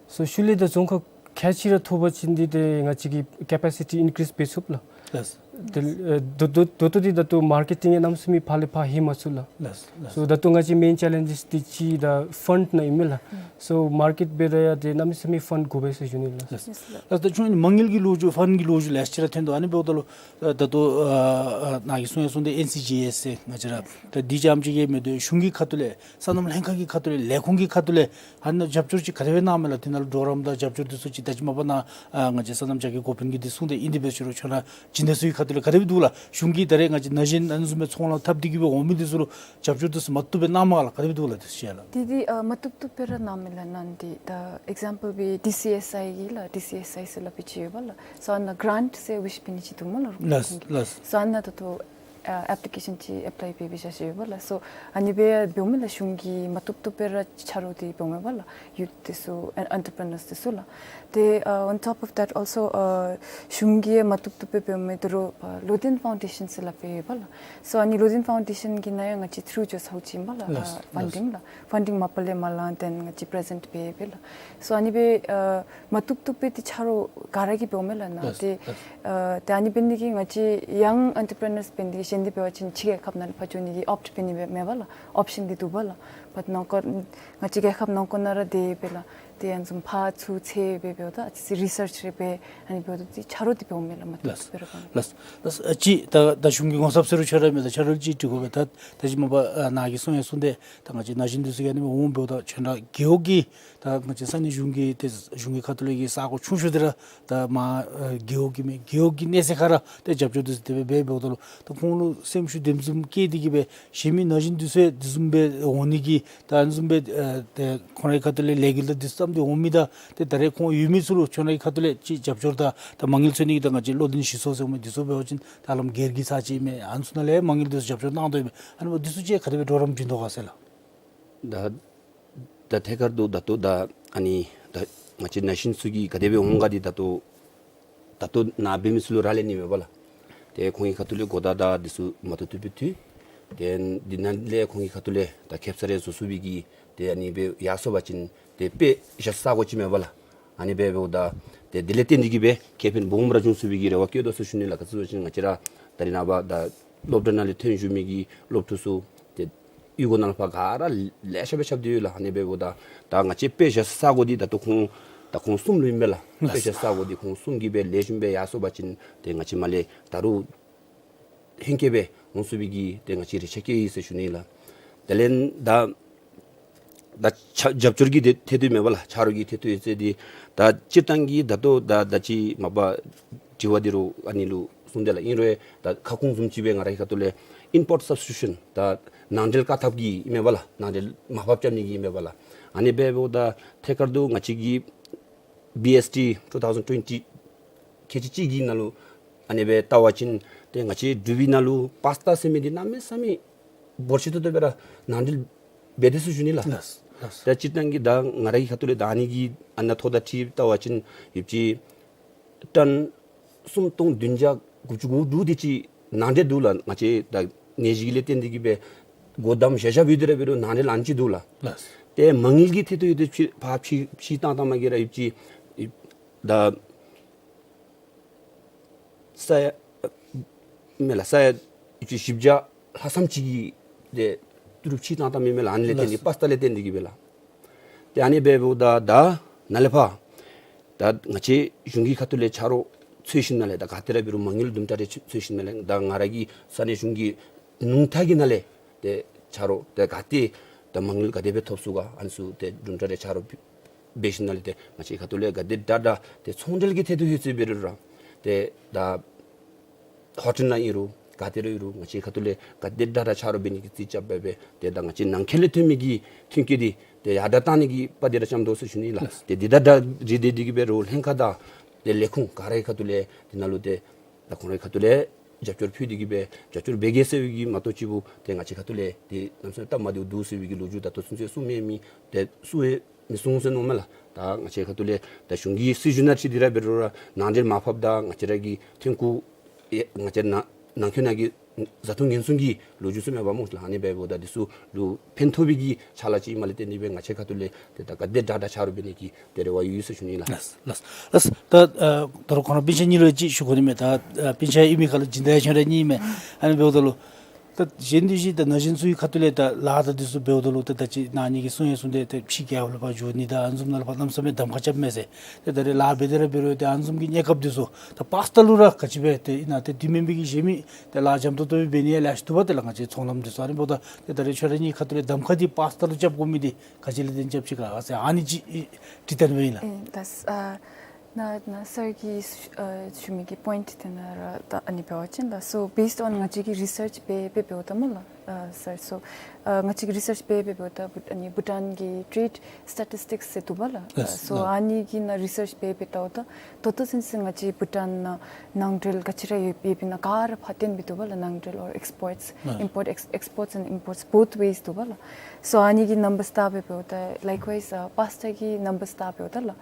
སོ་ཤུལ་ལས་ད་རྫོང་ཁག་ཁལ་གཅིག་ར་ཐོབ་པ་ཅིན་འདི་ཏེ་ང་བཅས་ཀྱི་ཀེ་པེ་སི་ཊི་ཨིན་ཀྲིསི་འབད་ཚུགས་ལགས། ལགས། ཏེ་ཨེ་ད་ལྟོ་ད་ལྟོ་འདི་ད་ལྟོ་མར་ཀེ་ཊིང་ཡང་གནམ་མེད་ས་མེད་ཕར་ལས་ཕར་ལྷོད་མ་ཚུགས་ལགས། ལགས། ལགས། སོ་ད་ལྟོ་ང་བཅས་མེན་ཅེ་ལེནཇིསི་འདི་གཅིག་ད་ཕཱནཌ་ནང་ཨིན་མས་ལགས། སོ་མར་ཀེཊ་འབད་ད་ཡང་ཏེ་གནམ་མེད་ས་མེད་ཕཱནཌ་དགོ་པས་ཟེར་ཞུ་ནི་ལགས། ལགས། ལགས། ད་ཁྱོད་མ་དངུལ་གྱི་ལོ་རྒྱུས་ཕཱནཌ་གྱི་ལོ་རྒྱུས་ལེ་ཤ་ཅིག་ར་ཐོན་དོ། ཨ་ནི་འབདཝ་ད་ལུ་ད་ལྟོ་ཨ་ཨ་ནཱ་གིས་གསུང་ཡང་གསུངས་ཏེ་ཨེན་སི་ཇི་ཨེསི་ཟེར་ང་བཅས་ར་ད་འདི་ཙམ་ཅིག་གིས་མེན་ཏེ་གཞུང་གི་ཁ་ཐུག་ལས་སོ་ནམ་ལྷན་ཁག་གི་ཁ་ཐུག་ལས་ལས་ཁུངས་ཀྱི་ཁ་ཐུག་ལས་ཨ་ནི་རྒྱབ་སྐྱོར་ཅིག་ག་དེ་སྦེ་གནངམ་མས་ལགས། དེ་ནང་ལུ་གྲོགས་རམ་དང་རྒྱབ་སྐྱོར་འདི་ཚུ་ཅིག་ད་ཅི་མ་པ་ནཱ་ཨ་ང་བཅས་སོ་ནམ་རྒྱ་སྐྱེད་འགོ་དཔོན་གྱིས་འདི་གསུངས་ཏེ་ཨིན། དེ་སྦེ་ཞུ་རུང་ཁྱོད་ར་སྦྱིན་བདག་ཚུ་གི་ཁ་ཐུག་ལས་ག་དེ་སྦེ་འདུག་ལགས། གཞུང་གིས་ད་རེས་ང་བཅས་ན་གཞོན་ཨ་ནི་བཟུམ་སྦེ་ཚོང་ལཱ་འཐབ་སྟེ་གི་སྦེ་འོང་མི་འདི་ཚུ་ལུ་རྒྱབ་སྐྱོར་འདི་ཚུ་མ་བཏུབ་སྦེ་གནངམ་མས་ལགས། ག་དེ་སྦེ་འདུག་ལགས། དེ་ཚུ་ཡང་ལགས། དེ་འདི་ཨ་མ་བཏུབ་བཏུབ་སྦེ་ར་གནངམ་མས་ལགས། ནཱ་འདི་ད་ཨིག་ཛམ་པཱལ་སྦེ་ཌི་སི་ཨེསི་ཨའི་གི་ལགས། ཌི་སི་ཨེསི་ཨའི་ཟེར་སླབ་པའི་ཅིག་ཡོད་པ་ལགས། སོ་ཨ་ནཱ་གྲཱནཊ་ཟེར་ཝིཤ་འབད་ནི་ཅིག་འདུག་མས་ལགས། རོགས་ལགས་ཁོང་གིས། ལགས། སོ་ཨ་ནཱ་ད་ལྟོ་ཨ་ཨེཔ་ལི་ཀེ་ཤཱན་ཅིག་ཨེཔ་ལའི་འབད་འབད་བཞག་བཞགཔ་ཡོད་པ་ལགས། སོ་ཨ་ནི་སྦེ་འབདཝ་མས་ལགས། གཞུང་གིས་མ་བཏུབ་བཏུབ་སྦེ་ར་ཆ་རོགས་འདི་འབདཝ་མས་པ་ལགས། ཡུཐ་འདི་ཚུ་ཨེན་ཨེན་ཊར་པི་རི་ནརསི་འདི་ཚུ་ལགས། ཏེ་ཨ་on top of that also ཨ་གཞུང་གིས་མ་བཏུབ་བཏུབ་སྦེ་འབདཝ་མས། ད་རུང་ཨ་ལོ་ལྡིང་ཕའུན་ཌེ་ཤཱན་ཟེར་སླབ་སྦེ་ཡོད་པ་ལགས། སོ་ཨ་ནི་ལོ་ལྡིང་ཕའུན་ཌེ་ཤཱན་གྱི་ནང་ཡང་ང་བཅས་ཐུ་རུ་ཅིག་ཚོགས་ཅི་ཨིན་པ་ལགས། ལགས། ཨ་ཕཱན་ཌིང་ལགས། ཕཱན་ཌིང་མ་པ་ལས་མ་ལང་། ཏེ་ང་བཅས་པི་རེ་ཛེནཊ་འབད་འབདཝ་ལགས། སོ་ཨ་ནི་སྦེ་ཨ་མ་བཏུབ་བཏུབ་སྦེ་ཏེ་ཆ་རོགས་ག་ར་གིས་འབདཝ་མས་ལགས། ནཱ་ཏེ་ཨ་ཏེ་ཨ་ནི་འབད་ནི་གིས་ང་བཅས་ཡང་ཨེན་ཊར་པི་རི་ནརསི་འབད་ནི་གི་གཞན་འདི་འབད་བ་ཅིན་ཕྱི་རྒྱལ་ཁབ་ནང་ལུ་ཕར་འགྱོ་ནི་གི་ཨོཔ་ཊི་འབད་ནི་སྦེ་མེན་པ་ལགས། ཨོཔ་ཤཱན་འདི་འདུག་པ་ལགས། བཊ་ནང་འཁོད་ང་བཅས་རྒྱལ་ཁབ་ནང་འཁོད་ནང་ར་དེ་སྦེ་ལགས། ཏེ་ཨ་ནི་བཟུམ་ཕར་ཚུར་འཚོལ་སྦེ་འབདཝ་ད་ཨ་ཙི་རི་སརཆ་རེ་འབད་ཨ་ནི་འབདཝ་ད་ཏེ་ཆ་རོགས་འདི་འབདཝ་མས་ལགས། མ་བཏུབ་བཏུབ་སྦེ་ར་འབདཝ་མས། ལགས། ལགས། ཨ་ཅི་ད་ད་གཞུང་གི་ངོ་ཚབ་ཟེར་རུང་ཆ་རོགས་མེད། ད་ཆ་རོགས་ཅིག་འདྲི་དགོ་པས། ད་ད་ཅི་མ་པ་ཨ་ནཱ་གིས་གསུང་ཡང་གསུངས་ཏེ་ད་ང་བཅས་ན་གཞོན་འདི་ཚུ་གིས་ཨ་ནི་འོང་འབདཝ་ད་ཁྱོད་ར་རྒེད་འོག་གི་ད་ང་བཅས་ས་གནས་གཞུང་གི་ཏེ་གཞུང་གི་ཁ་ཐུག་ལས་ཀྱི་ས་གོ་ཆུང་ཤོས་འདི་ར་ད་མར་ཨ་རྒེད་འོག་གི་མི་རྒེད་འོག་གི་གནས་ཚད་ཁར་ར་ཏེ་རྒྱབ་སྐྱོར་འདི་ཚུ་དེ་སྦེ་འབད་འབདཝ་ད་ལུ་ད་ཁོང་ལུ་སེམས་ཤུགས་དེ་བཟུམ་བསྐྱེད་དེ་གི་སྦེ་གཞན་མི་ན་གཞོན་འདི་ཚུ་ཡང་དེ་བཟུམ་སྦེ་འོང་ནི་གི་ད་ཨ་ནི་བཟུམ་སྦེ་ཨ་ཏེ་ཁོང་རའི་ཁ་ཐུག་ལས་ལས་འགུལ་དང་འདི་ཚུ་བརྩམས་ཏེ་འོང་མི་དང་ཏེ་ད་རེས་ཁོང་ཡོད་མི་ཚུ་ལུ་ཁྱོད་རའི་ཁ་ཐུག་ལས་ཅིག་རྒྱབ་སྐྱོར་དང་ད་མ་དངུལ་འཚོལ་ནི་གི་ད་ང་བཅས་བློ་འདུན་ཞུ་སོ་ཟེར་འོང་མི་འདི་ཚུ་འབད་བ་ཅིན་ད་ཧ་ལམ་སྒེར་གྱི་ས་ཅིག་མས། ཨ་ནི་ཚུ་ནང་ལས་མ་དངུལ་འདི་ཚུ་རྒྱབ་སྐྱོར་གནང་དོ་ཡོད་མས། ཨ་ནི་འབདཝ་འདི་ཚུ་ཅིག་ག་དེ་སྦེ་གྲོགས་རམ་བྱིན་དོ་ག་ཟེར་ལགས། ད་ད་ཐད་ཀར་དུ་ད་ལྟོ་ད་ཨ་ནི་ད་ང་བཅས་ན་གཞོན་ཚུ་གིས་ག་དེ་སྦེ་འོང་ག་འདི་ད་ལྟོ་ད་ལྟོ་ནཱ་འབད་མི་ཚུ་ལུ་ར་ལས་ནི་མེད་པ་ལགས། ཏེ་ཁོང་གི་ཁ་ཐུག་ལས་གོ་བརྡ་དང་འདི་ཚུ་མ་ཐུབ་ཐུབ་སྦེ་ཐོན། ཏེ་འདི་ནང་ལས་ཁོང་གི་ཁ་ཐུག་ལས་ད་ཁེབ་ས་རེ་བཟོ་ཚུགས་པའི་གི་ཏེ་ཨ་ནི་སྦེ་ཡར་སོང་པ་ཅིན་ཏེ་དཔེ་བཞག་ས་གོ་ཅིག་མས་པ་ལགས། ཨ་ནི་སྦེ་འབདཝ་ད་ཏེ་དེ་ལས་བརྟེན་ཏེ་གི་སྦེ་ཁེ་ཕན་སྦོམ་ར་འབྱུང་ཚུགས་པའི་གི་རེ་བ་བསྐྱེད་དོ་ཟེར་ཞུ་ནི་ལགས། ག་ཅི་ཟེར་བ་ཅིན་ང་བཅས་ར་ད་རེས་ནངས་པ་ད་སློབ་གྲྭ་ནང་ལས་ཐོན་བཞུགས་མི་གི་སློབ་ཕྲུག་ཚུ་ཏེ་གཡུས་སྒོ་ནང་ལུ་ཕར་ག་ར་ལེ་ཤ་སྦེ་ཁྱབ་སྟེ་ཡོད་ལགས། ཨ་ནི་སྦེ་འབདཝ་ད་ད་ང་བཅས་དཔེ་བཞག་ས་གོ་འདི་ད་ལྟོ་ཁོང་ད་ཁོང་གསུམ་ལུ་ཨིན་པས་ལགས། དཔེ་བཞག་ས་གོ་འདི་ཁོང་གསུམ་གྱིས་སྦེ་ལེགས་ཤོམ་སྦེ་ཡར་སོང་པ་ཅིན་ཏེ་ང་བཅས་མར་ལས་ད་རུང་ཧེང་སྐལ་སྦེ་འོང་ཚུགས་པའི་གི་ཏེ་ང་བཅས་རེ་ཆ་བསྐྱེད་ཡི་ཟེར་ཞུ་ནི་ལགས། དེ་ལས་ད་ད་ཆ་རྒྱབ་སྐྱོར་གྱི་ཏེ་ཐད་དུ་མེན་པ་ལགས། ཆ་རོགས་ཀྱི་ཐད་དུ་ཡོད་ཟེར་འདི་ད་སྤྱིར་བཏང་གི་ད་ལྟོ་ད་ད་ཅི་མ་པ་དྲི་བ་འདི་རུང་ཨ་ནི་ལུ་གསུངས་ཏེ་ལགས། ཨིན་རུང་ད་ཁ་སྐོང་བཟུམ་ཅིག་སྦེ་ང་རའི་ཁ་ཐུག་ལས་ཨིམ་པོརཊ་སབ་སི་ཊི་ཊུ་ཤཱན་ད་ནང་འབྲེལ་བཀག་ཐབས་ཀྱི་ཨིན་མས་པ་ལགས། ནང་འབྲེལ་མར་ཕབ་རྐྱབ་ནི་གི་ཨིན་མས་པ་ལགས། ཨ་ནི་སྦེ་འབདཝ་ད་ཐད་ཀར་དུ་ང་བཅས་ཀྱི་བི་ཨེསི་ཊི་ཊུ་ཐའུ་ཟེན་ཊུ་ཝེན་ཊི་ཁལ་གཅིག་གཅིག་གི་ནང་ལུ་ཨ་ནི་སྦེ་བལྟ་བ་ཅིན་ཏེ་ང་བཅས་འབྲུག་པའི་ནང་ལུ་པཱསི་ཊ་ཟེར་མི་འདི་གནམ་མེད་ས་མེད་འབོར་ཆེ་ཏོག་ཏོ་སྦེ་ར་ནང་འབྲེལ་འབད་དེ་ཟེར་ཞུ་ནི་ལགས། ལགས། ལགས། ད་སྤྱིར་བཏང་གི་ད་ང་ར་གི་ཁ་ཐུག་ལས་ད་ཨ་ནི་གི་ཨ་ནཱ་ཐོ་ད་ཁྲིད་བལྟ་བ་ཅིན་ཡོདཔ་ཅིག་ཊཱན་སུམ་སྟོང་བདུན་བརྒྱ་དགུ་བཅུ་གོ་དྲུག་དེ་ཅིག་ནང་འབྲེལ་འདུག་ལགས། ང་བཅས་ད་ནད་གཞི་གི་ལས་བརྟེན་ཏེ་གི་སྦེ་སྒོ་བསྡམ་བཞག་བཞགཔ་ཡོད་དེ་ར་འབད་རུང་ནང་འབྲེལ་ཨ་ནི་ཅིག་འདུག་ལགས། ལགས། ཏེ་མ་དངུལ་གྱི་ཐད་དུ་ཡོད་དེ་ཕྱི་ཕར་ཕྱི་ཕྱི་བཏང་བཏངམ་གིས་ར་ཡོདཔ་ཅིག་ད་ས་ཡ་མེན་ལགས། ས་ཡ་ཡོདཔ་ཅིག་བཞི་བརྒྱ་ལྷག་ཙམ་ཅིག་གིས་ཏེ་ཏི་རུ་ཕྱི་བཏང་བཏངམ་ཨིན་མས་ལགས། ཨ་ནི་ལས་བརྟེན་ཏེ་ལགས། པཱསི་ཊ་ལས་བརྟེན་ཏེ་གི་སྦེ་ལགས། ཏེ་ཨ་ནི་སྦེ་འབདཝ་ད་ད་ནཱ་ལས་ཕར་ད་ང་བཅས་གཞུང་གི་ཁ་ཐུག་ལས་ཆ་རོགས་འཚོལ་ཞིནམ་ལས་ད་ག་ཏེ་ར་འབད་རུང་མ་དངུལ་དུམ་གྲ་རེ་འཚོལ་ཞིནམ་ལས་ད་ང་ར་གི་ས་གནས་གཞུང་གི་ནུས་མཐའ་གི་ནང་ལས་ཏེ་ཆ་རོགས་ཏེ་ག་ཏེ་ད་མ་དངུལ་ག་དེ་སྦེ་ཐོབ་ཚུགས་ག་ཨ་ནི་ཚུ་ཏེ་དུམ་གྲ་རེ་ཆ་རོགས་འབད་ཞིནམ་ལས་ཏེ་ང་བཅས་ཁ་ཐུག་ལས་ག་དེ་དྲག་དྲག་ཏེ་ཚོང་འབྲེལ་གྱི་ཐད་དུ་ཡོད་ཚད་འབད་རུང་ར་ཏེ་ད་ཧོ་ཊེལ་ནང་ཨིན་རུང་ག་ཏེ་ར་ཨིན་རུང་ང་བཅས་ཁ་ཐུག་ལས་ག་དེ་དྲག་དྲག་ཆ་རོགས་འབད་ནི་གི་རྩིས་རྐྱབ་སྦེ་སྦེ་ཏེ་ད་ང་བཅས་ནང་འཁོད་ལས་ཐོན་མི་གི་མཐུན་རྐྱེན་འདི་ཏེ་ཡར་དྲག་བཏང་ནི་གི་དཔའ་རྟགས་ར་བཅམ་དོ་ཟེར་ཞུ་ནི་ལགས། ལགས། ཏེ་འདི་དང་འདྲ་རིགས་ཏེ་འདི་གིས་འབད་རུང་ལྷན་ཁག་དང་ཏེ་ལས་ཁུངས་ག་ར་གི་ཁ་ཐུག་ལས་འདི་ནང་ལུ་ཏེ་ད་ཁོང་རའི་ཁ་ཐུག་ལས་རྒྱབ་སྐྱོར་ཕུལ་ཏེ་གི་སྦེ་རྒྱབ་སྐྱོར་འབད་གེ་ཟེར་བའི་གི་མ་གཏོགས་ཅིག་པོ་ཏེ་ང་བཅས་ཁ་ཐུག་ལས་ཏེ་གནམ་མེད་ས་མེད་སྟབས་མ་བདེཝ་འདུག་ཟེར་བའི་གི་ལོ་རྒྱུས་ད་ལྟོ་ཚུན་ཚོད་གསུངས་མེད་མི་ཏེ་གསུང་ཡང་ མི་གསུང་ཟེར་མནོཝ་མས་ལགས། ད་ང་བཅས་ཁ་ཐུག་ལས་ད་གཞུང་གི་སྲིད་བྱུས་ནང་ཁྲིད་དེ་ར་འབད་རུང་ར་ནང་འབྲེལ་མར་ཕབ་ད་ང་བཅས་ར་གི་ཐོན་ཁུངས་ཨེ་ང་བཅས་ནང་ནང་འཁོད་ནང་གི་བཟའ་འཐུང་ཉེན་སྲུང་གི་ལོ་རྒྱུས་ཚུ་མེད་པ་སྨོ་ལགས། ཨ་ནི་འབདཝ་ད་འདི་ཚུ་ལུ་ཕན་ཐོགས་པའི་གི་ཕྱག་ལཱ་ཅིག་ཨིནམ་ལས་བརྟེན་ཏེ་སྦེ་ང་བཅས་ཁ་ཐུག་ལས་ཏེ་ད་ག་དེ་དྲག་དྲག་ཆ་རོགས་འབད་ནི་གི་ཏེ་རེ་བ་ཡོད་ཟེར་ཞུ་ནི་ལགས། ལགས་ལགས་ལགས། ད་ཨ་ད་རུང་ཁོང་ར་སྤུན་ཆ་གཉིས་ལུ་ཅིག་ཞུ་དགོ་ནི་མས། ད་ཨ་སྤུན་ཆ་ཨིན་མི་ཁར་ལུ་སྦྱིན་བདག་ཡང་ཁྱོད་ར་གཉིས་མས། ཨ་ནི་འབདཝ་ད་ལུ་ད་གཞན་འདི་ཅིག་ད་ན་གཞོན་ཚུ་གི་ཁ་ཐུག་ལས་ད་ལཱ་ད་འདི་ཚུ་འབདཝ་ད་ལུ་ད་ད་ཅི་ནཱ་ཉིད་ཀྱིས་གསུང་ཡང་གསུངས་ཏེ་ད་ཕྱི་རྒྱལ་ཁབ་ལུ་ཕར་འགྱོ་ནི་དང་ཨ་ནི་བཟུམ་ནང་ལུ་ཕར་གནམ་མེད་ས་མེད་གདམ་ཁ་རྐྱབ་མས་ཟེར། ཏེ་ད་རེས་ལཱ་འབད་དེ་ར་འབད་རུང་ཏེ་ཨ་ནི་བཟུམ་གྱི་གནས་སྐབས་འདི་ཚུ་ད་པ་སི་ཏ་ལུ་ར་ག་ཅི་སྦེ་ཏེ་ཨིན་ན་ཏེ་དེ་མེན་པའི་གི་གཞན་མི་ཏེ་ལཱ་འཇམ་ཏོང་ཏོ་སྦེ་འབད་ནི་ཡང་ལེ་ཤ་འདུག་པ། ཏེ་ལགས་ང་བཅས་ཚོང་ལམ་འདི་ཚུ་ཨ་ནི་འབདཝ་ད་ཏེ་ད་རེས་ཁྱོད་ར་གཉིས་ཁ་ཐུག་ལས་གདམ་ཁ་འདི་པ་སི་ཏ་ལུ་རྐྱབ་དགོ་མི་འདི་ག་ཅི་ལས་བརྟེན་རྐྱབ་ཅི་ག་ཟེར་ཨ་ནི་ཅིག་དྲི་དོན་སྦེ་ཨིན་ལགས། ཨེ་ད་ཨ་ནཱ་ནཱ་སར་གྱིས་ཨ་ཞུ་མི་གི་པོའིནཊ་དེ་ནང་ར་ད་ཨ་ནི་འབད་བ་ཅིན་ལགས། So based on ང་བཅས་ཀྱིས་རི་སརཆ་འབད་འབད་འབདཝ་ད་སྨོ་ལགས། ཨ་སར་སོ་ཨ་ང་བཅས་ཀྱིས་རི་སརཆ་འབད་འབད་འབདཝ་ད་བུ་ཨ་ནི་བྷུ་ཊཱན་གྱི་ཊེརེཌ་སི་ཊེ་ཊིསི་ཊིཀསི་ཟེར་འདུག་པ་ལགས། ལགས་སོ་ལགས། ཨ་ནི་གི་ནང་རི་སརཆ་འབད་འབད་བལྟཝ་ད་ད་ལྟོ་ཚུན་ཚོད་ང་བཅས་བྷུ་ཊཱན་ནང་ནང་འབྲེལ་ག་ཅི་ར་ཡོད་ཡོདཔ་ཨིན་ན་ག་ར་ཕར་བཏོན་སྦེ་འདུག་པ་ལགས། ནང་འབྲེལ་or exports, ལགས། Import, ex- exports and imports both ways འདུག་པ་ལགས། སོ་ཨ་ནི་གི་ནམ་བརསི་བལྟ་འབད་འབདཝ་ད་ལའིཀ་ཝའིསི་ཨ་པ་སི་ཊ་གི་ནམ་བརསི་བལྟ་འབདཝ་ད་ལགས།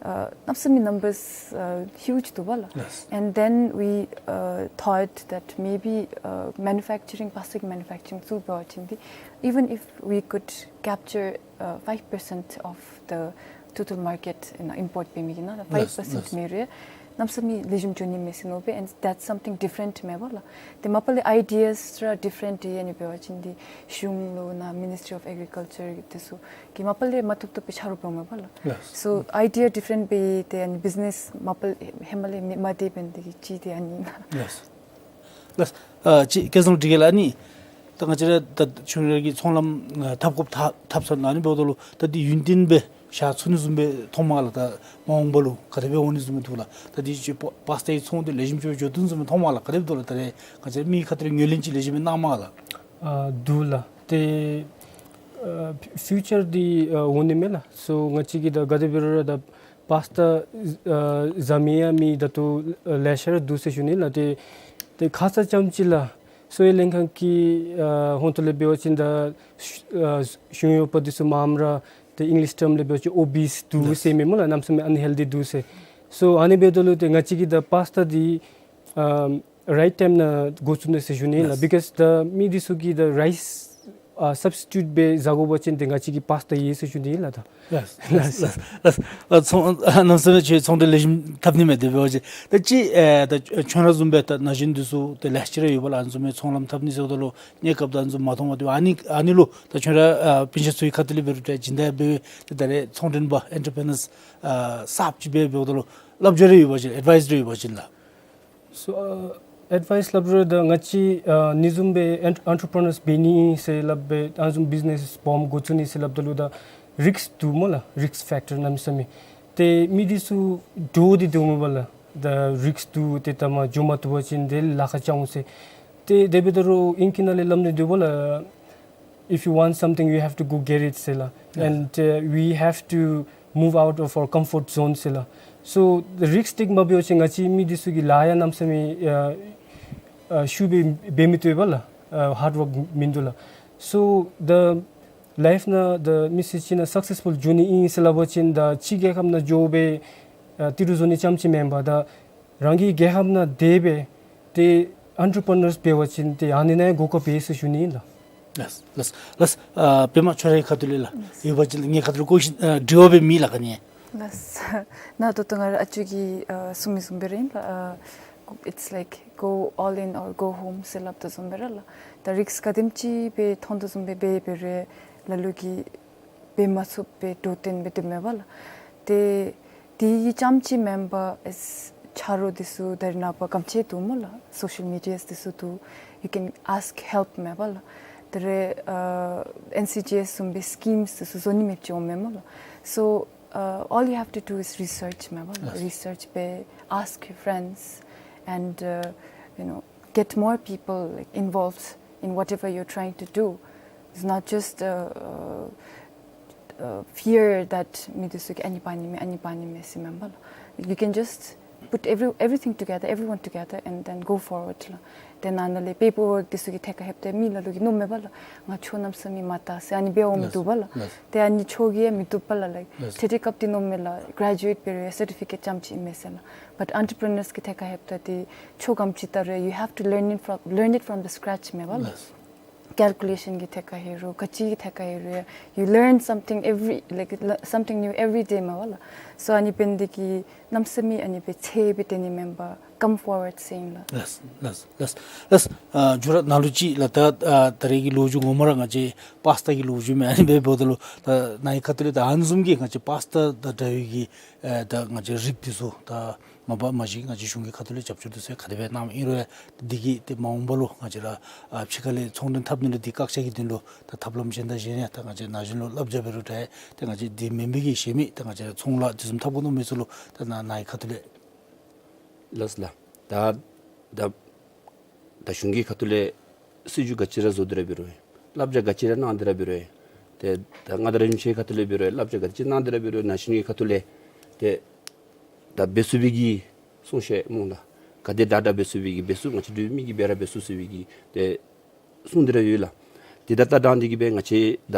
ཨ་གནམ་མེད་ས་མེད་ནམ་བརསི་ཨ་ཧིའུཇ་འདུག་པ་ལགས། ལགས། And then we uh, thought that maybe uh, manufacturing, པ་སི་ཊ་གི་མེ་ནུ་ཕེཀ་ཅར་རིང་ཚུ་འབད་བ་ཅིན་འདི་even if we could capture uh, five percent of the total market, you know, import འབད་མི་གི་ནང་ལུ་ལགས། ཕའིབ་པར་སེནཊ་ལགས། མེད་རུང་གནམ་མེད་ས་མེད་ལེགས་ཤོམ་འགྱོ་ནི་མས་ཟེར་མནོ་སྦེ། And that's something different མེན་པ་ལགས། ཏེ་མ་པ་ལས་ཨའི་ཌི་ཡཱས་ར་ཌི་ཕེ་རེནཊ་ཨིན། ཨ་ནི་འབད་བ་ཅིན་འདི་གཞུང་ལུ་ནཱ་མི་ནིསི་ཊི་རི་ཨོཕ་ཨེག་རི་ཀཱལ་ཅར་འདི་ཚུ་གིས་མ་པ་ལས་མ་བཏུབ་བཏུབ་སྦེ་ཆ་རོགས་འབདཝ་མས་པ་ལགས། ལགས། སོ་ཨའི་ཌི་ཡཱ་ཌི་ཕེ་རེནཊ་འབད་དེ་ཨ་ནི་བིཛ་ནེསི་མ་པ་ལས་ཧེ་མ་ལས་མེད་མ་དེ་འབད་ནི་དེ་གིས་ཅིག་ཏེ་ཨ་ནི་ལགས། ལགས། ཨ་ཅིག་སྐལ་བཟང་ལུ་དྲི་གེ་ལགས། ཨ་ནི་ད་ང་བཅས་ར་ད་ཁྱོད་ར་གིས་ཚོང་ལམ་ཨ་འཐབ་དགོཔ་འཐབ་འཐབ་ཚར་ནུག། ཨ་ནི་འབདཝ་ད་ལུ་ད་འདི་ཡུན་བརྟན་སྦེ་བཞག་ཚུགས་ནི་བཟུམ་སྦེ་མཐོངམ་མས་ག་ལགས། ད་མ་འོངས་པ་ལུ་ག་དེ་སྦེ་འོང་ནི་བཟུམ་སྦེ་འདུག་ལགས། ད་འདི་ཅིག་པ་པ་སི་ཊ་གི་ཚོང་འདི་ལེགས་ཤོམ་ཅིག་འགྱོ་དོ་བཟུམ་སྦེ་མཐོངམ་མས་ག་ལགས། ག་དེ་སྦེ་འདུག་ལགས། ད་རེས་ང་བཅས་མི་ཁ་ཐུག་ལས་ངོས་ལེན་ཅིག་ལེགས་ཤོམ་སྦེ་གནངམ་མས་ག་ལགས། ཨ་འདུག་ལགས། ཏེ་ཨ་ཕིའུ་ཅར་འདི་ཨ་འོང་ནི་མས་ལགས། སོ་ང་བཅས་ཀྱིས་ད་ག་དེ་འབད་རུང་ར་ད་པ་སི་ཊ་ཨ་བཟའ་མི་ཡང་མི་ད་ལྟོ་ཨ་ལེ་ཤ་ར་འདུག་ཟེར་ཞུ་ནི་ལགས། ཏེ་ཏེ་ཁ་ཙ་ཙམ་ཅིག་ལགས་གསོ་བའི་ལྷན་ཁག་གི་ཨ་ཧོངས་ཏོ་ལས་འབད་བ་ཅིན་ད་ཨ་གཞུང་གཡོགཔ་འདི་ཚུ་མངམ་ར་ཏེ་ཨིང་ལིཤ་ཊམ་ལས་འབད་བ་ཅིན་ཨོ་བི་སི་འདུག་ཟེར་མས་སྨོ་ལགས། གནམ་མེད་ས་མེད་ཨན་ཧེལ་ཐི་འདུག་ཟེར། སོ་ཨ་ནི་འབདཝ་ད་ལུ་ཏེ་ང་བཅས་ཀྱིས་ད་པ་སི་ཊ་འདི་ཨ་རའིཊ་ཊའིམ་ནང་འགོ་བཙུགས་ནི་ཟེར་ཞུ་ནི་ལགས། ལགས། བི་ཀོསི་ད་མི་འདི་ཚུ་གིས་ད་རའིསི་ཨ་སབ་སི་ཊིའུཊ་འབད་བཟའ་དགོ་པ་ཅིན་ཏེ་ང་བཅས་ཀྱིས་པ་སི་ཊ་ཡོད་ཟེར་ཞུ་ནི་ལགས། ད་ལགས་ལགས་ལགས་ལགས། ཨ་ཚོང་ཨ་གནམ་མེད་ས་མེད་ཁྱོད་ཚོང་འབྲེལ་ལེགས་ཤོམ་འཐབ་ནི་མས། དེ་འབད་བ་ཅིན་ད་ཅིག་ཨེ་ད་ཁྱོད་ར་བཟུམ་སྦེ་ད་ན་གཞོན་འདི་ཚུ་ཏེ་ལེགས་ཤོམ་ར་ཡོད་པ་ལགས། ཨ་ནི་བཟུམ་སྦེ་ཚོང་ལམ་འཐབ་ནི་ཟེརཝ་ད་ལུ་གནས་སྐབས་ད་ཨ་ནི་བཟུམ་མ་མཐོང་བ་དེ་ཨ་ནི་ཨ་ནི་ལུ་ད་ཁྱོད་ར་ཨ་སྤུན་ཆ་ཚུ་གི་ཁ་ཐུག་ལས་འབད་རུང་ད་སྦྱིན་བདག་འབད་ཏེ་ད་རེས་ཚོང་མགྲོན་པ་ཨེན་ཊར་པི་རི་ནརསི་ཨ་གསརཔ་ཅིག་འབད་འབདཝ་ད་ལུ་སླབ་སྦྱོར་རེ་ཡོད་པ་ཅིན་ཨེཌ་ཝའིསི་རེ་ཡོད་པ་ཅིན་ལགས། སོ་ཨ་ཨེཌ་ཝའིསི་སླབ་རུང་ད་ང་བཅས་ཨ་ཨ་ནི་བཟུམ་སྦེ་ཨེན་ཨེན་ཊར་པི་རི་ནརསི་འབད་ནི་ཟེར་སླབ་སྦེ་ཨ་ནི་བཟུམ་བིཛ་ནེསི་སྦོམ་འགོ་བཙུགས་ནི་ཟེར་སླབ་ད་ལུ་ད་རིསཀ་འདུག་སྨོ་ལགས། རིསཀ་ཕེཀ་ཊར་གནམ་མེད་ས་མེད། ཏེ་མི་འདི་ཚུ་འདྲོག་སྟེ་སྡོདཔ་མས་པ་ལགས། ད་རིསཀ་འདུག། ཏེ་ད་མ་འགྱོ་མ་བཏུབ་པ་ཅིན་ཏེ་ལཱ་ཁག་རྐྱབ་འོང་ཟེར། ཏེ་དེ་འབདཝ་ད་ལུ་ཨིང་སྐད་ནང་ལས་སླབ་ནི་འདུག་པ་ལགས། If you want something, you have to go get it ཟེར་ལགས། ཡེས། And uh, we have to move out of our comfort zone ཟེར་ལགས། སོ་རིསཀ་ཊེཀ་མ་འབད་བ་ཅིན་ང་བཅས་མི་འདི་ཚུ་གིས་ལཱ་ཡང་གནམ་མེད་ས་མེད་ཨ་ཨ་ཤུགས་སྦེ་འབད་མི་བཏུབ་པས་ལགས། ཨ་ཧཱཌ་ཝརཀ་མིན་འདུག་ལགས། སོ་ད་ལའིཕ་ནང་ད་མི་སེར་ཅིག་ནང་སག་སེསི་ཕུལ་འགྱོ་ནི་ཨིན་ཟེར་སླབ་པ་ཅིན་ད་ཕྱི་རྒྱལ་ཁབ་ནང་འགྱོ་སྦེ་ཨ་ཏི་རུ་བཟོ་ནི་རྐྱངམ་ཅིག་མེན་པར་ད་རང་གི་རྒྱལ་ཁབ་ནང་སྡོད་སྦེ་ཏེ་ཨེན་ཊར་པི་རི་ནརསི་འབད་བ་ཅིན་ཏེ་ཨ་ནི་ནང་ཡང་གོ་སྐབས་ཡོད་ཟེར་ཞུ་ནི་ཨིན་ལགས། ལགས་ལགས་ལགས། ཨ་པདྨ་ཁྱོད་རའི་ཁ་ཐུག་ལས་ལགས། ཡོད་པ་ཅིན་ངེའི་ཁ་ཐུག་ལུ་བཀོད་ཞིན་ཨ་དྲི་བ་སྦེ་མེད་ལགས་ག་ནི། ལགས། ནཱ་ད་ལྟོ་ང་ར་ཨ་ཅོ་གིས་ཨ་གསུང་མི་བཟུམ་སྦེ་ར་ཨིན་ལགས། ཨ་it's like go all in or go home ཟེར་སླབ་དོ་བཟུམ་སྦེ་ར་ལགས། ད་རིསཀ་ག་དེམ་ཅིག་སྦེ་མཐོང་དོ་བཟུམ་སྦེ་འབད་འབད་རུང་ལ་ལུ་གིས་འབད་མ་ཚུགས་པའི་འདྲོག་སྟེ་འབད་དོ་མས་པ་ལགས། ཏེ་དེ་གི་རྐྱངམ་ཅིག་མེན་པར་ཨེས་ཆ་རོགས་འདི་ཚུ་ད་རེས་ནངས་པ་ག་དེམ་ཅིག་འདུག་སྨོ་ལགས། སོ་ཤལ་མི་ཌི་ཡཱས་འདི་ཚུ་འདུག། You can ask help མས་པ་ལགས། ད་རེས་ཨ་ཨེན་སི་ཇི་ཨེསི་བཟུམ་སྦེ་སི་ཀིམས་འདི་ཚུ་བཟོ་ནི་མེདཔ་ཅིག་འོང་མས་སྨོ་ལགས། So uh, all you have to do is research མས་པ་ལགས། Yes. Research འབད། Ask your friends and uh, you know, get more people like involved in whatever you're trying to do. It's not just uh, uh, uh, fear that མི་འདི་ཚུ་གིས་ཨ་ནི་འབག་ནི་མས་ཨ་ནི་འབག་ནི་མས་ཟེར་མེན་པ་ལགས། You can just put every, everything together, everyone together, and then go forward ལགས། ཏེ་ནཱ་ནཱ་ལས་པེ་པར་ཝརཀ་འདི་ཚུ་གི་ཐད་ཁར་ལྷོདཔ་ད་མི་ལ་ལུ་གིས་མནོཝ་མས་པ་ལགས། ང་ཁྱོད་གནམ་མེད་ས་མེད་མ་དྲག་ཟེར་ཨ་ནི་འབདཝ་མི་ལགས་འདུག་པ་ལགས། ལགས། ཏེ་ཨ་ནི་ཁྱོད་ཀྱིས་ཡང་མི་བཏུབ་པ་ལགས། ལགས། ལགས། ཏེ་དེ་སྐབས་འདི་མནོཝ་མས་ལགས། གྲེ་ཇུ་ཨེཊ་འབད་རུང་སར་ཊི་ཕི་ཀེཊ་རྐྱངམ་ཅིག་ཨིན་མས་ཟེར་ལགས། But entrepreneurs གི་ཐད་ཁར་ལྷོདཔ་ད་ཏེ་ཁྱོད་ག་དེམ་ཅིག་དྲག་རུང་you have to learn it from, learn it from the scratch མས་པ་ལགས། ལགས། ཀལ་ཀུ་ལེ་ཤཱན་གི་ཐད་ཁར་ལྷོད་རུང་ག་ཅི་གི་ཐད་ཁར་ལྷོད་རུང་you learn something every, like, le- something new every day མས་པ་ལགས། སོ་ཨ་ནི་འབད་ནི་འདི་གིས་གནམ་མེད་ས་མེད་ཨ་ནི་སྦེ་ཚད་སྦེ་སྡོད་ནི་མེན་པར་come forward ཟེར་ཨིན་ལགས། ལགས་ལགས་ལགས། ལགས། ཨ་མཇུག་ར་ནང་ལུ་ཅིག་ལགས། ད་ཨ་ད་རེས་ཀྱི་ལོ་རྒྱུས་ངོ་མ་ར་ང་བཅས་པཱསི་ཊ་གི་ལོ་རྒྱུས་མས། ཨ་ནི་འབདཝ་ད་ལུ་ད་ནཱ་གི་ཁ་ཐུག་ལས་ད་ཨ་ནི་བཟུམ་གྱི་ང་བཅས་པཱསི་ཊ་དང་འདྲ་བའི་གི་ཨེ་ད་ང་བཅས་རིགས་འདི་ཚུ་ད་མ་པ་མ་གཞི་ང་བཅས་གཞུང་གི་ཁ་ཐུག་ལས་རྒྱབ་སྐྱོར་འདི་ཚུ་ག་དེ་སྦེ་གནངམ་ཨིན་རུང་འདི་གིས་ཏེ་མ་འོངས་པ་ལུ་ང་བཅས་ར་ཨ་ཕྱི་ཁ་ལས་ཚོང་འབྲེལ་འཐབ་ནི་ལུ་འདི་བཀག་ཆ་གི་དོན་ལུ་ད་ཐབས་ལམ་གཞན་དང་གཞན་ཡང་ད་ང་བཅས་ན་གཞོན་ལུ་བསླབ་བྱ་འབད་རུང་འདྲ་ཏེ་ང་བཅས་འདི་མེན་པའི་གི་གཞན་མི་ད་ང་བཅས་ར་ཚོང་ལཱ་འདི་བཟུམ་འཐབ་དགོ་མནོ་མི་ཚུ་ལུ་ད་ནཱ་ནཱ་གི་ཁ་ཐུག་ལས། ལགས་ལགས། ད་ད་ད་གཞུང་གི་ཁ་ཐུག་ལས་སྲིད་བྱུས་ག་ཅི་ར་བཟོ་སྟེ་ར་འབད་རུང་བསླབ་བྱ་ག་ཅི་ར་གནང་སྟེ་ར་འབད་རུང་ཏེ་ད་ང་བཅས་ར་ཡུམ་ཆེན་ཁ་ཐུག་ལས་འབད་རུང་བསླབ་བྱ་ག་ཅི་གནང་སྟེ་ར་འབད་རུང་ན་གཞོན་གྱི་ཁ་ཐུག་ལས་ཏེ་ད་འབད་ཚུགས་པའི་གི་གསུང་བཤད་སྨོ་ལགས། ག་དེ་དྲག་དྲག་འབད་ཚུགས་པའི་གི་འབད་ཚུགས་ང་བཅས་འབྲུག་མི་གིས་འབད་ར་འབད་ཚུགས་ཚུགས་པའི་གི་ཏེ་གསུང་སྟེ་ར་ཡོད་ལགས། ཏེ་ད་ད་དྲང་སྟེ་གི་སྦེ་ང་བཅས་ད་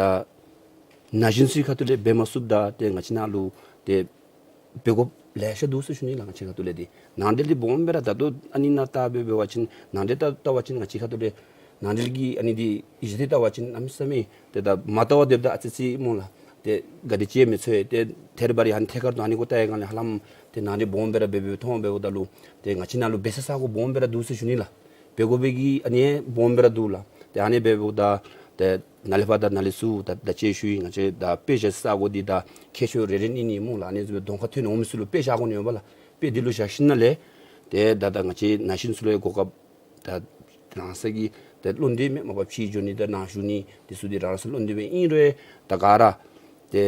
ན་གཞོན་ཚུ་གི་ཁ་ཐུག་ལས་འབད་མ་ཚུགསཔ་ད་ཏེ་ང་བཅས་ནཱ་ལུ་ཏེ་འབད་དགོཔ་ལེ་ཤ་འདུག་ཟེར་ཞུ་ནི་ལགས། ང་བཅས་ཁ་ཐུག་ལས་འདི་ནང་འབྲེལ་འདི་སྦོམ་སྦེ་ར་ད་ལྟོ་ཨ་ནི་ནང་ལྟ་སྦེ་འབད་བ་ཅིན་ནང་འབྲེལ་ལྟ་བ་ཅིན་ང་བཅས་ཁ་ཐུག་ལས་ནང་འབྲེལ་གྱི་ཨ་ནི་འདི་གཞི་འདི་ལྟ་བ་ཅིན་གནམ་མེད་ས་མེད་ཏེ་ད་མ་བལྟ་བར་སྡོདཔ་ད་ཨ་ཙི་ཅིག་སྨོ་ལགས། ཏེ་ག་དེ་ཅིག་མི་ཚོར། ཏེ་ཐད་རི་བ་རི་ཨ་ནི་ཐད་ཀར་དུ་ཨ་ནི་གུ་བལྟ་བའི་སྒང་ལས་ཧ་ལམ་ཏེ་ནང་འབྲེལ་སྦོམ་སྦེ་ར་འབད་འབདཝ་མཐོང་འབདཝ་ད་ལུ་ཏེ་ང་བཅས་ནཱ་ལུ་འབད་ས་ས་སྒོ་སྦོམ་སྦེ་ར་འདུག་ཟེར་ཞུ་ནི་ལགས། འབད་དགོ་པའི་གི་ཨ་ནི་སྦོམ་སྦེ་ར་འདུག་ལགས། ཏེ་ཨ་ནི་འབདཝ་ད་ཏེ་ནཱ་ལས་ཕར་ད་ནཱ་ལས་ཚུར་ད་ད་ཅི་ཞུ་ཡི་ང་བཅས་ད་དཔེ་བཞག་ས་སྒོ་འདི་ད་ཁྱད་ཆོས་རེ་རེ་ཨིན་ནི་སྨོ་ལགས། ཨ་ནི་བཟུམ་སྦེ་གདོང་ཁར་ཐོན་འོང་མི་ཚུ་ལུ་དཔེ་བཞག་དགོ་ནི་ཡོད་པ་ལགས། དཔེ་འདི་ལུ་བཞག་ཞིནམ་ལས་ཏེ་ད་ད་ང་བཅས་ན་གཞོན་ཚུ་ལུ་གོ་སྐབས་ད་རང་སོ་གི་ཏེ་བློ་འདོད་མེད་མ་པ་ཕྱི་འགྱོ་ནི་དང་ནང་ཞུགས་ནི་འདི་ཚུ་འདི་རང་སོ་བློ་འདོད་མེད་ཨིན་རུང་ད་ག་ར་ཏེ་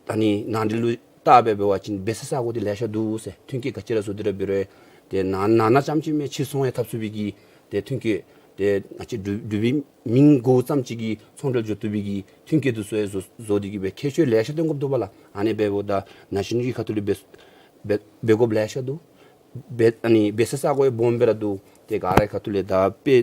ད་ནི་ནང་འདི་ལུ་ལྟ་སྦེ་འབད་བ་ཅིན་འབད་ས་ས་སྒོ་འདི་ལེ་ཤ་འདུག་ཟེར། མཐུན་རྐྱེན་ག་ཅི་ར་བཟོ་སྟེ་ར་འབད་རུང་ཏེ་ནང་ནང་ན་རྐྱངམ་ཅིག་མེན་ཕྱིར་ཚོང་ཡང་འཐབ་ཚུགས་པའི་གི་ཏེ་མཐུན་རྐྱེན་ཏེ་ང་བཅས་འབྲུག་འབྲུག་པའི་མིང་གོཝ་ཙམ་ཅིག་གིས་ཚོང་འབྲེལ་འགྱོ་བཏུབ་པའི་གི་མཐུན་རྐྱེན་འདི་ཚུ་ཡང་བཟོ་བཟོ་སྟེ་གི་སྦེ་ཁྱད་ཆོས་ལེ་ཤ་སྟོན་དགོཔ་འདུག་པ་ལགས། ཨ་ནི་འབདཝ་ད་ན་གཞོན་གྱི་ཁ་ཐུག་ལས་འབད་འབད་འབད་དགོཔ་ལེ་ཤ་འདུག། འབད་ཨ་ནི་འབད་ས་ས་སྒོ་ཡང་སྦོམ་སྦེ་ར་འདུག། ཏེ་ག་ར་ཁ་ཐུག་ལས་ད་དཔེ་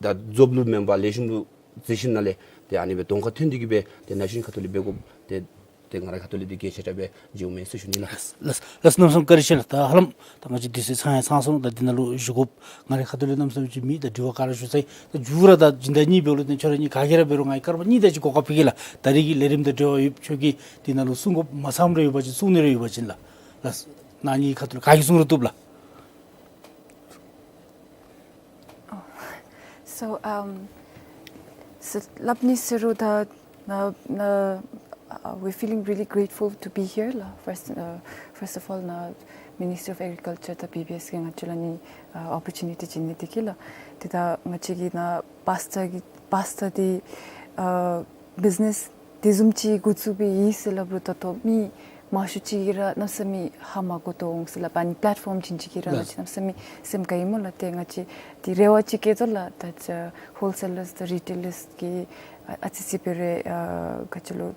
ད་རྫོབ་ལུ་མེན་པར་ལེགས་ཤོམ་ལུ་བརྩི་ཞིནམ་ལས་ཏེ་ཨ་ནི་སྦེ་གདོང་ཁར་ཐོན་ཏེ་གི་སྦེ་ཏེ་ན་གཞོན་ཁ་ཐུག་ལས་འབད་དགོཔ་ཏེ་ཏེ་ང་རའི་ཁ་ཐུག་ལས་འདི་གལ་ཆེ་དྲགས་སྦེ་བརྩིཝ་མས་ཟེར་ཞུ་ནི་ལགས། ལགས་ལགས། གནམ་མེད་ས་མེད་བཀའ་དྲིན་ཆེ་ལགས། ད་ཧ་ལམ་ད་ང་བཅས་དུས་ཚོད་ཚང་ཡང་ཚང་སོང་། ད་འདི་ནང་ལུ་བཞུགས་དགོཔ་ང་རའི་ཁ་ཐུག་ལས་གནམ་མེད་ས་མེད་ཅིག་མེད། ད་དྲི་བ་ག་ར་ཞུ་ཚར་ཡི། ད་མཇུག་ར་ད་སྦྱིན་བདག་གཉིས་འབདཝ་ལས་ཏེ་ཁྱོད་ར་གཉིས་ག་གིས་ར་འབད་རུང་ང་གིས་སྐར་མ་གཉིས་དེ་ཅིག་གོ་སྐབས་ཕུལ་གེ་ལགས། ད་རེས་ཀྱི་ལས་རིམ་དང་འབྲེལ་བ་ཡོད་ཁྱོད་ཀྱིས་འདི་ནང་ལུ་གསུང་དགོཔ་མ་ཚངམ་རེ་ཡོད་པ་ཅིན་གསུང་ནི་རེ་ཡོད་པ་ཅིན་ལགས། ལགས། ནཱ་གཉིས་ཁ་ཐུག་ལས་ག་གིས་གསུང་རུང་བཏུབ་ལགས། Oh. So, um, so སླབ་ནི་ཟེར་རུང་ད་ནཱ་ནཱ uh, we're feeling really grateful to be here ལགས། First, uh, first of all, ནཱ་Ministry of Agriculture དང་བི་བི་ཨེསི་གིས་ང་བཅས་ལུ་ཨ་ནི་uh, opportunity བྱིན་ནི་འདི་གིས་ལགས། ཏེ་ད་ང་བཅས་ཀྱིས་ནཱ་པཱསི་ཊ་གི་པཱསི་ཊ་འདི་uh, བིཛི་ནེསི་དེ་བཟུམ་ཅིག་འགོ་བཙུགས་འབད་ཡི་ཟེར་སླབ་རུང་ད་ལྟོ་མི་མང་ཤོས་ཅིག་གིས་ར་གནམ་མེད་ས་མེད་ཧ་མ་གོ་དོ་འོང་ཟེར་སླབ། ཨ་ནི་པེ་ལེཊ་ཕོམ་བྱིན་ཅི་གིས་ར་ལགས། ང་བཅས་གནམ་མེད་ས་མེད་སེམས་དགའ་ཡི་སྨོ་ལགས། ཏེ་ང་བཅས་འདི་རེ་བ་ཅིག་བསྐྱེད་དོ་ལགས། ད་ཅི་ཧོལ་སེ་ལརསི་དང་རི་ཊེ་ལརསི་གིས་ཨ་ཨ་ཙི་ཅིག་འབད་རུང་ཨ་ག་ཅི་ལོ་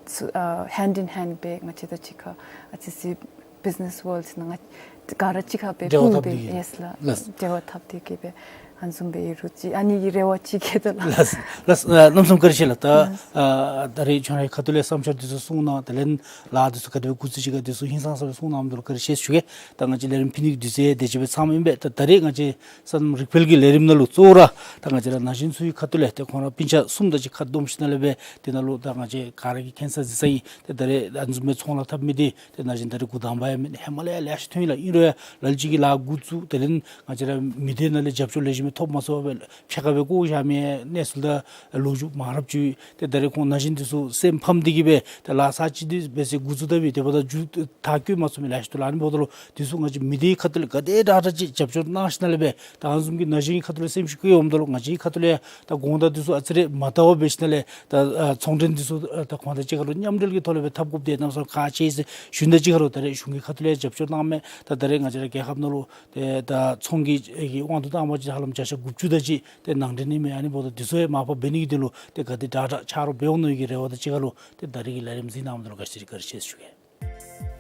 ཚུ་ཨ་hand in hand སྦེ་ང་བཅས་དང་གཅིག་ཁར་ཨ་ཙི་ཅིག་བིཛི་ནེསི་ཝརལཌ་ནང་ང་ག་ར་གཅིག་ཁར་སྦེ་འབྲེལ་བ་འཐབ་སྟེ་གི། ཡེསི་ལགས། ལགས། འབྲེལ་བ་འཐབ་སྟེ་གི་སྦེ་ཨ་ནི་བཟུམ་སྦེ་ཨིན་རུང་ཅིག་ཨ་ནི་གི་རེ་བ་ཅིག་བསྐྱེད་དོ་ལགས། ལགས་ལགས། ཨ་གནམ་མེད་ས་མེད་བཀའ་དྲིན་ཆེ་ལགས། ད་ལགས། ཨ་ད་རེས་ཁྱོད་རའི་ཁ་ཐུག་ལས་བསམ་འཆར་འདི་ཚུ་གསུངས་གནང་། དེ་ལས་ལཱ་འདི་ཚུ་ག་དེ་སྦེ་འགོ་བཙུགས་ཅི་ག་འདི་ཚུ་ཧིང་སངས་ས་སྦེ་གསུངས་གནངམ་ད་ལུ་བཀའ་དྲིན་ཆེ་ཞུ་གེ། ད་ང་བཅས་ལས་རིམ་ཕུལ་ནི་གི་དུས་ཚོད་དེ་ཅིག་སྦེ་ཚངམ་ཨིན་པས། ད་ད་རེས་ང་བཅས་སོ་ནམ་རིག་འཕེལ་གྱི་ལས་རིམ་ནང་ལུ་གཙོ་བོ་ར་ད་ང་བཅས་ར་ན་གཞོན་ཚུ་གི་ཁ་ཐུག་ལས་ཏེ་ཁོང་ར་སྤུན་ཆ་གསུམ་དང་གཅིག་ཁར་བསྡོམས་ཞིནམ་ལས་སྦེ་དེ་ནང་ལུ་ད་ང་བཅས་ག་ར་གིས་མཁྱེན་ས་གཟིགས་ས་ཨིན། ཏེ་ད་རེས་ཨ་ནི་བཟུམ་སྦེ་ཚོང་ལཱ་འཐབ་མི་འདི་ཏེ་ན་གཞོན་ད་རེས་འགོ་དང་པ་ཡང་མེན། ཧེ་མ་ལས་ཡང་ལེ་ཤ་ཐོན་ཡི་ལགས། ཨིན་རུང་ཡང་ལ་ལུ་ཅིག་གིས་ལཱ་འགོ་བཙུགས། དེ་ལས་ང་བཅས་ར་མི་སྡེ་ནང་ལས་རྒྱབ་སྐྱོར་ལེགས་ཤོམ་སྦེ་ཐོབ་མ་ཚུགས་པར་ཕྱེད་ཀ་སྦེ་བཀོ་བཞག་མི་གནས་ཚུལ་དང་ལོ་རྒྱུས་མང་རབས་ཅིག། ཏེ་ད་རེས་ཁོང་ན་གཞོན་འདི་ཚུ་སེམས་ཕམ་སྟེ་གི་སྦེ་ཏེ་ལཱ་ས་ཅིག་འདི་འབད་ཟེར་འགོ་བཙུགས་ད་སྦེ་དེ་འབདཝ་ད་མཇུག་མཐར་བཀོད་མ་ཚུགས་མི་ལེ་ཤ་འདུག་ལགས། ཨ་ནི་འབདཝ་ད་ལུ་འདི་ཚུ་ང་བཅས་མི་སྡེའི་ཁ་ཐུག་ལས་ག་དེ་དྲག་དྲག་ཅིག་རྒྱབ་སྐྱོར་གནང་ཞིནམ་ལས་སྦེ་ད་ཨ་ནི་བཟུམ་གྱི་ན་གཞོན་གྱི་ཁ་ཐུག་ལས་སེམས་ཤུགས་བསྐྱེད་འོངམ་ད་ལུ་ང་བཅས་ཁ་ཐུག་ལས་ད་དགོངས་དག་འདི་ཚུ་ཨ་ཙི་རེ་མ་དྲག་པར་འབད་ཞིནམ་ལས་ད་ཨ་ཚོང་འབྲེལ་འདི་ཚུ་ཨ་ད་གོང་དང་གཅིག་ཁར་ལུ་མཉམ་འབྲེལ་གྱི་ཐོག་ལས་སྦེ་འཐབ་དགོཔ་འདི་གནམ་མེད་ས་མེད་ཁག་ཆེ་ཟེར་ཞུ་ནི་དང་གཅིག་ཁར་ལུ་ད་རེས་གཞུང་གི་ཁ་ཐུག་ལས་རྒྱབ་སྐྱོར་གནང་མི་ད་ད་རེས་ང་བཅས་ར་རྒྱལ་ཁབ་ནང་ལུ་ཏེ་ད་ཚོང་གི་གི་དབང་དུ་བཏང་བ་ཅིན་ཧ་ལམ་བརྒྱ་ཆ་དགུ་བཅུ་དེ་ཅིག་ཏེ་ནང་འདྲེན་ཨིན་མས། ཨ་ནི་འབདཝ་ད་འདི་ཚུ་ཡང་མར་ཕབ་འབད་ནི་གི་དོན་ལུ་ཏེ་ག་དེ་དྲག་དྲག་ཆ་རོགས་འབད་འོང་མནོ་བའི་གི་རེ་བ་དང་གཅིག་ཁར་ལུ་ཏེ་ད་རེས་ཀྱི་ལས་རིམ་གཟིགས་གནང་མི་འདི་ལུ་བཀའ་དྲིན་བཀའ་དྲིན་ཆེ་ཞུ་གེ།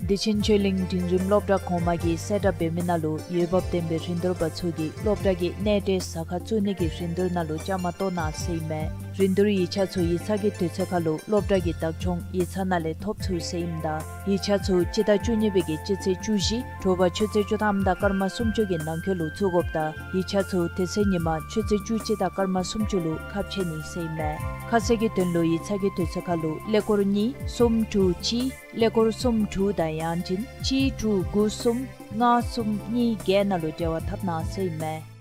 བདེ་ཆེན་ཆོས་གླིང་འབྲིང་རིམ་སློབ་གྲྭ་གོང་མ་གིས་གསལ་བསྒྲགས་འབད་མི་ནང་ལུ་འོས་འབབ་ལྡན་པའི་རིན་བསྡུར་པ་ཚུ་གིས་སློབ་གྲྭ་གི་གནས་འབྲེལ་ཟ་ཁང་བཙུགས་ནི་གི་རིན་བསྡུར་ནང་ལུ་བཅའ་མར་གཏོགས་གནང་ཟེར་ཨིན་མས། རིན་བསྡུར་ཡིག་ཆ་ཚུ་ཡིག་ཚང་གི་དུས་ཚོད་ཁར་ལུ་སློབ་གྲྭ་གི་བདག་སྐྱོང་ཡིག་ཚང་ནང་ལས་ཐོབ་ཚུགས་ཟེར་ཨིནམ་ད་ཡིག་ཆ་ཚུ་སྤྱི་ཟླ་བཅུ་གཉིས་པའི་གི་སྤྱི་ཚེས་བཅུ་བཞི་དྲོ་པ་ཆུ་ཚོད་བཅུ་ཐམ་དང་སྐར་མ་སུམ་ཅུ་གི་ནང་འཁོད་ལུ་བཙུགས་དགོཔ་ད་ཡིག་ཆ་ཚུ་དེ་ཚེ་ཉིན་མ་ཆུ་ཚོད་བཅུ་གཅིག་དང་སྐར་མ་སུམ་ཅུ་ལུ་ཁ་ཕྱེ་ནི་ཟེར་ཨིན་མས། ཁ་གསལ་གྱི་དོན་ལུ་ཡིག་ཚང་གི་དུས་ཚོད་ཁར་ལུ་ཀླད་ཀོར་གཉིས་གསུམ་དྲུག་གཅིག་ཀླད་ཀོར་གསུམ་དྲུག་དང་ཡང་ཅིན་གཅིག་དྲུག་དགུ་གསུམ་ལྔ་གསུམ་གཉིས་བརྒྱད་ནང་ལུ་འབྲེལ་བ་འཐབ་གནང་ཟེར་ཨིན་མས།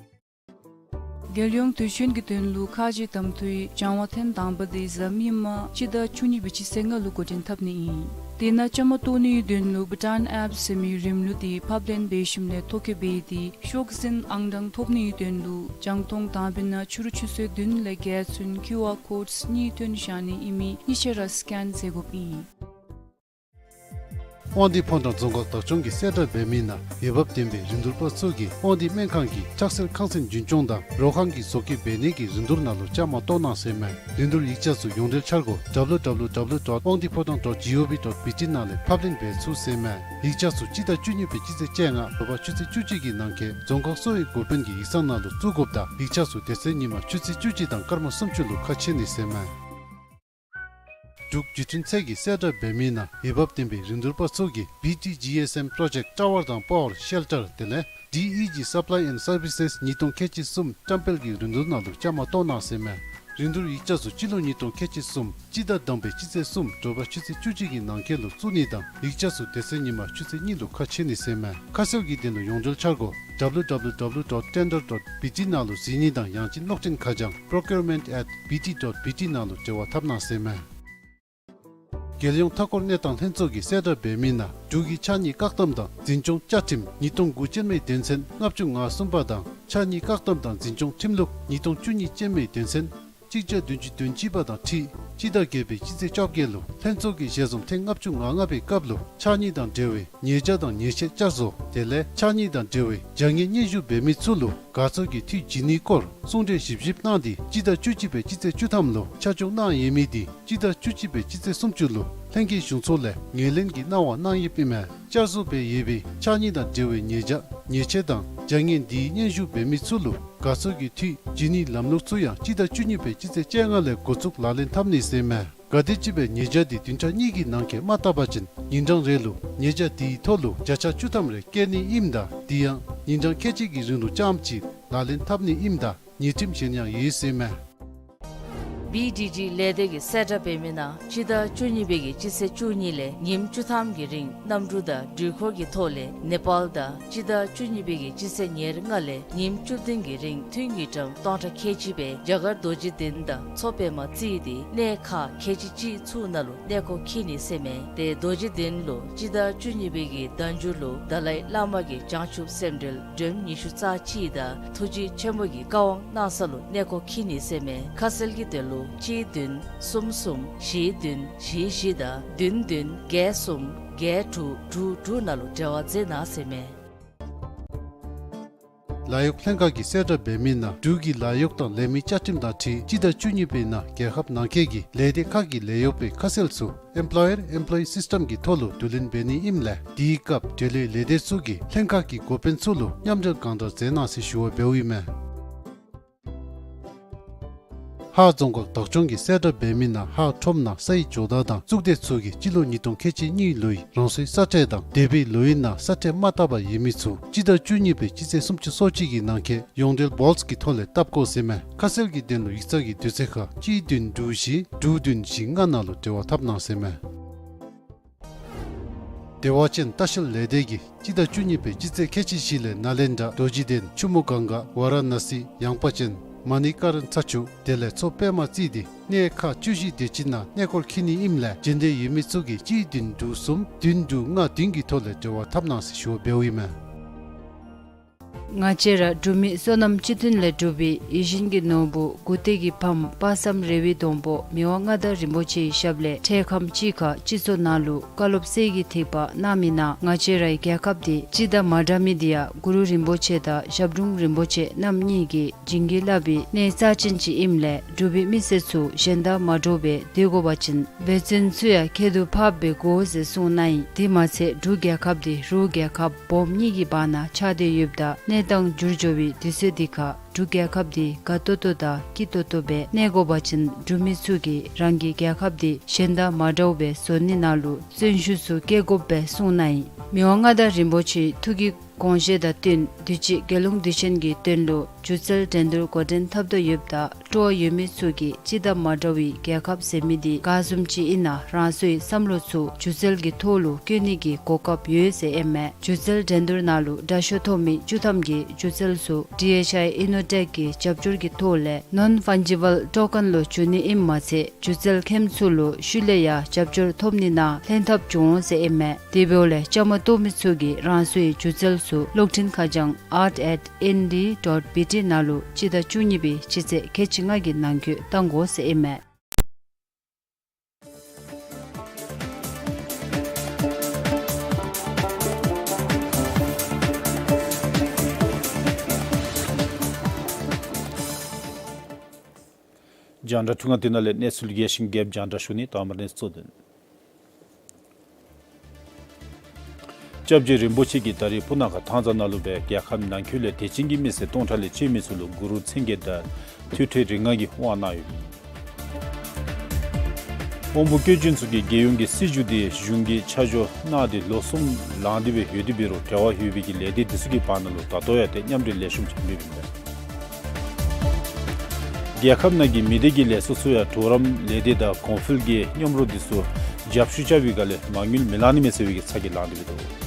རྒྱལ་ཡོངས་དུས་ཆེན་གྱི་དོན་ལུ་ཁ་རྗེ་དམ་འཐུས་སྦྱང་བ་ཐེངས་དང་པ་དེ་གཟའ་མིག་དམར་སྤྱི་ཟླ་བཅུ་གཉིས་པའི་སྤྱི་ཚེས་ལྔ་ལུ་འགོ་འདྲེན་འཐབ་ནི་ཨིན། དེ་ནང་བཅའ་མར་གཏོགས་ནིའི་དོན་ལུ་བྷུ་ཊཱན་ཨེཔ་ཟེར་མི་རིམ་ལུགས་དེ་ཕབ་ལེན་འབད་ཞིནམ་ལས་ཐོ་བཀོད་འབད་དེ་ཤོག་འཛིན་ཨང་གྲངས་ཐོབ་ནིའི་དོན་ལུ་རྒྱང་མཐོང་དང་པའི་ནང་ཕྱི་རུ་ཆུ་ཚོད་བདུན་ལས་བརྒྱད་ཚུན་ཀིའུ་ཨར་ཀོཌ་གཉིས་ཐོན་བཞག་ནི་ཨིན་མི་གཉིས་ཆ་ར་སི་ཀེན་མཛད་དགོཔ་ཨིན། དབང་འདུས་ཕོ་བྲང་རྫོང་ཁག་བདག་སྐྱོང་གིས་གསལ་བསྒྲགས་འབད་མི་ནང་འོས་འབབ་ལྡན་པའི་རིན་བསྡུར་པ་ཚུ་གིས་དབང་འདུས་སྨན་ཁང་གི་ཁྲག་སེལ་ཁང་ཚན་རྒྱུན་སྐྱོང་དང་རོ་ཁང་གི་བཟོ་བཀོད་འབད་ནི་གི་རིན་བསྡུར་ནང་ལུ་བཅའ་མར་གཏོགས་གནང་ཟེར་ཨིན་མས། རིན་བསྡུར་ཡིག་ཆ་ཚུ་ཡོངས་འབྲེལ་འཆར་སྒོ་W W W dot wangdiphotang dot gov dot B T ནང་ལས་ཕབ་ལེན་འབད་ཚུགས་ཟེར་ཨིན་མས། ཡིག་ཆ་ཚུ་སྤྱི་ཟླ་བཅུ་གཉིས་པའི་སྤྱི་ཚེས་བཅོ་ལྔ་དྲོ་པ་ཆུ་ཚོད་བཅུ་གཅིག་གི་ནང་འཁོད་རྫོང་ཁག་གསོ་བའི་འགོ་དཔོན་གྱི་ཡིག་ཚང་ནང་ལུ་བཙུགས་དགོཔ་ད་ཡིག་ཆ་ཚུ་དེ་ཚེ་ཉིན་མ་ཆུ་ཚོད་བཅུ་གཅིག་དང་སྐར་མ་སུམ་ཅུ་ལུ་ཁ་ཕྱེ་ནི་ཟེར་ཨིན་མས། འབྲུག་བརྒྱུད་འཕྲིན་ཚད་ཀྱིས་གསལ་བསྒྲགས་འབད་མི་ནང་འོས་འབབ་ལྡན་པའི་རིན་བསྡུར་པ་ཚུ་གིས་B T G S M Project Tower དང་Power Shelter དེ་ལས་D E G Supply and Services ཉིས་སྟོང་ཁལ་གཅིག་གསུམ་བཀྲམ་སྤེལ་གྱི་རིན་བསྡུར་ནང་ལུ་བཅའ་མར་གཏོགས་གནང་ཟེར་ཨིན་མས། རིན་བསྡུར་ཡིག་ཆ་ཚུ་སྤྱི་ལོ་ཉིས་སྟོང་ཁལ་གཅིག་གསུམ་སྤྱི་ཟླ་དང་པའི་སྤྱི་ཚེས་གསུམ་དྲོ་པ་ཆུ་ཚོད་བཅུ་གཅིག་གི་ནང་འཁོད་ལུ་བཙུགས་ནི་དང་ཡིག་ཆ་ཚུ་དེ་ཚེ་ཉིན་མ་ཆུ་ཚོད་གཉིས་ལུ་ཁ་ཕྱེ་ནི་ཟེར་ཨིན་མས། ཁ་གསལ་གྱི་དོན་ལུ་ཡོངས་འབྲེལ་འཆར་སྒོ་W W W dot tender dot B T ནང་ལུ་གཟིགས་ནི་དང་ཡང་ཅིན་གློག་འཕྲིན་ཁ་བྱང་procurement at B T dot B T ནང་ལུ་འབྲེལ་བ་འཐབ་གནང་ཟེར་ཨིན་མས། རྒྱལ་ཡོངས་མཐའ་འཁོར་གནས་སྟངས་ལྷན་ཚོགས་ཀྱིས་གསལ་བསྒྲགས་འབད་མི་ནང་འབྲུག་གི་ཕྱགས་སྙིགས་བཀག་སྡོམ་དང་འཛིན་སྐྱོང་བཅའ་ཁྲིམས་ཉིས་སྟོང་དགུ་ཅན་མའི་དོན་ཚན་ལྔ་བཅུ་ང་གསུམ་པ་དང་ཕྱགས་སྙིགས་བཀག་སྡོམ་དང་འཛིན་སྐྱོང་ཁྲིམས་ལུགས་ཉིས་སྟོང་བཅུ་གཉིས་ཅན་མའི་དོན་ཚན་གཅིག་བརྒྱ་བདུན་ཅུ་དོན་གཅིག་པ་དང་འཁྲིལ་སྤྱི་ཟླ་བརྒྱད་པའི་སྤྱི་ཚེས་བཅོ་བརྒྱད་ལུ་ལྷན་ཚོགས་ཀྱི་ཞལ་འཛོམས་ཐེངས་ལྔ་བཅུ་ང་ལྔ་པའི་སྐབས་ལུ་ཕྱགས་སྙིགས་དང་འབྲེལ་བའི་ཉེས་བྱ་དང་ཉེས་ཆད་བསྐྱར་བཟོ་དེ་ལས་ཕྱགས་སྙིགས་དང་འབྲེལ་བའི་བྱ་ངན་སྙན་ཞུ་འབད་མི་ཚུ་ལུ་དགའ་ཚོར་གྱི་འཐུས་བྱིན་ནིའི་སྐོར་གསུང་གྲོས་ཞིབ་ཞིབ་གནང་སྟེ་སྤྱི་ཟླ་བཅུ་གཅིག་པའི་སྤྱི་ཚེས་བཅུ་ཐམ་ལུ་ཆ་འཇོག་གནང་ཡོད་མི་དེ་སྤྱི་ཟླ་བཅུ་གཅིག་པའི་སྤྱི་ཚེས་སུམ་ཅུ་ལུ་ལྷན་རྒྱས་གཞུང་ཚོགས་ལས་ངོས་ལེན་གྱི་གནང་བ་གནང་ཡོདཔ་ཨིན་མས། བསྐྱར་བཟོ་འབད་ཡོད་པའི་ཕྱགས་སྙིགས་དང་འབྲེལ་བའི་ཉེས་བྱ་ཉེས་ཆད་དང་བྱ་ངན་དེའི་སྙན་ཞུ་འབད་མི་ཚུ་ལུ་དགའ་ཚོར་གྱི་འཐུས་བྱིན་ནིའི་ལམ་ལུགས་ཚུ་ཡང་སྤྱི་ཟླ་བཅུ་གཉིས་པའི་སྤྱི་ཚེས་བཅོ་ལྔ་ལས་འགོ་བཙུགས་ལག་ལེན་འཐབ་ནི་ཟེར་ཨིན་མས། གལ་ཏེ་ཅིག་སྦེ་ཉེས་བྱ་དེ་བདུན་ཕྲག་གཉིས་ཀྱི་ནང་འཁོད་མ་བཏབ་པ་ཅིན་ཉིན་གྲངས་རེ་ལུ་ཉེས་བྱ་དེའི་ཐོག་ལུ་བརྒྱ་ཆ་བཅུ་ཐམ་རེ་བཀལ་ནི་ཨིནམ་ད་དེ་ཡང་ཉིན་གྲངས་ཁལ་གཅིག་གི་རིང་ལུ་རྐྱངམ་གཅིག་ལག་ལེན་འཐབ་ནི་ཨིནམ་ད་ཉེས་ཁྲིམས་གཞན་ཡང་ཡོད་ཟེར་ཨིན་མས། བི་ཌི་ཌི་ལས་སྡེ་གིས་གསལ་བསྒྲགས་འབད་མི་ནང་སྤྱི་ཟླ་བཅུ་གཉིས་པའི་གི་སྤྱི་ཚེས་བཅུ་གཉིས་ལས་ཉིནམ་བཅུ་ཐམ་གྱི་རིང་གནམ་གྲུ་དང་འགྲུལ་འཁོར་གྱི་ཐོག་ལས་ནེ་པཱལ་དང་སྤྱི་ཟླ་བཅུ་གཉིས་པའི་གི་སྤྱི་ཚེས་ཉེར་ལྔ་ལས་ཉིནམ་བཅུ་བདུན་གྱི་རིང་ཐུན་གྱི་ཀྲམ་སྟོང་ཕྲག་ཁལ་གཅིག་སྦེ་རྒྱ་གར་རྡོ་རྗེ་གདན་དང་མཚོ་པདྨ་བརྩིས་ཏེ་གནས་ཁག་ཁལ་གཅིག་གཅིག་ཚུ་ནང་ལུ་གནས་སྐོར་འཁྱིད་ནི་ཟེར་ཨིན་མས། ཏེ་རྡོ་རྗེ་གདན་ལུ་སྤྱི་ཟླ་བཅུ་གཉིས་པའི་གི་ཟླ་མཇུག་ལུ་དཱ་ལའི་བླ་མ་གི་བྱང་ཆུབ་སེམས་འགྲེལ་སྒྲོམ་ཉི་ཤུ་རྩ་གཅིག་དང་ཐུགས་རྗེ་ཆེན་པོ་གི་བཀའ་དབང་གནང་ས་ལུ་གནས་སྐོར་འཁྱིད་ནི་ཟེར་ཨིན་མས། ཁ་གསལ་གྱི་དོན་ལུ་གཅིག་བདུན་གསུམ་གསུམ་བཞི་བདུན་བཞི་བཞི་དང་བདུན་བདུན་བརྒྱད་གསུམ་བརྒྱད་དྲུག་དྲུག་དྲུག་ནང་ལུ་འབྲེལ་བ་མཛད་གནང་ཟེར་ཨིན་མས། ལཱ་གཡོག་ལྷན་ཁག་གིས་གསལ་བསྒྲགས་འབད་མི་ནང་འབྲུག་གི་ལཱ་གཡོག་དང་ལས་མི་བཅའ་ཁྲིམས་དང་འཁྲིལ་སྤྱི་ཟླ་བཅུ་གཉིས་པའི་ནང་རྒྱལ་ཁབ་ནང་འཁོད་ཀྱི་ལས་སྡེ་ཁག་གི་ལས་གཡོག་པའི་ཁ་གསལ་ཚུ་Employer Employee System གྱི་ཐོག་ལུ་བསྡུ་ལེན་འབད་ནི་ཨིནམ་ལས་དེའི་སྐབས་འབྲེལ་ཡོད་ལས་སྡེ་ཚུ་གིས་ལྷན་ཁག་གི་འགོ་དཔོན་ཚུ་ལུ་མཉམ་འབྲེལ་གང་དྲག་མཛད་གནང་ཟེར་ཞུ་བ་འབདཝ་ཨིན་མས། ཧཱ་རྫོང་ཁག་བདག་སྐྱོང་གིས་གསལ་བསྒྲགས་འབད་མི་ནང་ཧཱ་ཁྲོམ་ནང་སའི་ཇོ་བདག་དང་གཙུག་སྡེ་ཚུ་གིས་སྤྱི་ལོ་ཉིས་སྟོང་ཁལ་གཅིག་གཉིས་ལོའི་རང་སོའི་ས་ཁྲལ་དང་འདས་པའི་ལོའི་ནང་ས་ཁྲལ་མ་བཏབ་པར་ཡོད་མི་ཚུ་སྤྱི་ཟླ་བཅུ་གཉིས་པའི་སྤྱི་ཚེས་སུམ་ཅུ་སོ་གཅིག་གི་ནང་འཁོད་ཡོངས་འབྲེལ་བཱལསི་གི་ཐོག་ལས་བཏབ་དགོ་ཟེར་ཨིན་མས། ཁ་གསལ་གྱི་དོན་ལུ་ཡིག་ཚང་གི་དུས་ཚོད་ཁར་གཅིག་བདུན་དྲུག་བཞི་དྲུག་བདུན་བཞི་ལྔ་ནང་ལུ་འབྲེལ་བ་འཐབ་གནང་ཟེར་ཨིན་མས། བདེ་བ་ཅན་ལྟ་བཤལ་ལས་སྡེ་གིས་སྤྱི་ཟླ་བཅུ་གཉིས་པའི་སྤྱི་ཚེས་ཁལ་གཅིག་བཞི་ལས་ནཱ་ལེནྡྲ་རྡོ་རྗེ་གདན་ཆུ་མོ་གངྒཱ་ཝཱ་ར་ཎ་སི་ཡངས་པ་ཅན་མ་ཎི་ཀ་རན་ཚ་ཆུ་དེ་ལས་མཚོ་པདྨ་བརྩིས་ཏེ་གནས་ཁག་བཅུ་བཞི་དེ་ཅིག་ནང་གནས་སྐོར་འཁྱིད་ནི་ཨིནམ་ལས་རྗེས་འདེད་ཡོད་མི་ཚུ་གིས་གཅིག་བདུན་དྲུག་གསུམ་བདུན་དྲུག་ལྔ་བདུན་གྱི་ཐོག་ལས་འབྲེལ་བ་འཐབ་གནང་ཟེར་ཞུ་བ་འབདཝ་ཨིན་མས། ང་བཅས་ར་འབྲུག་མི་བསོད་ནམས་སྤྱི་མཐུན་ལས་གྲུབ་པའི་ཡིད་བཞིན་གྱི་ནོར་བུ་མགུ་ཏོག་གི་ཕམ་དཔག་བསམ་རེ་བའི་སྡོང་པོ་མི་དབང་མངའ་བདག་རིན་པོ་ཆེའི་ཞབས་ལས་འཕྲལ་ཁམས་ཅིག་ཁར་སྤྱི་ཚོགས་ནང་ལུ་བཀའ་སློབ་གསེར་གྱི་ཐིགས་པ་གནང་མི་ནང་ང་བཅས་རའི་རྒྱལ་ཁབ་འདི་སྤྱི་དང་མ་འདྲ་མི་འདི་ཡང་གུ་རུ་རིན་པོ་ཆེ་དང་ཞབས་དྲུང་རིན་པོ་ཆེ་རྣམ་གཉིས་ཀྱིས་བྱིན་གྱིས་བརླབས་པའི་གནས་རྩ་ཅན་ཅིག་ཨིནམ་ལས་འབྲུག་པའི་མི་སེར་ཚུ་གཞན་དང་མ་འདྲཝ་སྦེ་སྡོད་དགོ་པ་ཅིན་འབད་བརྩོན་ཚུ་ཡང་ཁྱད་དུ་འཕགསཔ་སྦེ་དགོ་ཟེར་གསུངས་གནང་ཡི། དེ་མ་ཚད་འབྲུག་རྒྱལ་ཁབ་འདི་རུ་རྒྱལ་ཁབ་སྦོམ་གཉིས་ཀྱི་བར་ན་ཆགས་ཏེ་ཡོདཔ་ད་གནས་སྟངས་འགྱུར་འགྱོ་བའི་དུས་ཚོད་འདི་ཁར་འབྲུག་རྒྱལ་ཁབ་འདི་དགའ་ཏོག་ཏོ་དང་སྐྱིད་ཏོག་ཏོ་སྦེ་གནས་དགོ་པ་ཅིན་འབྲུག་མི་ཚུ་གིས་རང་གི་རྒྱལ་ཁབ་འདི་གཞན་དང་མ་འདྲཝ་སྦེ་བཟོ་ནི་ནང་ལུ་བརྩོན་ཤུགས་ཚུ་བསྐྱེད་དགོཔ་སྦེ་གསུངས་གནང་ཡི། མི་དབང་མངའ་བདག་རིན་པོ་ཆེའི་ཐུགས་ཀྱི་དགོངས་བཞེད་དང་བསྟུན་དུས་ཅི་རྒྱལ་ཡོངས་དུས་ཆེན་གྱི་དོན་ལུ་སྒྱུ་རྩལ་འགྲན་བསྡུར་འགོ་འདྲེན་འཐབ་དོ་ཡོདཔ་ད་སྤྲོ་བ་ཡོད་མི་ཚུ་གིས་སྤྱི་དང་མ་འདྲ་བའི་རྒྱལ་ཁབ་ཟེར་མི་འདི་ག་བཟུམ་ཅིག་ཨིན་ན་རང་སོའི་བསམ་བློ་ཚུ་སྒྱུ་རྩལ་གྱི་ཐོག་ལུ་བཀོད་ནི་གི་གོ་སྐབས་ཡོད་ཟེར་ཨིན་མས། སྒྱུ་རྩལ་འགྲན་བསྡུར་ནང་ལུ་དྲག་ཤོས་ཐོབ་མི་བཅུ་ཐམ་གྱི་སྒྱུ་རྩལ་ཚུ་ཌི་ཨེཆ་ཨའི་ཨི་ནོ་ཊེཀ་གི་རྒྱབ་སྐྱོར་གྱི་ཐོག་ལས་ནོན་ཕཱན་ཇི་བཱལ་ཊོ་ཀེན་ལུ་བསྒྱུར་ནི་ཨིནམ་མ་ཚད་སྒྱུ་རྩལ་མཁནམ་ཚུ་ལུ་ཤུལ་ལས་ཡང་རྒྱབ་སྐྱོར་ཐོབ་ནི་ནང་ལྷན་ཐབས་འབྱུང་འོང་ཟེར་ཨིན་མས། དེ་འབདཝ་ལས་བཅའ་མར་གཏོགས་མི་ཚུ་གིས་རང་སོའི་སྒྱུ་རྩལ་ཚུ་གློག་འཕྲིན་ཁ་བྱང་ཨརཊ་ཨེཊ་ཨེན་ཌི་ཌོཊ་བི་ཊི་ནང་ལུ་སྤྱི་ཟླ་བཅུ་གཉིས་པའི་སྤྱི་ཚེས་ཁལ་གཅིག་ལྔ་གི་ནང་འཁོད་བཏང་དགོ་ཟེར་ཨིན་མས། རྒྱང་བསྒྲགས་ཐུང་ཀ་འདི་ནང་ལས་གནས་ཚུལ་རྒྱས་ཤིང་རྒྱསཔ་རྒྱང་བསྒྲགས་ཞུ་ནི། དང་པ་ར་གནས་ཚུལ་གཙོ་དོན། སྐྱབས་རྗེ་རིན་པོ་ཆེ་གིས་ད་རིས་སྤུ་ན་ཁ་ཐང་རྩ་ནང་ལུ་སྦེ་རྒྱལ་ཁབ་ནང་འཁོད་ལས་དད་ཅན་གྱི་མི་སེར་སྟོང་ཕྲག་ལས་བཅད་མི་ཚུ་ལུ་གུ་རུ་མཚན་བརྒྱད་དང་ཐོད་ཕྲེང་རིགས་ལྔ་གི་དབང་གནང་ཡོདཔ་ཨིན། དབང་པོ་སྐྱོན་ཅན་ཚུ་གིས་རྒྱལ་ཡོངས་ཀྱི་སྲིད་བྱུས་འདི་གཞུང་གིས་ཆ་འཇོག་གནང་སྟེ་ལོ་གསུམ་ལང་སྟེ་སྦེ་ཡོད་དེ་འབད་རུང་འབྲེལ་བ་ཡོད་པའི་གི་ལས་སྡེ་འདི་ཚུ་གི་བར་ན་ལུ་ད་ལྟོ་ཡང་ཏེ་མཉམ་འབྲེལ་ལེགས་ཤོམ་ཅིག་མེདཔ་ཨིན་པས། རྒྱལ་ཁབ་ནང་གི་མི་སྡེ་གི་ལས་ཚོགས་ཚུ་ཡང་གྲོགས་རམ་ལས་སྡེ་དང་གོང་འཕེལ་གྱི་མཉམ་རོགས་འདི་ཚུ་རྒྱབ་བཤུད་རྐྱབ་པའི་སྒང་ལས་མ་དངུལ་མི་ལང་ནི་མས་ཟེར་བའི་གི་ཚ་གྱང་ལང་སྟེ་སྦེ་འདུག།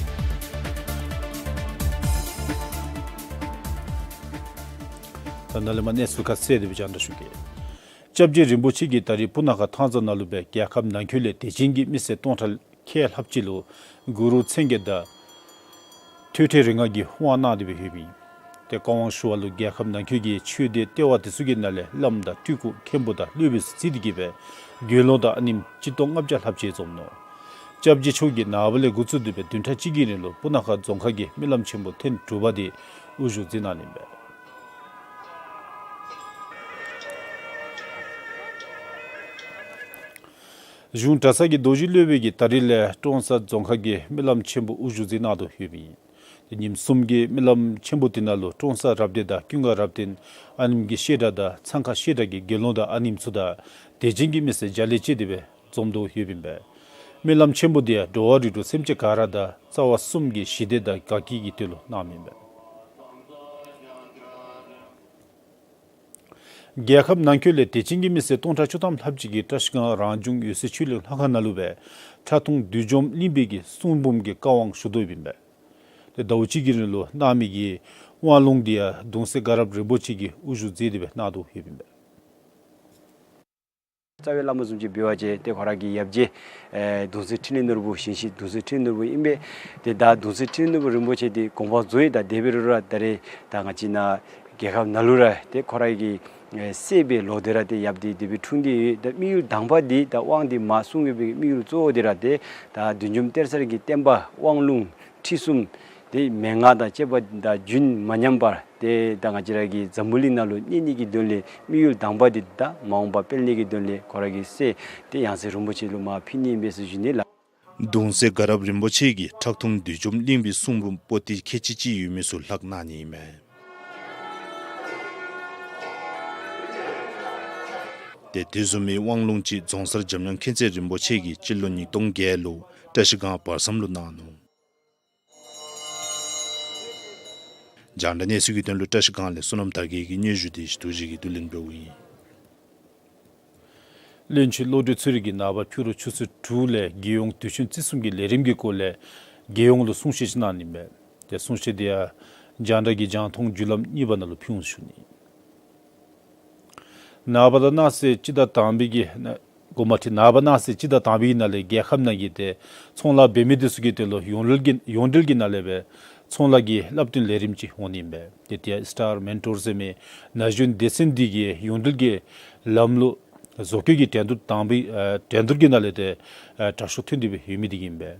ད་ནཱ་ལས་མར་གནས་ཚུལ་ཁ་གསལ་ཏེ་སྦེ་རྒྱང་བསྒྲགས་ཞུ་གེ། སྐྱབས་རྗེ་རིན་པོ་ཆེ་གིས་ད་རིས་སྤུ་ན་ཁ་ཐང་རྩ་ནང་ལུ་སྦེ་རྒྱལ་ཁབ་ནང་འཁོད་ལས་དད་ཅན་གྱི་མི་སེར་སྟོང་ཕྲག་ཁལ་ལྷགཔ་ཅིག་ལུ་གུ་རུ་མཚན་བརྒྱད་དང་ཐོད་ཕྲེང་རིགས་ལྔ་གི་དབང་གནང་སྟེ་སྦེ་ཡོདཔ་ཨིན། ཏེ་བཀའ་དབང་ཞུ་བ་ལུ་རྒྱལ་ཁབ་ནང་འཁོད་ཀྱི་ཆོས་སྡེ་ལྟེ་བ་འདི་ཚུ་གི་ནང་ལས་བླམ་དང་སྤྲུལ་སྐུ་མཁན་པོ་དང་སློབ་དཔོན་ཚུ་བརྩིས་ཏེ་གིས་སྦེ་དགེ་སློང་དང་ཨ་ནེམོ་སྤྱི་ལོ་ལྔ་བརྒྱ་ལྷགཔ་ཅིག་འཛོམས་ནུག། སྐྱབས་རྗེ་མཆོག་གིས་ནངས་པ་ལས་འགོ་བཙུགས་ཏེ་སྦེ་བདུན་ཕྲག་གཅིག་གི་རིང་ལུ་སྤུ་ན་ཁ་རྫོང་ཁག་གི་སྨོན་ལམ་ཆེན་པོ་ཐེངས་དྲུག་པ་འདི་དབུ་བཞུགས་མཛད་གནང་ནི་ཨིན་པས། གཞུང་གྲྭ་ཚང་གི་རྡོ་རྗེ་སློབ་དཔོན་གྱིས་ད་རིས་ལས་ཀྲོང་གསར་རྫོང་ཁག་གི་སྨོན་ལམ་ཆེན་པོ་དབུ་བཞུགས་མཛད་གནང་དོ་ཡོདཔ་ཨིན། ཏེ་ཉིནམ་གསུམ་གྱི་སྨོན་ལམ་ཆེན་པོ་འདི་ནང་ལུ་ཀྲོང་གསར་རབ་སྡེ་དང་ཀུན་དགའ་རབ་བརྟན་ཨ་ནེམོ་གི་བཤད་གྲྭ་དང་ཚང་ཁ་བཤད་གྲྭ་གི་དགེ་སློང་དང་ཨ་ནེམོ་ཚུ་དང་དད་ཅན་གྱི་མི་སེར་བརྒྱ་ལས་བཅད་དེ་སྦེ་འཛོམས་དོ་ཡོདཔ་ཨིན་པས། སྨོན་ལམ་ཆེན་པོ་འདི་ཡང་འགྲོ་བ་རིགས་དྲུག་སེམས་ཅན་ག་ར་དང་རྩ་བ་གསུམ་གྱི་ཞི་བདེ་དང་དགའ་སྐྱིད་ཀྱི་དོན་ལུ་གནངམ་ཨིན་པས། རྒྱལ་ཁབ་ནང་འཁོད་ལས་དད་ཅན་གྱི་མི་སེར་སྟོང་ཕྲག་བཅུ་ཐམ་ལྷགཔ་ཅིག་གིས་བཀྲ་ཤིས་སྒང་རང་བྱུང་འོད་གསལ་ཆོས་གླིང་ལྷ་ཁང་ནང་ལུ་སྦེ་ཁྲག་འཐུང་བདུད་འཇོམས་གླིང་པའི་གི་གསུང་འབུམ་གྱི་བཀའ་དབང་ཞུ་དོ་ཡོདཔ་ཨིན་པས། ཏེ་ཟླཝ་གཅིག་གི་རིང་ལུ་གནང་མི་གི་དབང་ལུང་འདི་ཡང་གདུང་སྲས་དགའ་རབ་རིན་པོ་ཆེ་གིས་དབུ་བཞུགས་མཛད་དེ་སྦེ་གནང་དོ་ཡོདཔ་ཨིན་པས། རྩ་བའི་བླ་མ་བཟུམ་ཅིག་འབད་བ་ཅིན་ཏེ་ཁོ་ར་གི་ཡབ་རྗེ་ཨེ་གདུང་སྲས་འཕྲིན་ལས་ནོར་བུ་ཞིང་གཤེགས་གདུང་སྲས་འཕྲིན་ལས་ནོར་བུ་ཨིན་པས། ཏེ་ད་གདུང་སྲས་འཕྲིན་ལས་ནོར་བུ་རིན་པོ་ཆེ་འདི་དགོངས་པ་རྫོགས་ཡི། ད་དེ་འབད་རུང་ར་ད་རེས་ད་ང་བཅས་ནཱ་རྒྱལ་ཁབ་ནང་ལུ་ར་ཏེ་ཁོ་ར་གི་ཨེ་སྲས་སྦེ་ལོག་སྟེ་ར་ཏེ་ཡབ་འདི་དེ་སྦེ་འཁྲུངས་ཏེ་ཡོད། ད་དམིགས་ཡུལ་དང་པ་འདི་ད་དབང་འདི་མ་གསུང་བའི་དམིགས་ཡུལ་གཙོ་བོ་འདི་ར་ཏེ་ད་བདུད་འཇོམས་གཏེར་གསར་གྱི་བསྟན་པ་དབང་ལུང་ཁྲིད་གསུམ་ཏེ་མན་ངག་དང་བཅས་པ་དང་རྒྱུན་མ་ཉམས་པར་ཏེ་ད་ང་བཅས་ར་གི་འཛམ་བུ་གླིང་ནང་ལུ་གནས་ནི་གི་དོན་ལས་དམིགས་ཡུལ་དང་པ་འདི་ད་མ་འོངས་པ་སྤེལ་ནི་གི་དོན་ལས་ཁོ་ར་གི་སྲས་ཏེ་ཡང་སྲིད་རིན་པོ་ཆེ་ལུ་མར་ཕུལ་ནི་ཨིན་པས་ཟེར་ཞུ་ནི་ལགས། གདུང་སྲས་དགའ་རབ་རིན་པོ་ཆེ་གིས་ཁྲག་འཐུང་བདུད་འཇོམས་གླིང་པའི་གསུང་འབུམ་པོ་ཏི་ཁལ་གཅིག་ཅིག་ཡོད་མི་ཚུ་ལྷག་གནང་ནི་ཨིན་མས། ཏེ་དེ་བཟུམ་མའི་དབང་ལུང་ཅིག་རྫོང་སར་འཇམ་དབྱངས་མཁྱེན་བརྩེ་རིན་པོ་ཆེ་གིས་སྤྱི་ལོ་ཉིས་སྟོང་བརྒྱད་ལུ་བཀྲ་ཤིས་སྒང་བར་མཚམས་ལུ་གནང་ནུག། རྒྱང་བསྒྲགས་གནས་ཚུལ་གྱི་དོན་ལུ་བཀྲ་ཤིས་སྒང་ལས་བསོད་ནམས་དར་རྒྱས་ཀྱི་སྙན་ཞུ་འདི་ཞུ་དོ་ཅིག་གིས་བསྡུ་ལེན་འབདཝ་ཨིན། བློན་ཆེན་བློ་གྲོས་ཚེ་རིང་གིས་ནངས་པ་ཕྱི་རུ་ཆུ་ཚོད་དྲུག་ལས་རྒྱལ་ཡོངས་དུས་ཆེན་བརྩི་སྲུང་གི་ལས་རིམ་གྱི་སྐོར་ལས་རྒྱལ་ཡོངས་ལུ་གསུང་བཤད་ཅིག་གནང་ནི་མས། ཏེ་གསུང་བཤད་འདི་ཡང་རྒྱང་བསྒྲགས་ཀྱི་རྒྱང་མཐོང་བརྒྱུད་ལམ་གཉིས་པ་ནང་ལུ་ཕུལ་འོང་ཞུ་ནི། ནངས་པ་དང་གནངས་ཚེ་སྤྱི་ཟླ་དང་པའི་གི་ན་དགོངསམ་མ་ཁྲེལ། ནངས་པ་གནངས་ཚེ་སྤྱི་ཟླ་དང་པའི་གི་ནང་ལས་རྒྱལ་ཁབ་ནང་གི་ཏེ་ཚོང་ལཱ་འབད་མི་འདི་ཚུ་གི་དོན་ལུ་ཡོངས་འབྲེལ་གྱི་ཡོངས་འབྲེལ་གྱི་ནང་ལས་སྦེ་ ཚོང་ལཱ་གི་བསླབ་སྟོན་ལས་རིམ་ཅིག་འོང་ནི་ཨིན་པས། ཏེ་དེ་ཡང་སི་ཊར་མེན་ཊོར་ཟེར་མི་ན་གཞོན་སྡེ་ཚན་འདི་གིས་ཡོངས་འབྲེལ་གྱི་ལམ་ལུགས་བཟོ་བཀོད་ཀྱི་འགྲན་བསྡུར་དང་པའི་ཨ་འགྲན་བསྡུར་གྱི་ནང་ལས་ཏེ་ཨ་དྲག་ཤོས་ཐོན་ཏེ་སྦེ་ཡོད་མི་འདི་གིས་ཨིན་པས།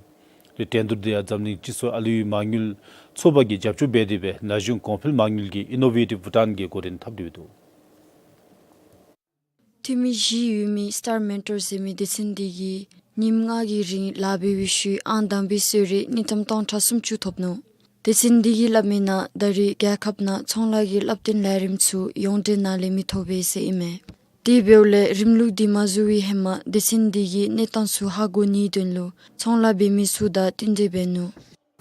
ཏེ་འགྲན་བསྡུར་འདི་ཡང་འཛམ་གླིང་སྤྱི་ཚོགས་ཨ་ལུའི་མ་དངུལ་ཚོགས་པ་གིས་རྒྱབ་སྐྱོར་འབད་དེ་སྦེ་ན་གཞོན་གོང་འཕེལ་མ་དངུལ་གྱི་ཨི་ནོ་ཝེ་ཊིབ་བྷུ་ཊཱན་གྱི་འགོ་འདྲེན་འཐབ་སྟེ་འདུག། འཐུས་མི་བཞི་ཡོད་མི་སི་ཊར་མེན་ཊོར་ཟེར་མི་སྡེ་ཚན་འདི་གིས་ཉིནམ་ལྔ་གི་རིང་ལཱ་འབད་བའི་ཤུལ་ཨང་དང་པའི་གསོལ་རས་དངུལ་ཀྲམ་སྟོང་ཕྲག་སུམ་ཅུ་ཐོབ་ནུག། སྡེ་ཚན་འདི་གིས་སླབ་མིའི་ནང་ད་རེས་རྒྱལ་ཁབ་ནང་ཚོང་ལཱ་གི་བསླབ་སྟོན་ལས་རིམ་ཚུ་ཡོངས་འབྲེལ་ནང་ལས་མི་ཐོབ་པས་ཟེར་ཨིན་མས། དེ་འབདཝ་ལས་རིམ་ལུགས་འདི་མ་བཟོ་བའི་ཧེ་མ་སྡེ་ཚན་འདི་གིས་གནས་སྟངས་ཚུ་ཧ་གོ་ནིའི་དོན་ལུ་ཚོང་ལཱ་འབད་མི་ཚུ་དང་བསྟུན་ཏེ་འབད་ནུག།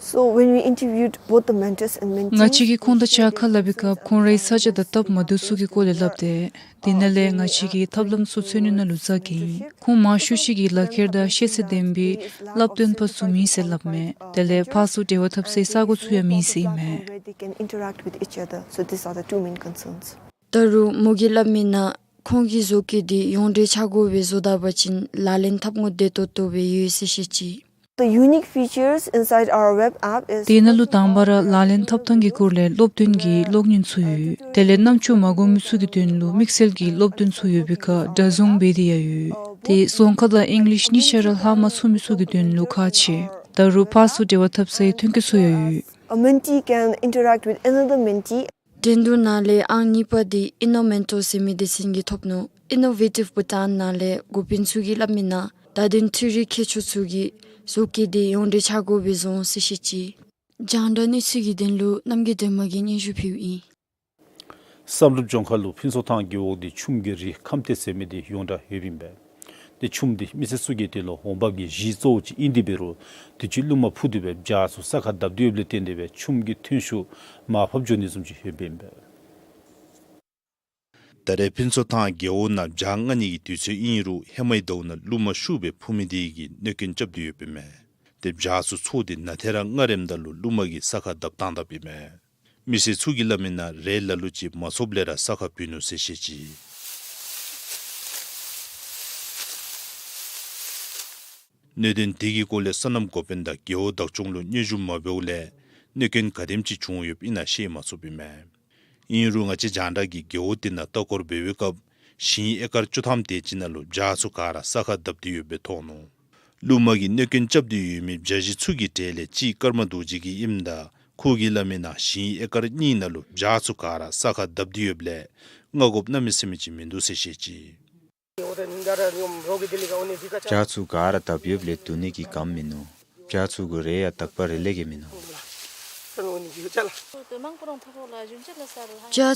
So when we interviewed both the mentors and mentees, ང་བཅས་ཀྱིས་ཁོང་དང་གཅིག་ཁར་སླབ་པའི་སྐབས་ཁོང་རའི་ས་ཆ་དང་སྟབས་མ་བདེཝ་ཚུ་གི་སྐོར་ལས་སླབ་སྟེ། དེ་ནང་ལས་ང་བཅས་ཀྱིས་ཐབས་ལམ་ཚུ་འཚོལ་ནི་ནང་ལུ་བཙག་གེ། ཁོང་མང་ཤོས་ཅིག་གིས་ལག་ཁྱེར་དང་ཤེས་ཚད་ལྡན་པའི་བསླབ་སྟོན་པ་ཚུ་མེད་ཟེར་སླབ་མས། དེ་ལས་ཕར་ཚུར་འབྲེལ་བ་འཐབ་སའི་ས་གོ་ཚུ་ཡང་མེད་ཟེར་ཨིན་མས། Where they can interact with each other. So these are the two main concerns. ད་རུང་མོ་གིས་སླབ་མིའི་ནང་ཁོང་གི་བཟོ་བཀོད་འདི་ཡོངས་འབྲེལ་ཆ་བགོས་སྦེ་བཟོ་ད་པ་ཅིན་ལག་ལེན་འཐབ་དགོཔ་བདེ་ཏོག་ཏོ་སྦེ་ཡོད་ཟེར་བཤད་ཅི། The unique features inside our web app is དེ་ནང་ལུ་དང་པ་ར་ལག་ལེན་འཐབ་ཐངས་ཀྱི་སྐོར་ལས་སློབ་སྟོན་གྱི་གློག་བརྙན་ཚུ་ཡོད། དེ་ལས་རྣམ་ཅོ་མ་གོ་མི་ཚུ་གི་དོན་ལུ་དམིགས་བསལ་གྱི་སློབ་སྟོན་ཚུ་ཡོད་པའི་ཁར་སྒྲ་བཟུང་འབད་དེ་ཡང་ཡོད། དེ་རྫོང་ཁ་དང་ཨིང་ལིཤ་གཉིས་ཆ་ར་ལྷག་མ་ཚུགས་མི་ཚུ་གི་དོན་ལུ་ཁག་ཆེ། ད་རུང་ཕར་ཚུར་འབྲེལ་བ་འཐབ་སའི་ཐོན་སྐྱེད་ཚུ་ཡང་ཡོད། A mentee can interact with another mentee. འགྲན་བསྡུར་ནང་ལས་ཨང་གཉིས་པ་འདི་ཨི་ནོ་མེན་ཊོར་ཟེར་མི་སྡེ་ཚན་གྱིས་ཐོབ་ནུག། ཨི་ནོ་ཝེ་ཊིབ་བྷུ་ཊཱན་ནང་ལས་འགོ་དཔོན་ཚུ་གིས་སླབ་མིའི་ནང་ད་དུང་འཕྲུལ་རིག་མཁས་མཆོག་ཚུ་གིས་བཟོ་བཀོད་འདི་ཡོངས་འབྲེལ་ཆ་བགོས་སྦེ་བཟོ་འོང་ཟེར་བཤད་ཅི། རྒྱང་བསྒྲགས་གནས་ཚུལ་གྱི་དོན་ལུ་རྣམ་རྒྱལ་སྒྲོལ་མ་གིས་སྙན་ཞུ་ཕུལཝ་ཨིན། བསམ་གྲུབ་ལྗོངས་མཁར་ལུ་ཕུན་ཚོགས་ཐང་རྒེད་འོག་འདི་ཆུམ་གྱི་རི་ཁམས་ཏེ་ཟེར་མི་འདི་ཡོངས་གྲགས་ཡོདཔ་ཨིན་པས། ཏེ་ཆུམ་འདི་མི་སེར་ཚུ་གི་དོན་ལུ་འོང་འབབ་ཀྱི་གཞི་གཙོ་བོ་ཅིག་ཨིན། དེ་འབད་རུང་དུས་ཅི་རླུང་མ་ཕུ་སྟེ་སྦེ་བྱག་ཚུ་ས་ཁར་བརྡབ་སྟེ་ཡོདཔ་ལས་བརྟེན་ཏེ་སྦེ་ཆུམ་གྱི་ཐོན་ཤུགས་མར་ཕབ་འགྱོ་ནི་བཟུམ་ཅིག་ཡོདཔ་ཨིན་པས། ད་རེས་ཕུན་ཚོགས་ཐང་རྒེད་འོག་ནང་བྱག་རྔ་ནི་གི་དུས་ཚོད་ཨིན་རུང་ཧེ་མའི་ཟླཝ་ནང་རླུང་མ་ཤུགས་སྦེ་ཕུ་མི་འདི་གིས་གནོད་སྐྱོན་རྐྱབ་སྟེ་ཡོདཔ་ཨིན་མས། ཏེ་བྱག་ཚུ་ཚོགས་ཏེ་ནང་ཐེ་རང་རྔ་རནམ་ད་ལུ་རླུང་མ་གིས་ས་ཁར་བརྡབ་བཏང་དཔ་ཨིན་མས། མི་སེར་ཚུ་གིས་སླབ་མིའི་ནང་རས་ལ་ལུ་ཅིག་མ་ཚུགསཔ་ལས་ར་ས་ཁར་བུད་ནུག་ཟེར་བཤད་ཅི། གནད་དོན་དེ་གི་སྐོར་ལས་སོ་ནམ་འགོ་དཔོན་དང་རྒེད་འོག་བདག་སྐྱོང་ལུ་སྙན་ཞུ་མ་འབདཝ་ལས་གནོད་སྐྱོན་ག་དེམ་ཅིག་བྱུང་ཡོདཔ་ཨིན་ན་ཤེས་མ་ཚུགསཔ་ཨིན་མས། ཨིན་རུང་ང་བཅས་རྒྱང་བསྒྲགས་ཀྱིས་རྒེད་འོག་དེ་ནང་ལྟ་སྐོར་འབད་བའི་སྐབས་ཞིང་ཨེ་ཀར་བཅུ་ཐམ་དེ་ཅིག་ནང་ལུ་བྱག་ཚུ་ག་ར་ས་ཁར་བརྡབ་སྟེ་ཡོདཔ་སྦེ་མཐོང་ནུག། རླུང་མ་གིས་གནོད་སྐྱོན་རྐྱབ་སྟེ་ཡོད་མི་བྱ་བཞི་ཚུ་གི་གྲས་ལས་གཅིག་ཀརྨ་རྡོ་རྗེ་གི་ཨིནམ་ད་ཁོ་གིས་སླབ་མིའི་ནང་ཞིང་ཨེ་ཀར་གཉིས་ནང་ལུ་བྱག་ཚུ་ག་ར་ས་ཁར་བརྡབ་སྟེ་ཡོདཔ་ལས་སྔ་རྒོདཔ་གནམ་མེད་ས་མེད་ཅིག་མིན་འདུག་ཟེར་བཤད་ཅི། བྱག་ཚུ་ག་ར་བརྡབ་ཡོདཔ་ལས་བསྡུ་ནི་གི་སྒམ་མིན་ནུག། བྱག་ཚུ་གི་རས་ཡང་དག་པ་རེ་ལས་ཀྱི་མིན་ནུག། བྱག་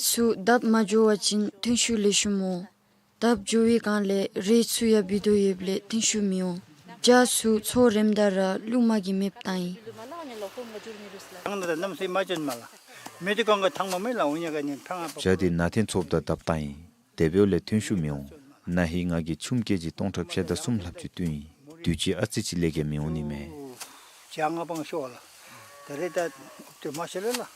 ཚུ་བརྡབ་མ་འགྱོ་བ་ཅིན་ཐོན་ཤུགས་ལེགས་ཤོམ་འོང་། བརྡབ་འགྱོ་བའི་སྒང་ལས་རས་ཚུ་ཡང་བུད་དོ་ཡོདཔ་ལས་ཐོན་ཤུགས་མི་འོང་། བྱག་ཚུ་ཚོགས་རནམ་ད་ར་རླུང་མ་གིས་མེདཔ་བཏང་ཡི། བྱག་འདི་ནང་ཐེ་ཚོགསཔ་ད་བརྡབ་བཏང་ཡི། བྱག་འདི་ནང་ཐེ་ཚོགསཔ་ད་བརྡབ་བཏང་ཡི། དེ་འབདཝ་ལས་ཐོན་ཤུགས་མི་འོང་། ན་ཧིང་ང་གིས་ཆུམ་ཀེ་ཇི་སྟོང་ཕྲག་ཕྱེད་དང་གསུམ་ལྷགཔ་ཅིག་བཏོན་ཡི། དུས་ཅི་ཨ་ཙི་ཅིག་ལས་ཀྱི་མི་འོང་ནི་མས། བྱག་ང་པང་ཤོར་ལགས། ད་རེས་ད་ཨོབ་ཏེ་མ་ཤེས་ལེ་ལགས།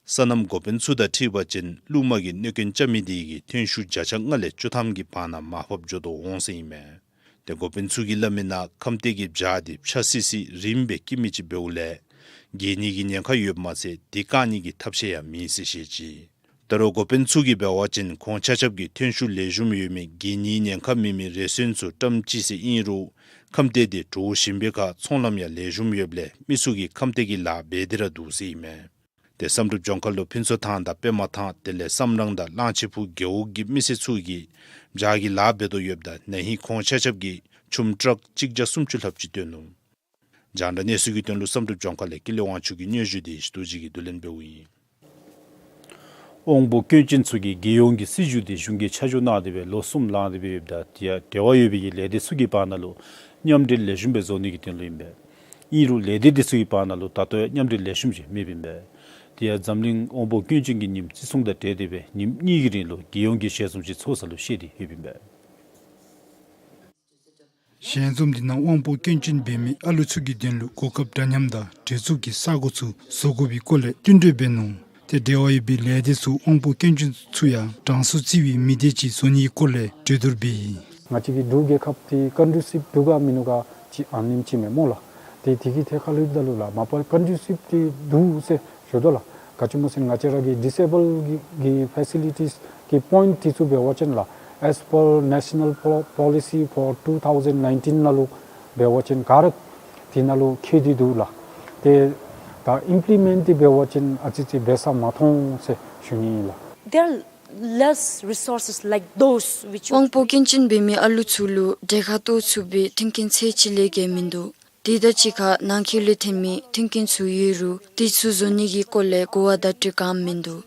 སོ་ནམ་འགོ་དཔོན་ཚུ་དང་འཁྲིལ་བ་ཅིན་རླུང་མ་གིས་གནོད་སྐྱོན་རྐྱབ་མི་དེ་གིས་ཐོན་ཤུགས་བརྒྱ་ཆ་ལྔ་ལས་བཅུ་ཐམ་གྱི་བར་ན་མར་ཕབ་འགྱོ་དོ་འོང་ཟེར་ཨིན་མས། ཏེ་འགོ་དཔོན་ཚུ་གིས་སླབ་མིའི་ནང་ཁམས་ཏེ་གི་བྱག་དེ་ཕྱ་སི་སི་རིངམོ་སྦེ་སྐྱེ་མི་ཅིག་འབདཝ་ལས་རྒས་ནི་གི་ཉེན་ཁ་ཡོདཔ་མ་ཚད་དེ་བཀག་ནི་གི་ཐབས་ཤེས་ཡང་མེད་ཟེར་བཤད་ཅི། ད་རུང་འགོ་དཔོན་ཚུ་གིས་འབད་བ་ཅིན་ཁོང་ཆ་ཁྱབ་ཀྱིས་ཐོན་ཤུགས་ལེགས་ཤོམ་ཡོད་མི་རྒས་ནི་ཉེན་ཁ་མེད་མི་རེ་ཟུང་ཚུ་བཀྲམ་ཅི་ཟེར་ཨིན་རུང་ཁམས་ཏེ་དེ་འདྲོག་ཞིནམ་པའི་ཁར་ཚོང་ལམ་ཡང་ལེགས་ཤོམ་ཡོདཔ་ལས་མི་ཚུ་གིས་ཁམས་ཏེ་གི་ལཱ་འབད་དེ་ར་འདུག་ཟེར་ཨིན་མས། ཏེ་བསམ་གྲུབ་ལྗོངས་མཁར་ལུ་ཕུན་ཚོགས་ཐང་དང་པདྨ་ཐང་དེ་ལས་བསམ་རང་དང་གླང་ཆེན་ཕུག་རྒེད་འོག་གི་མི་སེར་ཚུ་གིས་བྱག་གི་ལཱ་འབད་དོ་ཡོདཔ་ད་ན་ཧིང་ཁོང་ཆ་ཁྱབ་ཀྱིས་ཆུམ་ཊཱག་གཅིག་བརྒྱ་སུམ་ཅུ་ལྷགཔ་ཅིག་བཏོན་ནུག། རྒྱང་བསྒྲགས་གནས་ཚུལ་གྱི་དོན་ལུ་བསམ་གྲུབ་ལྗོངས་མཁར་ལས་ཀུན་ལེགས་དབང་ཕྱུག་གི་སྙན་ཞུ་དེ་ཞུ་དོ་ཅིག་གིས་བསྡུ་ལེན་འབདཝ་ཨིན། དབང་པོ་སྐྱོན་ཅན་ཚུ་གི་རྒྱལ་ཡོངས་ཀྱི་སྲིད་བྱུས་དེ་གཞུང་གིས་ཆ་འཇོག་གནང་སྟེ་སྦེ་ལོ་གསུམ་ལང་སྟེ་སྦེ་ཡོདཔ་ད་དེ་ཡང་འབྲེལ་བ་ཡོད་པའི་ལས་སྡེ་ཚུ་གི་བར་ན་ལུ་མཉམ་འབྲེལ་ལེགས་ཤོམ་སྦེ་བཟོ་ནི་གི་དོན་ལུ་ཨིན་པས། ཨིན་རུང་ལས་སྡེ་དེ་ཚུ་གི་བར་ན་ལུ་ད་ལྟོ་ཡང་མཉམ་འབྲེལ་ལེགས་ཤོམ་ཅིག་མེདཔ་ཨིན་པས། དེ་ཡང་འཛམ་གླིང་དབང་པོ་སྐྱོན་ཅན་གྱི་ཉིནམ་བརྩི་སྲུང་དང་འབྲེལ་ཏེ་སྦེ་ཉིནམ་གཉིས་ཀྱི་རིང་ལུ་རྒྱལ་ཡོངས་ཀྱི་ཞལ་འཛོམས་ཅིག་ཚོགས་ས་ལུ་བཤད་དེ་ཡོདཔ་ཨིན་པས། ཞལ་འཛོམས་འདི་ནང་དབང་པོ་སྐྱོན་ཅན་འབད་མི་ཨ་ལུ་ཚུ་གི་དོན་ལུ་གོ་སྐབས་འདྲ་མཉམ་དང་བྲེལ་འཚུབ་ཀྱི་ས་གོ་ཚུ་བཟོ་དགོ་པའི་སྐོར་ལས་བསྟུན་གྲོས་འབད་ནུག། ཏེ་འབྲེལ་བ་ཡོད་པའི་ལས་སྡེ་ཚུ་དབང་པོ་སྐྱོན་ཅན་ཚུ་ཡང་གྲངས་སུ་བརྩི་བའི་མི་སྡེ་ཅིག་བཟོ་ནིའི་སྐོར་ལས་གྲོས་བསྡུར་འབད་ཡི། ང་བཅས་ཀྱི་འབྲུག་རྒྱལ་ཁབ་འདི་ཀོན་ཌུ་སིབ་འདུག་ག་མིན་འདུག་ག་ཅིག་ཨ་ནེམ་ཅིག་མས་སྨོ་ལགས། ཏེ་དེ་གི་ཐད་ཁར་ལུ་ད་ལུ་ལགས་མ་པ་ཀོན་ཌུ་སིབ་འདི་འདུག་ཟེར་ ཡོད་དོ་ལགས། ག་ཅི་སྨོ་ཟེར་ན་ང་བཅས་ར་གི་ཌི་སེ་བཱལཌ་གི་གི་ཕེ་སི་ལི་ཊིསི་གི་པོའིནཊ་དེ་ཚུ་འབད་བ་ཅིན་ལགས། As per National Po- Policy for two thousand nineteen ནང་ལུ་འབད་བ་ཅིན་ག་ར་དེ་ནང་ལུ་འཁོད་དེ་འདུག་ལགས། ཏེ་ད་ཨིམ་པི་ལི་མེནཊ་འདི་འབད་བ་ཅིན་ཨ་ཙི་ཙི་འབད་ས་མ་མཐོང་ཟེར་ཞུ་ནི་ཨིན་ལགས། There are less resources like those which དབང་པོ་སྐྱོན་ཅན་འབད་མི་ཨ་ལུ་ཚུ་ལུ་གྲལ་ཁར་གཏོགས་ཚུགས་པའི་མཐུན་རྐྱེན་ཚད་ཅིག་ལས་བརྒལ་མིན་འདུག། དེ་དང་གཅིག་ཁར་ནང་འཁོད་ལས་ཐོན་མི་མཐུན་རྐྱེན་ཚུ་ཡོད་རུང་དེ་ཚུ་བཟོ་ནི་གི་སྐོར་ལས་གོ་བ་བརྡ་སྤྲོད་གང་མིན་འདུག།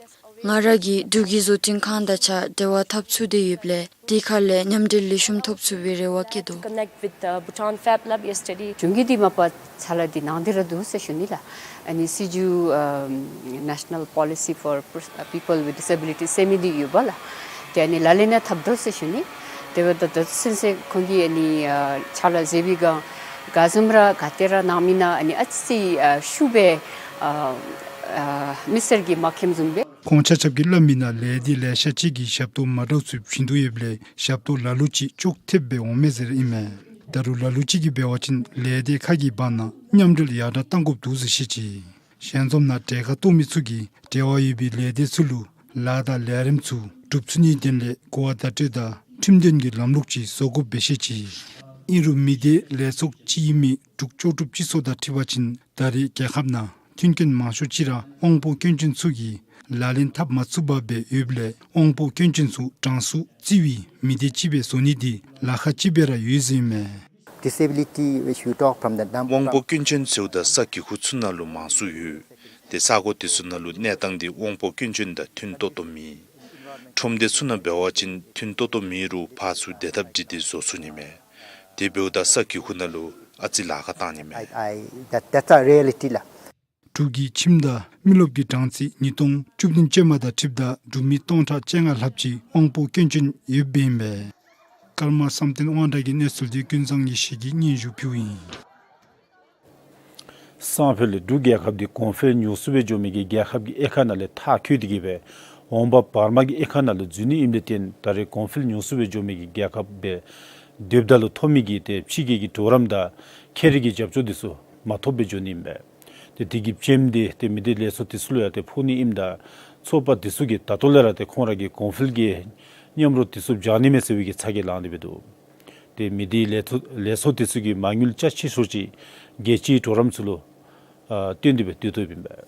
ང་ར་གིས་འབྲུག་གི་བཟོ་སྐྲུན་ཁང་དང་གཅིག་ཁར་འབྲེལ་བ་འཐབ་ཚུགས་ཏེ་ཡོདཔ་ལས་དེ་ཁ་ལས་མཉམ་འབྲེལ་ལེགས་ཤོམ་ཐོབ་ཚུགས་པའི་རེ་བ་བསྐྱེད་དོ། Connect with the Bhutan Fab Lab yesterday. གཞུང་གིས་འདི་མ་པ་ཚ་ལ་འདི་གནང་སྟེ་ར་འདུག་ཟེར་ཞུ་ནི་ལགས། ཨ་ནི་སྲིད་བྱུས་ཨམ་National Policy for Pers- People with Disabilities ཟེར་མི་འདི་ཡོདཔ་ལགས། ཏེ་ཨ་ནི་ལག་ལེན་ནང་འཐབ་དོ་ཟེར་ཞུ་ནི། དེ་འབདཝ་ད་ད་ལྟོ་ཚུན་ཚོད་ཁོང་གིས་ཨ་ནི་ཨ་ཕྱག་ལཱ་མཛད་པའི་སྒང་ག་བཟུམ་ར་ག་དེ་ར་གནང་མི་ནང་ཨ་ནི་ཨ་ཙི་ཨ་ཤུགས་སྦེ་ཨ་ཨ་མི་སེར་གྱིས་མ་མཁྱེནམ་བཟུམ་སྦེ། ཁོང་ཆ་ཁྱབ་ཀྱིས་སླབ་མི་ནང་ལས་སྡེ་ལེ་ཤ་ཅིག་གིས་ཞབས་ཏོག་མ་འདྲཝ་ཚུ་བྱིན་དོ་ཡོདཔ་ལས་ཞབས་ཏོག་ལ་ལུ་ཅིག་ཅོག་འཐདཔ་སྦེ་འོང་མས་ཟེར་ཨིན་མས། ད་རུང་ལ་ལུ་ཅིག་གིས་འབད་བ་ཅིན་ལས་སྡེ་ཁག་གི་བར་ན་མཉམ་འབྲེལ་ཡར་དྲག་གཏང་དགོཔ་འདུག་ཟེར་བཤད་ཅི། ཞལ་འཛོམས་ནང་གྲལ་ཁར་གཏོགས་མི་ཚུ་གིས་འབྲེལ་བ་ཡོད་པའི་ལས་སྡེ་ཚུ་ལུ་ལཱ་དང་ལས་རིམ་ཚུ་སྒྲུབ་ཚུགས་ནིའི་དོན་ལས་གོ་བ་བརྡ་སྤྲོད་དང་ཁྲིམས་དོན་གྱི་ལམ་ལུགས་ཅིག་བཟོ་དགོཔ་སྦེ་བཤད་ཅི། ཨིན་རུང་མི་སྡེ་ལས་ཚོགས་ཅིག་ཨིན་མི་འབྲུག་ལྕོགས་གྲུབ་སྤྱི་ཚོགས་དང་འཁྲིལ་བ་ཅིན་ད་རེས་རྒྱལ་ཁབ་ནང་མཐུན་རྐྱེན་མང་ཤོས་ཅིག་ར་དབང་པོ་སྐྱོན་ཅན་ཚུ་གིས་ལག་ལེན་འཐབ་མ་ཚུགས་པར་སྦེ་ཡོདཔ་ལས་དབང་པོ་སྐྱོན་ཅན་ཚུ་གྲངས་སུ་བརྩི་བའི་མི་སྡེ་ཅིག་སྦེ་བཟོ་ནི་འདི་ལཱ་ཁག་ཅིག་སྦེ་ར་ཡོད་ཟེར་ཨིན་མས། Disability, which you talk from the number དབང་པོ་སྐྱོན་ཅན་ཟེརཝ་ད་ས་གི་ཁུག་ཚུ་ནང་ལུ་མང་སུ་ཡོད། ཏེ་ས་གོ་དེ་ཚུ་ནང་ལུ་གནས་སྟངས་འདི་དབང་པོ་སྐྱོན་ཅན་དང་མཐུན་ཏོག་ཏོ་མེད། ཁྲོམ་སྡེ་ཚུ་ནང་འབད་བ་ཅིན་མཐུན་ཏོག་ཏོ་མེད་རུང་ཕར་ཚུར་བདེ་ཐབས་སྒྲིག་སྟེ་བཟོ་ཚུགས་ནི་མས། དེ་འབདཝ་ད་ས་གི་ཁུག་ནང་ལུ་ཨ་ཙི་ལཱ་ཁག་བཏང་ནི་མས། I, I, that, that's a reality ལགས། འབྲུག་གི་ཁྱིམ་དང་མི་རློབས་ཀྱི་གྲངས་རྩིས་ཉིས་སྟོང་བཅུ་བདུན་ཅན་མ་དང་འཁྲིལཝ་ད་འབྲུག་མི་སྟོང་ཕྲག་བཅོ་ལྔ་ལྷགཔ་ཅིག་དབང་པོ་སྐྱོན་ཅན་ཡོདཔ་ཨིན་པས། ཀརྨ་བསམ་གཏན་དབང་གྲགས་ཀྱིས་གནས་ཚུལ་འདི་ཀུན་བཟང་ཡེ་ཤེས་ཀྱིས་སྙན་ཞུ་ཕུལཝ་ཨིན། སང་ཕོད་ལས་འབྲུག་རྒྱལ་ཁབ་འདི་གོང་འཕེལ་མྱུར་སུ་སྦེ་འགྱོ་མི་གི་རྒྱལ་ཁབ་ཀྱི་དབྱེ་ཁག་ནང་ལས་མཐར་འཁྱོལ་ཏེ་གི་སྦེ་འོང་འབབ་བར་མ་གི་དབྱེ་ཁག་ནང་ལུ་འཛུལ་ནི་ཨིནམ་ལས་བརྟེན་ད་རེས་གོང་འཕེལ་མྱུར་སུ་སྦེ་འགྱོ་མི་གི་རྒྱལ་ཁབ་སྦེ་སྡོདཔ་ད་ལུ་ཐོབ་མི་གི་ཏེ་ཕྱི་རྒྱལ་གྱི་གྲོགས་རམ་དང་ཁེ་རིགས་ཀྱི་རྒྱབ་སྐྱོར་འདི་ཚུ་མ་ཐོབ་སྦེ་འགྱོ་ནི་ཨིན་པས། ཏེ་དེ་གིས་བཅོམ་སྟེ་ཏེ་མི་སྡེ་ལས་ཚོགས་དེ་ཚུ་ལུ་ཡང་ཏེ་ཕོག་ནི་ཨིནམ་ད་ཚོགས་པ་དེ་ཚུ་གིས་ད་ལྟོ་ལས་ར་ཏེ་ཁོང་ར་གི་གོང་འཕེལ་གྱི་མཉམ་རོགས་དེ་ཚུ་འཇགས་ནི་མས་ཟེར་བའི་གི་ཚ་གྱང་ལངས་ཏེ་སྦེ་འདུག། ཏེ་མི་སྡེ་ལས་ཚོགས་ལས་ཚོགས་དེ་ཚུ་གིས་མ་དངུལ་ཅ་ཆས་ཚུ་ཅིག་རྒྱལ་སྤྱིའི་གྲོགས་རམ་ཚུ་ལུ་ཨ་བཏོན་ཏེ་སྦེ་སྡོད་དོ་ཨིན་པས།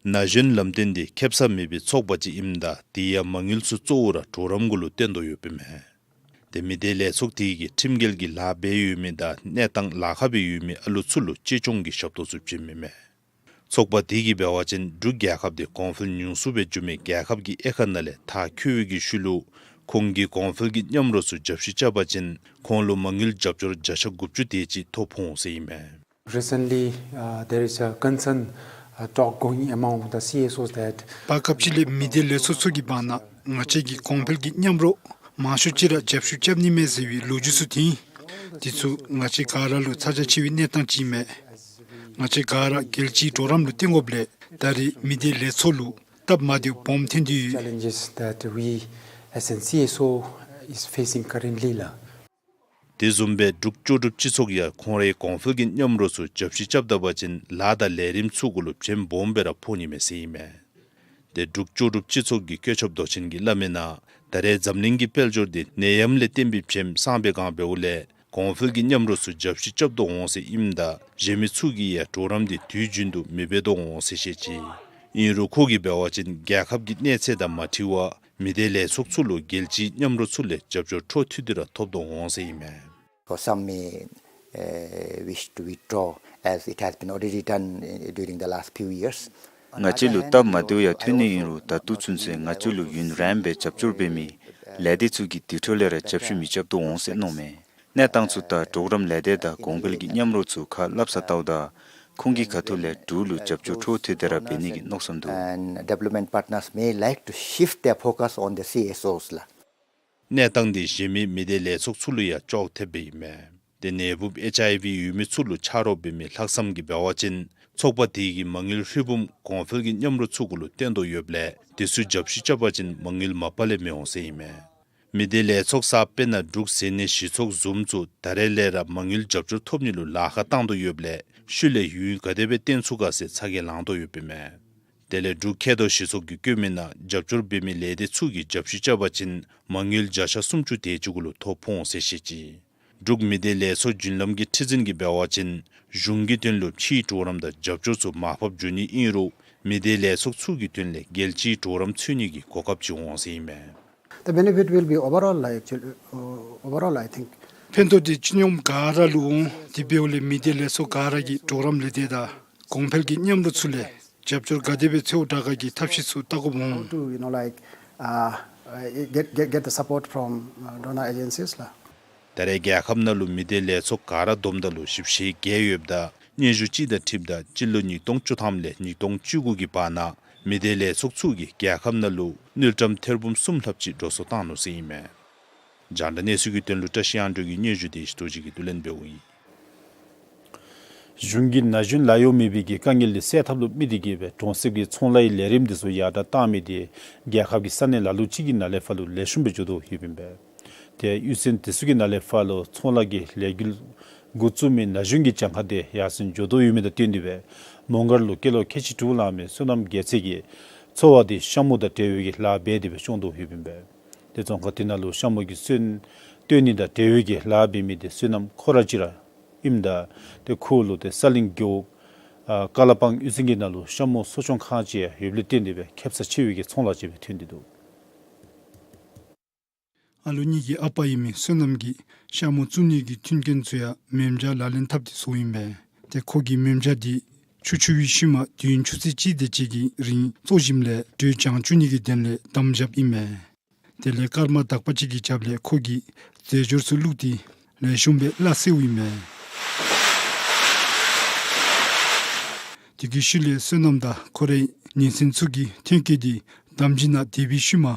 ན་གཞོན་ལམ་སྟོན་འདི་ཁེ་སང་མེད་པའི་ཚོགས་པ་ཅིག་ཨིནམ་ད་དེ་ཡང་མ་དངུལ་ཚུ་གཙོ་བོ་ར་གྲོགས་རམ་གུ་ལུ་བཏོན་དོ་ཡོདཔ་ཨིན་མས། ཏེ་མི་སྡེ་ལས་ཚོགས་དེ་གིས་ཁྲིམས་འགལ་གྱི་ལཱ་འབད་ཡོད་མི་དང་གནས་སྟངས་ལཱ་ཁག་སྦེ་ཡོད་མི་ཨ་ལུ་ཚུ་ལུ་གཅེས་སྐྱོང་གི་ཞབས་ཏོག་ཚུ་བྱིནམ་ཨིན་མས། ཚོགས་པ་དེ་གིས་འབད་བ་ཅིན་འབྲུག་རྒྱལ་ཁབ་འདི་གོང་འཕེལ་མྱུར་སུ་སྦེ་འགྱོ་མི་རྒྱལ་ཁབ་ཀྱི་དབྱེ་ཁག་ནང་ལས་མཐར་འཁྱོལ་བའི་གི་ཤུལ་ལུ་ཁོང་གིས་གོང་འཕེལ་གྱི་མཉམ་རོགས་ཚུ་རྒྱབ་བཤུད་རྐྱབ་པ་ཅིན་ཁོང་ལུ་མ་དངུལ་རྒྱབ་སྐྱོར་བརྒྱ་ཆ་དགུ་བཅུ་དེ་ཅིག་ཐོབ་འོང་ཟེར་ཨིན་མས། Recently, uh, there is a concern, uh, talk going among the C S Os that། བར་སྐབས་ཅིག་ལས་མི་སྡེ་ལས་ཚོགས་ཚུ་གི་བར་ན་ང་བཅས་ཀྱིས་གོང་འཕེལ་གྱི་མཉམ་རོགས་མང་ཤོས་ཅིག་ར་རྒྱབ་བཤུད་རྐྱབ་ནི་མས་ཟེར་བའི་ལོ་རྒྱུས་ཚུ་ཐོན། དེ་ཚུ་ང་བཅས་ག་ར་ལུ་ཚ་གྱང་ཆེ་བའི་གནས་སྟངས་ཅིག་ཨིན་མས། ང་བཅས་ག་ར་རྒྱལ་སྤྱིའི་གྲོགས་རམ་ལུ་བརྟེན་དགོཔ་ལས་ད་རེས་མི་སྡེ་ལས་ཚོགས་ལུ་སྟབས་མ་བདེཝ་སྦོམ་ཐོན་ཏེ་ཡོད། Challenges that we as an C S O is facing currently ལགས། དེ་བཟུམ་སྦེ་འབྲུག་ལྕོགས་གྲུབ་སྤྱི་ཚོགས་ཡང་ཁོང་རའི་གོང་འཕེལ་གྱི་མཉམ་རོགས་ཚུ་རྒྱབ་བཤུད་རྐྱབ་ད་པ་ཅིན་ལཱ་དང་ལས་རིམ་ཚུ་གུ་ལུ་བྱེམ་སྦོམ་སྦེ་ར་ཕོག་ནི་མས་ཟེར་ཨིན་མས། ཏེ་འབྲུག་ལྕོགས་གྲུབ་སྤྱི་ཚོགས་ཀྱི་བཀོད་ཁྱབ་མདོ་ཆེན་གྱིས་སླབ་མི་ནང་ད་རེས་འཛམ་གླིང་གི་དཔལ་འབྱོར་འདི་ནད་ཡམས་ལས་བརྟེན་པའི་བྱེམ་སངས་པའི་སྒང་འབདཝ་ལས་གོང་འཕེལ་གྱི་མཉམ་རོགས་ཚུ་རྒྱབ་བཤུད་རྐྱབ་དོ་འོང་ཟེར་ཨིནམ་ད་གཞན་མི་ཚུ་གིས་ཡང་གྲོགས་རམ་འདི་དུས་རྒྱུན་དུ་མི་འབད་དོ་འོང་ཟེར་བཤད་ཅི། ཨིན་རུང་ཁོ་གིས་འབད་བ་ཅིན་རྒྱལ་ཁབ་ཀྱི་གནས་ཚད་དང་མ་འཁྲིལ་བར་མི་སྡེ་ལས་ཚོགས་ཚུ་ལུ་རྒྱལ་སྤྱིའི་མཉམ་རོགས་ཚུ་ལས་རྒྱབ་སྐྱོར་འཕྲོ་མཐུད་དེ་ར་ཐོབ་དོ་འོང་ཟེར་ཨིན་མས། For some may, uh, wish to withdraw as it has been already done, uh, during the last few years. ང་བཅས་ལུ་སྟབས་མ་བདེཝ་ཡང་ཐོན་ནི་ཨིན་རུང་ད་ལྟོ་ཚུན་ཚོད་ང་བཅས་ལུ་ཡུན་རིངམོ་སྦེ་རྒྱབ་སྐྱོར་འབད་མི་ལས་སྡེ་ཚུ་གིས་དེ་འཕྲོ་ལས་ར་རྒྱབ་བཤུད་མི་རྐྱབ་དོ་འོང་ཟེར་མནོཝ་མས། གནས་སྟངས་ཚུ་ད་གྲོགས་རམ་ལས་སྡེ་དང་གོང་འཕེལ་གྱི་མཉམ་རོགས་ཚུ་ཁ་སླབ་ས་བལྟཝ་ད་ཁོང་གི་ཁ་ཐུག་ལས་འབྲུག་ལུ་རྒྱབ་སྐྱོར་འཕྲོ་མཐུད་དེ་ར་འབད་ནི་གི་མནོ་བསམ་འདུག། And development partners may like to shift their focus on the C S Os ལགས། གནས་སྟངས་འདི་གཞན་མི་མི་སྡེ་ལས་ཚོགས་ཚུ་ལུ་ཡང་ཅོག་འཐདཔ་ཨིན་མས། ཏེ་ནད་འབུབ་ཨེཆ་ཨའི་ཝི་ཡོད་མི་ཚུ་ལུ་ཆ་རོགས་འབད་མི་ལྷག་བསམ་གྱིས་འབད་བ་ཅིན་ཚོགས་པ་དེ་གིས་མ་དངུལ་ཧྲིལ་བུམ་གོང་འཕེལ་གྱི་མཉམ་རོགས་ཚུ་གུ་ལུ་བཏོན་དོ་ཡོདཔ་ལས་དེ་ཚུ་རྒྱབ་བཤུད་རྐྱབ་པ་ཅིན་མ་དངུལ་མ་པ་ལས་མི་འོང་ཟེར་ཨིན་མས། མི་སྡེ་ལས་ཚོགས་གསརཔ་དཔེར་ན་འབྲུག་ཟེར་ནི་གཞི་ཚོགས་བཟུམ་ཚུ་ད་རེས་ལས་ར་མ་དངུལ་རྒྱབ་སྐྱོར་ཐོབ་ནི་ལུ་ལཱ་ཁག་བཏང་དོ་ཡོདཔ་ལས་ ཤུལ་ལས་ཡུན་ག་དེ་སྦེ་བརྟན་ཚུགས་ག་ཟེར་ཚ་གྱང་ལང་དོ་ཡོདཔ་ཨིན་མས། དེ་ལས་འབྲུག་མཁལ་རྡོག་ཞིབ་ཚགས་ཀྱིས་བཀོད་མི་ནང་རྒྱབ་སྐྱོར་འབད་མི་ལས་སྡེ་ཚུ་གིས་རྒྱབ་བཤུད་རྐྱབ་པ་ཅིན་མ་དངུལ་བརྒྱ་ཆ་སུམ་ཅུ་དེ་ཅིག་གུ་ལུ་ཐོ་ཕོག་འོང་ཟེར་བཤད་ཅི། འབྲུག་མི་སྡེ་ལས་ཚོགས་རྒྱུན་ལམ་གྱི་ཁྲི་འཛིན་གྱིས་འབད་བ་ཅིན་གཞུང་གི་དོན་ལུ་ཕྱིའི་གྲོགས་རམ་དང་རྒྱབ་སྐྱོར་ཚུ་མར་ཕབ་འགྱོ་ནི་ཨིན་རུང་མི་སྡེ་ལས་ཚོགས་ཚུ་གི་དོན་ལས་རྒྱལ་སྤྱིའི་གྲོགས་རམ་འཚོལ་ནི་གི་གོ་སྐབས་ཅིག་འོང་ཟེར་ཨིན་མས། The benefit will be overall, like, actually, uh, overall, I think. ཕན་ཐོགས་འདི་སྤྱི་སྙོམས་ག་ར་ལུ་འོང་། དེ་འབདཝ་ལས་མི་སྡེ་ལས་ཚོགས་ག་ར་གིས་གྲོགས་རམ་ལས་སྡེ་དང་གོང་འཕེལ་གྱི་མཉམ་རོགས་ཚུ་ལས་རྒྱབ་སྐྱོར་ག་དེ་སྦེ་འཚོལཝ་དྲག་ག་གི་ཐབས་ཤེས་ཚུ་བལྟ་དགོཔ་འོང་། To, you know, like, uh, uh, get, get, get the support from, uh, donor agencies, la. ད་རེས་རྒྱལ་ཁབ་ནང་ལུ་མི་སྡེ་ལས་ཚོགས་ག་ར་བསྡོམས་ད་ལུ་བཞི་བཅུ་ཞེ་བརྒྱད་ཡོདཔ་ད་སྙན་ཞུ་ཅིག་དང་འཁྲིལཝ་ད་སྤྱི་ལོ་ཉིས་སྟོང་བཅུ་ཐམ་ལས་ཉིས་སྟོང་བཅུ་དགུ་གི་བར་ན་མི་སྡེ་ལས་ཚོགས་ཚུ་གིས་རྒྱལ་ཁབ་ནང་ལུ་དངུལ་ཀྲམ་ཐེར་འབུམ་གསུམ་ལྷགཔ་ཅིག་འགྲོ་སོང་བཏང་ནུག་ཟེར་ཨིན་མས། རྒྱང་བསྒྲགས་གནས་ཚུལ་གྱི་དོན་ལུ་བཀྲ་ཤིས་དབྱངས་སྒྲོན་གྱི་སྙན་ཞུ་དེ་ཞུ་དོ་ཅིག་གིས་བསྡུ་ལེན་འབདཝ་ཨིན། གཞུང་གིས་ན་གཞོན་ལཱ་གཡོག་མེད་པའི་གི་དཀའ་ངལ་དེ་སེལ་ཐབས་ལུ་དམིགས་ཏེ་གིས་སྦེ་གྲོང་གསེབ་ཀྱི་ཚོང་ལཱའི་ལས་རིམ་དེ་ཚུ་ཡར་དྲག་བཏང་མི་དེ་རྒྱལ་ཁབ་ཀྱི་ས་གནས་ལ་ལུ་ཅིག་གི་ནང་ལས་ཕར་ལུ་ལེགས་ཤོམ་སྦེ་འགྱོ་དོ་ཡོདཔ་ཨིན་པས། ཏེ་གཡུས་ཚན་དེ་ཚུ་གི་ནང་ལས་ཕར་ལུ་ཚོང་ལཱ་གི་ལས་འགུལ་འགོ་བཙུགས་མི་ན་གཞོན་གྱི་གྱངས་ཁ་དེ་ཡར་སེང་འགྱོ་དོ་ཡོད་མི་དང་བསྟུན་ཏེ་སྦེ་མོང་སྒར་ལུ་སྐྱེས་ལོ་ཁལ་གཅིག་དྲུག་ལང་མི་བསོད་ནམས་རྒྱལ་མཚན་གྱི་འཚོ་བ་དེ་ཤ་མུ་དང་འབྲེལ་བའི་གི་ལཱ་འབད་དེ་སྦེ་སྐྱོང་དོ་ཡོདཔ་ཨིན་པས། ཏེ་ཚོང་ཁང་དེ་ནང་ལུ་ཤ་མུ་གི་སོན་བཏོན་ནི་དང་འབྲེལ་བའི་གི་ལཱ་འབད་མི་དེ་བསོད་ནམས་ཁོ་ར་གཅིག་ར་ཨིནམ་ད་ཏེ་ཁོ་ལུ་ཏེ་ས་གླིང་རྒེད་འོག་ཀ་ལ་པང་གཡུས་ཚན་གྱི་ནང་ལུ་ཤ་མུ་གསོ་སྐྱོང་ཁང་ཅིག་ཡོདཔ་ལས་བརྟེན་ཏེ་སྦེ་ཁེབ་ས་ཆེ་བའི་གི་ཚོང་ལཱ་ཅིག་སྦེ་ཐོན་ཏེ་འདུག། ཨ་ལོ་གཉིས་ཀྱི་ཨ་པ་ཨིན་མི་བསོད་ནམས་ཀྱིས་ཤ་མུ་བཙུགས་ནི་གི་མཐུན་རྐྱེན་ཚུ་ཡང་མེ་མཇལ་ལག་ལེན་འཐབ་སྟེ་བཟོཝ་ཨིན་པས། ཏེ་ཁོ་གིས་མེ་མཇལ་དེ་ཆུ་ཆུ་བའི་ཤུལ་མ་དུས་ཡུན་ཆུ་ཚོད་གཅིག་དེ་ཅིག་གི་རིང་བཙོ་ཞིནམ་ལས་དྲོད་བྱང་བཅུག་ནི་གི་དོན་ལས་དམ་བཞགཔ་ཨིན་མས། དེ་ལས་སྐར་མ་དག་པ་ཅིག་གི་རྒྱབ་ལས་ཁོ་གིས་རྫས་སྦྱོར་ཚུ་བླུགས་ཏེ་ལེགས་ཤོམ་སྦེ་སླ་བསྲེཝ་ཨིན་མས། དེ་གི་ཤུལ་ལས་བསོད་ནམས་དང་ཁོ་རའི་ཉེ་ཚན་ཚུ་གིས་ཐོན་སྐྱེད་དེ་འདམ་སྦྱིས་ནང་དེད་པའི་ཤུལ་མ་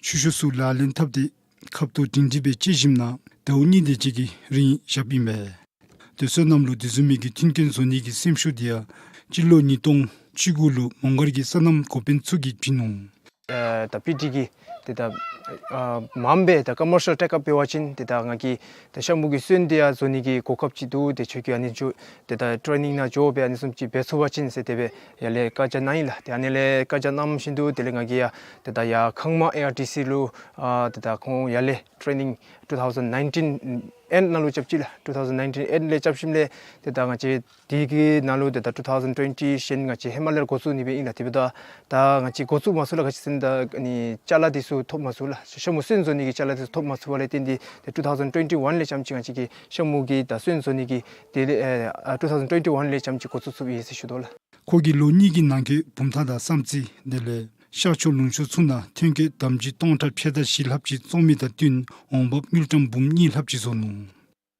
ཆུ་ཤུགས་ཚུ་ལག་ལེན་འཐབ་སྟེ་ཁབ་ཏོ་སྒྲིང་སྒྲིང་སྦེ་བཅད་ཞིནམ་ལས་ཟླཝ་གཉིས་དེ་ཅིག་གི་རིང་བཞགཔ་ཨིན་པས། ཏེ་བསོད་ནམས་ལུ་དེ་བཟུམ་མའི་གི་མཐུན་རྐྱེན་བཟོ་ནི་གི་སེམས་ཤུགས་དེ་ཡང་སྤྱི་ལོ་ཉིས་སྟོང་བཅུ་དགུ་ལུ་མོང་སྒར་གྱི་སོ་ནམ་འགོ་དཔོན་ཚུ་གིས་བྱིན་ནུག། ཨ་ད་པི་ཊི་གི་ཏེ་ད་ཨ་མངམ་སྦེ་ད་ཀོ་མར་ཤལ་ཊེག་ཨཔ་འབད་བ་ཅིན་ཏེ་ད་ང་གིས་ད་ཤ་མུ་གི་སོན་དེ་ཡང་བཟོ་ནི་གི་གོ་སྐབས་ཅིག་འདུག། ཏེ་ཁྱོད་ཀྱིས་ཨ་ནི་འགྱོ་ཏེ་ད་ཊེ་རེ་ནིང་ནང་འགྱོ་སྦེ་ཨ་ནི་བཟུམ་ཅིག་འབད་ཚུགས་པ་ཅིན་ཟེར་དེ་སྦེ་ཡར་ལས་བཀའ་རྒྱ་གནང་ཡི་ལགས། ཏེ་ཨ་ནི་ལས་བཀའ་རྒྱ་གནང་བཞིན་དུ་དེ་ལས་ང་གིས་ཡང་ཏེ་ད་ཡར་ཁང་མ་ཨེ་ཨར་ཊི་སི་ལུ་ཨ་ཏེ་ད་ཁོང་ཡར་ལས་ཊེ་རེ་ནིང་ཊུ་ཐའུ་ཟེན་ནའིན་ཊིན་ཨེནཌ་ནང་ལུ་རྐྱབ་ཅི་ལགས། ཊུ་ཐའུ་ཟེན་ནའིན་ཊིན་ཨེནཌ་ལས་རྐྱབ་ཞིནམ་ལས་ཏེ་ད་ང་བཅས་དེ་གི་ནང་ལུ་ཏེ་ད་ཊུ་ཐའུ་ཟེན་ཊུ་ཝེན་ཊི་གཞན་ང་བཅས་ཧེ་མ་ལས་འགོ་བཙུགས་ནི་སྦེ་ཨིན་ལགས། དེ་འབདཝ་ད་ད་ང་བཅས་འགོ་བཙུགས་མ་ཚུགས་ལགས། ག་ཅི་ཟེར་ན་ད་ཨ་ནི་ཅ་ལ་དེ་ཚུ་ཐོབ་མ་ཚུགས་ལགས། ཤ་མུ་སོན་བཟོ་ནི་གི་ཅ་ལ་དེ་ཚུ་ཐོབ་མ་ཚུགས་པ་ལས་བརྟེན་ཏེ་ཏེ་ཊུ་ཐའུ་ཟེན་ཊུ་ཝེན་ཊི་ཝཱན་ལས་རྐྱངམ་ཅིག་ང་བཅས་ཀྱིས་ཤ་མུ་གི་ད་སོན་བཟོ་ནི་གི་དེ་ལས་ཨ་ཊུ་ཐའུ་ཟེན་ཊུ་ཝེན་ཊི་ཝཱན་ལས་རྐྱངམ་ཅིག་འགོ་བཙུགས་ཚུགསཔ་ཨིན་ཟེར་ཞུ་དོ་ལགས། ཁོ་གིས་ལོ་གཉིས་ཀྱི་ནང་འཁོད་བུམ་ཐང་དང་བསམ་རྩེ་དེ་ལས་ཤར་ཕྱོགས་ལུང་ཕྱོགས་ཚུ་ནང་ཐོན་སྐྱེད་འདམ་སྦྱིས་སྟོང་ཕྲག་ཕྱེད་དང་བཞི་ལྷགཔ་ཅིག་བཙོང་མི་དང་བསྟུན་འོང་འབབ་དངུལ་ཀྲམ་འབུམ་གཉིས་ལྷགཔ་ཅིག་བཟོ་ནུག།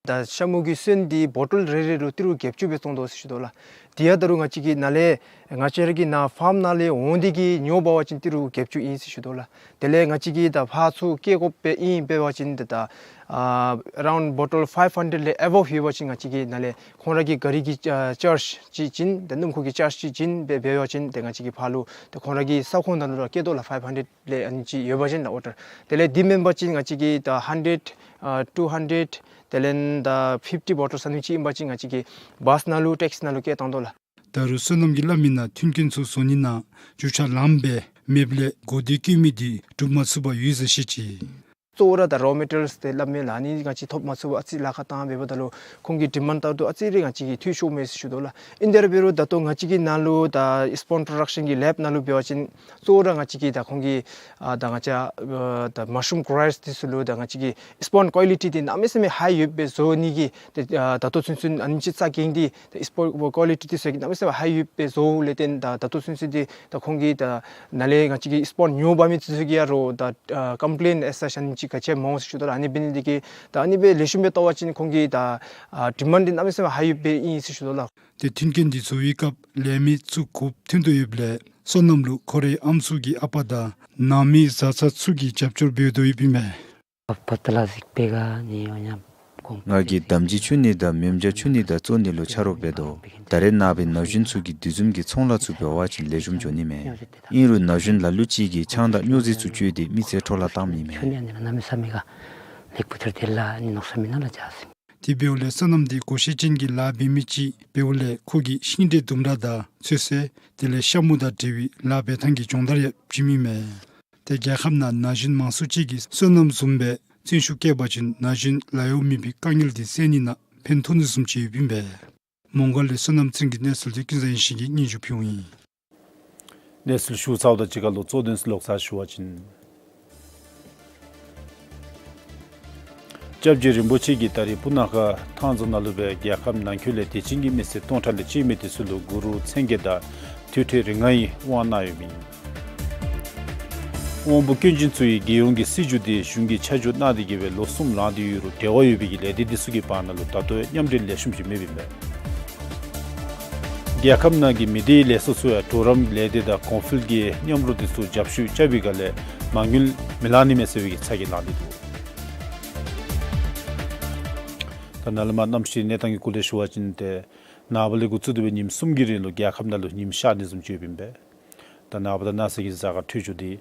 ད་ཤ་མུ་གི་སོན་འདི་བོ་ཊལ་རེ་རེ་ལུ་ཏི་རུ་བརྒྱད་ཅུ་སྦེ་བཙོང་དོ་ཟེར་ཞུ་དོ་ལགས། དེ་ཡང་ད་རུང་ང་བཅས་ཀྱི་ནཱ་ལས་ང་བཅས་ར་གི་ནཱ་ཕཱརམ་ནང་ལས་འོང་སྟེ་གིས་ཉོ་འབག་པ་ཅིན་ཏི་རུ་བརྒྱད་ཅུ་ཨིན་ཟེར་ཞུ་དོ་ལགས། དེ་ལས་ང་བཅས་ཀྱིས་ད་ཕར་ཚུར་བསྐྱལ་དགོཔ་སྦེ་ཨིན་འབད་བ་ཅིན་ཏེ་ད་ཨ་རའུནཌ་བོ་ཊལ་ཕའིབ་ཧན་ཌེཌ་ལས་ཨ་བོབ་ཡོད་པ་ཅིན་ང་བཅས་ཀྱིས་ནཱ་ལས་ཁོང་ར་གི་ག་རི་གི་ཨ་ཅཱརཇ་ཅིག་བྱིན། ཏེ་སྣུམ་འཁོར་གྱི་ཅཱརཇ་ཅིག་བྱིན་སྦེ་འབད་བ་ཅིན་ཏེ་ང་བཅས་ཀྱིས་ཕར་ལུ་ཏེ་ཁོང་ར་གི་ས་ཁོངས་ནང་ལུ་ར་བསྐྱལ་དོ་ལགས། ཕའིབ་ཧན་ཌེཌ་ལས་ཨ་ནི་ཅིག་ཡོད་པ་ཅིན་ལགས་ཨོར་ཌར། དེ་ལས་དེ་མེན་པ་ཅིན་ང་བཅས་ཀྱིས་ད་ཧན་ཌེཌ་ཨ་ཊུ་ཧན་ཌེཌ་དེ་ལས་ད་ཕིཕ་ཊི་བོ་ཊལ་ཨ་ནི་ཅིག་ཨིན་པ་ཅིན་ང་བཅས་ཀྱིས་བཱས་ནང་ལུ་ཊེག་སི་ནང་ལུ་བསྐྱལ་བཏང་དོ་ལགས། ད་རུང་བསོད་ནམས་ཀྱིས་སླབ་མི་ནང་མཐུན་རྐྱེན་ཚུ་བཟོ་ནི་ནང་རྒྱུ་ཆ་ལངམ་སྦེ་མེདཔ་ལས་གོ་བདེ་བཀོད་མི་དེ་གྲུབ་མ་ཚུགས་པར་ཡོད་ཟེར་བཤད་ཅི། གཙོ་བོ་ར་ད་རོ་མེ་ཊི་རི་ཡལསི་དེ་སླབ་མི་ལགས། ཨ་ནི་ང་བཅས་ཐོབ་མ་ཚུགས་པར་ཨ་ཙི་ལཱ་ཁག་བཏང་འབདཝ་ད་ལུ་ཁོང་གི་ཌི་མཱནཌ་ལྟར་དུ་ཨ་ཙི་རེ་ང་བཅས་ཀྱིས་འཐུས་ཤོར་མས་ཟེར་ཞུ་དོ་ལགས། ཨིན་དེ་ར་འབད་རུང་ད་ལྟོ་ང་བཅས་ཀྱི་ནང་ལུ་ད་སི་པོན་པྲོ་ཌག་ཤཱན་གྱི་ལེབ་ནང་ལུ་འབད་བ་ཅིན་གཙོ་བོ་ར་ང་བཅས་ཀྱིས་ད་ཁོང་གི་ཨ་ད་ང་བཅས་ཨ་ད་མ་ཤ་རུམ་གོ་རོ་ཡརསི་དེ་ཚུ་ལུ་ད་ང་བཅས་ཀྱིས་སི་པོན་ཀོ་ལི་ཊི་དེ་གནམ་མེད་ས་མེད་ཧའི་ཡོདཔ་སྦེ་བཟོ་ནི་གི་ཏེ་ཨ་ད་ལྟོ་ཚུན་ཚོད་ཨ་ནི་ཅིག་རྩ་འགེངས་ཏེ་ཏེ་སི་པོན་ཀོ་ལི་ཊི་དེ་ཚུ་གནམ་མེད་ས་མེད་ཧའི་ཡོདཔ་སྦེ་བཟོཝ་ལས་བརྟེན་ད་ད་ལྟོ་ཚུན་ཚོད་འདི་ད་ཁོང་གིས་ད་ནཱ་ལས་ང་བཅས་ཀྱི་སི་པོན་ཉོ་འབག་མི་ཚུ་གིས་ཡང་རོགས་ད་ཨ་ཀམ་པི་ལེན་ཨེ་སཱ་ཤ་ཨ་ནི་ཅིག་ག་ཅི་ཡང་མ་འོང་ཟེར་ཞུ་དོ་ལགས། ཨ་ནི་འབད་ནི་དེ་གིས་ད་ཨ་ནི་སྦེ་ལེགས་ཤོམ་སྦེ་བལྟ་བ་ཅིན་ཁོང་གི་ད་ཨ་ཌི་མཱནཌ་འདི་གནམ་མེད་ས་མེད་ཧའི་ཡོདཔ་སྦེ་ཨིན་ཟེར་ཞུ་དོ་ལགས། ཏེ་མཐུན་རྐྱེན་འདི་བཟོ་བའི་སྐབས་ལས་མི་ཚུ་དགོཔ་ཐོན་དོ་ཡོདཔ་ལས་བསོད་ནམས་ལུ་ཁོ་རའི་ཨམ་སྲུ་གི་ཨ་པ་དང་ནང་མི་བཟའ་ཚང་ཚུ་གིས་རྒྱབ་སྐྱོར་འབད་དོ་ཡོདཔ་ཨིན་མས། ང་གིས་འདམ་སྦྱིས་བཙུགས་ནི་དང་མེ་མཇལ་བཙུགས་ནི་དང་བཙོང་ནི་ལུ་ཆ་རོགས་འབད་དོ། ད་རེས་ནངས་པའི་ན་གཞོན་ཚུ་གིས་དེ་བཟུམ་གྱི་ཚོང་ལཱ་ཚུ་འབད་བ་ཅིན་ལེགས་ཤོམ་འགྱོ་ནི་མས། ཨིན་རུང་ན་གཞོན་ལ་ལུ་ཅིག་གིས་ཆང་དང་སྨྱོ་རྫས་ཚུ་སྤྱོད་དེ་མི་ཚེ་འཕྲོ་བརླག་བཏངམ་ཨིན་མས། ལེགས་པོ་ཐེར་དེ་ལ་ནི་ནོག་ས་མི་ནང་ལ་བྱ་ཟིན། དེ་འབདཝ་ལས་སོ་ནམ་དེ་བགོ་བཤའ་ཅན་གྱི་ལཱ་འབད་མི་ཅིག་འབདཝ་ལས་ཁོ་གིས་ཤིང་འབྲས་ལྡུམ་ར་དང་ཚོད་བསྲེ་དེ་ལས་ཤ་མུ་དང་འབྲེལ་བའི་ལཱ་འབད་ཐངས་ཀྱི་སྦྱོང་བརྡར་ཡང་བྱིནམ་ཨིན་མས། ཏེ་རྒྱལ་ཁབ་ནང་ན་གཞོན་མང་སུ་ཅིག་གིས་སོ་ནམ་བཟུམ་སྦེ་བརྩོན་ཤུགས་བསྐྱེད་པ་ཅིན་ན་གཞོན་ལཱ་གཡོག་མེད་པའི་དཀའ་ངལ་དེ་བསལ་ནི་ནང་ཕན་ཐོགས་ནི་བཟུམ་ཅིག་ཡོདཔ་ཨིན་པས། མོང་སྒར་ལས་བསོད་ནམས་ཚེ་རིང་གི་གནས་ཚུལ་དེ་ཀུན་བཟང་ཡེ་ཤེས་ཀྱིས་སྙན་ཞུ་ཕུལཝ་ཨིན། གནས་ཚུལ་ཞུ་ཚརཝ་དང་གཅིག་ཁར་ལུ་གཙོ་དོན་ཚུ་ལོག་ཚར་ཞུ་བ་ཅིན། སྐྱབས་རྗེ་རིན་པོ་ཆེ་གིས་ད་རིས་སྤུ་ན་ཁ་ཐང་རྫོང་ནང་ལུ་སྦེ་རྒྱལ་ཁབ་ནང་འཁོད་ལས་དད་ཅན་གྱི་མི་སེར་སྟོང་ཕྲག་ལས་བཅད་མི་དེ་ཚུ་ལུ་གུ་རུ་མཚན་བརྒྱད་དང་མཐུད་ཁྲལ་རིགས་ལྔའི་དབང་གནང་ཡོདཔ་ཨིན། དབང་པོ་སྐྱོན་ཅན་ཚུ་གི་རྒྱལ་ཡོངས་ཀྱི་སྲིད་བྱུས་དེ་གཞུང་གིས་ཆ་འཇོག་གནང་སྟེ་གི་སྦེ་ལོ་གསུམ་ལང་སྟེ་ཡོད་རུང་འབྲེལ་བ་ཡོད་པའི་གི་ལས་སྡེ་དེ་ཚུ་གི་བར་ན་ལུ་ད་ལྟོ་ཡང་མཉམ་འབྲེལ་ལེགས་ཤོམ་ཅིག་མེདཔ་ཨིན་པས། རྒྱལ་ཁབ་ནང་གི་མི་སྡེའི་ལས་ཚོགས་ཚུ་ཡང་གྲོགས་རམ་ལས་སྡེ་དང་གོང་འཕེལ་གྱི་མཉམ་རོགས་དེ་ཚུ་རྒྱབ་སྐྱོར་རྐྱབ་པའི་སྒང་ལས་མ་དངུལ་མི་ལང་ནི་མས་ཟེར་བའི་གི་ཚ་གྱང་ལངས་ཏེ་འདུག། ད་ནཱ་ལས་མར་གནམ་གཤིས་གནས་སྟངས་ཀྱི་སྐོར་ལས་ཞུ་བ་ཅིན་ཏེ་ནངས་པ་ལས་འགོ་བཙུགས་ཏེ་སྦེ་ཉིནམ་གསུམ་གྱི་རིང་ལུ་རྒྱལ་ཁབ་ནང་ལུ་ཉིམ་ཤར་ནི་བཟུམ་ཅིག་ཡོདཔ་ཨིན་པས། ད་ནངས་པ་དང་གནངས་ཚེ་གི་གཟའ་སྐར་འཕྲོད་སྦྱོར་དེ་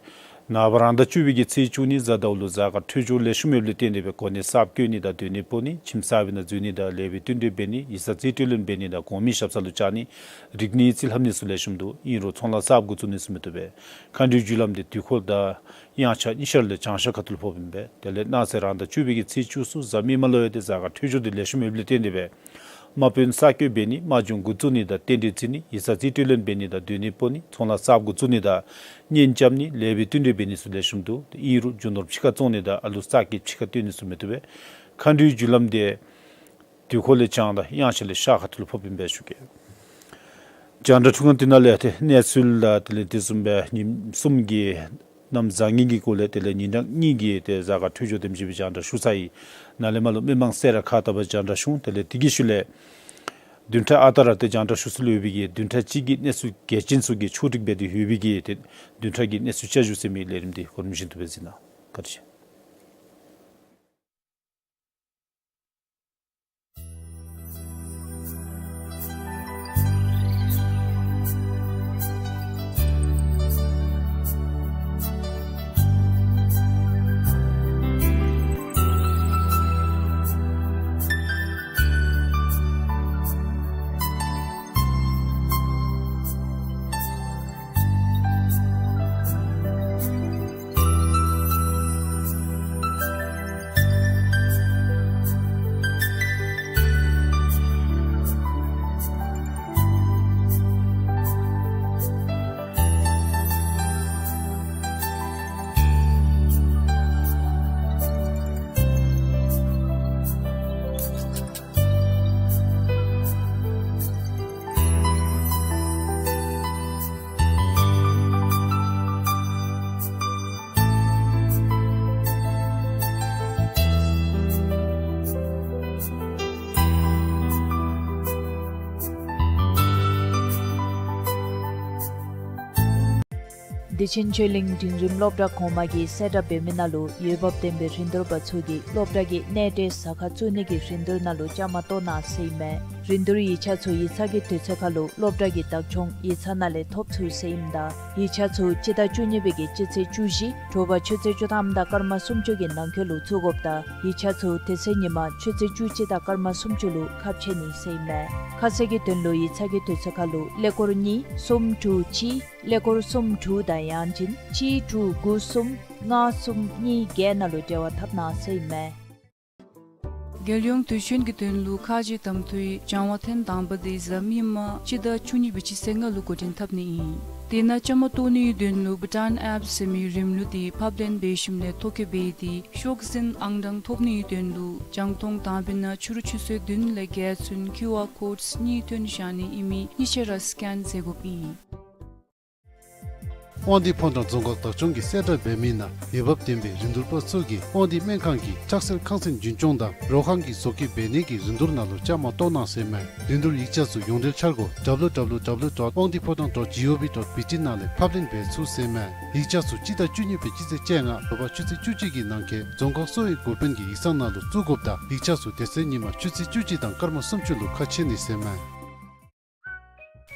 ནངས་པ་རང་ཟླ་བཅུ་པའི་གི་ཚེས་བཅུ་གཉིས་གཟའ་ཟླཝ་ལུ་གཟའ་སྐར་འཕྲོད་སྦྱོར་ལེགས་ཤོམ་ཡོདཔ་ལས་བརྟེན་ཏེ་སྦེ་གོ་གནས་གསརཔ་བསྐོ་ནི་དང་སྡོད་གནས་སྤོ་ནི་ཁྱིམ་གསར་པའི་ནང་འཛུལ་ནི་དང་ལེགས་པའི་བསྟུན་གྲོས་འབད་ནི་ཡིག་ཚང་རྩིས་སྤྲོད་ལེན་འབད་ནི་དང་གོང་མའི་ཞབས་ས་ལུ་བཅར་ནི་རིག་གནས་རྩིས་ལྷབ་ནི་ཚུ་ལེགས་ཤོམ་འདུག། ཨིན་རུང་ཚོང་ལཱ་གསརཔ་འགོ་བཙུགས་ནི་ཚུ་མི་བཏུབ་པས། མཁའ་འགྲོའི་རྒྱུ་ལམ་དེ་དུས་འཁོར་དང་དབྱངས་འཆར་གཉིས་ཆ་ལས་བྱང་ཤར་ཁ་ཐུག་ལུ་ཕོགཔ་ཨིན་པས། དེ་ལས་གནངས་ཚེ་རང་ཟླ་བཅུ་པའི་གི་ཚེས་བཅུ་གསུམ་གཟའ་མིག་དམར་ལུ་ཡང་ཏེ་གཟའ་སྐར་འཕྲོད་སྦྱོར་དེ་ལེགས་ཤོམ་ཡོདཔ་ལས་བརྟེན་ཏེ་སྦེ་དམག་དཔོན་གསར་བསྐོ་འབད་ནི་དམག་སྦྱོང་འགོ་བཙུགས་ནི་དང་རྟེན་འབྲེལ་བརྩི་ནི་ཡིག་ཚང་རྩིས་སྤྲོད་ལེན་འབད་ནི་དང་སྡོད་གནས་སྤོ་ནི་ཚོང་ལཱ་གསརཔ་འགོ་བཙུགས་ནི་དང་གཉེན་རྐྱབ་ནི་ལེགས་པའི་བསྟུན་གྲོས་འབད་ནི་ཚུ་ལེགས་ཤོམ་འདུག། ཨིན་རུང་རྒྱུ་ནོར་ཕྱི་ཁར་བཙོང་ནི་དང་ཨ་ལུ་གསར་སྐྱེས་ཕྱི་ཁར་བཏོན་ནི་ཚུ་མི་བཏུབ་པས། མཁའ་འགྲོའི་རྒྱུ་ལམ་དེ་དུས་འཁོར་ལས་བྱང་དང་དབྱངས་འཆར་ལས་ཤར་ཁ་ཐུག་ལུ་ཕོགཔ་ཨིན་པས་ཞུ་གེ། རྒྱང་བསྒྲགས་འཕྲུལ་ཁང་འདི་ནང་ལས་ཏེ་གནས་ཚུལ་དང་དེ་ལས་དེ་བཟུམ་སྦེ་ཉིནམ་གསུམ་གྱི་གནམ་བཟང་ངན་གྱི་སྐོར་ལས་དེ་ལས་ཉིན་གྲངས་གཉིས་ཀྱི་ཏེ་གཟའ་སྐར་འཕྲོད་སྦྱོར་དེམ་ཅིག་སྦེ་རྒྱང་བསྒྲགས་ཞུ་ཚར་ཡི། ནཱ་ལས་མར་ལུ་མི་མང་གསལ་ར་ཁ་བཏབ་པར་རྒྱང་བསྒྲགས་ཞུ་འོང་། དེ་ལས་དེ་གི་ཤུལ་ལས་བདུན་ཕྲག་ཨ་རྟག་ར་ཏེ་རྒྱང་བསྒྲགས་ཞུ་སྲོལ་ཡོད་པའི་གི་བདུན་ཕྲག་གཅིག་གི་གནས་ཚུལ་གལ་ཆེན་ཚུ་གི་ཕྱོགས་སྒྲིག་འབད་དེ་ཡོད་པའི་གི་ཏེ་བདུན་ཕྲག་གི་གནས་ཚུལ་བསྐྱར་ཞུ་ཟེར་མི་ལས་རིམ་དེ་གོ་རིམ་བཞིན་དུ་སྦེ་གཟིགས་གནང་། བཀའ་དྲིན་ཆེ། བདེ་ཆེན་ཆོས་གླིང་འབྲིང་རིམ་སློབ་གྲྭ་གོང་མ་གི་གསལ་བསྒྲགས་འབད་མི་ནང་ལུ་འོས་འབབ་ལྡན་པའི་རིན་བསྡུར་པ་ཚུ་གིས་སློབ་གྲྭ་གི་གནས་འབྲེལ་ཟ་ཁང་བཙུགས་ནི་གི་རིན་བསྡུར་ནང་ལུ་བཅའ་མར་གཏོགས་གནང་ཟེར་ཨིན་མས། རིན་བསྡུར་ཡིག་ཆ་ཚུ་ཡིག་ཚང་གི་དུས་ཚོད་ཁར་ལུ་སློབ་གྲྭ་གི་བདག་སྐྱོང་ཡིག་ཚང་ནང་ལས་ཐོབ་ཚུགས་ཟེར་ཨིནམ་ད་ཡིག་ཆ་ཚུ་སྤྱི་ཟླ་བཅུ་གཉིས་པའི་གི་སྤྱི་ཚེས་བཅུ་བཞི་དྲོ་པ་ཆུ་ཚོད་བཅུ་ཐམ་དང་སྐར་མ་སུམ་ཅུ་གི་ནང་འཁོད་ལུ་བཙུགས་དགོཔ་དང་ཡིག་ཆ་ཚུ་དེ་ཚེ་ཉིན་མ་ཆུ་ཚོད་བཅུ་གཅིག་དང་སྐར་མ་སུམ་ཅུ་ལུ་ཁ་ཕྱེ་ནི་ཟེར་ཨིན་མས། ཁ་གསལ་གྱི་དོན་ལུ་ཡིག་ཚང་གི་དུས་ཚོད་ཁར་ལུ་ཀླད་ཀོར་གཉིས་གསུམ་དྲུག་གཅིག་ཀླད་ཀོར་གསུམ་དྲུག་དང་ཡང་ཅིན་གཅིག་དྲུག་དགུ་གསུམ་ལྔ་གསུམ་གཉིས་བརྒྱད་ནང་ལུ་འབྲེལ་བ་འཐབ་གནང་ཟེར་ཨིན་མས། རྒྱལ་ཡོངས་དུས་ཆེན་གྱི་དོན་ལུ་ཁ་རྗེ་གདམ་འཐུའི་སྦྱང་བ་ཐེངས་དང་པ་དེ་གཟའ་མིག་དམར་སྤྱི་ཟླ་བཅུ་གཉིས་པའི་སྤྱི་ཚེས་ལྔ་ལུ་འགོ་འདྲེན་འཐབ་ནི་ཨིན། དེ་ནང་བཅའ་མར་གཏོགས་ནིའི་དོན་ལུ་བྷུ་ཊཱན་ཨེཔ་ཟེར་མི་རིམ་ལུགས་དེ་ཕབ་ལེན་འབད་ཞིནམ་ལས་ཐོ་བཀོད་འབད་དེ་ཤོག་འཛིན་ཨང་གྲངས་ཐོབ་ནིའི་དོན་ལུ་རྒྱང་མཐོང་དང་པའི་ནང་ཕྱི་རུ་ཆུ་ཚོད་བདུན་ལས་བརྒྱད་ཚུན་ཀིའུ་ཨར་ཀོཌ་གཉིས་ཐོན་བཞག་ནི་ཨིན་མི་གཉིས་ཆ་ར་སི་ཀེན་མཛད་དགོཔ་ཨིན། དབང་འདུས་ཕོ་བྲང་རྫོང་ཁག་བདག་སྐྱོང་གིས་གསལ་བསྒྲགས་འབད་མི་ནང་འོས་འབབ་ལྡན་པའི་རིན་བསྡུར་པ་ཚུ་གིས་དབང་འདུས་སྨན་ཁང་གི་ལྕགས་བསྲེག་ཁང་ཚན་རྒྱུན་སྐྱོང་དང་རོ་ཁང་གི་བཟོ་བཀོད་འབད་ནི་གི་རིན་བསྡུར་ནང་ལུ་བཅའ་མར་གཏོགས་གནང་ཟེར་ཨིན་མས། རིན་བསྡུར་ཡིག་ཆ་ཚུ་ཡོངས་འབྲེལ་འཆར་སྒོ་W W W dot wangdiphodrang dot gov dot B T ནང་ལས་ཕབ་ལེན་འབད་ཚུགས་ཟེར་ཨིན་མས། ཡིག་ཆ་ཚུ་སྤྱི་ཟླ་བཅུ་གཉིས་པའི་སྤྱི་ཚེས་བཅོ་ལྔ་དྲོ་པ་ཆུ་ཚོད་བཅུ་གཅིག་གི་ནང་འཁོད་རྫོང་ཁག་གསོ་བའི་འགོ་དཔོན་གྱི་ཡིག་ཚང་ནང་ལུ་བཙུགས་དགོཔ་དང་ཡིག་ཆ་ཚུ་དེ་ཚེ་ཉིན་མ་ཆུ་ཚོད་བཅུ་གཅིག་དང་སྐར་མ་སུམ་ཅུ་ལུ་ཁ་ཕྱེ་ནི་ཟེར་ཨིན་མས།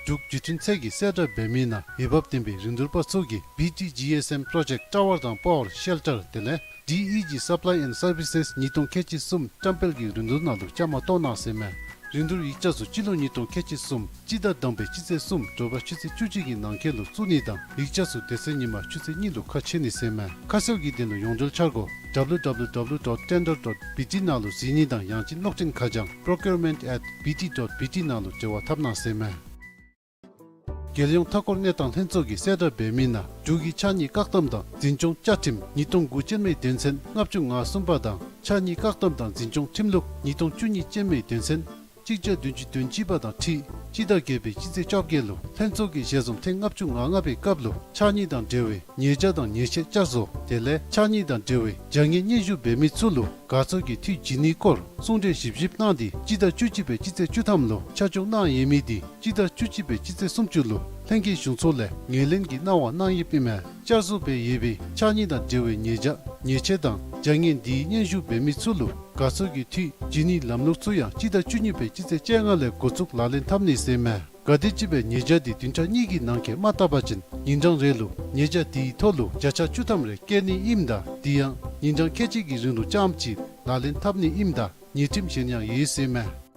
འབྲུག་བརྒྱུད་འཕྲིན་ཚད་ཀྱིས་གསལ་བསྒྲགས་འབད་མི་ནང་འོས་འབབ་ལྡན་པའི་རིན་བསྡུར་པ་ཚུ་གིས་B T G S M པྲོ་ཇེཀཊ་ཊ་ཝར་དང་པ་ཝར་ཤེལ་ཊར་དེ་ལས་ ཌི་ཨི་ཇི་Supply and Services ཉིས་སྟོང་ཁལ་གཅིག་གསུམ་བཀྲམ་སྤེལ་གྱི་རིན་བསྡུར་ནང་ལུ་བཅའ་མར་གཏོགས་གནང་ཟེར་མས། རིན་བསྡུར་ཡིག་ཆ་ཚུ་སྤྱི་ལོ་ཉིས་སྟོང་ཁལ་གཅིག་གསུམ་སྤྱི་ཟླ་དང་པའི་སྤྱི་ཚེས་གསུམ་དྲོ་པ་ཆུ་ཚོད་བཅུ་གཅིག་གི་ནང་འཁོད་ལུ་བཙུགས་ནི་དང་ཡིག་ཆ་ཚུ་དེ་ཚེ་ཉིན་མ་ཆུ་ཚོད་གཉིས་ལུ་ཁ་ཕྱེ་ནི་ཟེར་མས། ཁ་གསལ་གྱི་དོན་ལུ་ཡོངས་འབྲེལ་འཆར་སྒོ་W W W dot tender dot B T ནང་ལུ་གཟིགས་ནི་དང་ཡང་ཅིན་གློག་འཕྲིན་ཁ་བྱང་procurement at B T dot B T ནང་ལུ་འབྲེལ་བ་འཐབ་གནང་ཟེར་མས། རྒྱལ་ཡོངས་མཐའ་འཁོར་གནས་སྟངས་ལྷན་ཚོགས་ཀྱིས་གསལ་བསྒྲགས་འབད་མི་ནང་འབྲུག་གི་ཕྱགས་སྙིགས་བཀག་སྡོམ་དང་འཛིན་སྐྱོང་བཅའ་ཁྲིམས་ཉིས་སྟོང་དགུ་ཅན་མའི་དོན་ཚན་ལྔ་བཅུ་ང་གསུམ་པ་དང་ཕྱགས་སྙིགས་བཀག་སྡོམ་དང་འཛིན་སྐྱོང་ཁྲིམས་ལུགས་ཉིས་སྟོང་བཅུ་གཉིས་ཅན་མའི་དོན་ཚན་གཅིག་བརྒྱ་བདུན་ཅུ་དོན་གཅིག་པ་དང་འཁྲིལ་སྤྱི་ཟླ་བརྒྱད་པའི་སྤྱི་ཚེས་བཅོ་བརྒྱད་ལུ་ལྷན་ཚོགས་ཀྱིས་ཞལ་འཛོམས་ཐེངས་ལྔ་བཅུ་ང་ལྔ་པའི་སྐབས་ལུ་ཕྱགས་སྙིགས་དང་འབྲེལ་བའི་ཉེས་བྱ་དང་ཉེས་ཆད་བསྐྱར་བཟོ་དེ་ལས་ཕྱགས་སྙིགས་དང་འབྲེལ་བའི་བྱ་ངན་སྙན་ཞུ་འབད་མི་ཚུ་ལུ་དགའ་ཚོར་གྱི་འཐུས་བྱིན་ནིའི་སྐོར་གསུང་གྲོས་ཞིབ་ཞིབ་གནང་སྟེ་སྤྱི་ཟླ་བཅུ་གཅིག་པའི་སྤྱི་ཚེས་བཅུ་ཐམ་ལུ་ཆ་འཇོག་གནང་ཡོད་མི་དེ་སྤྱི་ཟླ་བཅུ་གཅིག་པའི་སྤྱི་ཚེས་སུམ་ཅུ་ལུ་ལྷན་རྒྱས་གཞུང་ཚོགས་ལས་ངོས་ལེན་གྱི་གནང་བ་གནང་ཡོདཔ་ཨིན་མས། བསྐྱར་བཟོ་འབད་ཡོད་པའི་ཕྱགས་སྙིགས་དང་འབྲེལ་བའི་ཉེས་བྱ་ཉེས་ཆད་དང་བྱ་ངན་དེའི་སྙན་ཞུ་འབད་མི་ཚུ་ལུ་དགའ་ཚོར་གྱི་འཐུས་བྱིན་ནིའི་ལམ་ལུགས་ཚུ་ཡང་སྤྱི་ཟླ་བཅུ་གཉིས་པའི་སྤྱི་ཚེས་བཅོ་ལྔ་ལས་འགོ་བཙུགས་ལག་ལེན་འཐབ་ནི་ཟེར་མས། ག་དེམ་ཅིག་སྦེ་ཉེས་བྱ་དེ་བདུན་ཕྲག་གཉིས་ཀྱི་ནང་འཁོད་མ་བཏབ་པ་ཅིན་ཉིན་གྲངས་རེ་ལུ་ཉེས་བྱ་དེའི་ཐོག་ལུ་བརྒྱ་ཆ་བཅུ་ཐམ་རེ་བཀལ་ནི་ཨིནམ་ད་དེ་ཡང་ཉིན་གྲངས་ཁལ་གཅིག་གི་རིང་ལུ་རྐྱངམ་ཅིག་ལག་ལེན་འཐབ་ནི་ཨིནམ་ད་ཉེས་ཁྲིམས་གཞན་ཡང་ཡོད་ཟེར་མས།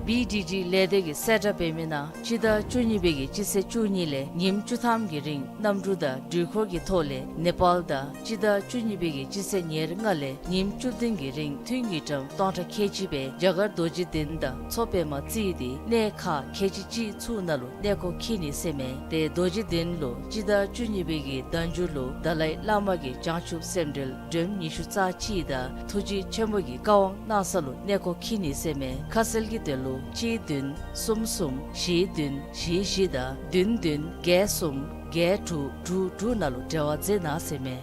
བི་ཌི་ཌི་ལས་སྡེ་གིས་གསལ་བསྒྲགས་འབད་མི་ནང་སྤྱི་ཟླ་བཅུ་གཉིས་པའི་གི་སྤྱི་ཚེས་བཅུ་གཉིས་ལས་ཉིནམ་བཅུ་ཐམ་གྱི་རིང་གནམ་གྲུ་དང་འགྲུལ་འཁོར་གྱི་ཐོག་ལས་ནེ་པཱལ་དང་སྤྱི་ཟླ་བཅུ་གཉིས་པའི་གི་སྤྱི་ཚེས་ཉེར་ལྔ་ལས་ཉིནམ་བཅུ་བདུན་གྱི་རིང་ཐུན་གྱི་ཌམ་སྟོང་ཕྲག་ཁལ་གཅིག་སྦེ་རྒྱ་གར་རྡོ་རྗེ་གདན་དང་མཚོ་པདྨ་བརྩིས་ཏེ་གནས་ཁག་ཁལ་གཅིག་གཅིག་ཚུ་ནང་ལུ་གནས་སྐོར་འཁྱིད་ནི་ཟེར་མས། ཏེ་རྡོ་རྗེ་གདན་ལུ་སྤྱི་ཟླ་བཅུ་གཉིས་པའི་གི་ཟླ་མཇུག་ལུ་དཱ་ལའི་བླ་མ་གི་བྱང་ཆུབ་སེམས་འགྲེལ་སྒྲོམ་ཉི་ཤུ་རྩ་གཅིག་དང་ཐུགས་རྗེ་ཆེན་པོ་གི་བཀའ་དབང་གནང་ས་ལུ་གནས་སྐོར་འཁྱིད་ནི་ཟེར་མས། ཁ་གསལ་གྱི་དོན་ལུ་གཅིག་བདུན་གསུམ་གསུམ་བཞི་བདུན་བཞི་བཞི་དང་བདུན་བདུན་བརྒྱད་གསུམ་བརྒྱད་དྲུག་དྲུག་དྲུག་ནང་ལུ་འབྲེལ་བ་མཛད་གནང་ཟེར་མས།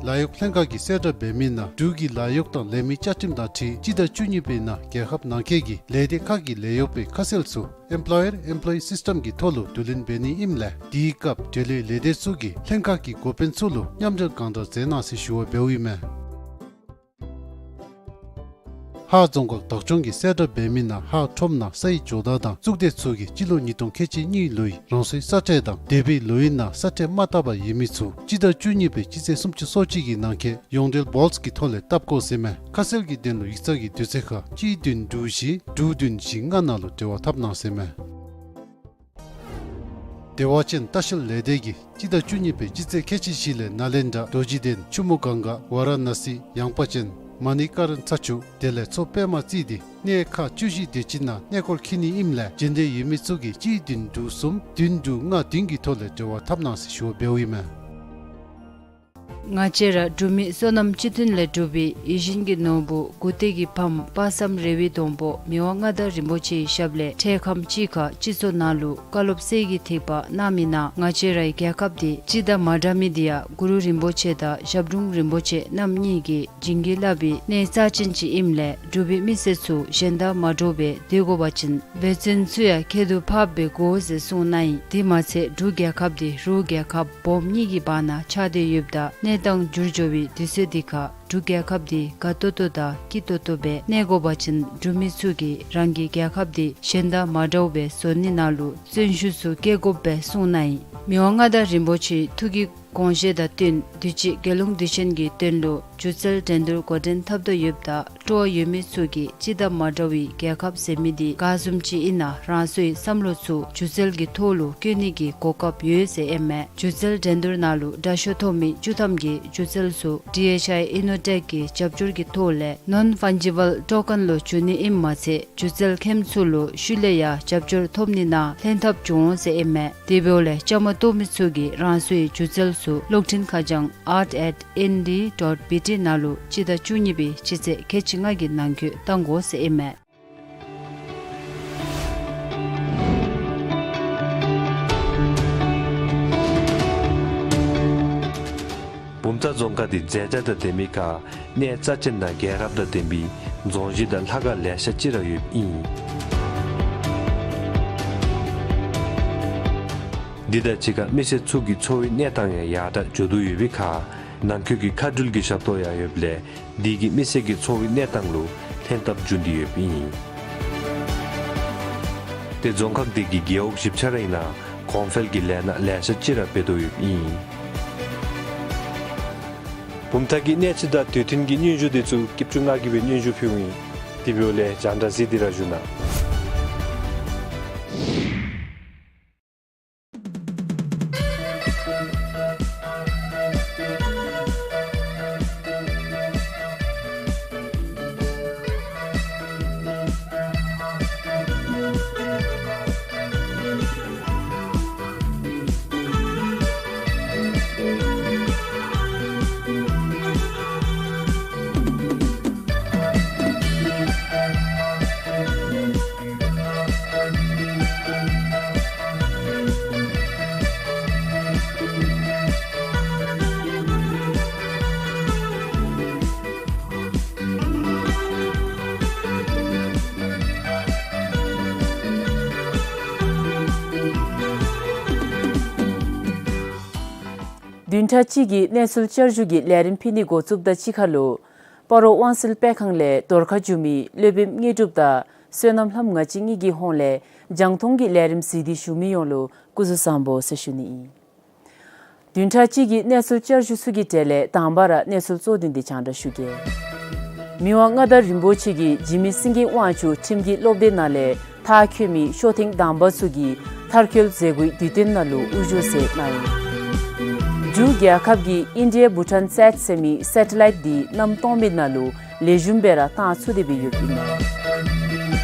ལཱ་གཡོག་ལྷན་ཁག་གིས་གསལ་བསྒྲགས་འབད་མི་ནང་འབྲུག་གི་ལཱ་གཡོག་དང་ལས་མི་བཅའ་ཁྲིམས་དང་འཁྲིལ་སྤྱི་ཟླ་བཅུ་གཉིས་པའི་ནང་རྒྱལ་ཁབ་ནང་འཁོད་ཀྱི་ལས་སྡེ་ཁག་གི་ལས་གཡོག་པའི་ཁ་གསལ་ཚུ་Employer Employee System གྱི་ཐོག་ལུ་བསྡུ་ལེན་འབད་ནི་ཨིནམ་ལས་དེའི་སྐབས་འབྲེལ་ཡོད་ལས་སྡེ་ཚུ་གིས་ལྷན་ཁག་གི་འགོ་དཔོན་ཚུ་ལུ་མཉམ་འབྲེལ་གང་དྲག་མཛད་གནང་ཟེར་ཞུ་བ་འབདཝ་ཨིན་མས། ཧཱ་རྫོང་ཁག་བདག་སྐྱོང་གིས་གསལ་བསྒྲགས་འབད་མི་ནང་ཧཱ་ཁྲོམ་ནང་སའི་ཇོ་བདག་དང་གཙུག་སྡེ་ཚུ་གིས་སྤྱི་ལོ་ཉིས་སྟོང་ཁལ་གཅིག་གཉིས་ལོའི་རང་སོའི་ས་ཁྲལ་དང་འདས་པའི་ལོའི་ནང་ས་ཁྲལ་མ་བཏབ་པར་ཡོད་མི་ཚུ་སྤྱི་ཟླ་བཅུ་གཉིས་པའི་སྤྱི་ཚེས་སུམ་ཅུ་སོ་གཅིག་གི་ནང་འཁོད་ཡོངས་འབྲེལ་བཱལསི་གི་ཐོག་ལས་བཏབ་དགོ་ཟེར་མས། ཁ་གསལ་གྱི་དོན་ལུ་ཡིག་ཚང་གི་དུས་ཚོད་ཁར་གཅིག་བདུན་དྲུག་བཞི་དྲུག་བདུན་བཞི་ལྔ་ནང་ལུ་འབྲེལ་བ་འཐབ་གནང་ཟེར་མས། བདེ་བ་ཅན་ལྟ་བཤལ་ལས་སྡེ་གིས་སྤྱི་ཟླ་བཅུ་གཉིས་པའི་སྤྱི་ཚེས་ཁལ་གཅིག་བཞི་ལས་ནཱ་ལེནྡྲ་རྡོ་རྗེ་གདན་ཆུ་མོ་གངྒཱ་ཝཱ་ར་ཎ་སི་ཡངས་པ་ཅན་མ་ཎི་ཀ་རན་ཚ་ཆུ་དེ་ལས་མཚོ་པདྨ་བརྩིས་ཏེ་གནས་ཁག་བཅུ་བཞི་དེ་ཅིག་ནང་གནས་སྐོར་འཁྱིད་ནི་ཨིནམ་ལས་རྗེས་འདེད་ཡོད་མི་ཚུ་གིས་གཅིག་བདུན་དྲུག་གསུམ་བདུན་དྲུག་ལྔ་བདུན་གྱི་ཐོག་ལས་འབྲེལ་བ་འཐབ་གནང་ཟེར་ཞུ་བ་འབདཝ་ཨིན་མས། ང་བཅས་ར་འབྲུག་མི་བསོད་ནམས་སྤྱི་མཐུན་ལས་གྲུབ་པའི་ཡིད་བཞིན་གྱི་ནོར་བུ་མགུ་ཏོ་གི་ཕམ་དཔག་བསམ་རེ་བའི་སྡོང་པོ་མི་དབང་མངའ་བདག་རིན་པོ་ཆེའི་ཞབས་ལས་འཕྲལ་ཁམས་ཅིག་ཁར་སྤྱི་ཚོགས་ནང་ལུ་བཀའ་སློབ་གསེར་གྱི་ཐིགས་པ་གནང་མི་ནང་ང་བཅས་རའི་རྒྱལ་ཁབ་འདི་སྤྱི་དང་མ་འདྲ་མི་འདི་ཡང་གུ་རུ་རིན་པོ་ཆེ་དང་ཞབས་དྲུང་རིན་པོ་ཆེ་རྣམ་གཉིས་ཀྱིས་བྱིན་གྱིས་བརླབས་པའི་གནས་རྩ་ཅན་ཅིག་ཨིནམ་ལས་འབྲུག་པའི་མི་སེར་ཚུ་གཞན་དང་མ་འདྲཝ་སྦེ་སྡོད་དགོ་པ་ཅིན་འབད་བརྩོན་ཚུ་ཡང་ཁྱད་དུ་འཕགསཔ་སྦེ་དགོ་ཟེར་གསུངས་གནང་ཡི། དེ་མ་ཚད་འབྲུག་རྒྱལ་ཁབ་འདི་རུ་རྒྱལ་ཁབ་སྦོམ་གཉིས་ཀྱི་བར་ན་ཆགས་ཏེ་ཡོདཔ་ད་གནས་སྟངས་འགྱུར་འགྱོ་བའི་དུས་ཚོད་འདི་ཁར་འབྲུག་རྒྱལ་ཁབ་འདི་དགའ་ཏོག་ཏོ་དང་སྐྱིད་ཏོག་ཏོ་སྦེ་གནས་དགོ་པ་ཅིན་འབྲུག་མི་ཚུ་གིས་རང་གི་རྒྱལ་ཁབ་འདི་གཞན་དང་མ་འདྲཝ་སྦེ་བཟོ་ནི་ནང་ལུ་བརྩོན་ཤུགས་ཚུ་བསྐྱེད་དགོཔ་སྦེ་གསུངས་གནང་ཡི། མི་དབང་མངའ་བདག་རིན་པོ་ཆེའི་ཐུགས་ཀྱི་དགོངས་བཞེད་དང་བསྟུན་དུས་ཅི་རྒྱལ་ཡོངས་དུས་ཆེན་གྱི་དོན་ལུ་སྒྱུ་རྩལ་འགྲན་བསྡུར་འགོ་འདྲེན་འཐབ་དོ་ཡོདཔ་ད་སྤྲོ་བ་ཡོད་མི་ཚུ་གིས་སྤྱི་དང་མ་འདྲ་བའི་རྒྱལ་ཁབ་ཟེར་མི་འདི་ག་བཟུམ་ཅིག་ཨིན་ན་རང་སོའི་བསམ་བློ་ཚུ་སྒྱུ་རྩལ་གྱི་ཐོག་ལུ་བཀོད་ནི་གི་གོ་སྐབས་ཡོད་ཟེར་ཨིན་མས། སྒྱུ་རྩལ་འགྲན་བསྡུར་ནང་ལུ་དྲག་ཤོས་ཐོབ་མི་བཅུ་ཐམ་གྱི་སྒྱུ་རྩལ་ཚུ་ཌི་ཨེཆ་ཨའི་ཨི་ནོ་ཊེཀ་གི་རྒྱབ་སྐྱོར་གྱི་ཐོག་ལས་ནོན་ཕཱན་ཇི་བཱལ་ཊོ་ཀེན་ལུ་བསྒྱུར་ནི་ཨིནམ་མ་ཚད་སྒྱུ་རྩལ་མཁནམ་ཚུ་ལུ་ཤུལ་ལས་ཡང་རྒྱབ་སྐྱོར་ཐོབ་ནི་ནང་ལྷན་ཐབས་འབྱུང་འོང་ཟེར་ཨིན་མས། དེ་འབདཝ་ལས་བཅའ་མར་གཏོགས་མི་ཚུ་གིས་རང་སོའི་སྒྱུ་རྩལ་ཚུ་གློག་འཕྲིན་ཁ་བྱང་art at N D dot B T ནང་ལུ་སྤྱི་ཟླ་བཅུ་གཉིས་པའི་སྤྱི་ཚེས་ཁལ་གཅིག་ལྔ་གི་ནང་འཁོད་བཏང་དགོ་ཟེར་ཨིན་མས། བུམ་ཐང་རྫོང་ཁག་འདི་མཛེས་ཆ་དང་ལྡན་མི་ཁར་གནས་རྩ་ཅན་དང་རྒྱལ་རབས་དང་ལྡན་པའི་རྫོང་གཞི་དང་ལྷ་ཁང་ལེ་ཤ་ཅིག་ར་ཡོདཔ་ཨིན། འདི་དང་གཅིག་ཁར་མི་སེར་ཚུ་གི་འཚོ་བའི་གནས་སྟངས་ཡང་ཡར་དྲག་འགྱོ་དོ་ཡོད་པའི་ཁར་ནང་འཁོད་ཀྱི་མཁའ་འགྲུལ་གྱི་ཞབས་ཏོག་ཡང་ཡོདཔ་ལས་འདི་གིས་མི་སེར་གྱི་འཚོ་བའི་གནས་སྟངས་ལུ་ལྷན་ཐབས་འབྱུང་སྟེ་ཡོདཔ་ཨིན། ཏེ་རྫོང་ཁག་འདི་གི་རྒེད་འོག་བཞི་ཆ་ར་ཨིན་ན་གོང་འཕེལ་གྱི་ལས་སྣ་ལེ་ཤ་ཅིག་ར་འབད་དོ་ཡོདཔ་ཨིན། བུམ་ཐང་གི་གནས་ཚུལ་དང་དུས་མཐུན་གྱི་སྙན་ཞུ་དེ་ཚུ་སྐྱིད་སྡུག་ང་གིས་སྦེ་སྙན་ཞུ་ཕུལཝ་ཨིན། དེ་འབདཝ་ལས་རྒྱང་བསྒྲགས་གཟིགས་ཏེ་ར་བཞུགས་གནང་། བདུན་ཕྲག་གཅིག་གི་གནས་ཚུལ་བསྐྱར་ཞུ་གི་ལས་རིམ་ཕུལ་ནི་འགོ་བཙུགསཔ་དང་གཅིག་ཁར་ལུ་སྤ་རོ་དབང་སེལ་སྤེལ་ཁང་ལས་གདོང་ཁར་འཇུག་མི་སློབ་དཔོནམ་དངོས་གྲུབ་དང་བསོད་ནམས་ལྷམོ་ང་བཅས་གཉིས་ཀྱི་ཧོངས་ལས་རྒྱང་མཐོང་གི་ལས་རིམ་གཟིགས་ཏེ་བཞུགས་མི་ཡོངས་ལུ་སྐུ་གཟུགས་བཟང་པོ་ཟེར་ཞུ་ནི་ཨིན། བདུན་ཕྲག་གཅིག་གི་གནས་ཚུལ་བསྐྱར་ཞུ་ཚུ་གི་གྲས་ལས་དང་པ་ར་གནས་ཚུལ་གཙོ་དོན་དེ་རྒྱང་བསྒྲགས་ཞུ་གེ། མི་དབང་མངའ་བདག་རིན་པོ་ཆེ་གིས་འཇིགས་མེད་སེང་གེ་དབང་ཕྱུག་ཁྲིམས་ཀྱི་སློབ་སྡེ་ནང་ལས་མཐར་འཁྱོལ་མི་ཤོག་ཐེངས་དང་པ་ཚུ་གིས་མཐར་འཁྱོལ་མཛད་སྒོའི་དུས་སྟོན་ནང་ལུ་དབུ་བཞུགས་མཛད་གནང་ཡི། འབྲུག་རྒྱལ་ཁབ་ཀྱིས་India Bhutan Sat ཟེར་མི་སེ་ཊི་ལའིཊ་འདི་གནམ་སྟོང་པའི་ནང་ལུ་ལེགས་ཤོམ་སྦེ་ར་བཏང་ཚུགས་ཏེ་སྦེ་ཡོདཔ་ཨིན་མས།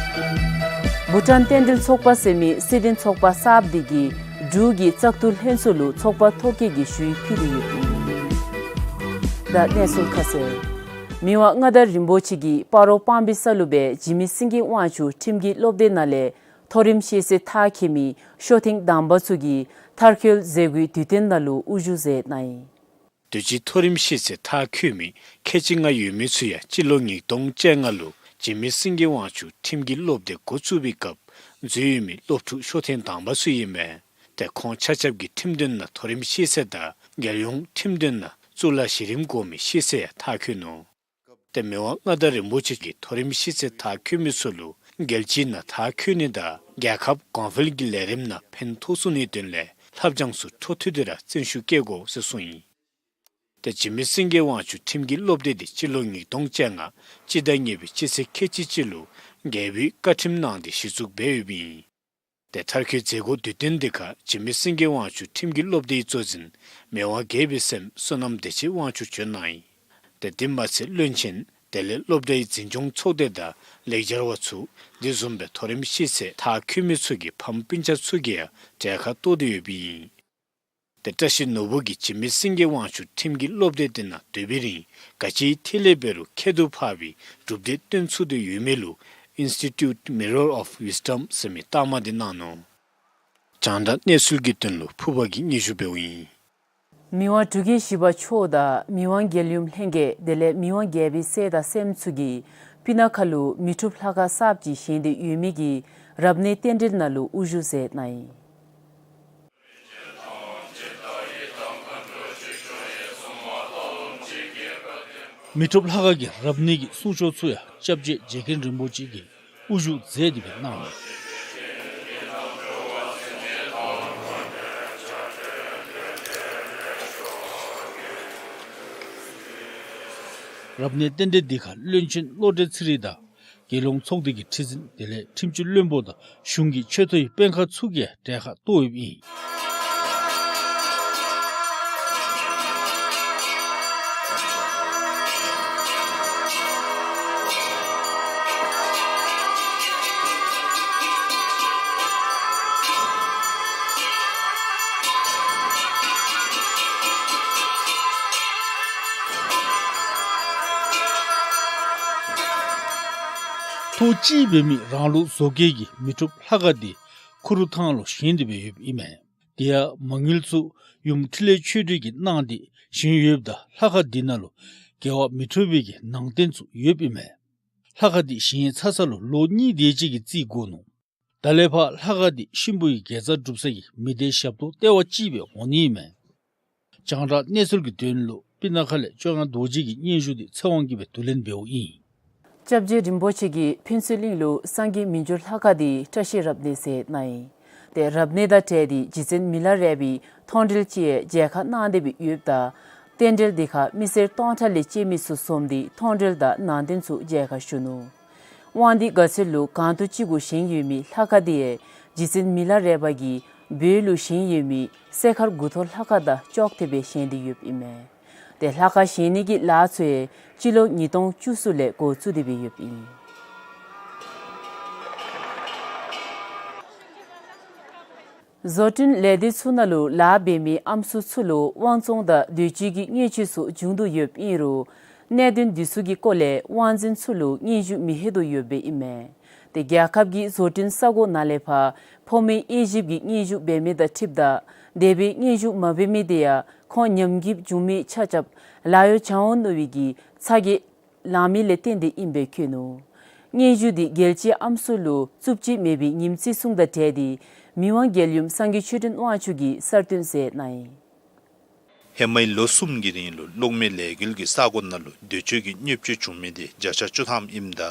བྷུ་ཊཱན་རྟེན་འབྲེལ་ཚོགས་པ་ཟེར་མི་སྲིད་དོན་ཚོགས་པ་གསརཔ་འདི་གིས་འབྲུག་གི་བཙག་འཐུ་ལྷན་ཚོགས་ལུ་ཚོགས་པ་ཐོ་བཀོད་ཀྱི་ཞུ་ཡིག་ཕུལ་ཏེ་ཡོདཔ་ཨིན། ད་གནས་ཚུལ་ཁ་གསལ། མི་དབང་མངའ་བདག་རིན་པོ་ཆེ་གིས་སྤ་རོ་སྤང་སྦིས་ས་ལུ་སྦེ་འཇིགས་མེད་སེང་གེ་དབང་ཕྱུག་ཁྲིམས་ཀྱི་སློབ་སྡེ་ནང་ལས་མཐོ་རིམ་ཤེས་ཚད་མཐར་འཁྱོལ་མི་ཤོག་ཐེངས་དང་པ་ཚུ་གིས་མཐར་འཁྱོལ་མཛད་སྒོའི་དུས་སྟོན་ནང་ལུ་དབུ་བཞུགས་མཛད་གནང་ཡི། དུས་ཅི་མཐོ་རིམ་ཤེས་ཚད་མཐར་འཁྱོལ་མི་ཁལ་གཅིག་ལྔ་ཡོད་མི་ཚུ་ཡང་སྤྱི་ལོ་ཉིས་སྟོང་བཅོ་ལྔ་ལུ་འཇིགས་མེད་སེང་གེ་དབང་ཕྱུག་ཁྲིམས་ཀྱི་སློབ་སྡེ་འགོ་བཙུགས་པའི་སྐབས་འཛུལ་ཡོད་མི་སློབ་ཕྲུག་ཤོག་ཐེངས་དང་པ་ཚུ་ཨིན་མས། ཏེ་ཁོང་ཆ་ཁྱབ་ཀྱིས་ཁྲིམས་དོན་ནང་མཐོ་རིམ་ཤེས་ཚད་དང་རྒྱལ་ཡོངས་ཁྲིམས་དོན་ནང་གཙུག་ལག་གཞི་རིམ་གོ་མི་ཤེས་ཚད་ཡང་མཐར་འཁྱོལ་ནུག། ཏེ་མི་དབང་མངའ་བདག་རིན་པོ་ཆེ་གིས་མཐོ་རིམ་ཤེས་ཚད་མཐར་འཁྱོལ་མི་ཚུ་ལུ་རྒྱལ་སྤྱིའི་ནང་མཐར་འཁྱོལ་ནི་དང་རྒྱལ་ཁབ་གོང་འཕེལ་གྱི་ལས་རིམ་ནང་ཕན་ཐོགས་ཚུགས་ནིའི་དོན་ལས་ལྷབ་སྦྱང་ཚུ་འཕྲོ་མཐུད་དེ་ར་བརྩོན་ཤུགས་བསྐྱེད་དགོ་ཟེར་གསུངས་ཡི། ཏེ་འཇིགས་མེད་སེང་གེ་དབང་ཕྱུག་ཁྲིམས་ཀྱི་སློབ་སྡེ་འདི་སྤྱི་ལོ་ཉིས་སྟོང་བཅོ་ལྔ་སྤྱི་ཟླ་གཉིས་པའི་སྤྱི་ཚེས་ཁལ་གཅིག་གཅིག་ལུ་རྒྱལ་པོའི་བཀའ་ཁྲིམས་གནང་སྟེ་གཞི་བཙུགས་འབད་ཡོདཔ་ཨིན། ཏེ་མཐར་འཁྱོལ་མཛད་སྒོ་དུས་སྟོན་འདི་ཁར་འཇིགས་མེད་སེང་གེ་དབང་ཕྱུག་ཁྲིམས་ཀྱི་སློབ་སྡེའི་གཙོ་འཛིན་མི་དབང་རྒྱལ་པོའི་སྲསམོ་བསོད་ནམས་བདེ་ཆེན་དབང་ཕྱུག་བྱོན་གནང་ཡི། ཏེ་དེ་མ་ཚད་བློན་ཆེན་དེ་ལས་སློབ་གྲྭའི་འཛིན་སྐྱོང་ཚོགས་སྡེ་དང་ལེགས་སྦྱར་བ་ཚུ་དེ་བཟུམ་སྦེ་མཐོ་རིམ་ཤེས་ཚད་མཐར་འཁྱོལ་མི་ཚུ་གི་ཕམ་སྤུན་ཆ་ཚུ་གིས་ཡང་གྲལ་ཁར་གཏོགས་ཏེ་ཡོདཔ་ཨིན། ཏེ་བཀྲ་ཤིས་ནོར་བུ་གིས་འཇིགས་མེད་སེང་གེ་དབང་ཕྱུག་ཁྲིམས་ཀྱི་སློབ་སྡེ་དེ་ནང་སྡོད་པའི་རིང་ག་ཅི་ཐད་ལས་འབད་རུང་ཁྱད་དུ་འཕགས་པའི་གྲུབ་འབྲས་སྟོན་ཚུགས་ཏེ་ཡོད་མི་ལུ་Institute Mirror of Wisdom ཟེར་མི་རྟགས་མ་དེ་གནང་ནུག། རྒྱང་བསྒྲགས་གནས་ཚུལ་གྱི་དོན་ལུ་ཕུརཔ་གིས་སྙན་ཞུ་འབདཝ་ཨིན། མི་དབང་འབྲུག་རྒྱལ་བཞི་པ་མཆོག་དང་མི་དབང་རྒྱལ་ཡུམ་ལྷན་རྒྱས་དེ་ལས་མི་དབང་རྒྱལ་པོའི་སྲས་དང་སྲསམོ་ཚུ་གིས་སྤུ་ན་ཁ་ལུ་མི་འཁྲུགས་ལྷ་ཁང་གསརཔ་ཅིག་བཞེངས་ཏེ་ཡོད་མི་གི་རབ་གནས་རྟེན་འབྲེལ་ནང་ལུ་དབུ་བཞུགས་མཛད་གནང་ཡི། མི་འཁྲུགས་ལྷ་ཁང་གི་རབ་གནས་ཀྱི་གསུང་ཆོག་ཚུ་ཡང་སྐྱབས་རྗེ་རྗེ་མཁན་རིན་པོ་ཆེ་གིས་དབུ་བཞུགས་མཛད་དེ་སྦེ་གནང་ནུག། རབ་གནས་རྟེན་འབྲེལ་འདི་ཁར་བློན་ཆེན་བློ་གྲོས་ཚེ་རིང་དང་རྒྱལ་ཡོངས་ཚོགས་སྡེ་གི་ཁྲི་འཛིན་དེ་ལས་ཁྲིམས་སྤྱི་བློན་པོ་དང་གཞུང་གི་ཆེ་མཐོའི་དཔོན་ཁག་ཚུ་གིས་གྲལ་ཁར་གཏོགས་ཡོདཔ་ཨིན། ཐོག་གཅིག་འབད་མི་རང་ལུགས་བཟོ་བཀོད་ཀྱི་མི་འཁྲུགས་ལྷ་ཁང་འདི་ཁུ་རུ་ཐང་ལུ་བཞེངས་ཏེ་སྦེ་ཡོདཔ་ཨིན་མས། དེ་ཡང་མ་དངུལ་ཚུ་ཡུམ་འཕྲིན་ལས་ཆོས་སྒྲོན་གྱིས་གནང་སྟེ་བཞེངས་ཡོདཔ་ད་ལྷ་ཁང་འདི་ནང་ལུ་རྒྱལ་བ་མི་འཁྲུགས་པའི་གི་ནང་རྟེན་ཚུ་ཡོདཔ་ཨིན་མས། ལྷ་ཁང་འདི་བཞེངས་ཚར་ས་ལུ་ལོ་གཉིས་དེ་ཅིག་གི་རྩིས་འགོར་ནུག། ད་ལས་ཕར་ལྷ་ཁང་འདི་གཤིན་པོའི་དགེ་རྩ་སྒྲུབ་ས་གི་མི་སྡེའི་ཞབས་ཏོག་ལྟེ་བ་ཅིག་སྦེ་འོང་ནི་ཨིན་མས། རྒྱང་བསྒྲགས་གནས་ཚུལ་གྱི་དོན་ལུ་སྤུ་ན་ཁ་ལས་ལྕོགས་ཡང་རྡོ་རྗེ་གི་སྙན་ཞུ་འདི་ཚེ་དབང་གིས་སྦེ་བསྡུ་ལེན་འབདཝ་ཨིན། སྐྱབས་རྗེ་རིན་པོ་ཆེ་གིས་ཕུན་ཚོགས་གླིང་ལུ་སངས་རྒྱས་མི་འགྱུར་ལྷ་ཁང་འདི་བཀྲ་ཤིས་རབ་གནས་མཛད་གནང་ཡི། ཏེ་རབ་གནས་དང་འབྲེལ་ཏེ་རྗེ་བཙུན་མི་ལ་རས་པའི་མཐོང་གྲོལ་ཅིག་ཡང་མཇལ་ཁ་གནང་སྟེ་སྦེ་ཡོདཔ་ད་ རྟེན་འབྲེལ་འདི་ཁར་མི་སེར་སྟོང་ཕྲག་ལས་བཅད་མི་ཚུ་འཛོམས་ཏེ་མཐོང་གྲོལ་དང་ནང་རྟེན་ཚུ་མཇལ་ཁ་ཞུ་ནུག། དབང་འདུས་དགའ་ཚལ་ལུ་གང་དུ་ཅི་དགོས་བཞེངས་ཡོད་མི་ལྷ་ཁང་འདི་ཡང་རྗེ་བཙུན་མི་ལ་རས་པ་གིས་བོད་ལུ་བཞེངས་ཡོད་མི་སེ་མཁར་དགུ་ཐོག་ལྷ་ཁང་དང་ཅོག་འཐདཔ་སྦེ་བཞེངས་ཏེ་ཡོདཔ་ཨིན་མས། ཏེ་ལྷ་ཁང་བཞེངས་ནི་གི་ལཱ་ཚུ་ཡང་སྤྱི་ལོ་ཉིས་སྟོང་བཅུ་གསུམ་ལས་འགོ་བཙུགས་ཏེ་སྦེ་ཡོདཔ་ཨིན། བཟོ་སྐྲུན་ལས་སྡེ་ཚུ་ནང་ལུ་ལཱ་འབད་མི་ཨམ་སྲུ་ཚུ་ལུ་དབང་བཙོང་དང་འདོད་སྤྱོད་ཀྱི་བརྙས་བཅོས་ཚུ་འབྱུང་དོ་ཡོདཔ་ཨིན་རུང་གནད་དོན་འདི་ཚུ་གི་སྐོར་ལས་དབང་འཛིན་ཚུ་ལུ་སྙན་ཞུ་མི་ལྷོད་དོ་ཡོདཔ་ཨིན་མས། ཏེ་རྒྱལ་ཁབ་ཀྱི་བཟོ་སྐྲུན་ས་གོ་ནང་ལས་ཕར་ཕོ་མོའི་དབྱེ་ཞིབ་ཀྱི་སྙན་ཞུ་འབད་མི་དང་འཁྲིལཝ་ད་དེ་སྦེ་སྙན་ཞུ་མ་འབད་མི་དེ་ཡང་ཁོང་ཉམས་རྒུད་བྱུང་མི་ཆ་ཁྱབ་ལཱ་གཡོག་བྱ་འོང་མནོ་བའི་གི་ཚ་གྱང་ལང་མི་ལས་བརྟེན་ཏེ་ཨིནམ་སྦེ་བཀོད་ནུག། སྙན་ཞུ་འདི་རྒྱལ་སྤྱིའི་ཨམ་སྲུ་ལུ་རྩུབ་སྤྱོད་མེད་པའི་ཉིནམ་བརྩི་སྲུང་དང་འབྲེལ་ཏེ་མི་དབང་རྒྱལ་ཡུམ་སངས་རྒྱས་ཆོས་སྒྲོན་དབང་ཕྱུག་གིས་གསར་བཏོན་མཛད་གནང་ཡི། ཧེ་མའི་ལོ་གསུམ་གྱི་རིང་ལུ་གློག་མེ་ལས་འགུལ་གྱི་ས་གོ་ནང་ལུ་འདོད་སྤྱོད་ཀྱི་བརྙས་བཅོས་བྱུང་མི་དེ་བརྒྱ་ཆ་བཅུ་ཐམ་ཨིནམ་ད་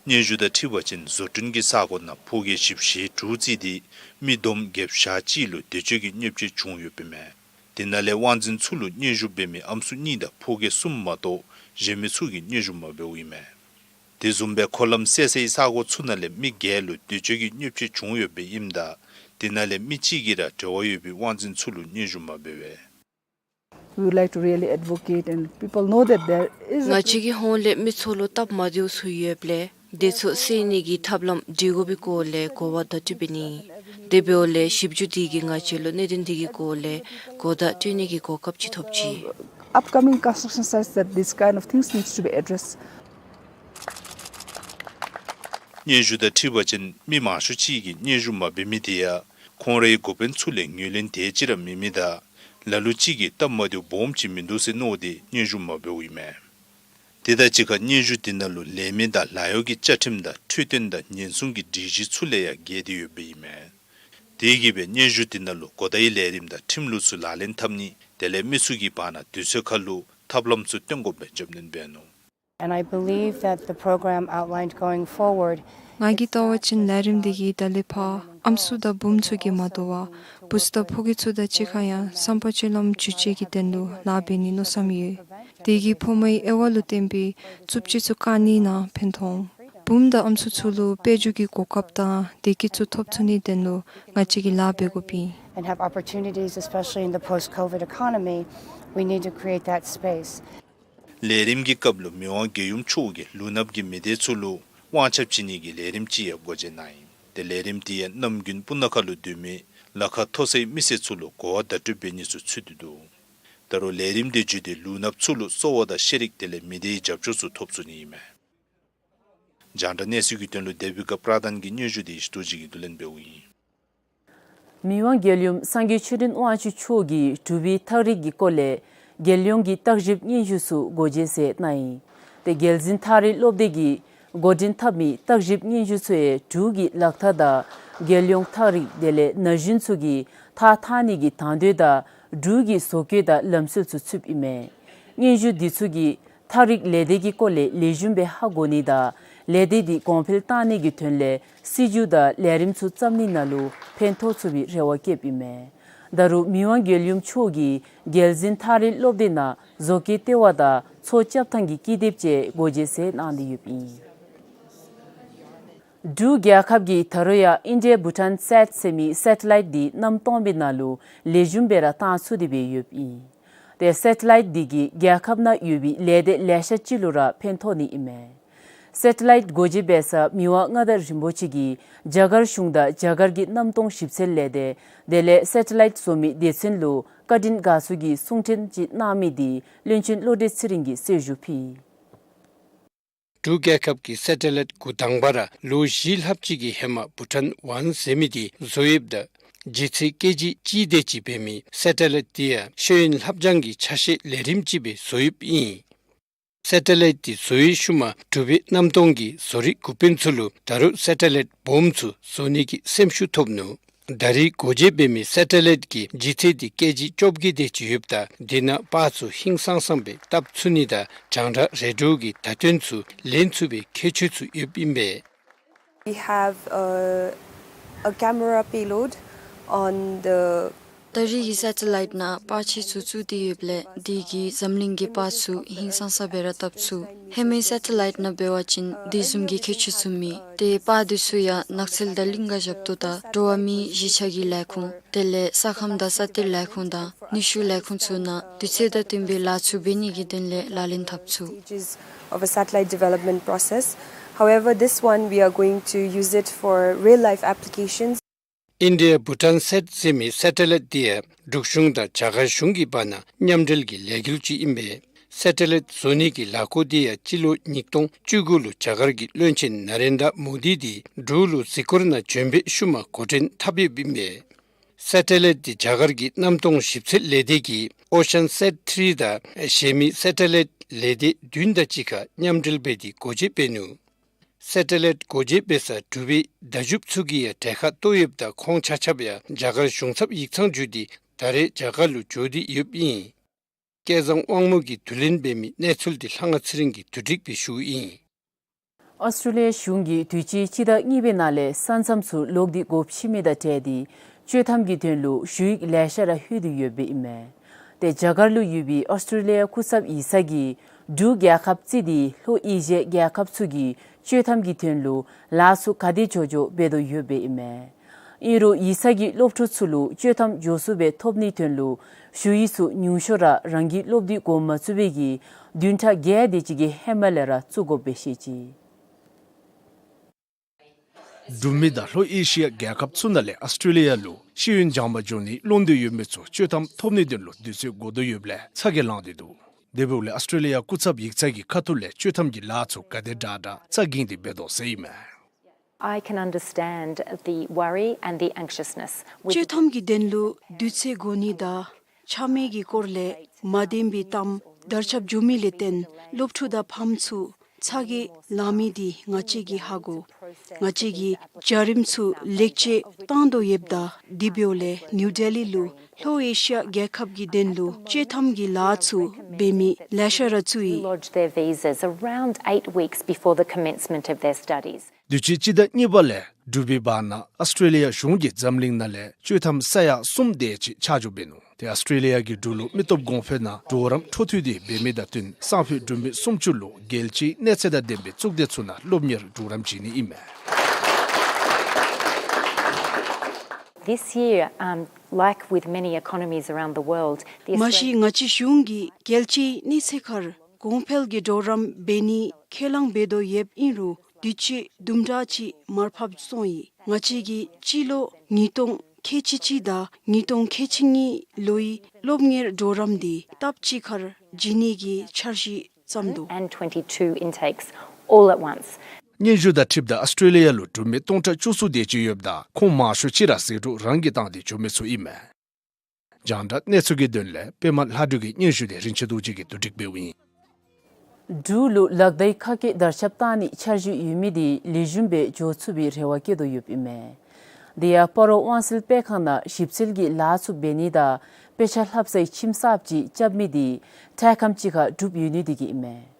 སྙན་ཞུ་དང་འཁྲིལ་བ་ཅིན་བཟོ་སྐྲུན་གྱི་ས་གོ་ནང་ཕོ་སྐྱེས་བཞི་བཅུ་ཞེ་དྲུག་བརྩིས་ཏེ་མི་བསྡོམས་བརྒྱད་བརྒྱ་གཅིག་ལུ་འདོད་སྤྱོད་ཀྱི་བརྙས་བཅོས་བྱུང་ཡོདཔ་ཨིན་མས། དེ་ནང་ལས་དབང་འཛིན་ཚུ་ལུ་སྙན་ཞུ་འབད་མི་ཨམ་སྲུ་གཉིས་དང་ཕོ་སྐྱེས་གསུམ་མ་གཏོགས་གཞན་མི་ཚུ་གིས་སྙན་ཞུ་མ་འབདཝ་ཨིན་མས། དེ་བཟུམ་སྦེ་འཁོར་ལམ་བསལ་སའི་ས་གོ་ཚུ་ནང་ལས་མི་བརྒྱད་ལུ་འདོད་སྤྱོད་ཀྱི་བརྙས་བཅོས་བྱུང་ཡོདཔ་ཨིནམ་ད་དེ་ནང་ལས་མི་གཅིག་གིས་ར་འབྲེལ་བ་ཡོད་པའི་དབང་འཛིན་ཚུ་ལུ་སྙན་ཞུ་མ་འབད་བས། We would like to really advocate and people know that there is a ང་བཅས་ཀྱི་ཧོངས་ལས་མི་ཚུ་ལུ་སྟབས་མ་བདེཝ་ཚུ་ཡོདཔ་ལས་དེ་ཚུ་སེལ་ནི་གི་ཐབས་ལམ་སྒྲིག་དགོ་པའི་སྐོར་ལས་གོ་བ་བརྡ་སྤྲོད་འབད་ནི། དེ་འབདཝ་ལས་ཞིབ་འཇུག་འདི་གིས་ང་བཅས་ལུ་གནད་དོན་འདི་གི་སྐོར་ལས་གོ་བརྡ་སྤྲོད་ནི་གི་གོ་སྐབས་ཅིག་ཐོབ་ཅི། Upcoming construction sites that this kind of things needs to be addressed. སྙན་ཞུ་དང་འཁྲིལ་བ་ཅིན་མི་མང་ཤོས་ཅིག་གིས་སྙན་ཞུ་མ་འབད་མི་དེ་ཡང་ཁོང་རའི་འགོ་དཔོན་ཚུ་ལས་ངོས་ལེན་དེ་ཅིག་ར་མེད་མི་དང་ལ་ལུ་ཅིག་གིས་སྟབས་མ་བདེཝ་སྦོམ་ཅིག་མིན་འདུག་ཟེར་མནོ་སྟེ་སྙན་ཞུ་མ་འབདཝ་ཨིན་མས། དེ་དང་གཅིག་ཁར་སྙན་ཞུ་དེ་ནང་ལུ་ལས་མི་དང་ལཱ་གཡོག་གི་བཅའ་ཁྲིམས་དང་འཕྲོད་བསྟེན་དང་ཉེན་སྲུང་གི་སྒྲིག་གཞི་ཚུ་ལས་ཡང་འགལ་ཏེ་ཡོདཔ་ཨིན་མས། དེ་གིས་སྦེ་སྙན་ཞུ་དེ་ནང་ལུ་གོ་བརྡའི་ལས་རིམ་དང་ཁྲིམས་ལུགས་ཚུ་ལག་ལེན་འཐབ་ནི་དེ་ལས་མི་ཚུ་གི་བར་ན་དུས་ཚོད་ཁར་ལུ་ཐབས་ལམ་ཚུ་སྟོན་དགོཔ་སྦེ་རྒྱབ་སྣོན་འབད་ནུག། And I believe that the program outlined going forward. ང་གིས་བལྟ་བ་ཅིན་ལས་རིམ་འདི་གིས་ད་ལས་ཕར་ཨམ་སྲུ་དང་བུམོ་ཚུ་གིས་མ་དོ་བར་བུཚ་དང་ཕོ་སྐྱེས་ཚུ་དང་གཅིག་ཁར་ཡང་བསམ་པ་སྤྱོད་ལམ་འགྱུར་བཅོས་ཀྱི་དོན་ལུ་ལཱ་འབད་ནི་མནོ་བསམ་ཡོད། དེ་གིས་ཕོ་མོའི་དབྱེ་བ་ལུ་བརྟེན་པའི་རྩུབ་སྤྱོད་ཚུ་བཀག་ནི་ནང་ཕན་ཐོགས། བུམོ་དང་ཨམ་སྲུ་ཚུ་ལུ་དཔལ་འབྱོར་གྱི་གོ་སྐབས་དང་བདེ་སྐྱིད་ཚུ་ཐོབ་ཚུགས་ནིའི་དོན་ལུ་ང་བཅས་ཀྱིས་ལཱ་འབད་དགོཔ་ཨིན། And have opportunities, especially in the post-COVID economy, we need to create that space. ལས་རིམ་གྱི་སྐབས་ལུ་མི་དབང་རྒྱལ་ཡུམ་མཆོག་གིས་ལུས་ནགཔ་གི་མི་སྡེ་ཚུ་ལུ་དབང་ཆ་བྱིན་ནི་གི་ལས་རིམ་ཅིག་ཡང་སྒོ་འབྱེད་གནང་ཡི། ཏེ་ལས་རིམ་དེ་ཡང་གནམ་དགུན་སྤུ་ན་ཁ་ལུ་སྡོད་མི་ལ་ཁ་མཐོ་སའི་མི་སེར་ཚུ་ལུ་གོ་བ་བརྡ་སྤྲོད་འབད་ནི་ཚུ་ཚུད་དེ་འདུག། ད་རུང་ལས་རིམ་དེ་བརྒྱུད་དེ་ལུས་ནགཔ་ཚུ་ལུ་གསོ་བ་དང་ཤེས་རིག་དེ་ལས་མི་སྡེའི་རྒྱབ་སྐྱོར་ཚུ་ཐོབ་ཚུགས་ནི་ཨིན་མས། རྒྱང་བསྒྲགས་གནས་ཚུལ་གྱི་དོན་ལུ་དེ་བི་ཀ་པྲ་དཱན་གྱི་སྙན་ཞུ་དེ་ཡེ་ཤེས་རྡོ་རྗེ་གིས་བསྡུ་ལེན་འབདཝ་ཨིན། མི་དབང་རྒྱལ་ཡུམ་སངས་རྒྱས་ཆོས་སྒྲོན་དབང་ཕྱུག་མཆོག་གིས་འབྲུག་པའི་ཐག་རིང་གི་སྐོར་ལས་རྒྱལ་ཡོངས་ཀྱི་བརྟག་ཞིབ་སྙན་ཞུ་ཚུ་སྒོ་འབྱེད་མཛད་གནང་ཡི། ཏེ་རྒྱལ་འཛིན་ཐག་རིང་སློབ་སྡེ་གི་འགོ་འདྲེན་འཐབ་མི་བརྟག་ཞིབ་སྙན་ཞུ་ཚུ་ཡང་འབྲུག་གི་ལག་རྟགས་དང་རྒྱལ་ཡོངས་ཐག་རིང་དེ་ལས་ན་གཞོན་ཚུ་གིས་ཐག་འཐག་ནི་གི་དང་འདོད་དང་འབྲུག་གི་བཟོ་བཀོད་དང་ལམ་སྲོལ་ཚུ་ཚུདཔ་ཨིན་མས། སྙན་ཞུ་འདི་ཚུ་གིས་ཐག་རིང་ལས་སྡེ་གི་སྐོར་ལས་ལེགས་ཤོམ་སྦེ་ཧ་གོ་ནི་དང་ལས་སྡེ་འདི་གོང་འཕེལ་གཏང་ནི་གི་དོན་ལས་སྲིད་བྱུས་དང་ལས་རིམ་ཚུ་བརྩམ་ནི་ནང་ལུ་ཕན་ཐོགས་ཚུགས་པའི་རེ་བ་བསྐྱེདཔ་ཨིན་མས། ད་རུང་མི་དབང་རྒྱལ་ཡུམ་མཆོག་གིས་རྒྱལ་འཛིན་ཐག་རིང་སློབ་སྡེ་ནང་བཟོ་བཀོད་ལྟེ་བ་དང་མཚོ་བཅའ་ཐང་གི་ཀི་དེབ་བཅས་སྒོ་འབྱེད་མཛད་གནང་སྟེ་ཡོདཔ་ཨིན། འབྲུག་རྒྱལ་ཁབ་ཀྱིས་ད་རུང་ཡང་ཨིན་ཌི་ཡ་བྷུ་ཊཱན་སེཊ་ཟེར་མི་སེ་ཊི་ལའིཊ་འདི་གནམ་སྟོངམ་གྱི་ནང་ལུ་ལེགས་ཤོམ་སྦེ་ར་བཏང་ཚུགས་ཏེ་སྦེ་ཡོདཔ་ཨིན། ཏེ་སེ་ཊི་ལའིཊ་འདི་གིས་རྒྱལ་ཁབ་ནང་ཡོད་པའི་ལས་སྡེ་ལེ་ཤ་ཅིག་ལུ་ར་ཕན་ཐོགས་ནི་ཨིན་མས། སེ་ཊི་ལའིཊ་སྒོ་འབྱེད་འབད་ས་མི་དབང་མངའ་བདག་རིན་པོ་ཆེ་གིས་རྒྱ་གར་གཞུང་དང་རྒྱ་གར་གྱི་གནམ་སྟོང་ཞིབ་འཚོལ་ལས་སྡེ་དེ་ལས་སེ་ཊི་ལའིཊ་བཟོ་མི་སྡེ་ཚན་ལུ་བཀའ་དྲིན་དགའ་ཚོར་གྱི་གསུང་འཕྲིན་ཅིག་གནང་མི་འདི་བློན་ཆེན་བློ་གྲོས་ཚེ་རིང་གིས་གསལ་ཞུ་ཕུལ། འབྲུག་རྒྱལ་ཁབ་ཀྱིས་སེ་ཊི་ལའིཊ་འགོ་དང་པ་ར་ལོ་བཞི་ལྷགཔ་ཅིག་གི་ཧེ་མ་བྷུ་ཊཱན་ཝན་ཟེར་མི་འདི་བཟོ་ཡོདཔ་ད་ལྗིད་ཚད་ཀེ་ཇི་གཅིག་དེ་ཅིག་འབད་མི་སེ་ཊི་ལའིཊ་འདི་ཡང་ཤེས་ཡོན་ལྷབ་སྦྱང་གི་ཆ་ཤས་ལས་རིམ་ཅིག་སྦེ་བཟོ་ཡོདཔ་ཨིན། སེ་ཊི་ལའིཊ་འདི་བཟོ་བའི་ཤུལ་མ་འབྲུག་པའི་གནམ་སྟོང་གི་བཟོ་རིག་འགོ་དཔོན་ཚུ་ལུ་ད་རུང་སེ་ཊི་ལའིཊ་སྦོམ་ཚུ་བཟོ་ནི་གི་སེམས་ཤུགས་ཐོབ་ནུག། ད་རེས་སྒོ་འབྱེད་འབད་མི་སེ་ཊི་ལའིཊ་གི་ལྗིད་ཚད་འདི་ཀེ་ཇི་བཅོ་བརྒྱད་དེ་ཅིག་ཡོདཔ་ད་དེ་ནང་པར་ཚུ་ཧིང་སངས་སངས་སྦེ་བཏབ་ཚུགས་ནི་དང་རྒྱང་བསྒྲགས་རེ་ཌི་ཡོ་གི་བརྡ་སྟོན་ཚུ་ལེན་ཚུགས་པའི་ཁྱད་ཆོས་ཚུ་ཡོདཔ་ཨིན་པས། We have a, a camera payload on the ད་རེས་ཀྱི་སེ་ཊི་ལའིཊ་ནང་པར་ཆས་ཚུ་བཙུགས་ཏེ་ཡོདཔ་ལས་དེ་གིས་འཛམ་གླིང་གི་པར་ཚུ་ཧིང་སངས་ས་སྦེ་ར་བཏབ་ཚུགས། ཧེ་མའི་སེ་ཊི་ལའིཊ་ནང་འབད་བ་ཅིན་དེ་བཟུམ་གྱི་ཁྱད་ཆོས་ཚུ་མེད། ཏེ་པར་དེ་ཚུ་ཡང་ནགས་ཚལ་དང་གླིང་ག་བཞགཔ་ད་འགྲོ་བ་མིའི་གཞིས་ཆགས་ཀྱི་ལས་ཁུངས་དེ་ལས་ས་ཁམས་དང་ས་གཏེར་ལས་ཁུངས་དང་ནུས་ཤུགས་ལས་ཁུངས་ཚུ་ནང་དུས་ཚོད་དང་བསྟུན་པའི་ལཱ་ཚུ་འབད་ནི་གི་དོན་ལས་ལག་ལེན་འཐབ་ཚུགས། Stages of a satellite development process. However, this one we are going to use it for real life applications. ཨིན་ཌི་ཡ་བྷུ་ཊཱན་སེཊ་ཟེར་མི་སེ་ཊི་ལའིཊ་དེ་ཡང་འབྲུག་གཞུང་དང་རྒྱ་གར་གཞུང་གི་བར་ན་མཉམ་འབྲེལ་གྱི་ལས་འགུལ་ཅིག་ཨིན་པས། སེ་ཊི་ལའིཊ་བཟོ་ནི་གི་ལས་འགུལ་དེ་ཡང་སྤྱི་ལོ་ཉིས་སྟོང་བཅུ་དགུ་ལུ་རྒྱ་གར་གྱི་བློན་ཆེན་ན་རེན་དྲ་མོ་དི་དེ་འབྲུག་ལུ་གཟིགས་སྐོར་ནང་བྱོན་པའི་ཤུལ་མ་འགོ་འདྲེན་འཐབ་ཡོདཔ་ཨིན་པས། སེ་ཊི་ལའིཊ་དེ་རྒྱ་གར་གྱི་གནམ་སྟོང་ཞིབ་འཚོལ་ལས་སྡེ་གིས་ཨོ་ཤན་སེཊ་ཐི་རི་དང་གཞན་མི་སེ་ཊི་ལའིཊ་ལས་སྡེ་བདུན་དང་གཅིག་ཁར་མཉམ་འབྲེལ་འབད་དེ་སྒོ་འབྱེད་འབད་ནུག། སེ་ཊི་ལའིཊ་སྒོ་འབྱེད་འབད་ས་འབྲུག་པའི་བརྡ་བརྒྱུདཔ་ཚུ་གིས་ཡང་གྲལ་ཁར་གཏོགས་ཡོདཔ་ད་ཁོང་ཆ་ཁྱབ་ཡང་རྒྱ་གར་གཞུང་ཚབ་ཡིག་ཚང་བརྒྱུད་དེ་ད་རེས་རྒྱ་གར་ལུ་འགྱོ་སྟེ་ཡོདཔ་ཨིན། སྐལ་བཟང་དབང་མོ་གིས་བསྡུ་ལེན་འབད་མི་གནས་ཚུལ་དེ་ལྷ་དབང་ཚེ་རིང་གིས་བསྡུ་སྒྲིག་འབད་ཞུཝ་ཨིན། ཨོསི་ཊྲེ་ལི་ཡ་གཞུང་གིས་དུས་ཅི་སྤྱི་ཟླ་གཉིས་པའི་ནང་ལས་ས་མཚམས་ཚུ་ལོག་སྟེ་སྒོ་ཕྱེ་མི་དང་འབྲེལ་ཏེ་བཅོས་ཐམ་གྱི་དོན་ལུ་ཞུ་ཡིག་ལེ་ཤ་ར་ལྷོད་དེ་ཡོདཔ་ཨིན་མས། ཏེ་རྒྱ་གར་ལུ་ཡོད་པའི་ཨོསི་ཊྲེ་ལི་ཡ་སྐུ་ཚབ་ཡིག་ཚང་གིས་འབྲུག་རྒྱལ་ཁབ་བརྩིས་ཏེ་ལྷོ་ཨེ་ཤི་ཡ་རྒྱལ་ཁབ་ཚུ་གི་བཅོས་ཐམ་གྱི་དོན་ལུ་ལཱ་ཚུ་ག་དེ་མགྱོགས་མགྱོགས་འབད་དོ་ཡོདཔ་ཨིན་མས། ཨིན་རུང་ཡིག་ཚང་གིས་སློབ་ཕྲུག་ཚུ་ལུ་བཅོས་ཐམ་མགྱོགས་སུ་སྦེ་ཐོབ་ནིའི་དོན་ལུ་ཞུ་ཡིག་ཚུ་ཉུང་ཤོས་ར་རང་གི་སློབ་དུས་འགོ་མ་བཙུགས་པའི་གི་བདུན་ཕྲག་བརྒྱད་དེ་ཅིག་གི་ཧེ་མ་ལས་ར་བཙུགས་དགོཔ་སྦེ་བཤད་ཅི། འབྲུག་མི་དང་ལྷོ་ཨེ་ཤི་ཡ་རྒྱལ་ཁབ་ཚུ་ནང་ལས་ཨོསི་ཊྲེ་ལི་ཡ་ལུ་ཤེས་ཡོན་སྦྱང་པར་འགྱོ་ནིའི་བློ་འདོད་ཡོད་མི་ཚུ་བཅོས་ཐམ་ཐོབ་ནིའི་དོན་ལུ་དུས་ཚོད་འགོར་དོ་ཡོདཔ་ལས་ཚ་གྱང་ལངས་ཏེ་འདུག། དེ་འབདཝ་ལས་ཨོསི་ཊྲེ་ལི་ཡ་སྐུ་ཚབ་ཡིག་ཚང་གི་ཁ་ཐུག་ལས་བཅོས་ཐམ་གྱི་ལཱ་ཚུ་ག་དེ་དྲག་དྲག་རྩ་འགེངས་ཏེ་འབད་དོ་ཟེར་ཨིན་མས། I can understand the worry and the anxiousness with བཅོས་ཐམ་གྱི་དོན་ལུ་དུས་ཚོད་འགོར་ནི་དང་ཆ་མེད་ཀྱི་སྐོར་ལས་མ་བདེན་པའི་གཏམ་དར་ཁྱབ་འགྱོ་མི་ལས་བརྟེན་སློབ་ཕྲུག་དང་ཕམ་ཚུ་ཚ་གྱང་ལང་མི་དེ་ང་བཅས་ཀྱིས་ཧ་གོ། ང་བཅས་ཀྱིས་བྱ་རིམ་ཚུ་ལེགས་བཅོས་བཏང་དོ་ཡོདཔ་ད་དེ་འབདཝ་ལས་ནིའུ་ཌེ་ལི་ལུ་ལྷོ་ཨེ་ཤི་ཡ་རྒྱལ་ཁབ་ཀྱི་དོན་ལུ་བཅོས་ཐམ་གྱི་ལཱ་ཚུ་འབད་མི་ལེ་ཤ་ར་བཙུགས་ཡི། Lodge their visas around eight weeks before the commencement of their studies. དུས་ཅི་སྤྱི་ཟླ་གཉིས་པ་ལས་འབྲུག་པའི་བར་ན་ཨོསི་ཊྲེ་ལི་ཡ་གཞུང་གིས་འཛམ་གླིང་ནང་ལས་བཅོས་ཐམ་ས་ཡ་གསུམ་དེ་ཅིག་ཆ་འཇོག་འབད་ནུག། ཏེ་ཨོསི་ཊྲེ་ལི་ཡ་གིས་འབྲུག་ལུ་མི་སྟོབས་གོང་འཕེལ་ནང་གྲོགས་རམ་འཕྲོ་མཐུད་དེ་འབད་མི་དང་བསྟུན་སང་ཕོད་འབྲུག་མི་སུམ་ཅུ་ལུ་རྒྱལ་སྤྱིའི་གནས་ཚད་དང་ལྡན་པའི་གཙུག་སྡེ་ཚུ་ནང་སློབ་གཉེར་གྲོགས་རམ་བྱིན་ནི་ཨིན་མས། This year, um, like with many economies around the world, the མ་གཞི་Australian ང་བཅས་གཞུང་གིས་རྒྱལ་སྤྱིའི་གནས་ཚད་ཁར་གོང་འཕེལ་གྱི་གྲོགས་རམ་འབད་ནི་ཁས་བླངས་འབད་དོ་ཡོདཔ་ཨིན་རུང་དུས་ཅི་དུམ་གྲ་ཅིག་མར་ཕབ་སོང་ཡི། ང་བཅས་ཀྱིས་སྤྱི་ལོ་ཉིས་སྟོང་ཁལ་གཅིག་གཅིག་དང་ཉིས་སྟོང་ཁལ་གཅིག་གཉིས་ལོའི་སློབ་གཉེར་གྲོགས་རམ་དེ་སྟབས་གཅིག་ཁར་བྱིན་ནི་གི་འཆར་གཞི་བརྩམས་འདུག། And twenty-two intakes all at once. སྙན་ཞུ་དང་འཁྲིལཝ་ད་ཨོསི་ཊྲེ་ལི་ཡ་ལུ་འབྲུག་མི་སྟོང་ཕྲག་བཅུ་གསུམ་དེ་ཅིག་ཡོདཔ་ད་ཁོང་མང་ཤོས་ཅིག་ར་ཟད་འགྲོ་རང་གིས་བཏང་སྟེ་འགྱོ་མི་ཚུ་ཨིན་མས། རྒྱང་བསྒྲགས་གནས་ཚུལ་གྱི་དོན་ལས་པདྨ་ལྷ་སྒྲོལ་གྱི་སྙན་ཞུ་དེ་རིན་ཆེན་རྡོ་རྗེ་གིས་བསྡུ་སྒྲིག་འབདཝ་ཨིན། འབྲུག་ལུ་ལག་བརྡའི་ཁ་སྐད་དར་ཁྱབ་བཏང་ནིའི་འཆར་གཞི་ཡོད་མི་དེ་ལེགས་ཤོམ་སྦེ་འགྱོ་ཚུགས་པའི་རེ་བ་བསྐྱེད་དོ་ཡོདཔ་ཨིན་མས། དེ་ཡང་སྤ་རོ་དབང་སེལ་སྤེལ་ཁང་ནང་ཞིབ་འཚོལ་གྱི་ལཱ་ཚུ་འབད་ནི་དང་དཔེ་ཆ་ལྷབ་སའི་ཁྱིམ་གསརཔ་ཅིག་རྐྱབ་མི་དེ་འཕྲལ་ཁམས་ཅིག་ཁར་གྲུབ་ཡོད་ནི་དེ་གིས་ཨིན་མས།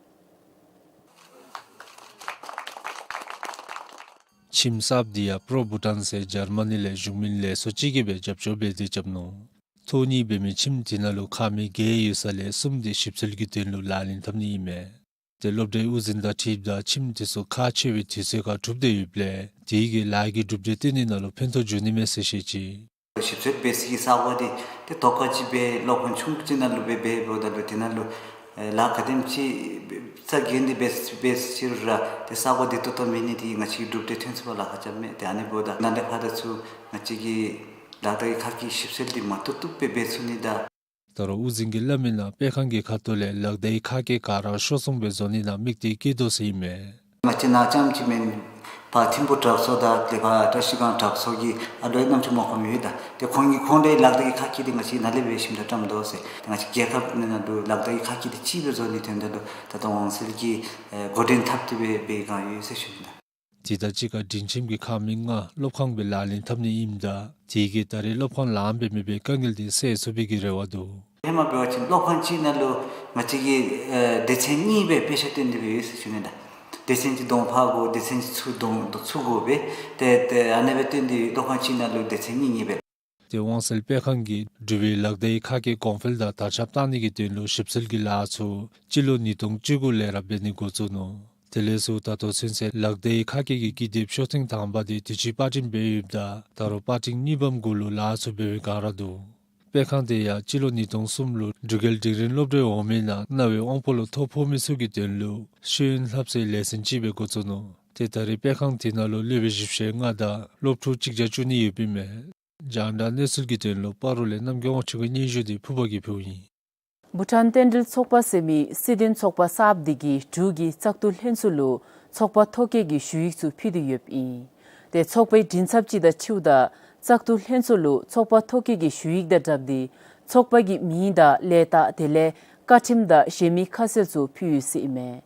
ཁྱིམ་གསརཔ་དེ་ཡང་སྤ་རོ་བྷུ་ཊཱན་ཟེར་འཇར་མ་ནི་ལས་གཞུང་མིན་ལས་ཚོགས་ཅིག་གིས་སྦེ་རྒྱབ་སྐྱོར་འབད་དེ་རྐྱབ་ནུག། ཐོག་གཉིས་འབད་མི་ཁྱིམ་དེ་ནང་ལུ་ཁང་མིག་བརྒྱད་ཡོད་ས་ལས་གསུམ་དེ་ཞིབ་འཚོལ་གྱི་དོན་ལུ་ལག་ལེན་འཐབ་ནི་ཨིན་མས། ཏེ་སློབ་གྲྭའི་དབུ་འཛིན་དང་འཁྲིལཝ་ད་ཁྱིམ་དེ་ཚུ་ཁག་ཆེ་བའི་དུས་ཚོད་ཁར་གྲུབ་སྟེ་ཡོདཔ་ལས་དེ་གིས་ལཱ་གི་གྲུབ་འབྲས་སྟོན་ནི་ནང་ལུ་ཕན་ཐོགས་འབྱུང་ནི་མས་ཟེར་བཤད་ཅི། ཞིབ་འཚོལ་འབད་སའི་ས་གོ་དེ་ཏེ་ཐོག་ཁ་ཅིག་སྦེ་སློབ་ཁང་ཆུང་ཀུ་ཅིག་ནང་ལུ་སྦེ་འབད་འབདཝ་ད་ལུ་དེ་ནང་ལུ་ཨེ་ལཱ་ག་དེམ་ཅིག་རྩ་འགེངས་ཏེ་འབད་འབད་ཅི་རུང་ར་ཏེ་ས་གོ་བདེ་ཏོག་ཏོ་མེད་ནི་དེ་ང་བཅས་ཀྱིས་གྲུབ་འབྲས་ཐོན་ཚུགས་པར་ལཱ་ཁག་རྐྱབ་མས། ཏེ་ཨ་ནི་འབདཝ་ད་ནཱ་ལས་ཕར་དང་ཚུར་ང་བཅས་ཀྱིས་ལག་བརྡའི་ཁ་སྐད་ཞིབ་འཚོལ་འདི་མ་བཏུབ་བཏུབ་སྦེ་འབད་ཚུགས་ནི་དང་། ད་རུང་དབུ་འཛིན་གྱིས་སླབ་མིའི་ནང་སྤེལ་ཁང་གི་ཁ་ཐུག་ལས་ལག་བརྡའི་ཁ་སྐད་ག་ར་ཤོར་སོང་སྦེ་བཟོ་ནི་ནང་དམིགས་ཏེ་བསྐྱེད་དོ་ཟེར་ཨིན་མས། ང་བཅས་ནཱ་རྐྱངམ་ཅིག་མེན། ཕར་ཐིམ་ཕུ་གྲྭ་ཚང་དང་དེ་ཕར་བཀྲ་ཤིས་སྒང་གྲྭ་ཚང་གི་ཨ་ལོ་ཡང་རྣམ་ཅོ་མ་ཁོམ་ཡོད་ད། ཏེ་ཁོང་གིས་ཁོང་རའི་ལག་བརྡའི་ཁ་སྐད་འདི་ང་བཅས་ནཱ་ལས་འབད་ཞིནམ་ད་བཀྲམ་དོ་ཟེར། ཏེ་ང་བཅས་རྒྱལ་ཁབ་ནང་ལུ་ལག་བརྡའི་ཁ་སྐད་འདི་གཅིག་སྦེ་བཟོ་ནིའི་དོན་དག་ལུ་ད་ལྟོ་དབང་སེལ་གྱིས་ཨེ་འགོ་འདྲེན་འཐབ་སྟེ་སྦེ་འབད་བའི་བསྒང་ཡོད་ཟེར་ཞུ་ནི་ད། དེ་དང་གཅིག་ཁར་སྒྲིང་ཁྱིམ་གྱི་ཁང་མིག་ལྔ་སློབ་ཁང་སྦེ་ལག་ལེན་འཐབ་ནི་ཨིནམ་ད་དེ་གིས་ད་རེས་སློབ་ཁང་ལངམ་སྦེ་མེད་པའི་དཀའ་ངལ་དེ་སེལ་ཚུགས་པའི་གི་རེ་བ་འདུག། ཧེ་མ་འབད་བ་ཅིན་སློབ་ཁང་གཅིག་ནང་ལུ་ང་བཅས་ཀྱིས་ཨེ་སྡེ་ཚན་གཉིས་སྦེ་དཔེ་ཆ་སྟོན་ཏེ་སྦེ་ཡོད་ཟེར་ཞུ་ནི་ད། སྡེ་ཚན་གཅིག་གདོང་ཕར་དགོ་སྡེ་ཚན་གཅིག་ཚུར་གདོང་ཚུར་དགོ་སྦེ་ཏེ་ཏེ་ཨ་ནེ་སྦེ་སྟོན་ཏེ་སློབ་ཁང་གཅིག་ནང་ལུ་སྡེ་ཚན་གཉིས་གཉིས་སྦེ། ཏེ་དབང་གསལ་སྤེལ་ཁང་གིས་འབྲུག་པའི་ལག་བརྡའི་ཁ་སྐད་གོང་འཕེལ་དང་དར་ཁྱབ་བཏང་ནི་གི་དོན་ལུ་ཞིབ་འཚོལ་གྱི་ལཱ་ཚུ་སྤྱི་ལོ་ཉིས་སྟོང་བཅུ་དགུ་ལས་ར་འབད་ནི་འགོ་བཙུགས་ནུག། དེ་ལས་ཚུར་ད་ལྟོ་ཚུན་ཚོད་ལག་བརྡའི་ཁ་སྐད་ཀྱི་ཀི་དེབ་ཤོག་ཐེངས་དང་པ་དེ་དུས་ཅི་པར་སྐྲུན་འབད་ཡོདཔ་ད་ད་རུང་པར་སྐྲུན་གཉིས་པམ་གུ་ལུ་ལཱ་ཚུ་འབད་བའི་བསྒང་ར་འདུག། སྤེལ་ཁང་དེ་ཡང་སྤྱི་ལོ་ཉིས་སྟོང་གསུམ་ལུ་འབྲུག་རྒྱལ་འབྲིང་རིམ་སློབ་གྲྭའི་འོག་མའི་ནང་རྣ་བའི་དབང་པོ་ལུ་ཐོ་ཕོག་མི་ཚུ་གི་དོན་ལུ་ཤེས་ཡོན་བསླབ་སའི་ལས་ཚན་ཅིག་སྦེ་འགོ་བཙུགས་ནུག། ཏེ་ད་རེས་སྤེལ་ཁང་དེ་ནང་ལུ་སློབ་དཔོན་བཞི་བཅུ་ཞེ་ལྔ་དང་སློབ་ཕྲུག་གཅིག་བརྒྱ་བཅུ་གཉིས་ཡོདཔ་ཨིན་མས། རྒྱང་བསྒྲགས་གནས་ཚུལ་གྱི་དོན་ལུ་སྤ་རོ་ལས་རྣམ་རྒྱལ་དབང་ཕྱུག་གི་སྙན་ཞུ་དེ་ཕུར་པ་གིས་ཕུལཝ་ཨིན། བྷུ་ཊཱན་རྟེན་འབྲེལ་ཚོགས་པ་ཟེར་མི་སྲིད་དོན་ཚོགས་པ་གསརཔ་དེ་གིས་འབྲུག་གི་བཙག་འཐུ་ལྷན་ཚོགས་ལུ་ཚོགས་པ་ཐོ་བཀོད་ཀྱི་ཞུ་ཡིག་ཚུ་ཕུལ་ཏེ་ཡོདཔ་ཨིན། ཏེ་ཚོགས་པའི་མགྲིན་ཚབ་ཅིག་དང་འཁྲིལཝ་ད་བཙག་འཐུ་ལྷན་ཚོགས་ལུ་ཚོགས་པ་ཐོ་བཀོད་ཀྱི་ཞུ་ཡིག་དང་སྦྲགས་ཏེ་ཚོགས་པ་གི་མིང་དང་ལས་རྟགས་དེ་ལས་བཀའ་ཁྲིམས་དང་གཞན་མི་ཁ་གསལ་ཚུ་ཕུལ་ཡོད་ཟེར་ཨིན་མས།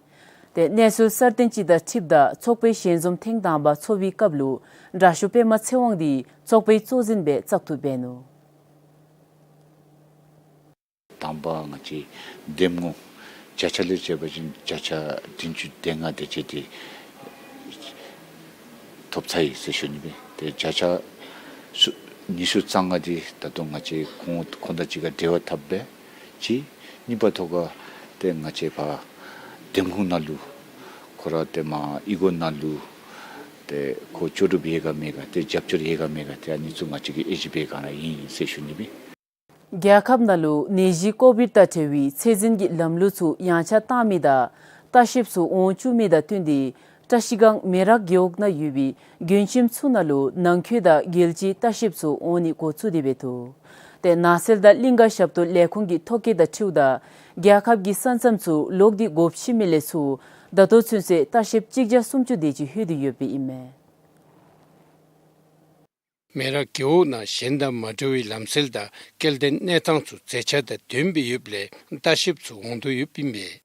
ཏེ་གནས་ཚུལ་གསར་བཏོན་ཅིག་དང་འཁྲིལཝ་ད་ཚོགས་པའི་ཞལ་འཛོམས་ཐེངས་དང་པ་ཚོགས་པའི་སྐབས་ལུ་དྲག་ཤོས་པདྨ་ཚེ་དབང་དེ་ཚོགས་པའི་གཙོ་འཛིན་སྦེ་བཙག་འཐུ་འབད་ནུག། དང་པ་ང་བཅས་འདེམས་ངོ་བརྒྱ་ཆ་ལས་བྱས་པ་ཅིན་བརྒྱ་ཆ་བདུན་ཅུ་དོན་ལྔ་དེ་ཅིག་དེ་ཐོབ་ཚར་ཡི་ཟེར་ཞུ་ནི་སྦེ། ཏེ་བརྒྱ་ཆ་སུ་ཉི་ཤུ་རྩ་ལྔ་དེ་ད་ལྟོ་ང་བཅས་ཁོང་ཁོང་དང་གཅིག་ཁར་འབྲེལ་བ་འཐབ་སྦེ་ཅིག། གཉིས་པ་ཐོག་ཁར་ཏེ་ང་བཅས་ཕར་འདེམས་ཁོངས་ནང་ལུ་ཁོ་ར་ཏེ་མར་གཡུས་སྒོ་ནང་ལུ་ཏེ་ཁོ་ལྕོགས་གྲུབ་ཡོད་ག་མེད་ག་ཏེ་རྒྱབ་སྐྱོར་ཡོད་ག་མེད་ག་ཏེ་ཨ་ནི་ཚུ་ང་བཅས་ཀྱིས་དབྱེ་ཞིབ་འབད་བའི་བསྒང་ར་ཨིན་ཟེར་ཞུ་ནི་སྦེ། རྒྱལ་ཁབ་ནང་ལུ་ནད་གཞི་ཀོ་བིཌ་དང་འབྲེལ་བའི་ཚད་འཛིན་གྱི་ལམ་ལུགས་ཚུ་ཡངས་ཆག་བཏང་མི་དང་ལྟ་བཤལཔ་ཚུ་འོང་བཅུག་མི་དང་བསྟུན་ཏེ་བཀྲ་ཤིས་སྒང་མེ་རག་རྒེད་འོག་ནང་ཡོད་པའི་མགྱོན་ཁྱིམ་ཚུ་ནང་ལུ་ནང་འཁོད་དང་རྒྱལ་སྤྱིའི་ལྟ་བཤལཔ་ཚུ་འོང་ནི་འགོ་བཙུགས་ཏེ་འབད་འདུག། ཏེ་ནགས་ཚལ་དང་གླིང་ཀ་ཞབས་ཏོག་ལས་ཁུངས་ཀྱི་ཐོ་བཀོད་དང་འཁྲིལཝ་ད་རྒྱལ་ཁབ་ཀྱི་ས་མཚམས་ཚུ་ལོག་སྟེ་སྒོ་ཕྱེ་མི་ལས་ཚུར་ད་ལྟོ་ཚུན་ཚོད་ལྟ་བཤལཔ་གཅིག་བརྒྱ་སུམ་ཅུ་དེ་ཅིག་ལྷོད་དེ་ཡོདཔ་ཨིན་མས། མེ་རག་རྒེད་འོག་ནང་གཞན་དང་མ་འདྲ་བའི་ལམ་སྲོལ་དང་སྐྱེལ་འདྲེན་གནས་སྟངས་ཚུ་མཛེས་ཆ་དང་ལྡནམ་སྦེ་ཡོདཔ་ལས་ལྟ་བཤལཔ་ཚུ་འོང་དོ་ཡོདཔ་ཨིན་པས།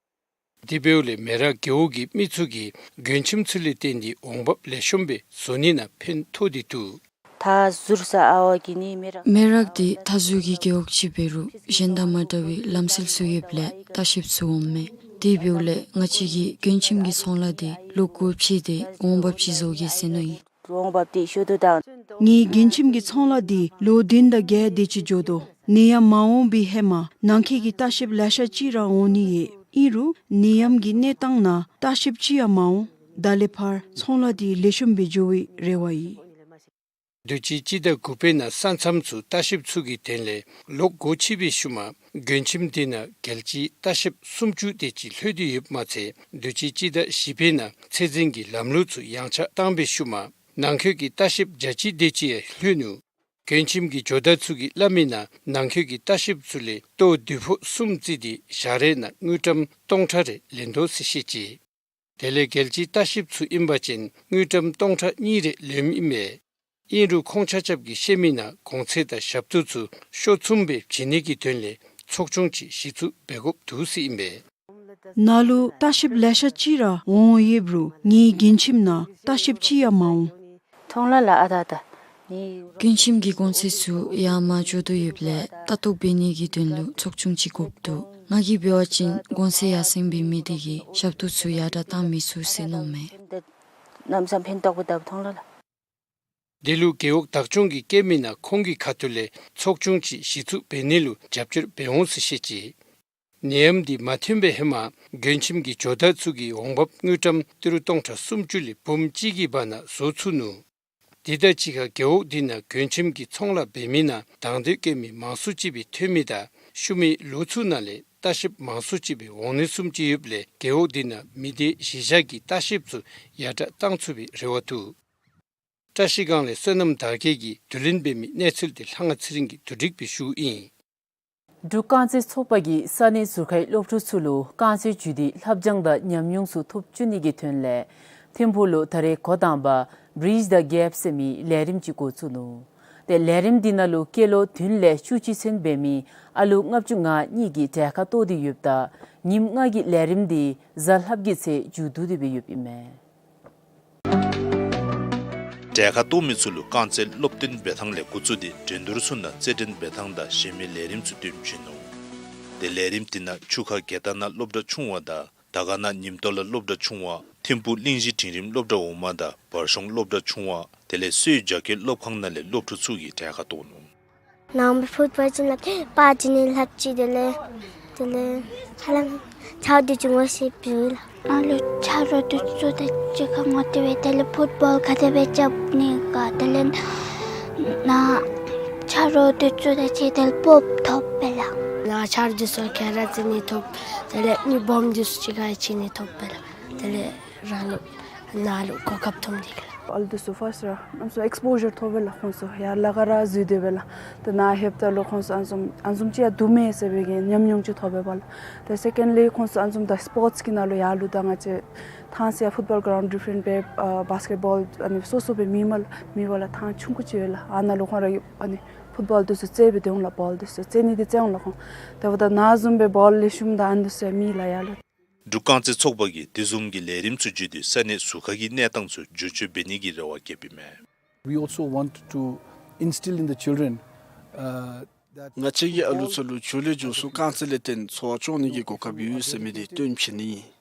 དེ་འབདཝ་ལས་མེ་རག་རྒེད་འོག་གི་མི་ཚུ་གིས་མགྱོན་ཁྱིམ་ཚུ་ལས་བརྟེན་ཏེ་འོང་འབབ་ལེགས་ཤོམ་སྦེ་བཟོ་ནི་ནང་ཕན་ཐོགས་ཏེ་འདུག། མཐའ་ཟུར་ས་ཨ་ཝ་གི་ནི་མེ་རག་མེ་རག་འདི་མཐའ་ཟུར་གྱི་རྒེད་འོག་ཅིག་འབད་རུང་གཞན་དང་མ་འདྲ་བའི་ལམ་སྲོལ་ཚུ་ཡོདཔ་ལས་ལྟ་བཤལཔ་ཚུ་འོངམ་མས། དེ་འབདཝ་ལས་ང་བཅས་ཀྱིས་མགྱོན་ཁྱིམ་གྱི་ཚོང་ལཱ་འདི་ལོག་སྒོ་ཕྱེ་སྟེ་འོང་འབབ་ཅིག་བཟོ་གེ་ཟེར་མནོ་ཡི། འོང་འབབ་འདི་ཞུ་དོ་དང་། ངེའི་མགྱོན་ཁྱིམ་གྱི་ཚོང་ལཱ་འདི་ལོ་བདུན་དང་བརྒྱད་དེ་ཅིག་འགྱོ་དོ། ནད་ཡམས་མ་འོང་པའི་ཧེ་མ་ནང་འཁོད་ཀྱི་ལྟ་བཤལཔ་ལེ་ཤ་ཅིག་ར་འོང་ནི་ཡོད། ཨིན་རུང་ནད་ཡམས་ཀྱི་གནས་སྟངས་ནང་ལྟ་བཤལཔ་ཅིག་ཡང་མ་འོང་། ད་ལས་ཕར་ཚོང་ལཱ་འདི་ལེགས་ཤོམ་སྦེ་འགྱོ་བའི་རེ་བ་ཡོད། དུས་ཅི་སྤྱི་ཟླ་དགུ་པའི་ནང་ས་མཚམས་ཚུ་ལྟ་བཤལཔ་ཚུ་གི་དོན་ལས་ལོག་སྒོ་ཕྱེ་བའི་ཤུལ་མ་མགྱོན་ཁྱིམ་འདི་ནང་རྒྱལ་སྤྱིའི་ལྟ་བཤལཔ་སུམ་ཅུ་དེ་ཅིག་ལྷོད་དེ་ཡོདཔ་མ་ཚད་དུས་ཅི་སྤྱི་ཟླ་བཞི་པའི་ནང་ཚད་འཛིན་གྱི་ལམ་ལུགས་ཚུ་ཡངས་ཆག་བཏང་བའི་ཤུལ་མ་ནང་འཁོད་ཀྱི་ལྟ་བཤལཔ་བརྒྱ་གཅིག་དེ་ཅིག་ཡང་ལྷོད་ནུག། མགྱོན་ཁྱིམ་གྱི་ཇོ་བདག་ཚུ་གིས་སླབ་མིའི་ནང་ནང་འཁོད་ཀྱི་ལྟ་བཤལཔ་ཚུ་ལས་ལྟོ་བདུན་ཕོག་གསུམ་བརྩིས་ཏེ་ཞག་རེ་ནང་དངུལ་ཀྲམ་སྟོང་ཕྲག་རེ་ལེན་དོ་ཟེར་བཤད་ཅི། དེ་ལས་རྒྱལ་སྤྱིའི་ལྟ་བཤལཔ་ཚུ་ཨིན་པ་ཅིན་དངུལ་ཀྲམ་སྟོང་ཕྲག་གཉིས་རེ་ལེནམ་ཨིན་མས། ཨིན་རུང་ཁོང་ཆ་ཁྱབ་ཀྱིས་བཤད་མིའི་ནང་གོང་ཚད་དང་ཞབས་ཏོག་ཚུ་ཤོག་ཚུམ་སྦེ་བྱིན་ནི་གི་དོན་ལས་ཚོགས་ཆུང་ཅིག་གཞི་བཙུགས་འབད་དགོཔ་འདུག་ཟེར་ཨིན་པས། ནཱ་ལུ་ལྟ་བཤལཔ་ལེ་ཤ་ཅིག་ར་འོང་ཡོདཔ་རུང་ངེའི་མགྱོན་ཁྱིམ་ནང་ལྟ་བཤལཔ་ཅིག་ཡང་མ་འོང་། ཐོང་ལ་ལ་ཨ་ད་ད། ནི་མགྱོན་ཁྱིམ་གྱི་གོང་ཚད་ཚུ་ཡར་མར་འགྱོ་དོ་ཡོདཔ་ལས་ལྟ་རྟོག་འབད་ནི་གི་དོན་ལུ་ཚོགས་ཆུང་ཅིག་དགོཔ་འདུག། ང་གིས་འབད་བ་ཅིན་གོང་ཚད་ཡར་སེང་འབད་མི་དེ་གིས་ཞབས་ཏོག་ཚུ་ཡར་དྲག་བཏང་མི་ཚུགས་ཟེར་མནོཝ་མས། ནམ་སང་ཕན་ཐོགས་པ་ད་ཐོང་ལ་ལ། དེ་ལུ་རྒེད་འོག་བདག་སྐྱོང་གིས་བཀོད་མིའི་ནང་ཁོང་གི་ཁ་ཐུག་ལས་ཚོགས་ཆུང་ཅིག་གཞི་བཙུགས་འབད་ནི་ལུ་རྒྱབ་སྐྱོར་འབད་འོང་ཟེར་བཤད་ཅི། ནད་ཡམས་འདི་མ་ཐོན་པའི་ཧེ་མ་མགྱོན་ཁྱིམ་གྱི་ཇོ་བདག་ཚུ་གིས་འོང་འབབ་དངུལ་ཀྲམ་ཏི་རུ་སྟོང་ཕྲག་སུམ་ཅུ་ལས་འབུམ་གཅིག་གི་བར་ན་བཟོ་ཚུགས་ནུག། དེ་དང་གཅིག་ཁར་རྒེད་འོག་འདི་ནང་མགྱོན་ཁྱིམ་གྱི་ཚོང་ལཱ་འབད་མིའི་ནང་དང་འདོད་བསྐྱེད་མི་མང་སུ་ཅིག་སྦེ་ཐོན་མི་དང་ཤུལ་མའི་ལོ་ཚུ་ནང་ལས་ལྟ་བཤལཔ་མང་སུ་ཅིག་སྦེ་འོང་ནི་བཟུམ་ཅིག་ཡོདཔ་ལས་རྒེད་འོག་འདི་ནང་མི་སྡེ་གཞིར་བཞག་གི་ལྟ་བཤལཔ་ཚུ་ཡར་དྲག་བཏང་ཚུགས་པའི་རེ་བ་འདུག། བཀྲ་ཤིས་སྒང་ལས་བསོད་ནམས་དར་རྒྱས་ཀྱིས་བསྡུ་ལེན་འབད་མི་གནས་ཚུལ་དེ་ལྷ་དབང་ཚེ་རིང་གིས་བསྡུ་སྒྲིག་འབད་ཞུཝ་ཨིན། འབྲུག་རྐང་རྩེད་ཚོགས་པ་གིས་ས་གནས་ཟུར་ཁའི་སློབ་ཕྲུག་ཚུ་ལུ་རྐང་རྩེད་བརྒྱུད་དེ་ལྷབ་སྦྱང་དང་ཉམས་མྱོང་ཚུ་ཐོབ་བཅུག་ནི་གི་དོན་ལས་ཐིམ་ཕུག་ལུ་ད་རེས་འགོ་དང་པ་Bridge the Gap ཟེར་མི་ལས་རིམ་ཅིག་འགོ་བཙུགས་ནུག། ཏེ་ལས་རིམ་འདི་ནང་ལུ་སྐྱེས་ལོ་བདུན་ལས་བཅུ་གཅིག་ཚུན་འབད་མི་ཨ་ལུ་ལྔ་བཅུ་ང་གཉིས་ཀྱིས་གྲལ་ཁར་གཏོགས་ཏེ་ཡོདཔ་ད་ཉིནམ་ལྔ་གི་ལས་རིམ་འདི་གཟའ་ལྷགཔ་གི་ཚེས་མཇུག་བསྡུ་སྟེ་སྦེ་ཡོདཔ་ཨིན་མས། གྲལ་ཁར་གཏོགས་མི་ཚུ་ལུ་རྐང་རྩེད་སློབ་སྟོན་འབད་ཐངས་ལས་འགོ་བཙུགས་ཏེ་འགྲན་བསྡུར་ཚུ་ནང་རྩེད་འགྲན་འབད་ཐངས་དང་གཞན་མི་ལས་རིམ་ཚུ་སྟོན་བྱིན་ནུག། ཏེ་ལས་རིམ་འདི་ནང་ཆུ་ཁ་དགེ་རྟ་ནང་སློབ་གྲྭ་ཆུང་བ་དང་དར་དཀར་ནང་ཉིམ་ཐོག་ལ་སློབ་གྲྭ་ཆུང་བ་ཐིམ་ཕུག་གླིང་བཞི་འབྲིང་རིམ་སློབ་གྲྭ་འོག་མ་དང་བར་གཤོང་སློབ་གྲྭ་ཆུང་བ་དེ་ལས་སོས་རྒྱ་སྐྱེད་སློབ་ཁང་ནང་ལས་སློབ་ཕྲུག་ཚུ་གིས་གྲལ་ཁར་གཏོགས་ནུག། ནང་པའི་ཕུཊ་བཱོལ་ཅིག་ལགས། པར་ཅིག་ནི་ལྷབ་ཅི། དེ་ལས་དེ་ལས་ཧ་ལམ་ཆ་རོགས་དེ་ཚུ་ངོ་ཤེས་པས་ལགས། ང་ལུ་ཆ་རོགས་དེ་ཚུ་དང་གཅིག་ཁར་ངོ་དེ་སྦེ་དེ་ལས་ཕུཊ་བཱོལ་ག་དེ་སྦེ་རྐྱབ་ནི་ག་དེ་ལས་ནཱ་ཆ་རོགས་དེ་ཚུ་དང་གཅིག་དེ་ལས་སྤོབས་ཐོབ་པས་ལགས། ནཱ་ཆ་རོགས་དེ་ཚུ་ག་ར་རྩེ་ནི་ཐོབ། དེ་ལས་མི་སྦོམ་དེ་ཚུ་གཅིག་ཁར་ཕྱད་ནི་ཐོབ་པས་ལགས། དེ་ལས་རང་ལུ་ནཱ་ལུ་གོ་སྐབས་ཐོབ་ནི་ལགས། ཨ་ལུ་དེ་ཚུ་ཕཱསཊ་ར་ཨམ་སོ་ཨེགསི་པོ་ཞར་ཐོབ་པས་ལགས། ཁོང་ཚུ་ཡར་ལ་ག་ར་འཛུལ་སྡོད་པས་ལགས། ཏེ་ནཱ་ལྷོདཔ་ད་ལུ་ཁོང་ཚུ་ཨ་ནི་བཟུམ་ཨ་ནི་བཟུམ་ཅིག་ཡང་འདུག་མས་ཟེར་བའི་གི་ཉམས་མྱོང་ཅིག་ཐོབ་པས་ལགས། ཏེ་སེ་ཀེནཌ་ལི་ཁོང་ཚུ་ཨ་ནི་བཟུམ་ད་སི་པོརཊསི་གི་ནང་ལུ་ཡར་ལུ་ད་ང་བཅས་ཐང་སི་ཡ་ཕུཊ་བཱོལ་གི་རའུནཌ་ཌི་ཕེརེནཊ་སྦེ་ཨ་བཱསི་ཀེཊ་བཱོལ་ཨ་ནི་སོ་སོ་སྦེ་མེད་མས་ལགས། མེད་པ་ལགས། ཐང་ཆུང་ཀུ་ཅིག་ཡོད་ལགས། ཨ་ནཱ་ལུ་ཁོང་ར་ཨ་ནི་ཕུཊ་བཱོལ་དེ་ཚུ་རྩེ་སྦེ་སྡོད་འོང་ལགས། བཱོལ་དེ་ཚུ་རྩེ་ནི་དེ་རྩེ་འོང་ལགས་ཁོང་། ཏེ་འབདཝ་ད་ནཱ་བཟུམ་སྦེ་བཱོལ་ལེགས་ཤོམ་དང་ཨ་ནི་དེ་ཚུ་ཡང་མེད་ལགས་ཡར་ལུ། འབྲུག་རྐང་རྩེད་ཚོགས་པ་གིས་དེ་བཟུམ་གྱི་ལས་རིམ་ཚུ་བརྒྱུད་དེ་ས་གནས་ཟུར་ཁ་གི་གནས་སྟངས་ཚུ་བསྒྱུར་བཅོས་འབད་ནི་གི་རེ་བ་བསྐྱེདཔ་ཨིན་མས། We also want to instill in the children, uh, that ང་བཅས་ཀྱིས་ཨ་ལུ་ཚུ་ལུ་ཆུ་ལས་འགྱོ་ཚུ་རྐང་རྩེད་ལས་བརྟེན་འཚོ་བ་སྐྱོང་ནི་གི་གོ་སྐབས་ཡོད་ཟེར་མི་དེ་སྟོན་བྱིན་ནི།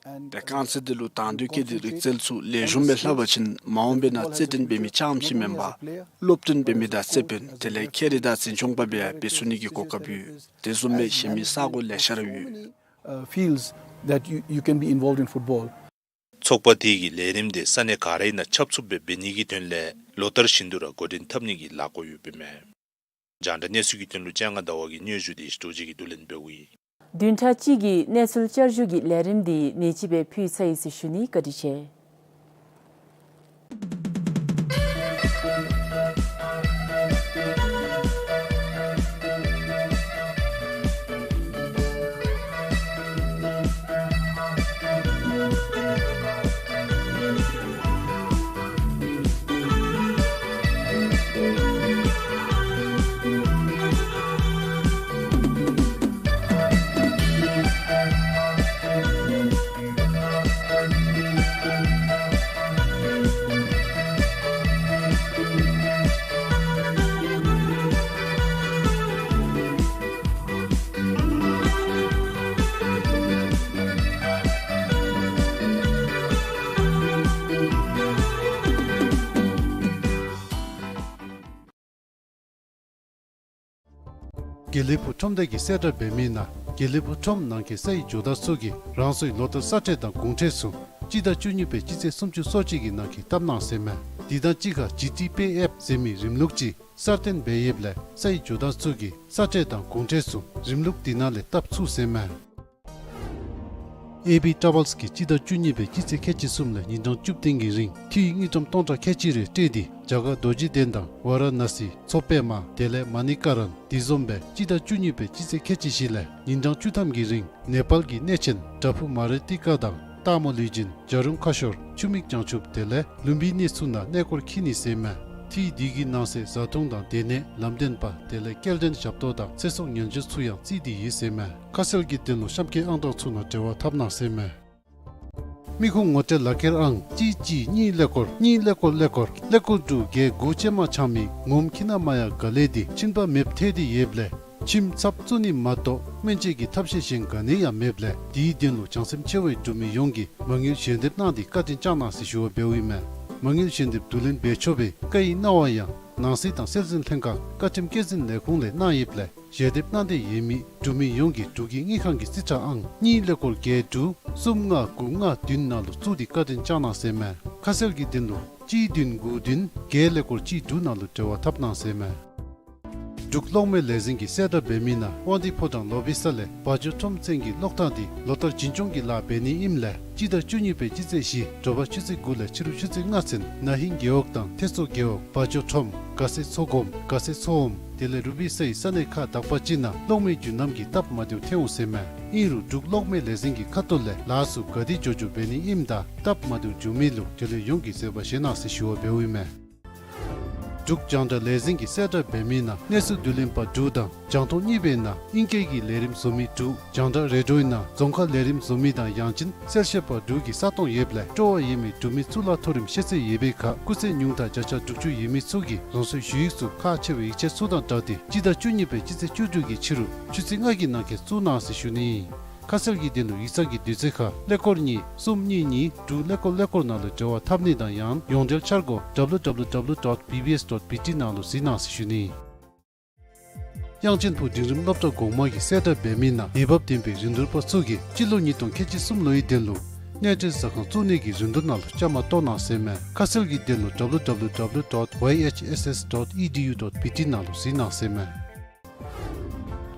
ཏེ་རྐང་རྩེད་དེ་ལུ་དང་འདོད་བསྐྱེད་དེ་རིག་རྩལ་ཚུ་ལེགས་ཤོམ་སྦེ་ལྷབ་པ་ཅིན་མ་འོངས་པའི་ནང་རྩེད་འགྲན་འབད་མི་རྐྱངམ་ཅིག་མེན་པར་སློབ་སྟོན་འབད་མི་དང་རྩེ་དཔོན་དེ་ལས་མཁས་རིག་དང་འཛིན་སྐྱོང་པ་སྦེ་འབད་ཚུགས་ནི་གི་གོ་སྐབས་ཡོད། དེ་བཟུམ་སྦེ་གཞན་མི་ས་གོ་ལེ་ཤ་ར་ཡོད། Uh, fields that you, you can be involved in football. ཚོགས་པ་དེ་གིས་ལས་རིམ་དེ་ས་གནས་ག་རའི་ནང་ཁྱབ་ཚུགསཔ་སྦེ་འབད་ནི་གི་དོན་ལས་ལོ་ལྟར་བཞིན་དུ་ར་འགོ་འདྲེན་འཐབ་ནི་གི་ལས་འགུལ་ཡོདཔ་ཨིན་མས། རྒྱང་བསྒྲགས་གནས་ཚུལ་གྱི་དོན་ལུ་ལྕང་ང་ཟླ་བ་གི་སྙན་ཞུ་དེ་ཞི་ཏོ་ཅིག་གིས་བསྡུ་ལེན་འབདཝ་ཨིན། བདུན་ཕྲག་གཅིག་གི་གནས་ཚུལ་བསྐྱར་ཞུ་གི་ལས་རིམ་དེ་ནེ་ཅིག་སྦེ་ཕུལ་ཚར་ཡི་ཟེར་ཞུ་ནི། བཀའ་དྲིན་ཆེ། དགེ་ལེགས་ཕུག་ཁྲོམ་སྡེ་གིས་གསལ་བསྒྲགས་འབད་མི་ནང་དགེ་ལེགས་ཕུག་ཁྲོམ་ནང་གི་སའི་ཇོ་བདག་ཚུ་གིས་རང་སོའི་ལོ་ལྟར་ས་ཁྲལ་དང་གོང་ཁྲལ་ཚུ་སྤྱི་ཟླ་བཅུ་གཉིས་པའི་སྤྱི་ཚེས་སུམ་ཅུ་སོ་གཅིག་གི་ནང་གི་བཏབ་གནང་ཟེར་མས། དེ་དང་གཅིག་ཁར་ཇི་ཊི་པེ་ཨེཔ་ཟེར་མི་རིམ་ལུགས་ཅིག་སར་བཏོན་འབད་ཡོདཔ་ལས་སའི་ཇོ་བདག་ཚུ་གིས་ས་ཁྲལ་དང་གོང་ཁྲལ་ཚུ་རིམ་ལུགས་དེ་ནང་ལས་བཏབ་ཚུགས་ཟེར་མས། ཨེ་བི་ཊ་རེ་ཝེལསི་གིས་སྤྱི་ཟླ་བཅུ་གཉིས་པའི་སྤྱི་ཚེས་ཁལ་གཅིག་གསུམ་ལས་ཉིན་གྲངས་བཅུ་བདུན་གྱི་རིང་ཁྲི་དངུལ་ཀྲམ་སྟོང་ཕྲག་ཁལ་གཅིག་རེ་སྤྲོད་དེ་རྒྱ་གར་རྡོ་རྗེ་གདན་དང་ཝཱ་ར་ཎ་སི་མཚོ་པདྨ་དེ་ལས་མ་ཎི་ཀ་རན་དེ་བཟུམ་སྦེ་སྤྱི་ཟླ་བཅུ་གཉིས་པའི་སྤྱི་ཚེས་ཁལ་གཅིག་བཞི་ལས་ཉིན་གྲངས་བཅུ་ཐམ་གྱི་རིང་ནེ་པཱལ་གྱི་གནས་ཆེན་བྲག་ཕུག་མ་རི་ཏི་ཀ་དང་སྟག་མོ་ལུས་སྦྱིན་བྱ་རུང་ཁ་ཤོར་ཆུ་མིག་བྱང་ཆུབ་དེ་ལས་ལུམ་བི་ནི་ཚུ་ནང་གནས་སྐོར་འཁྱིད་ནི་ཟེར་མས། ཁྲི་དེ་གི་ནང་གསེས་བཟའ་འཐུང་དང་སྡོད་གནས་ལམ་སྟོན་པ་དེ་ལས་སྐྱེལ་འདྲེན་ཞབས་ཏོག་དང་ཚེ་སྲོག་ཉེན་བཅོལ་ཚུ་ཡང་བརྩིས་ཏེ་ཡོད་ཟེར་མས། ཁ་གསལ་གྱི་དོན་ལུ་གཤམ་འཁོད་ཨང་གྲངས་ཚུ་ནང་འབྲེལ་བ་འཐབ་གནང་ཟེར་མས། མི་ཁུངས་ངོ་སྤྲོད་ལག་ཁྱེར་ཨང་གཅིག་གཅིག་གཉིས་ཀླད་ཀོར་གཉིས་ཀླད་ཀོར་ཀླད་ཀོར་ཀླད་ཀོར་དྲུག་བརྒྱད་དགུ་ཅན་མ་ཆག་མི་ངོམ་ཁྱི་ནག་མ་ཡ་ག་ལེ་དེ་ཕྱིན་པ་མེདཔ་ཐལ་ཏེ་ཡོདཔ་ལས་ཁྱིམ་ཚབ་བཙུགས་ནི་མ་གཏོགས་སྨན་བཅོས་ཀྱི་ཐབས་ཤེས་གཞན་ག་ནི་ཡང་མེདཔ་ལས་དེའི་དོན་ལུ་བྱང་སེམས་ཆེ་བའི་འབྲུག་མི་ཡོངས་ཀྱིས་མ་དངུལ་ཞལ་འདེབས་གནང་སྟེ་བཀའ་དྲིན་བསྐྱང་གནང་ཟེར་ཞུ་བ་འབདཝ་ཨིན་མས། མ་དངུལ་ཞལ་འདེབས་བསྡུ་ལེན་འབད་ཆོག་པའི་བཀའ་ཡིག་གནང་བ་ཡང་ནང་སྲིད་དང་སྲོལ་འཛིན་ལྷན་ཁག་བཀའ་ཁྲིམས་བཀོད་འཛིན་ལས་ཁུངས་ལས་གནང་ཡོདཔ་ལས་ཞལ་འདེབས་གནང་འདོད་ཡོད་མི་འབྲུག་མི་ཡོངས་ཀྱིས་འབྲུག་གི་དངུལ་ཁང་གི་རྩིས་ཁྲ་ཨང་གཉིས་ཀླད་ཀོར་བརྒྱད་དྲུག་གསུམ་ལྔ་དགུ་ལྔ་བདུན་ནང་ལུ་བཙུགས་ཏེ་བཀའ་དྲིན་བསྐྱང་གནང་ཟེར་མས། ཁ་གསལ་གྱི་དོན་ལུ་གཅིག་བདུན་དགུ་བདུན་བརྒྱད་ཀླད་ཀོར་གཅིག་དྲུག་ནང་ལུ་འབྲེལ་བ་འཐབ་གནང་ཟེར་མས། འབྲུག་གློག་མེ་ལས་འཛིན་གྱིས་གསལ་བསྒྲགས་འབད་མི་ནང་དབང་འདུས་ཕོ་བྲང་ལོ་བི་ས་ལས་བ་འཇོ་ཁྲོམ་ཚན་གྱི་གློག་ཐང་དེ་ལོ་ལྟར་རྒྱུན་སྐྱོང་གི་ལཱ་འབད་ནི་ཨིནམ་ལས་སྤྱི་ཟླ་བཅུ་གཉིས་པའི་སྤྱི་ཚེས་བཞི་དྲོ་པ་ཆུ་ཚོད་དགུ་ལས་ཕྱི་རུ་ཆུ་ཚོད་ལྔ་ཚུན་ན་ཧིང་རྒེད་འོག་དང་ཐེད་མཚོ་རྒེད་འོག་བ་འཇོ་ཁྲོམ་དགའ་སེ་མཚོ་སྒོམ་དགའ་སེ་མཚོ་ཧོམ་དེ་ལས་རུ་བི་སའི་ས་གནས་ཁག་དག་པ་ཅིག་ནང་གློག་མེ་རྒྱུན་ལམ་གྱི་སྟབས་མ་བདེཝ་ཐོན་འོང་ཟེར་མས། ཨིན་རུང་འབྲུག་གློག་མེ་ལས་འཛིན་གྱི་ཁ་ཐུག་ལས་ལཱ་ཚུ་ག་དེ་མགྱོགས་མགྱོགས་འབད་ནི་ཨིནམ་དང་སྟབས་མ་བདེཝ་འབྱུང་མི་ལུ་འབྲེལ་ཡོད་ཡོངས་ཀྱིས་བཟོད་པ་བཞེས་གནང་ཟེར་ཞུ་བ་འབདཝ་ཨིན་མས། འབྲུག་རྒྱང་བསྒྲགས་ལས་འཛིན་གྱིས་གསལ་བསྒྲགས་འབད་མི་ནང་གནས་ཚུལ་བསྡུ་ལེན་པ་དྲུག་དང་རྒྱང་མཐོང་གཉིས་པའི་ནང་ཨིང་སྐད་ཀྱི་ལས་རིམ་བཟོ་མི་དྲུག་རྒྱང་བསྒྲགས་རེ་ཌིའོའི་ནང་རྫོང་ཁ་ལས་རིམ་བཟོ་མི་དང་ཡང་ཅིན་གསལ་བཤད་པ་དྲུག་གི་ས་སྟོང་ཡོདཔ་ལས་སྤྲོ་བ་ཡོད་མི་འབྲུག་མི་གཙུག་ལག་མཐོ་རིམ་ཤེས་ཚད་ཡོད་པའི་ཁར་སྐུགས་ཚད་ཉུང་མཐའ་བརྒྱ་ཆ་དྲུག་ཅུ་ཡོད་མི་ཚུ་གིས་རང་སོའི་ཞུ་ཡིག་ཚུ་ཁག་ཆེ་བའི་ཡིག་ཆ་ཚུ་དང་སྦྲགས་ཏེ་སྤྱི་ཟླ་བཅུ་གཉིས་པའི་སྤྱི་ཚེས་བཅུ་དྲུག་གི་ཕྱི་རུ་ཆུ་ཚོད་ལྔ་གི་ནང་འཁོད་བཙུགས་གནང་ཟེར་ཞུ་ནི་ཨིན། ཁ་གསལ་གྱི་དོན་ལུ་ཡིག་ཚང་གི་དུས་ཚོད་ཁར་ཀླད་ཀོར་གཉིས་གསུམ་གཉིས་གཉིས་དྲུག་ཀླད་ཀོར་ཀླད་ཀོར་ནང་ལུ་འབྲེལ་བ་འཐབ་ནི་དང་ཡང་ཡོངས་འབྲེལ་འཆར་སྒོ་W W W dot B B S dot B T ནང་ལུ་གཟིགས་གནང་ཟེར་ཞུ་ནི་ཨིན། དབྱངས་ཅན་ཕུག་འབྲིང་རིམ་སློབ་གྲྭ་གོང་མ་གིས་གསལ་བསྒྲགས་འབད་མི་ནང་འོས་འབབ་ལྡན་པའི་རིན་བསྡུར་པ་ཚུ་གིས་སྤྱི་ལོ་ཉིས་སྟོང་ཁལ་གཅིག་གསུམ་ལོའི་དོན་ལུ་གནས་འབྲེལ་ཟ་ཁང་བཙུགས་ནི་གི་རིན་བསྡུར་ནང་ལུ་བཅའ་མར་གཏོགས་གནང་ཟེར་མས། ཁ་གསལ་གྱི་དོན་ལུ་W W W dot Y H S S dot E D U dot B T ནང་ལུ་གཟིགས་གནང་ཟེར་མས།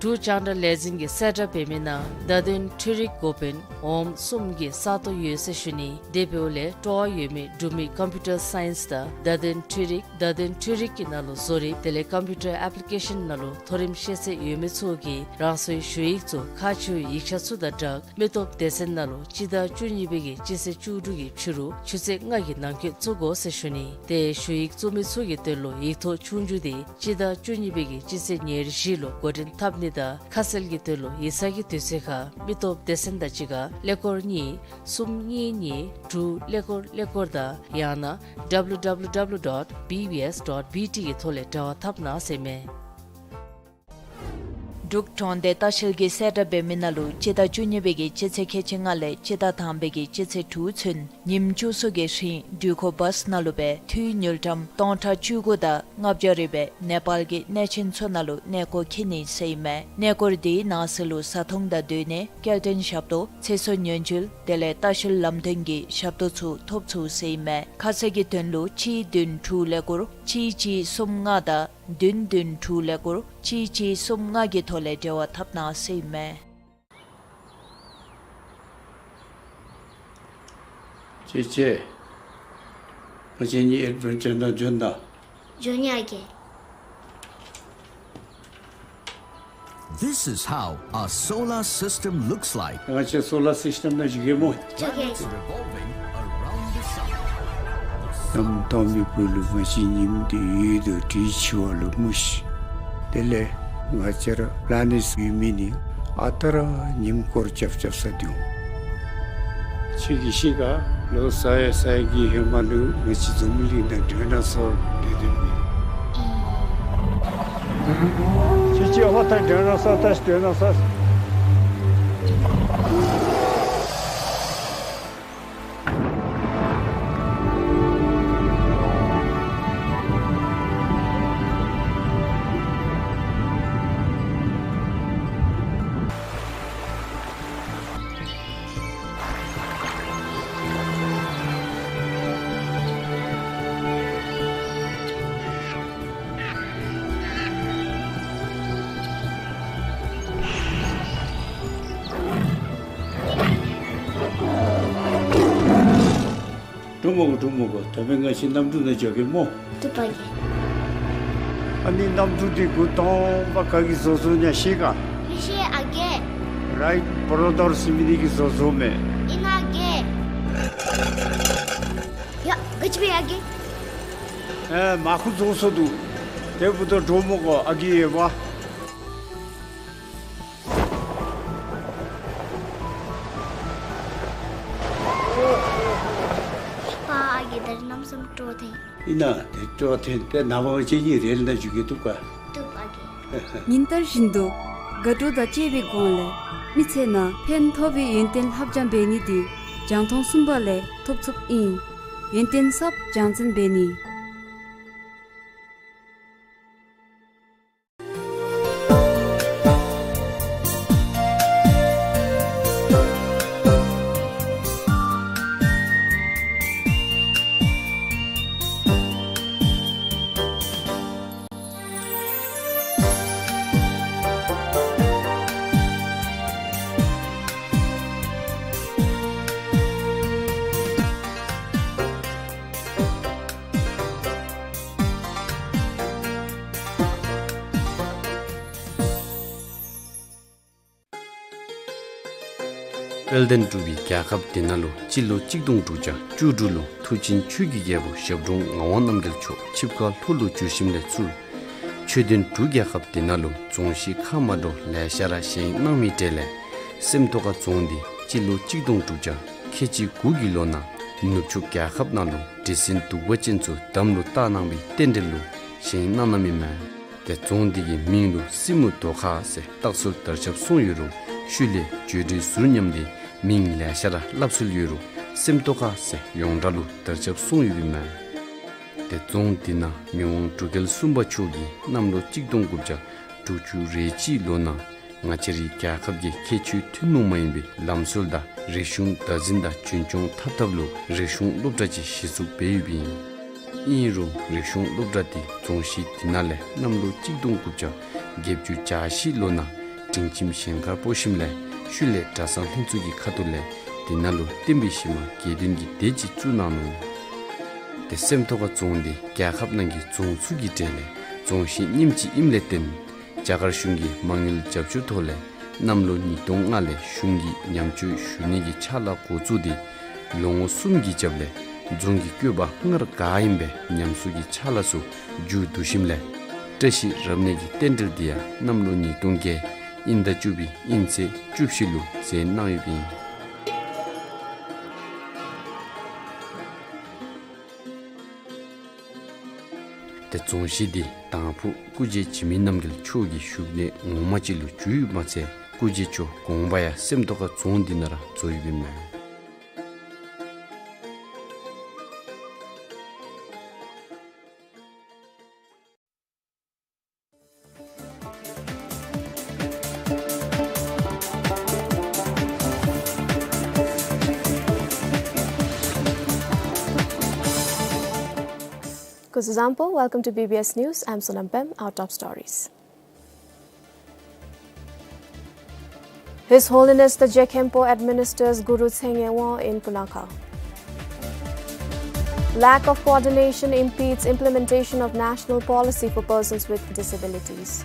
འབྲུག་རྒྱང་བསྒྲགས་ལས་འཛིན་གྱིས་གསལ་བསྒྲགས་འབད་མི་ནང་བརྡ་དོན་འཕྲུལ་རིག་འགོ་དཔོན་འོགམ་གསུམ་གྱི་ས་སྟོང་ཡོད་ཟེར་ཞུ་ནི། དེ་འབདཝ་ལས་སྤྲོ་བ་ཡོད་མི་འབྲུག་མི་ཀམ་པིའུ་ཊར་སའིནསི་དང་བརྡ་དོན་འཕྲུལ་རིག་བརྡ་དོན་འཕྲུལ་རིག་གི་ནང་ལུ་བཟོ་རིག་དེ་ལས་ཀམ་པིའུ་ཊར་ཨེཔ་ལི་ཀེ་ཤཱན་ནང་ལུ་མཐོ་རིམ་ཤེས་ཚད་ཡོད་མི་ཚུ་གིས་རང་སོའི་ཞུ་ཡིག་ཚུ་ཁག་ཆེ་བའི་ཡིག་ཆ་ཚུ་དང་སྦྲགས་མི་སྟོབས་སྡེ་ཚན་ནང་ལུ་སྤྱི་ཟླ་བཅུ་གཉིས་པའི་གི་སྤྱི་ཚེས་བཅུ་དྲུག་གི་ཕྱི་རུ་ཆུ་ཚོད་ལྔ་གི་ནང་འཁོད་བཙུགས་དགོ་ཟེར་ཞུ་ནི། ཏེ་ཞུ་ཡིག་བཙུགས་མི་ཚུ་གི་དོན་ལུ་ཡིག་ཐོག་ཆོས་རྒྱུགས་དེ་སྤྱི་ཟླ་བཅུ་གཉིས་པའི་གི་སྤྱི་ཚེས་ཉེར་བཞི་ལུ་འགོ་འདྲེན་འཐབ་ནི་དང་ཁ་གསལ་གྱི་དོན་ལུ་ཡིག་ཚང་གི་དུས་ཚོད་ཁར་མི་སྟོབས་སྡེ་ཚན་དང་གཅིག་ཁར་ཀླད་ཀོར་གཉིས་གསུམ་གཉིས་གཉིས་དྲུག་ཀླད་ཀོར་ཀླད་ཀོར་དང་ཡང་ན་W W W dot B B S dot B T གི་ཐོག་ལས་འབྲེལ་བ་འཐབ་གནང་ཟེར་མས། འབྲུག་གྲོང་སྡེ་ལྟ་བཤལ་གྱིས་གསལ་བསྒྲགས་འབད་མི་ནང་ལུ་སྤྱི་ཟླ་བཅུ་གཉིས་པའི་གི་སྤྱི་ཚེས་ཁལ་གཅིག་ལྔ་ལས་སྤྱི་ཟླ་དང་པའི་གི་སྤྱི་ཚེས་དྲུག་ཚུན་ཉིནམ་བཅུ་གསུམ་གྱི་རིང་འགྲུལ་འཁོར་བཱསི་ནང་ལུ་སྦེ་འཐུས་དངུལ་ཀྲམ་སྟོང་ཕྲག་བཅུ་དགུ་དང་ལྔ་བརྒྱ་རེ་སྦེ་ནེ་པཱལ་གྱི་གནས་ཆེན་ཚུ་ནང་ལུ་གནས་སྐོར་འཁྱིད་ནི་ཟེར་ཨིན་མས། གནས་སྐོར་དེའི་ནང་གསེས་ལུ་བཟའ་འཐུང་དང་སྡོད་གནས་སྐྱེལ་འདྲེན་ཞབས་ཏོག་ཚེ་སྲོག་ཉེན་བཅོལ་དེ་ལས་ལྟ་བཤལ་ལམ་སྟོན་གྱི་ཞབས་ཏོག་ཚུ་ཐོབ་ཚུགས་ཟེར་ཨིན་མས། ཁ་གསལ་གྱི་དོན་ལུ་གཅིག་བདུན་དྲུག་ཀླད་ཀོར་གཅིག་གཅིག་གསུམ་ལྔ་དང་བདུན་བདུན་དྲུག་ཀླད་ཀོར་གཅིག་གཅིག་གསུམ་ལྔ་གི་ཐོག་ལས་འབྲེལ་བ་འཐབ་གནང་ཟེར་ཨིན་མས། ཅེ་ཅེ། ང་བཅས་གཉིས་ཨེཌ་བེན་ཅར་ནང་འབྱོན་ད། འབྱོན་ཡི་ཨ་རྒས། This is how a solar system looks like. ང་བཅས་སོ་ལར་སིསི་ཊེམ་ནང་འགྱོ་གེ་སྨོ། འགྱོ་གེ། Revolving around the sun. གནམ་སྟོང་པའི་སྦུག་ལུ་མ་གཞི་ཉིམ་དེ་ཡོད་དོ། དེའི་ཕྱི་བ་ལུ་མུ་ཤི། དེ་ལས་ང་བཅས་ར་པི་ལ་ནེཊ་ཡོད་མི་ནི་ཨ་རྟག་ར་ཉིམ་སྐོར་རྐྱབ་རྐྱབ་ས་འདུག། ཁྱོད་ཀྱིས་ཤེས་ག། ལོ་ས་ཡ་ས་ཡ་གི་ཧེ་མ་ལུ་ང་བཅས་འཛོམས་གླིང་དང་ཌའི་ནོ་སོར་སྡོད་སྡོདཔ་མས། ཁྱོད་ཀྱིས་ཨ་མ་ད་ཌའི་ནོ་སོར་ད་ཞིནམ་ལས་ཌའི་ནོ་སོར། འགྲོ་མི་གོ། འགྲོ་མི་གོ། ད་འབདན་ང་བཅས་གནམ་གྲུ་ནང་འགྱོ་གེ་སྨོ། བཏུབ་པ་རྒས། ཨ་ནི་གནམ་གྲུ་འདི་འགོ་དང་པ་ག་གིས་བཟོ་བཟོཝ་ཨིན་ན་ཤེས་ག། མི་ཤེས་ཨ་རྒས། རའིཊ་བོརོ་དོར་ཟེར་མི་འདི་གིས་བཟོ་བཟོཝ་མས། ཨིན་ན་རྒས། ཡ་ག་ཅི་འབད་ཡི་ཨ་རྒས། ཨེ་མར་ཁུ་བཟོ་སོང་འདུག། དེ་འབདཝ་ད་འགྲོ་མི་གོ་ཨ་རྒས་ཡོདཔ། པ་ཨ་རྒས་ད་རིས་གནམ་མེད་ས་མེད་སྤྲོ་ཐོན། ཨིན་ན་དེ་སྤྲོ་ཐོན་ཏེ་ནངས་པ་ང་བཅས་གཉིས་རེལ་ནང་འགྱོ་གེ། བཏུབ་ག། བཏུབ་ཨ་རྒས། ཉིན་ལྟར་བཞིན་དུ་དགའ་སྤྲོ་དང་བཅས་པའི་སྒོ་ལས་མི་ཚེ་ནང་ཕན་ཐོགས་པའི་ཡོན་ཏན་ལྷབ་སྦྱང་འབད་ནི་འདི་རྒྱང་མཐོང་གསུམ་པ་ལས་ཐོབ་ཚུགསཔ་ཨིན། ཡོན་ཏན་ཟབ་རྒྱང་འཛིན་འབད་ནི། དཔལ་ལྡན་འབྲུག་པའི་རྒྱལ་ཁབ་འདི་ནང་ལུ་སྤྱི་ལོ་གཅིག་སྟོང་དྲུག་བརྒྱ་བཅུ་དྲུག་ལུ་མཐུ་ཆེན་ཆོས་ཀྱི་རྒྱལ་པོ་ཞབས་དྲུང་ངག་དབང་རྣམ་རྒྱལ་མཆོག་ཆིབས་ཁ་ལྷོ་ལུ་བསྒྱུར་ཞིནམ་ལས་ཚུར་ཆོས་ལྡན་འབྲུག་རྒྱལ་ཁབ་འདི་ནང་ལུ་རྫོང་གཞི་ཁ་མ་འདྲཝ་ལེ་ཤ་ར་བཞེངས་གནང་མི་གྲས་ལས་སེམས་རྟོགས་ཁ་རྫོང་འདི་སྤྱི་ལོ་གཅིག་སྟོང་དྲུག་བརྒྱ་ཁལ་གཅིག་དགུ་གི་ལོ་ནང་ནུབ་ཕྱོགས་རྒྱལ་ཁབ་ནང་ལུ་འདྲེ་སྲིན་གདུག་པ་ཅན་ཚུ་དམ་ལུ་བཏགས་གནང་བའི་རྟེན་འབྲེལ་ལུ་བཞེངས་གནང་གནང་མི་མས། ཏེ་རྫོང་འདི་གི་མིང་ལུ་སྲིན་མོ་རྡོ་ཁ་ཟེར་རྟགས་གསལ་དར་ཁྱབ་སོང་ཡོད་རུང་ཤུལ་ལས་བརྗོད་བྲིས་ཟུར་ཉམས་ཏེ་མིང་ལེ་ཤ་ར་བརླག་སོང་ཡོད་རུང་སེམས་རྟོགས་ཁ་ཟེར་ཡོངས་གྲགས་ལུ་དར་ཁྱབ་སོང་ཡོདཔ་ཨིན་མས། ཏེ་རྫོང་འདི་ནང་མི་དབང་འབྲུག་རྒྱལ་གསུམ་པ་མཆོག་གིས་གནམ་ལོ་གཅིག་སྟོང་དགུ་བརྒྱ་ དྲུག་ཅུ་རེ་གཅིག་ལོ་ནང་ང་བཅས་རའི་རྒྱལ་ཁབ་ཀྱི་ཁྱད་ཆོས་ཐུན་མོང་མ་ཡིན་པའི་ལམ་སྲོལ་དང་རིག་གཞུང་བདག་འཛིན་དང་རྒྱུན་སྐྱོང་འཐབ་ཐབས་ལུ་རིག་གཞུང་སློབ་གྲྭ་ཅིག་གཞི་བཙུགས་འབད་ཡོདཔ་ཨིན། ཨིན་རུང་རིག་གཞུང་སློབ་གྲྭ་འདི་རྫོང་གཞི་འདི་ནང་ལས་གནམ་ལོ་གཅིག་སྟོང་དགུ་བརྒྱ་བརྒྱད་ཅུ་གྱ་བཞི་ལོ་ནང་སྒྲིང་ཁྱིམ་གཞན་ཁར་སྤོ་ཞིནམ་ལས་ཤུལ་ལས་གྲྭ་ཚང་ལྷན་ཚོགས་ཀྱི་ཁ་ཐུག་ལས་འདི་ནང་ལུ་བསྟན་པའི་གཞི་མ་དགེ་འདུན་གྱི་སྡེ་ཅིག་བཙུགས་གནང་ནུག། ཏེ་སེམས་རྟོགས་ཁ་རྫོང་འདི་རྒྱལ་ཁབ་ནང་གི་རྫོང་ཚུ་གི་གྲས་ལས་རྫོང་གཞི་རྙིངམ་ཅིག་ཨིནམ་ལས་བརྟེན་རྒྱ་གར་གཞུང་གི་མ་དངུལ་རྒྱབ་སྐྱོར་ཐོག་ལས་གནམ་ལོ་ཉིས་སྟོང་ལྔ་ལས་གཞུང་གིས་ཉམས་བཅོས་ཞུ་ནི་གི་ཕྱག་ལཱ་འགོ་བཙུགས་ཏེ་ལོ་ངོ་གསུམ་གྱི་རྒྱབ་ལས་རྫོང་གི་བཀོད་པ་སྔར་ག་ཨིནམ་སྦེ་ཉམས་གསོ་གི་ཕྱག་ལཱ་ཚུ་མཇུག་བསྡུ་ཞིནམ་ལས་བཀྲ་ཤིས་རབ་གནས་ཀྱི་རྟེན་འབྲེལ་འདི་ཡང་གནམ་ལོ་ཉིས་སྟོང་བརྒྱད་དབྱིན་ཟླ་བཅུ་པའི་དབྱིན་ཚེས་བཅུ་བཞི་ལུ་མཛད་གནང་ཡོདཔ་ཨིན། ཏེ་རྫོང་གཞི་འདི་དང་ཕུ་སྐུ་མཆེད་འཇིགས་མེད་རྣམ་རྒྱལ་མཆོག་གི་བཞུགས་གནས་ངོ་མ་ཅིག་ལུ་གྱུར་ཡོདཔ་མ་ཚད་སྐུ་མཆེད་མཆོག་དགོངས་པ་ཡང་སེམས་རྟོགས་ཁ་རྫོང་འདི་ནང་ར་རྫོགས་ཡོདཔ་ཨིན་མས། Kuzuzangpo, welcome to B B S News. I'm Sonam Pem. Our top stories. His Holiness the Je Khenpo administers Guru Tshenge Wang in Punakha. Lack of coordination impedes implementation of national policy for persons with disabilities.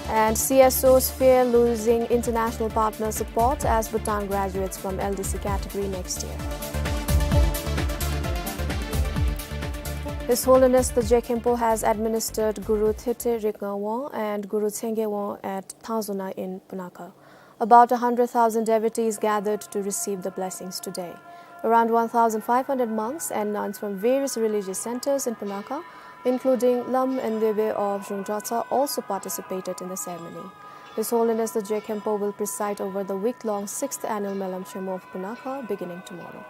And C S Os fear losing international partner support as Bhutan graduates from L D C category next year. His Holiness the Je Khenpo has administered Guru Thite Ringa Wang and Guru Tshenge Wang at Thangzona in Punakha. About a hundred thousand devotees gathered to receive the blessings today. Around one thousand five hundred monks and nuns from various religious centers in Punakha, including Lam and Lebe of Zhungdratsa, also participated in the ceremony. His Holiness the Je Khenpo will preside over the week-long sixth annual Melam Chemo of Punakha beginning tomorrow.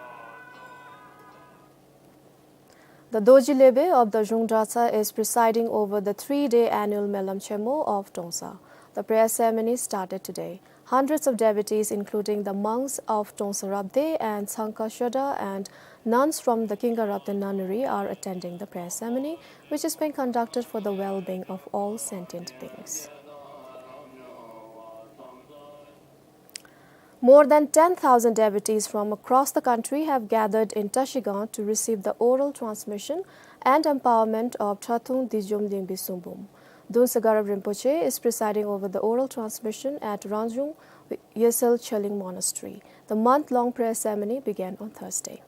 The Dorji Lebe of the Zhungdratsa is presiding over the three-day annual Melam Chemo of Tongsa. The prayer ceremony started today. Hundreds of devotees, including the monks of Tongsa Rabde and Tsangka Shoda and nuns from the Kinga Rabde Nunnery, are attending the prayer ceremony, which is being conducted for the well-being of all sentient beings. More than ten thousand devotees from across the country have gathered in Trashigang to receive the oral transmission and empowerment of Traktung Dijom Lingbi Sungbum. Dungse Garab Rinpoche is presiding over the oral transmission at Rangjung Yesel Cheling Monastery. The month-long prayer ceremony began on Thursday.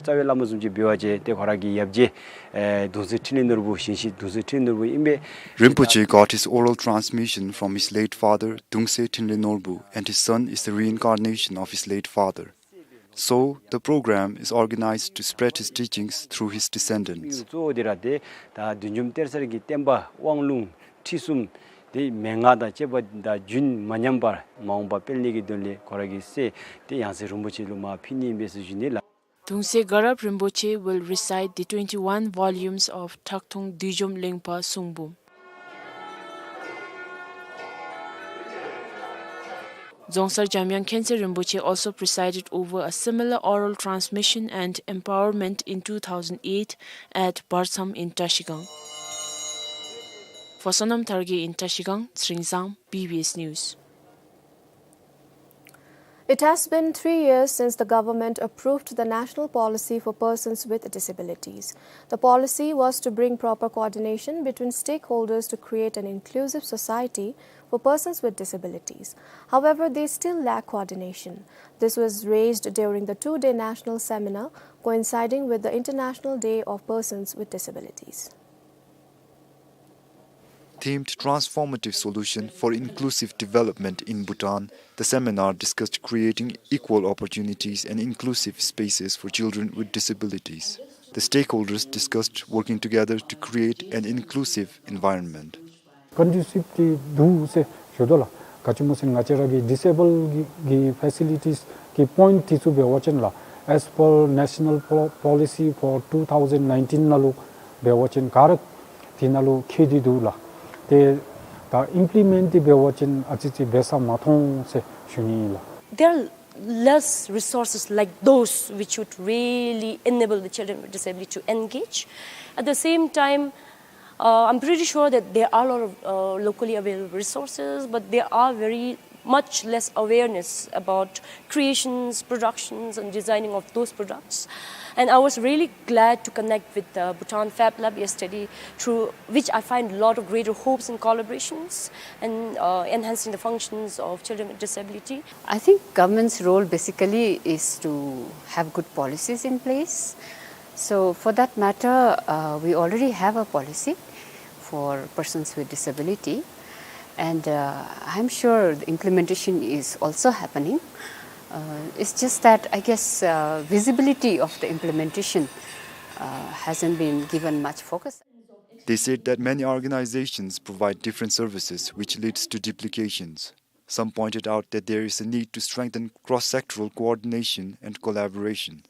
རྩ་བའི་བླ་མ་བཟུམ་ཅིག་འབད་བ་ཅིན་ཏེ་ཁོ་ར་གི་ཡབ་རྗེ་ཨེ་གདུང་སྲས་འཕྲིན་ལས་ནོར་བུ་ཞིང་གཤེགས་གདུང་སྲས་འཕྲིན་ལས་ནོར་བུ་ཨིན་པས། Rinpoche got his oral transmission from his late father, Dungse Trinley Norbu, and his son is the reincarnation of his late father. So, the program is organized to spread his teachings through his descendants. གཙོ་བོ་འདི་ར་ཏེ་ད་བདུད་འཇོམས་གཏེར་གསར་གྱི་བསྟན་པ་དབང་ལུང་ཁྲིད་གསུམ་ཏེ་མན་ངག་དང་བཅས་པ་དང་རྒྱུན་མ་ཉམས་པར་མ་འོངས་པ་སྤེལ་ནི་གི་དོན་ལས་ཁོ་ར་གི་སྲས་ཏེ་ཡང་སྲིད་རིན་པོ་ཆེ་ལུ་མར་ཕུལ་ནི་ཨིན་པས་ཟེར་ཞུ་ནི་ལགས། Dungse Garab Rinpoche will recite the twenty-one volumes of Traktung Dijom Lingpa Sungbum. Dzongsa Jamyang Khyentse Rinpoche also presided over a similar oral transmission and empowerment in two thousand eight at Bartsam in Trashigang. For Sonam Tharge in Trashigang, Tsering Zang, B B S News. It has been three years since the government approved the National Policy for Persons with Disabilities. The policy was to bring proper coordination between stakeholders to create an inclusive society for persons with disabilities. However, they still lack coordination. This was raised during the two-day national seminar coinciding with the International Day of Persons with Disabilities. Themed Transformative Solution for Inclusive Development in Bhutan, the seminar discussed creating equal opportunities and inclusive spaces for children with disabilities. The stakeholders discussed working together to create an inclusive environment. Conducive འདི་འདུག་ཟེར་ཞུ་དོ་ལགས། ག་ཅི་སྨོ་ཟེར་ན་ང་བཅས་ར་གི་disabled གི་གི་facilities གི་point འདི་ཚུ་འབད་བ་ཅིན་ལགས། As per National Po- Policy for two thousand nineteen ནང་ལུ་འབད་བ་ཅིན་ག་ར་ དེ་ནང་ལུ་འཁྱིད་དེ་འདུག་ལགས། ཏེ་ད་ཨིམ་པི་ལི་མེནཊ་འདི་འབད་བ་ཅིན་ཨ་ཙི་ཅིག་འབད་ས་མ་མཐོང་ཟེར་ཞུ་ནི་ཨིན་ལགས། There are less resources like those which would really enable the children with disability to engage. At the same time, uh, I'm pretty sure that there are a lot of, uh, locally available resources, but there are very much less awareness about creations, productions, and designing of those products. And I was really glad to connect with the Bhutan Fab Lab yesterday, through which I find a lot of greater hopes and collaborations and, uh, enhancing the functions of children with disability. I think government's role basically is to have good policies in place. So for that matter, uh, we already have a policy for persons with disability, and, uh, I'm sure the implementation is also happening. Uh, it's just that, I guess, uh, visibility of the implementation, uh, hasn't been given much focus. They said that many organizations provide different services, which leads to duplications. Some pointed out that there is a need to strengthen cross-sectoral coordination and collaboration.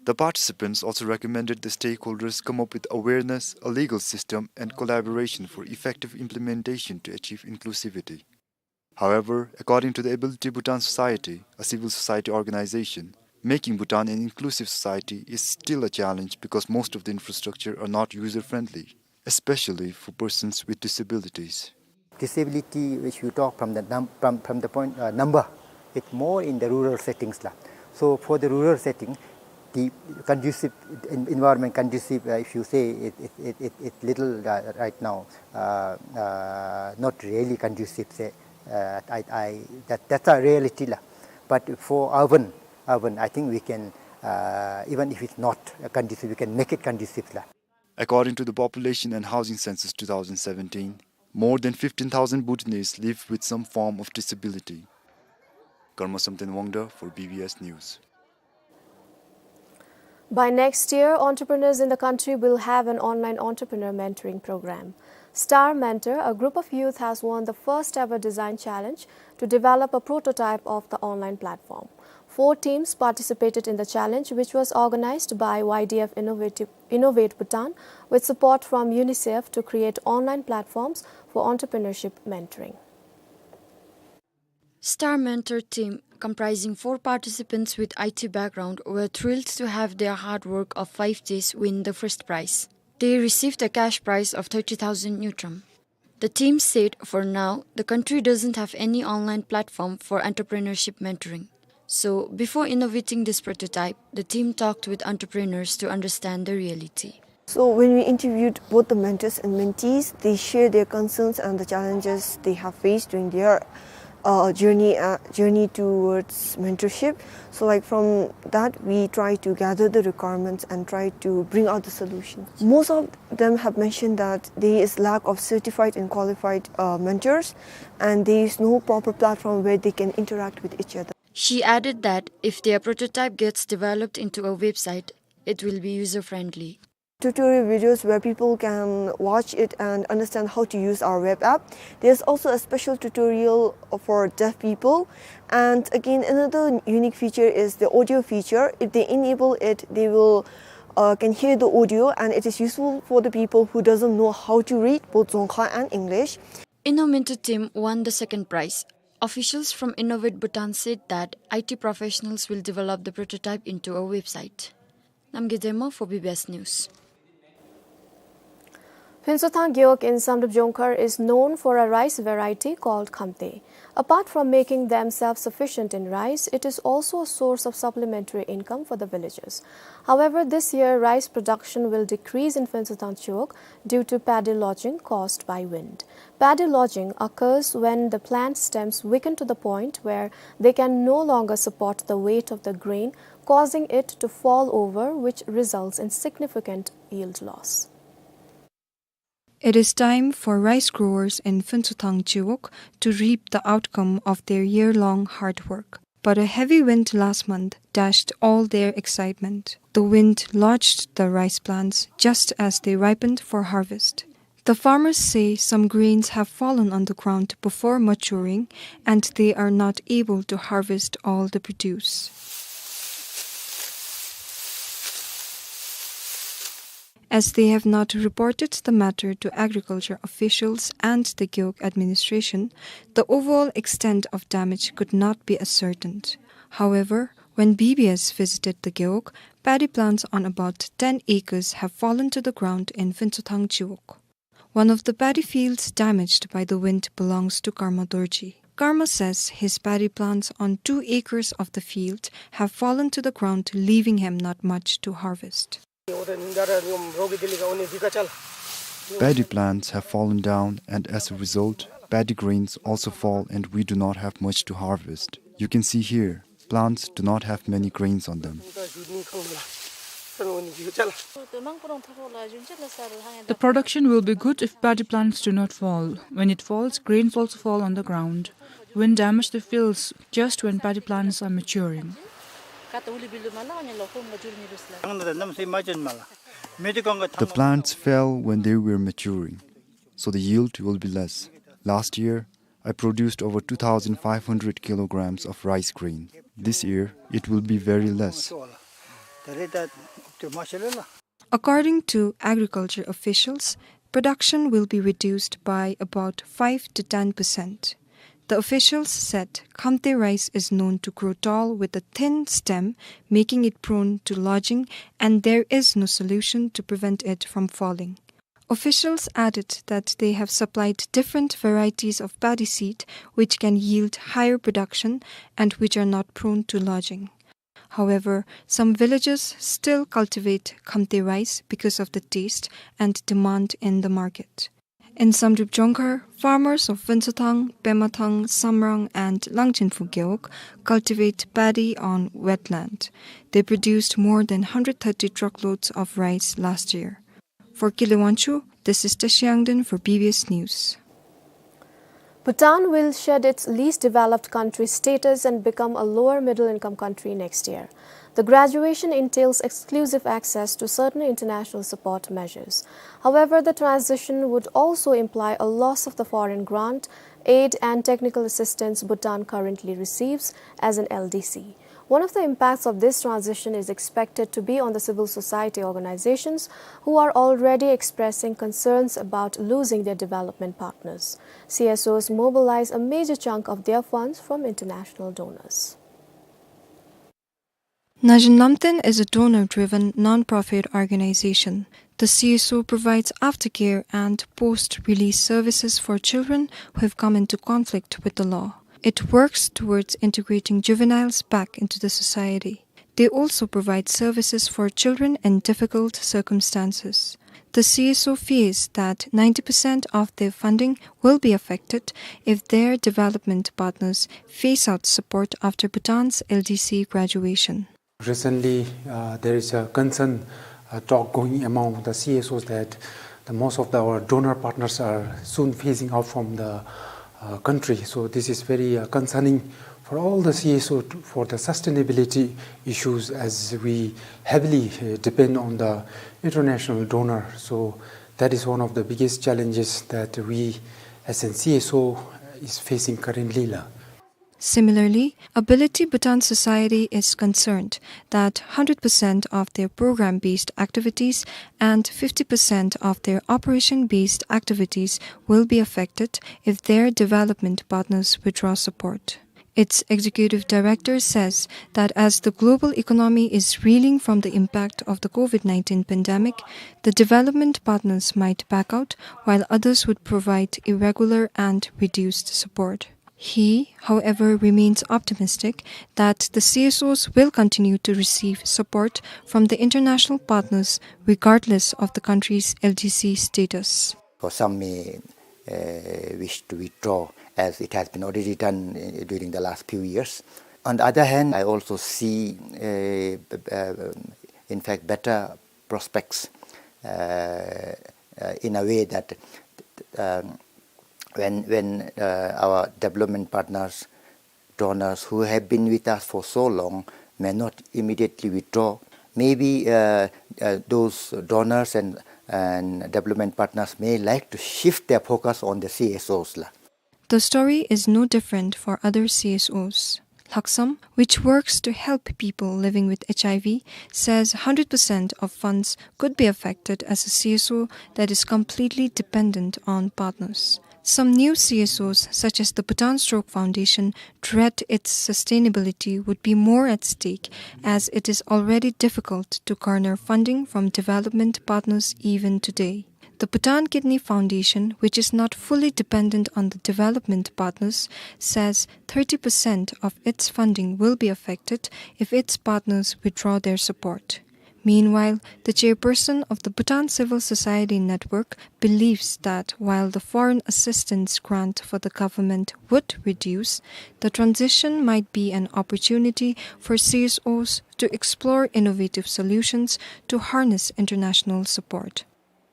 The participants also recommended the stakeholders come up with awareness, a legal system, and collaboration for effective implementation to achieve inclusivity. However, according to the Ability Bhutan Society, a civil society organization, making Bhutan an inclusive society is still a challenge because most of the infrastructure are not user-friendly, especially for persons with disabilities. Disability, which you talk from the num-, from, from the point, uh, number, it's more in the rural settings la. So for the rural setting, the conducive en-, environment conducive, uh, if you say it, it, it, it, it's little, uh, right now, uh, uh, not really conducive, say, uh, I, I, that, that's a reality la. But for urban, urban, I think we can, uh, even if it's not conducive, we can make it conducive la. According to the Population and Housing Census two thousand seventeen, more than fifteen thousand Bhutanese live with some form of disability. Karma Samten Wangda for B B S News. By next year, entrepreneurs in the country will have an online entrepreneur mentoring program. Star Mentor, a group of youth, has won the first ever design challenge to develop a prototype of the online platform. Four teams participated in the challenge, which was organized by Y D F Innovative, Innovate Bhutan, with support from UNICEF, to create online platforms for entrepreneurship mentoring. Star Mentor team, comprising four participants with I T background, were thrilled to have their hard work of five days win the first prize. They received a cash prize of thirty thousand ngultrum. The team said for now, the country doesn't have any online platform for entrepreneurship mentoring. So, before innovating this prototype, the team talked with entrepreneurs to understand the reality. So when we interviewed both the mentors and mentees, they share their concerns and the challenges they have faced during their, uh, journey, uh, journey towards mentorship. So, like, from that, we try to gather the requirements and try to bring out the solutions. Most of them have mentioned that there is lack of certified and qualified, uh, mentors, and there is no proper platform where they can interact with each other. She added that if their prototype gets developed into a website, it will be user-friendly. Tutorial videos where people can watch it and understand how to use our web app. There's also a special tutorial for deaf people. And again, another unique feature is the audio feature. If they enable it, they will, uh, can hear the audio, and it is useful for the people who doesn't know how to read both Dzongkha and English. InnoMentor team won the second prize. Officials from Innovate Bhutan said that I T professionals will develop the prototype into a website. Namgay Dema for B B S News. Phuntshothang Gewog in Samdrup Jongkhar is known for a rice variety called Khamte. Apart from making them self-sufficient in rice, it is also a source of supplementary income for the villagers. However, this year rice production will decrease in Phuntshothang Chiwog due to paddy lodging caused by wind. Paddy lodging occurs when the plant stems weaken to the point where they can no longer support the weight of the grain, causing it to fall over, which results in significant yield loss. It is time for rice growers in Phuntshothang Chiwog to reap the outcome of their year-long hard work. But a heavy wind last month dashed all their excitement. The wind lodged the rice plants just as they ripened for harvest. The farmers say some grains have fallen on the ground before maturing, and they are not able to harvest all the produce. As they have not reported the matter to agriculture officials and the Gewog administration, the overall extent of damage could not be ascertained. However, when B B S visited the Gewog, paddy plants on about ten acres have fallen to the ground in Phuentshothang Chiwog. One of the paddy fields damaged by the wind belongs to Karma Dorji. Karma says his paddy plants on two acres of the field have fallen to the ground, leaving him not much to harvest. Paddy plants have fallen down, and as a result, paddy grains also fall, and we do not have much to harvest. You can see here, plants do not have many grains on them. The production will be good if paddy plants do not fall. When it falls, grains also fall on the ground. Wind damaged the fields just when paddy plants are maturing. The plants fell when they were maturing, so the yield will be less. Last year, I produced over two thousand five hundred kilograms of rice grain. This year, it will be very less. According to agriculture officials, production will be reduced by about five to ten percent. The officials said Khamte rice is known to grow tall with a thin stem, making it prone to lodging, and there is no solution to prevent it from falling. Officials added that they have supplied different varieties of paddy seed which can yield higher production and which are not prone to lodging. However, some villagers still cultivate Khamte rice because of the taste and demand in the market. In Samdrup Jongkhar, farmers of Phuentshothang, Pemathang, Samrang, and Langchinphu Gewog cultivate paddy on wetland. They produced more than hundred thirty truckloads of rice last year. For Kile Wangchuk, this is Tashi Yangden for B B S News. Bhutan will shed its least developed country status and become a lower middle income country next year. The graduation entails exclusive access to certain international support measures. However, the transition would also imply a loss of the foreign grant, aid, and technical assistance Bhutan currently receives as an L D C. One of the impacts of this transition is expected to be on the civil society organizations, who are already expressing concerns about losing their development partners. C S Os mobilize a major chunk of their funds from international donors. Najin Lamten is a donor-driven non-profit organization. The C S O provides aftercare and post-release services for children who have come into conflict with the law. It works towards integrating juveniles back into the society. They also provide services for children in difficult circumstances. The C S O fears that ninety percent of their funding will be affected if their development partners phase out support after Bhutan's L D C graduation. Recently, uh, there is a concern, uh, talk going among the C S Os that the most of the, our donor partners are soon phasing out from the, uh, country. So this is very, uh, concerning for all the C S O to, for the sustainability issues, as we heavily, uh, depend on the international donor. So that is one of the biggest challenges that we as an C S O is facing currently la. Similarly, Ability Bhutan Society is concerned that hundred percent of their program-based activities and fifty percent of their operation-based activities will be affected if their development partners withdraw support. Its executive director says that as the global economy is reeling from the impact of the COVID nineteen pandemic, the development partners might back out, while others would provide irregular and reduced support. He, however, remains optimistic that the C S Os will continue to receive support from the international partners regardless of the country's L D C status. For some may, uh, wish to withdraw, as it has been already done, uh, during the last few years. On the other hand, I also see, uh, b-, uh, in fact, better prospects, uh, uh, in a way that, um, when, when, uh, our development partners, donors who have been with us for so long may not immediately withdraw, maybe, uh, uh, those donors and, and development partners may like to shift their focus on the C S Os la. The story is no different for other C S Os. Lhaksam, which works to help people living with H I V, says hundred percent of funds could be affected as a C S O that is completely dependent on partners. Some new C S Os, such as the Bhutan Stroke Foundation, dread its sustainability would be more at stake, as it is already difficult to garner funding from development partners even today. The Bhutan Kidney Foundation, which is not fully dependent on the development partners, says thirty percent of its funding will be affected if its partners withdraw their support. Meanwhile, the chairperson of the Bhutan Civil Society Network believes that while the foreign assistance grant for the government would reduce, the transition might be an opportunity for C S Os to explore innovative solutions to harness international support.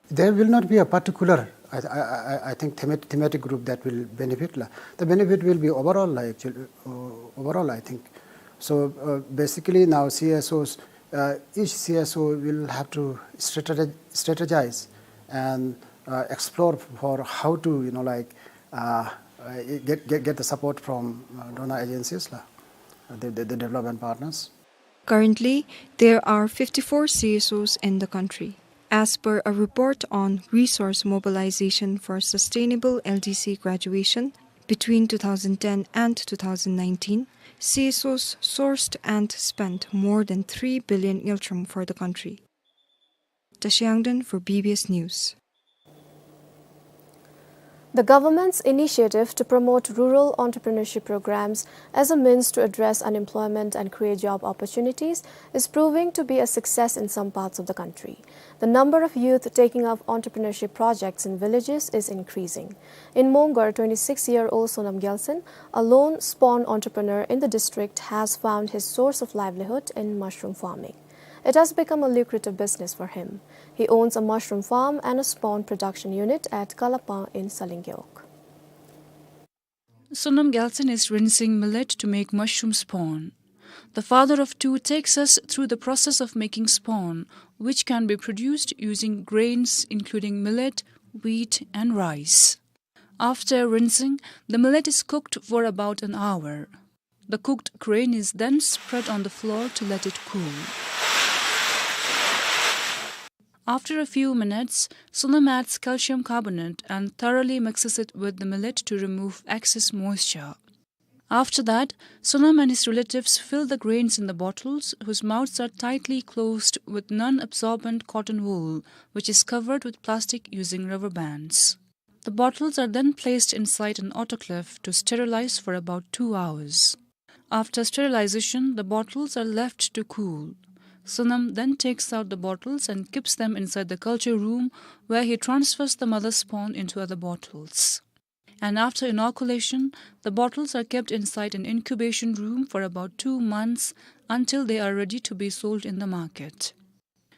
There will not be a particular, I, I, I, I think, themat-, thematic group that will benefit la. The benefit will be overall la, actually, uh, overall, I think. So, uh, basically now C S Os, uh, each C S O will have to strategi-, strategize and, uh, explore for how to, you know, like, uh, uh, get, get, get the support from, uh, donor agencies la, uh, the, the, the development partners. Currently, there are fifty-four C S Os in the country. As per a report on resource mobilization for sustainable L D C graduation, between two thousand ten and two thousand nineteen, C S Os sourced and spent more than three billion ngultrum for the country. Tashi Yangden for B B S News. The government's initiative to promote rural entrepreneurship programs as a means to address unemployment and create job opportunities is proving to be a success in some parts of the country. The number of youth taking up entrepreneurship projects in villages is increasing. In Mongar, twenty-six-year-old Sonam Gyaltshen, a lone spawn entrepreneur in the district, has found his source of livelihood in mushroom farming. It has become a lucrative business for him. He owns a mushroom farm and a spawn production unit at Kalapang in Salingeok. Sonam Gyaltshen is rinsing millet to make mushroom spawn. The father of two takes us through the process of making spawn, which can be produced using grains including millet, wheat, and rice. After rinsing, the millet is cooked for about an hour. The cooked grain is then spread on the floor to let it cool. After a few minutes, Sonam adds calcium carbonate and thoroughly mixes it with the millet to remove excess moisture. After that, Sonam and his relatives fill the grains in the bottles, whose mouths are tightly closed with non-absorbent cotton wool, which is covered with plastic using rubber bands. The bottles are then placed inside an autoclave to sterilize for about two hours. After sterilization, the bottles are left to cool. Sonam then takes out the bottles and keeps them inside the culture room, where he transfers the mother spawn into other bottles. And after inoculation, the bottles are kept inside an incubation room for about two months until they are ready to be sold in the market.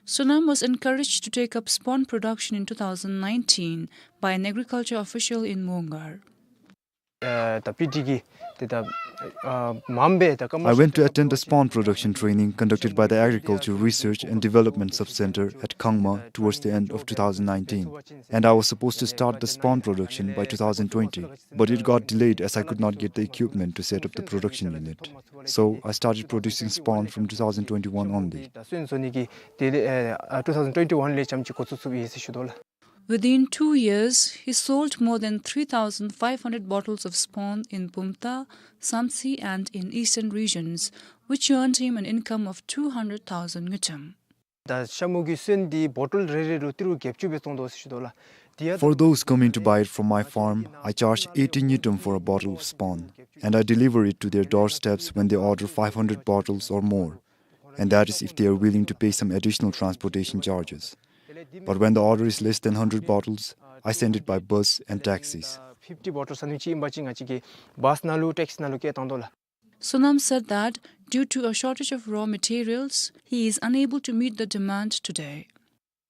Sonam was encouraged to take up spawn production in two thousand nineteen by an agriculture official in Mongar. ཨ་ད་སྤི་ཏི་གི་དེ་ད་ཨ་མམ་བེ་ད་ཀ་མ། I went to attend a spawn production training conducted by the Agriculture Research and Development Sub-Center at Kangma towards the end of two thousand nineteen, and I was supposed to start the spawn production by two thousand twenty, but it got delayed as I could not get the equipment to set up the production unit. So I started producing spawn from two thousand twenty-one only. ད་སོན་སོན་ནི་གི་དེ་ལས་ཨ་two thousand twenty-one ལས་ཙམ་ཅིག་འགོ་བཙུགས་བཙུགསཔ་ཨིན་ཟེར་ཞུ་དོ་ལགས། Within two years, he sold more than three thousand five hundred bottles of spawn in Pumta, Samtse, and in eastern regions, which earned him an income of two hundred thousand ngultrum. ད་ཤ་མུ་གི་སོན་འདི་བོ་ཊལ་རེ་རེ་ལུ་ཏི་རུ་བརྒྱད་ཅུ་སྦེ་བཙོང་དོ་ཟེར་ཞུ་དོ་ལགས། དེ་ཡང་། For those coming to buy it from my farm, I charge eighty ngultrum for a bottle of spawn, and I deliver it to their doorsteps when they order five hundred bottles or more, and that is if they are willing to pay some additional transportation charges. But when the order is less than hundred bottles, I send it by bus and taxis. fifty bottles ཨ་ནི་ཅིག་ཨིན་པ་ཅིན་ང་བཅས་ཀྱིས་བཱས་ནང་ལུ་ཊེག་སི་ནང་ལུ་བཀལ་བཏང་དོ་ལགས། Sonam said that due to a shortage of raw materials, he is unable to meet the demand today.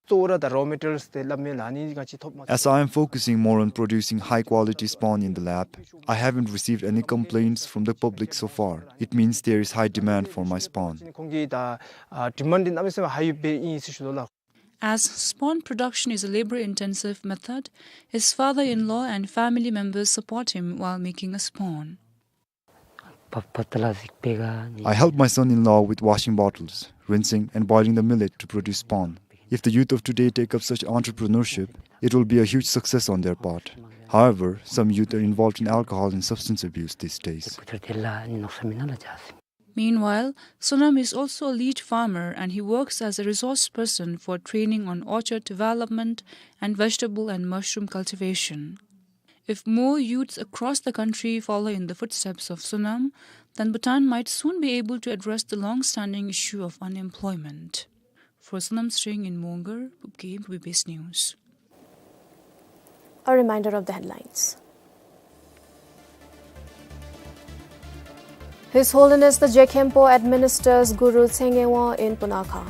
གཙོ་བོ་ར་ད་རོ་མེ་ཊི་རི་ཡལསི་དེ་སླབ་མི་ལགས་ཨ་ནི་ང་བཅས་ཐོབ་མ། As I am focusing more on producing high quality spawn in the lab, I haven't received any complaints from the public so far. It means there is high demand for my spawn. ཁོང་གི་ད་ཨ་ཌི་མཱནཌ་འདི་གནམ་མེད་ས་མེད་ཧའི་སྦེ་ཨིན་ཟེར་ཞུ་དོ་ལགས། As spawn production is a labor-intensive method, his father-in-law and family members support him while making a spawn. I help my son-in-law with washing bottles, rinsing, and boiling the millet to produce pon. If the youth of today take up such entrepreneurship, it will be a huge success on their part. However, some youth are involved in alcohol and substance abuse these days. Meanwhile, Sonam is also a lead farmer and he works as a resource person for training on orchard development and vegetable and mushroom cultivation. If more youths across the country follow in the footsteps of Sonam, then Bhutan might soon be able to address the long-standing issue of unemployment. For Sonam Tshering in Mongar, Pupke, B B S News. A reminder of the headlines. His Holiness the Je Khenpo administers Guru Tshenge Wang in Punakha.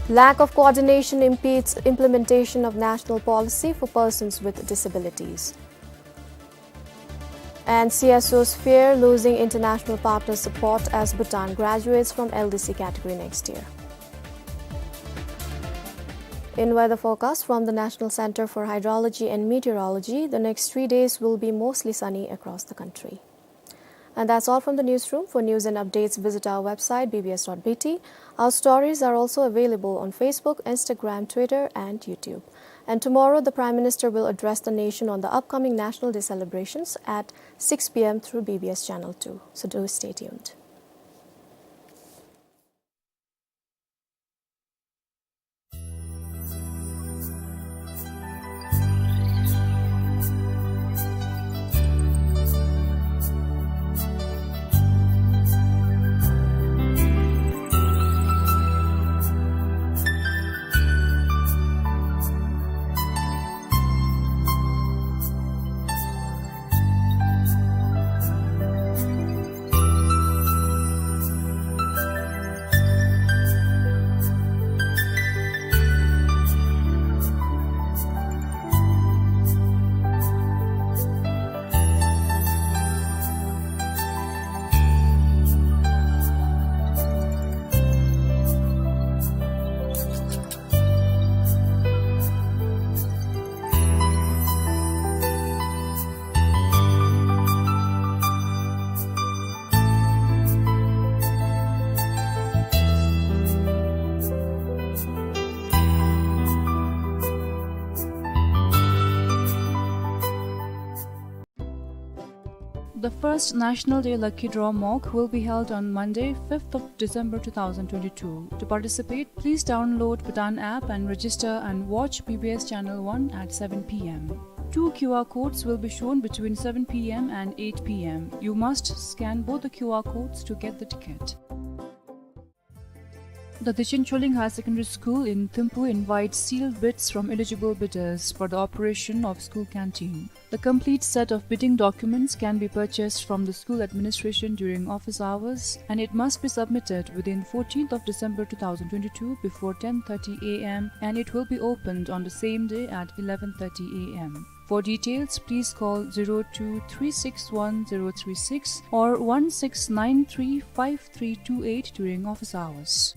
Lack of coordination impedes implementation of national policy for persons with disabilities. And C S Os fear losing international partner support as Bhutan graduates from L D C category next year. In weather forecast from the National Center for Hydrology and Meteorology, the next three days will be mostly sunny across the country. And that's all from the newsroom. For news and updates, visit our website, B B S dot B T. Our stories are also available on Facebook, Instagram, Twitter, and YouTube. And tomorrow, the Prime Minister will address the nation on the upcoming National Day celebrations at six P M through B B S Channel two. So do stay tuned. The first National Day Lucky Draw mock will be held on Monday, fifth of December two thousand twenty-two. To participate, please download Bhutan app and register and watch B B S Channel one at seven P M. Two Q R codes will be shown between seven P M and eight P M. You must scan both the Q R codes to get the ticket. The Dechen Choling Higher Secondary School in Thimphu invites sealed bids from eligible bidders for the operation of school canteen. The complete set of bidding documents can be purchased from the school administration during office hours, and it must be submitted within fourteenth of December two thousand twenty-two before ten thirty A M, and it will be opened on the same day at eleven thirty A M. For details, please call zero two three six one zero three six or one six nine three five three two eight during office hours.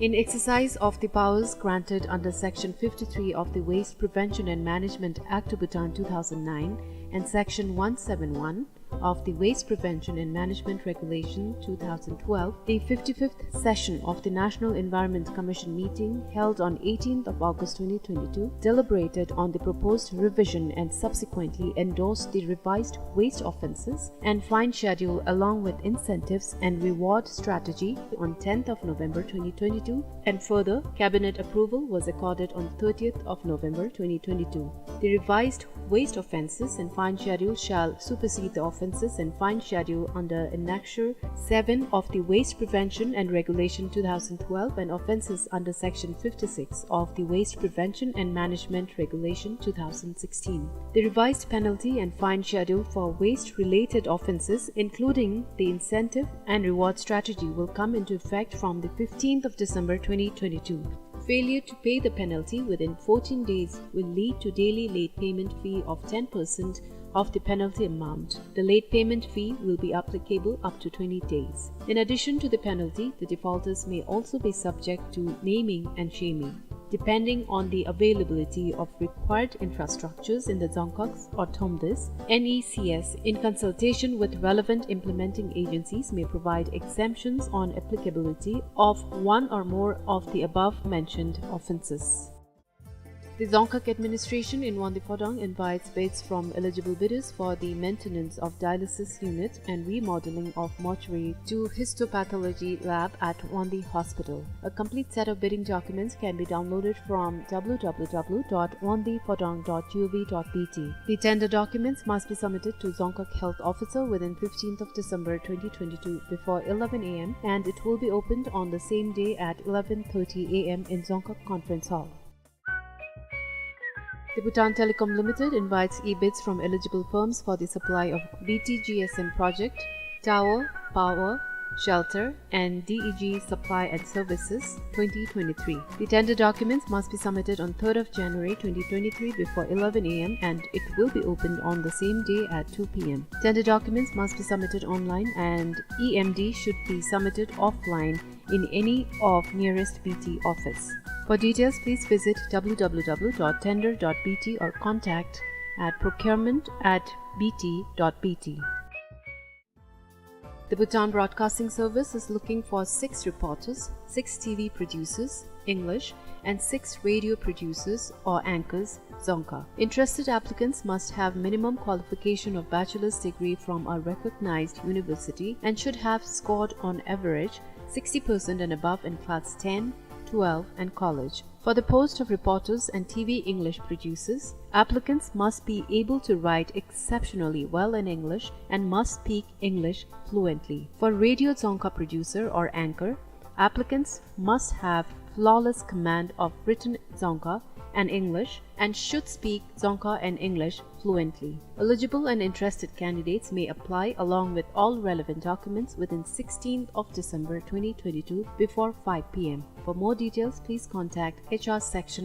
In exercise of the powers granted under Section fifty-three of the Waste Prevention and Management Act to Bhutan two thousand nine and Section one seven one of the Waste Prevention and Management Regulation two thousand twelve, the fifty-fifth session of the National Environment Commission meeting held on eighteenth of August twenty twenty-two deliberated on the proposed revision and subsequently endorsed the revised waste offences and fine schedule along with incentives and reward strategy on tenth of November twenty twenty-two, and further, cabinet approval was accorded on thirtieth of November twenty twenty-two. The revised waste offences and fine schedule shall supersede the offences and fine schedule under Annexure seven of the Waste Prevention and Regulation two thousand twelve and offences under Section fifty-six of the Waste Prevention and Management Regulation two thousand sixteen. The revised penalty and fine schedule for waste-related offences, including the incentive and reward strategy, will come into effect from the fifteenth of December twenty twenty-two. Failure to pay the penalty within fourteen days will lead to daily late payment fee of ten percent of the penalty amount. The late payment fee will be applicable up to twenty days. In addition to the penalty, the defaulters may also be subject to naming and shaming. Depending on the availability of required infrastructures in the Dzongkhag or Thromdesh, N E C S, in consultation with relevant implementing agencies, may provide exemptions on applicability of one or more of the above mentioned offences. The Dzongkhag administration in Wangdue Phodrang invites bids from eligible bidders for the maintenance of dialysis unit and remodeling of mortuary to histopathology lab at Wangdue Hospital. A complete set of bidding documents can be downloaded from w w w dot wangdue phodrang dot g o v dot b t. The tender documents must be submitted to Dzongkhag Health Officer within fifteenth of December twenty twenty-two before eleven a m and it will be opened on the same day at eleven thirty a m in Dzongkhag Conference Hall. The Bhutan Telecom Limited invites e-bids from eligible firms for the supply of B T G S M project, tower, power, shelter, and D E G supply and services twenty twenty-three. The tender documents must be submitted on third of January twenty twenty-three before eleven a m and it will be opened on the same day at two p m. Tender documents must be submitted online and E M D should be submitted offline in any of nearest B T office. For details, please visit w w w dot tender dot b t or contact at procurement at b t dot b t. The Bhutan Broadcasting Service is looking for six reporters, six T V producers, English, and six radio producers or anchors, Dzongkha. Interested applicants must have minimum qualification of bachelor's degree from a recognized university and should have scored on average sixty percent and above in class ten, twelve, and college. For the post of reporters and T V English producers, applicants must be able to write exceptionally well in English and must speak English fluently. For radio Dzongkha producer or anchor, applicants must have flawless command of written Dzongkha and English and should speak Dzongkha and English fluently. Eligible and interested candidates may apply along with all relevant documents within sixteenth of December twenty twenty-two before five p m. For more details, please contact H R section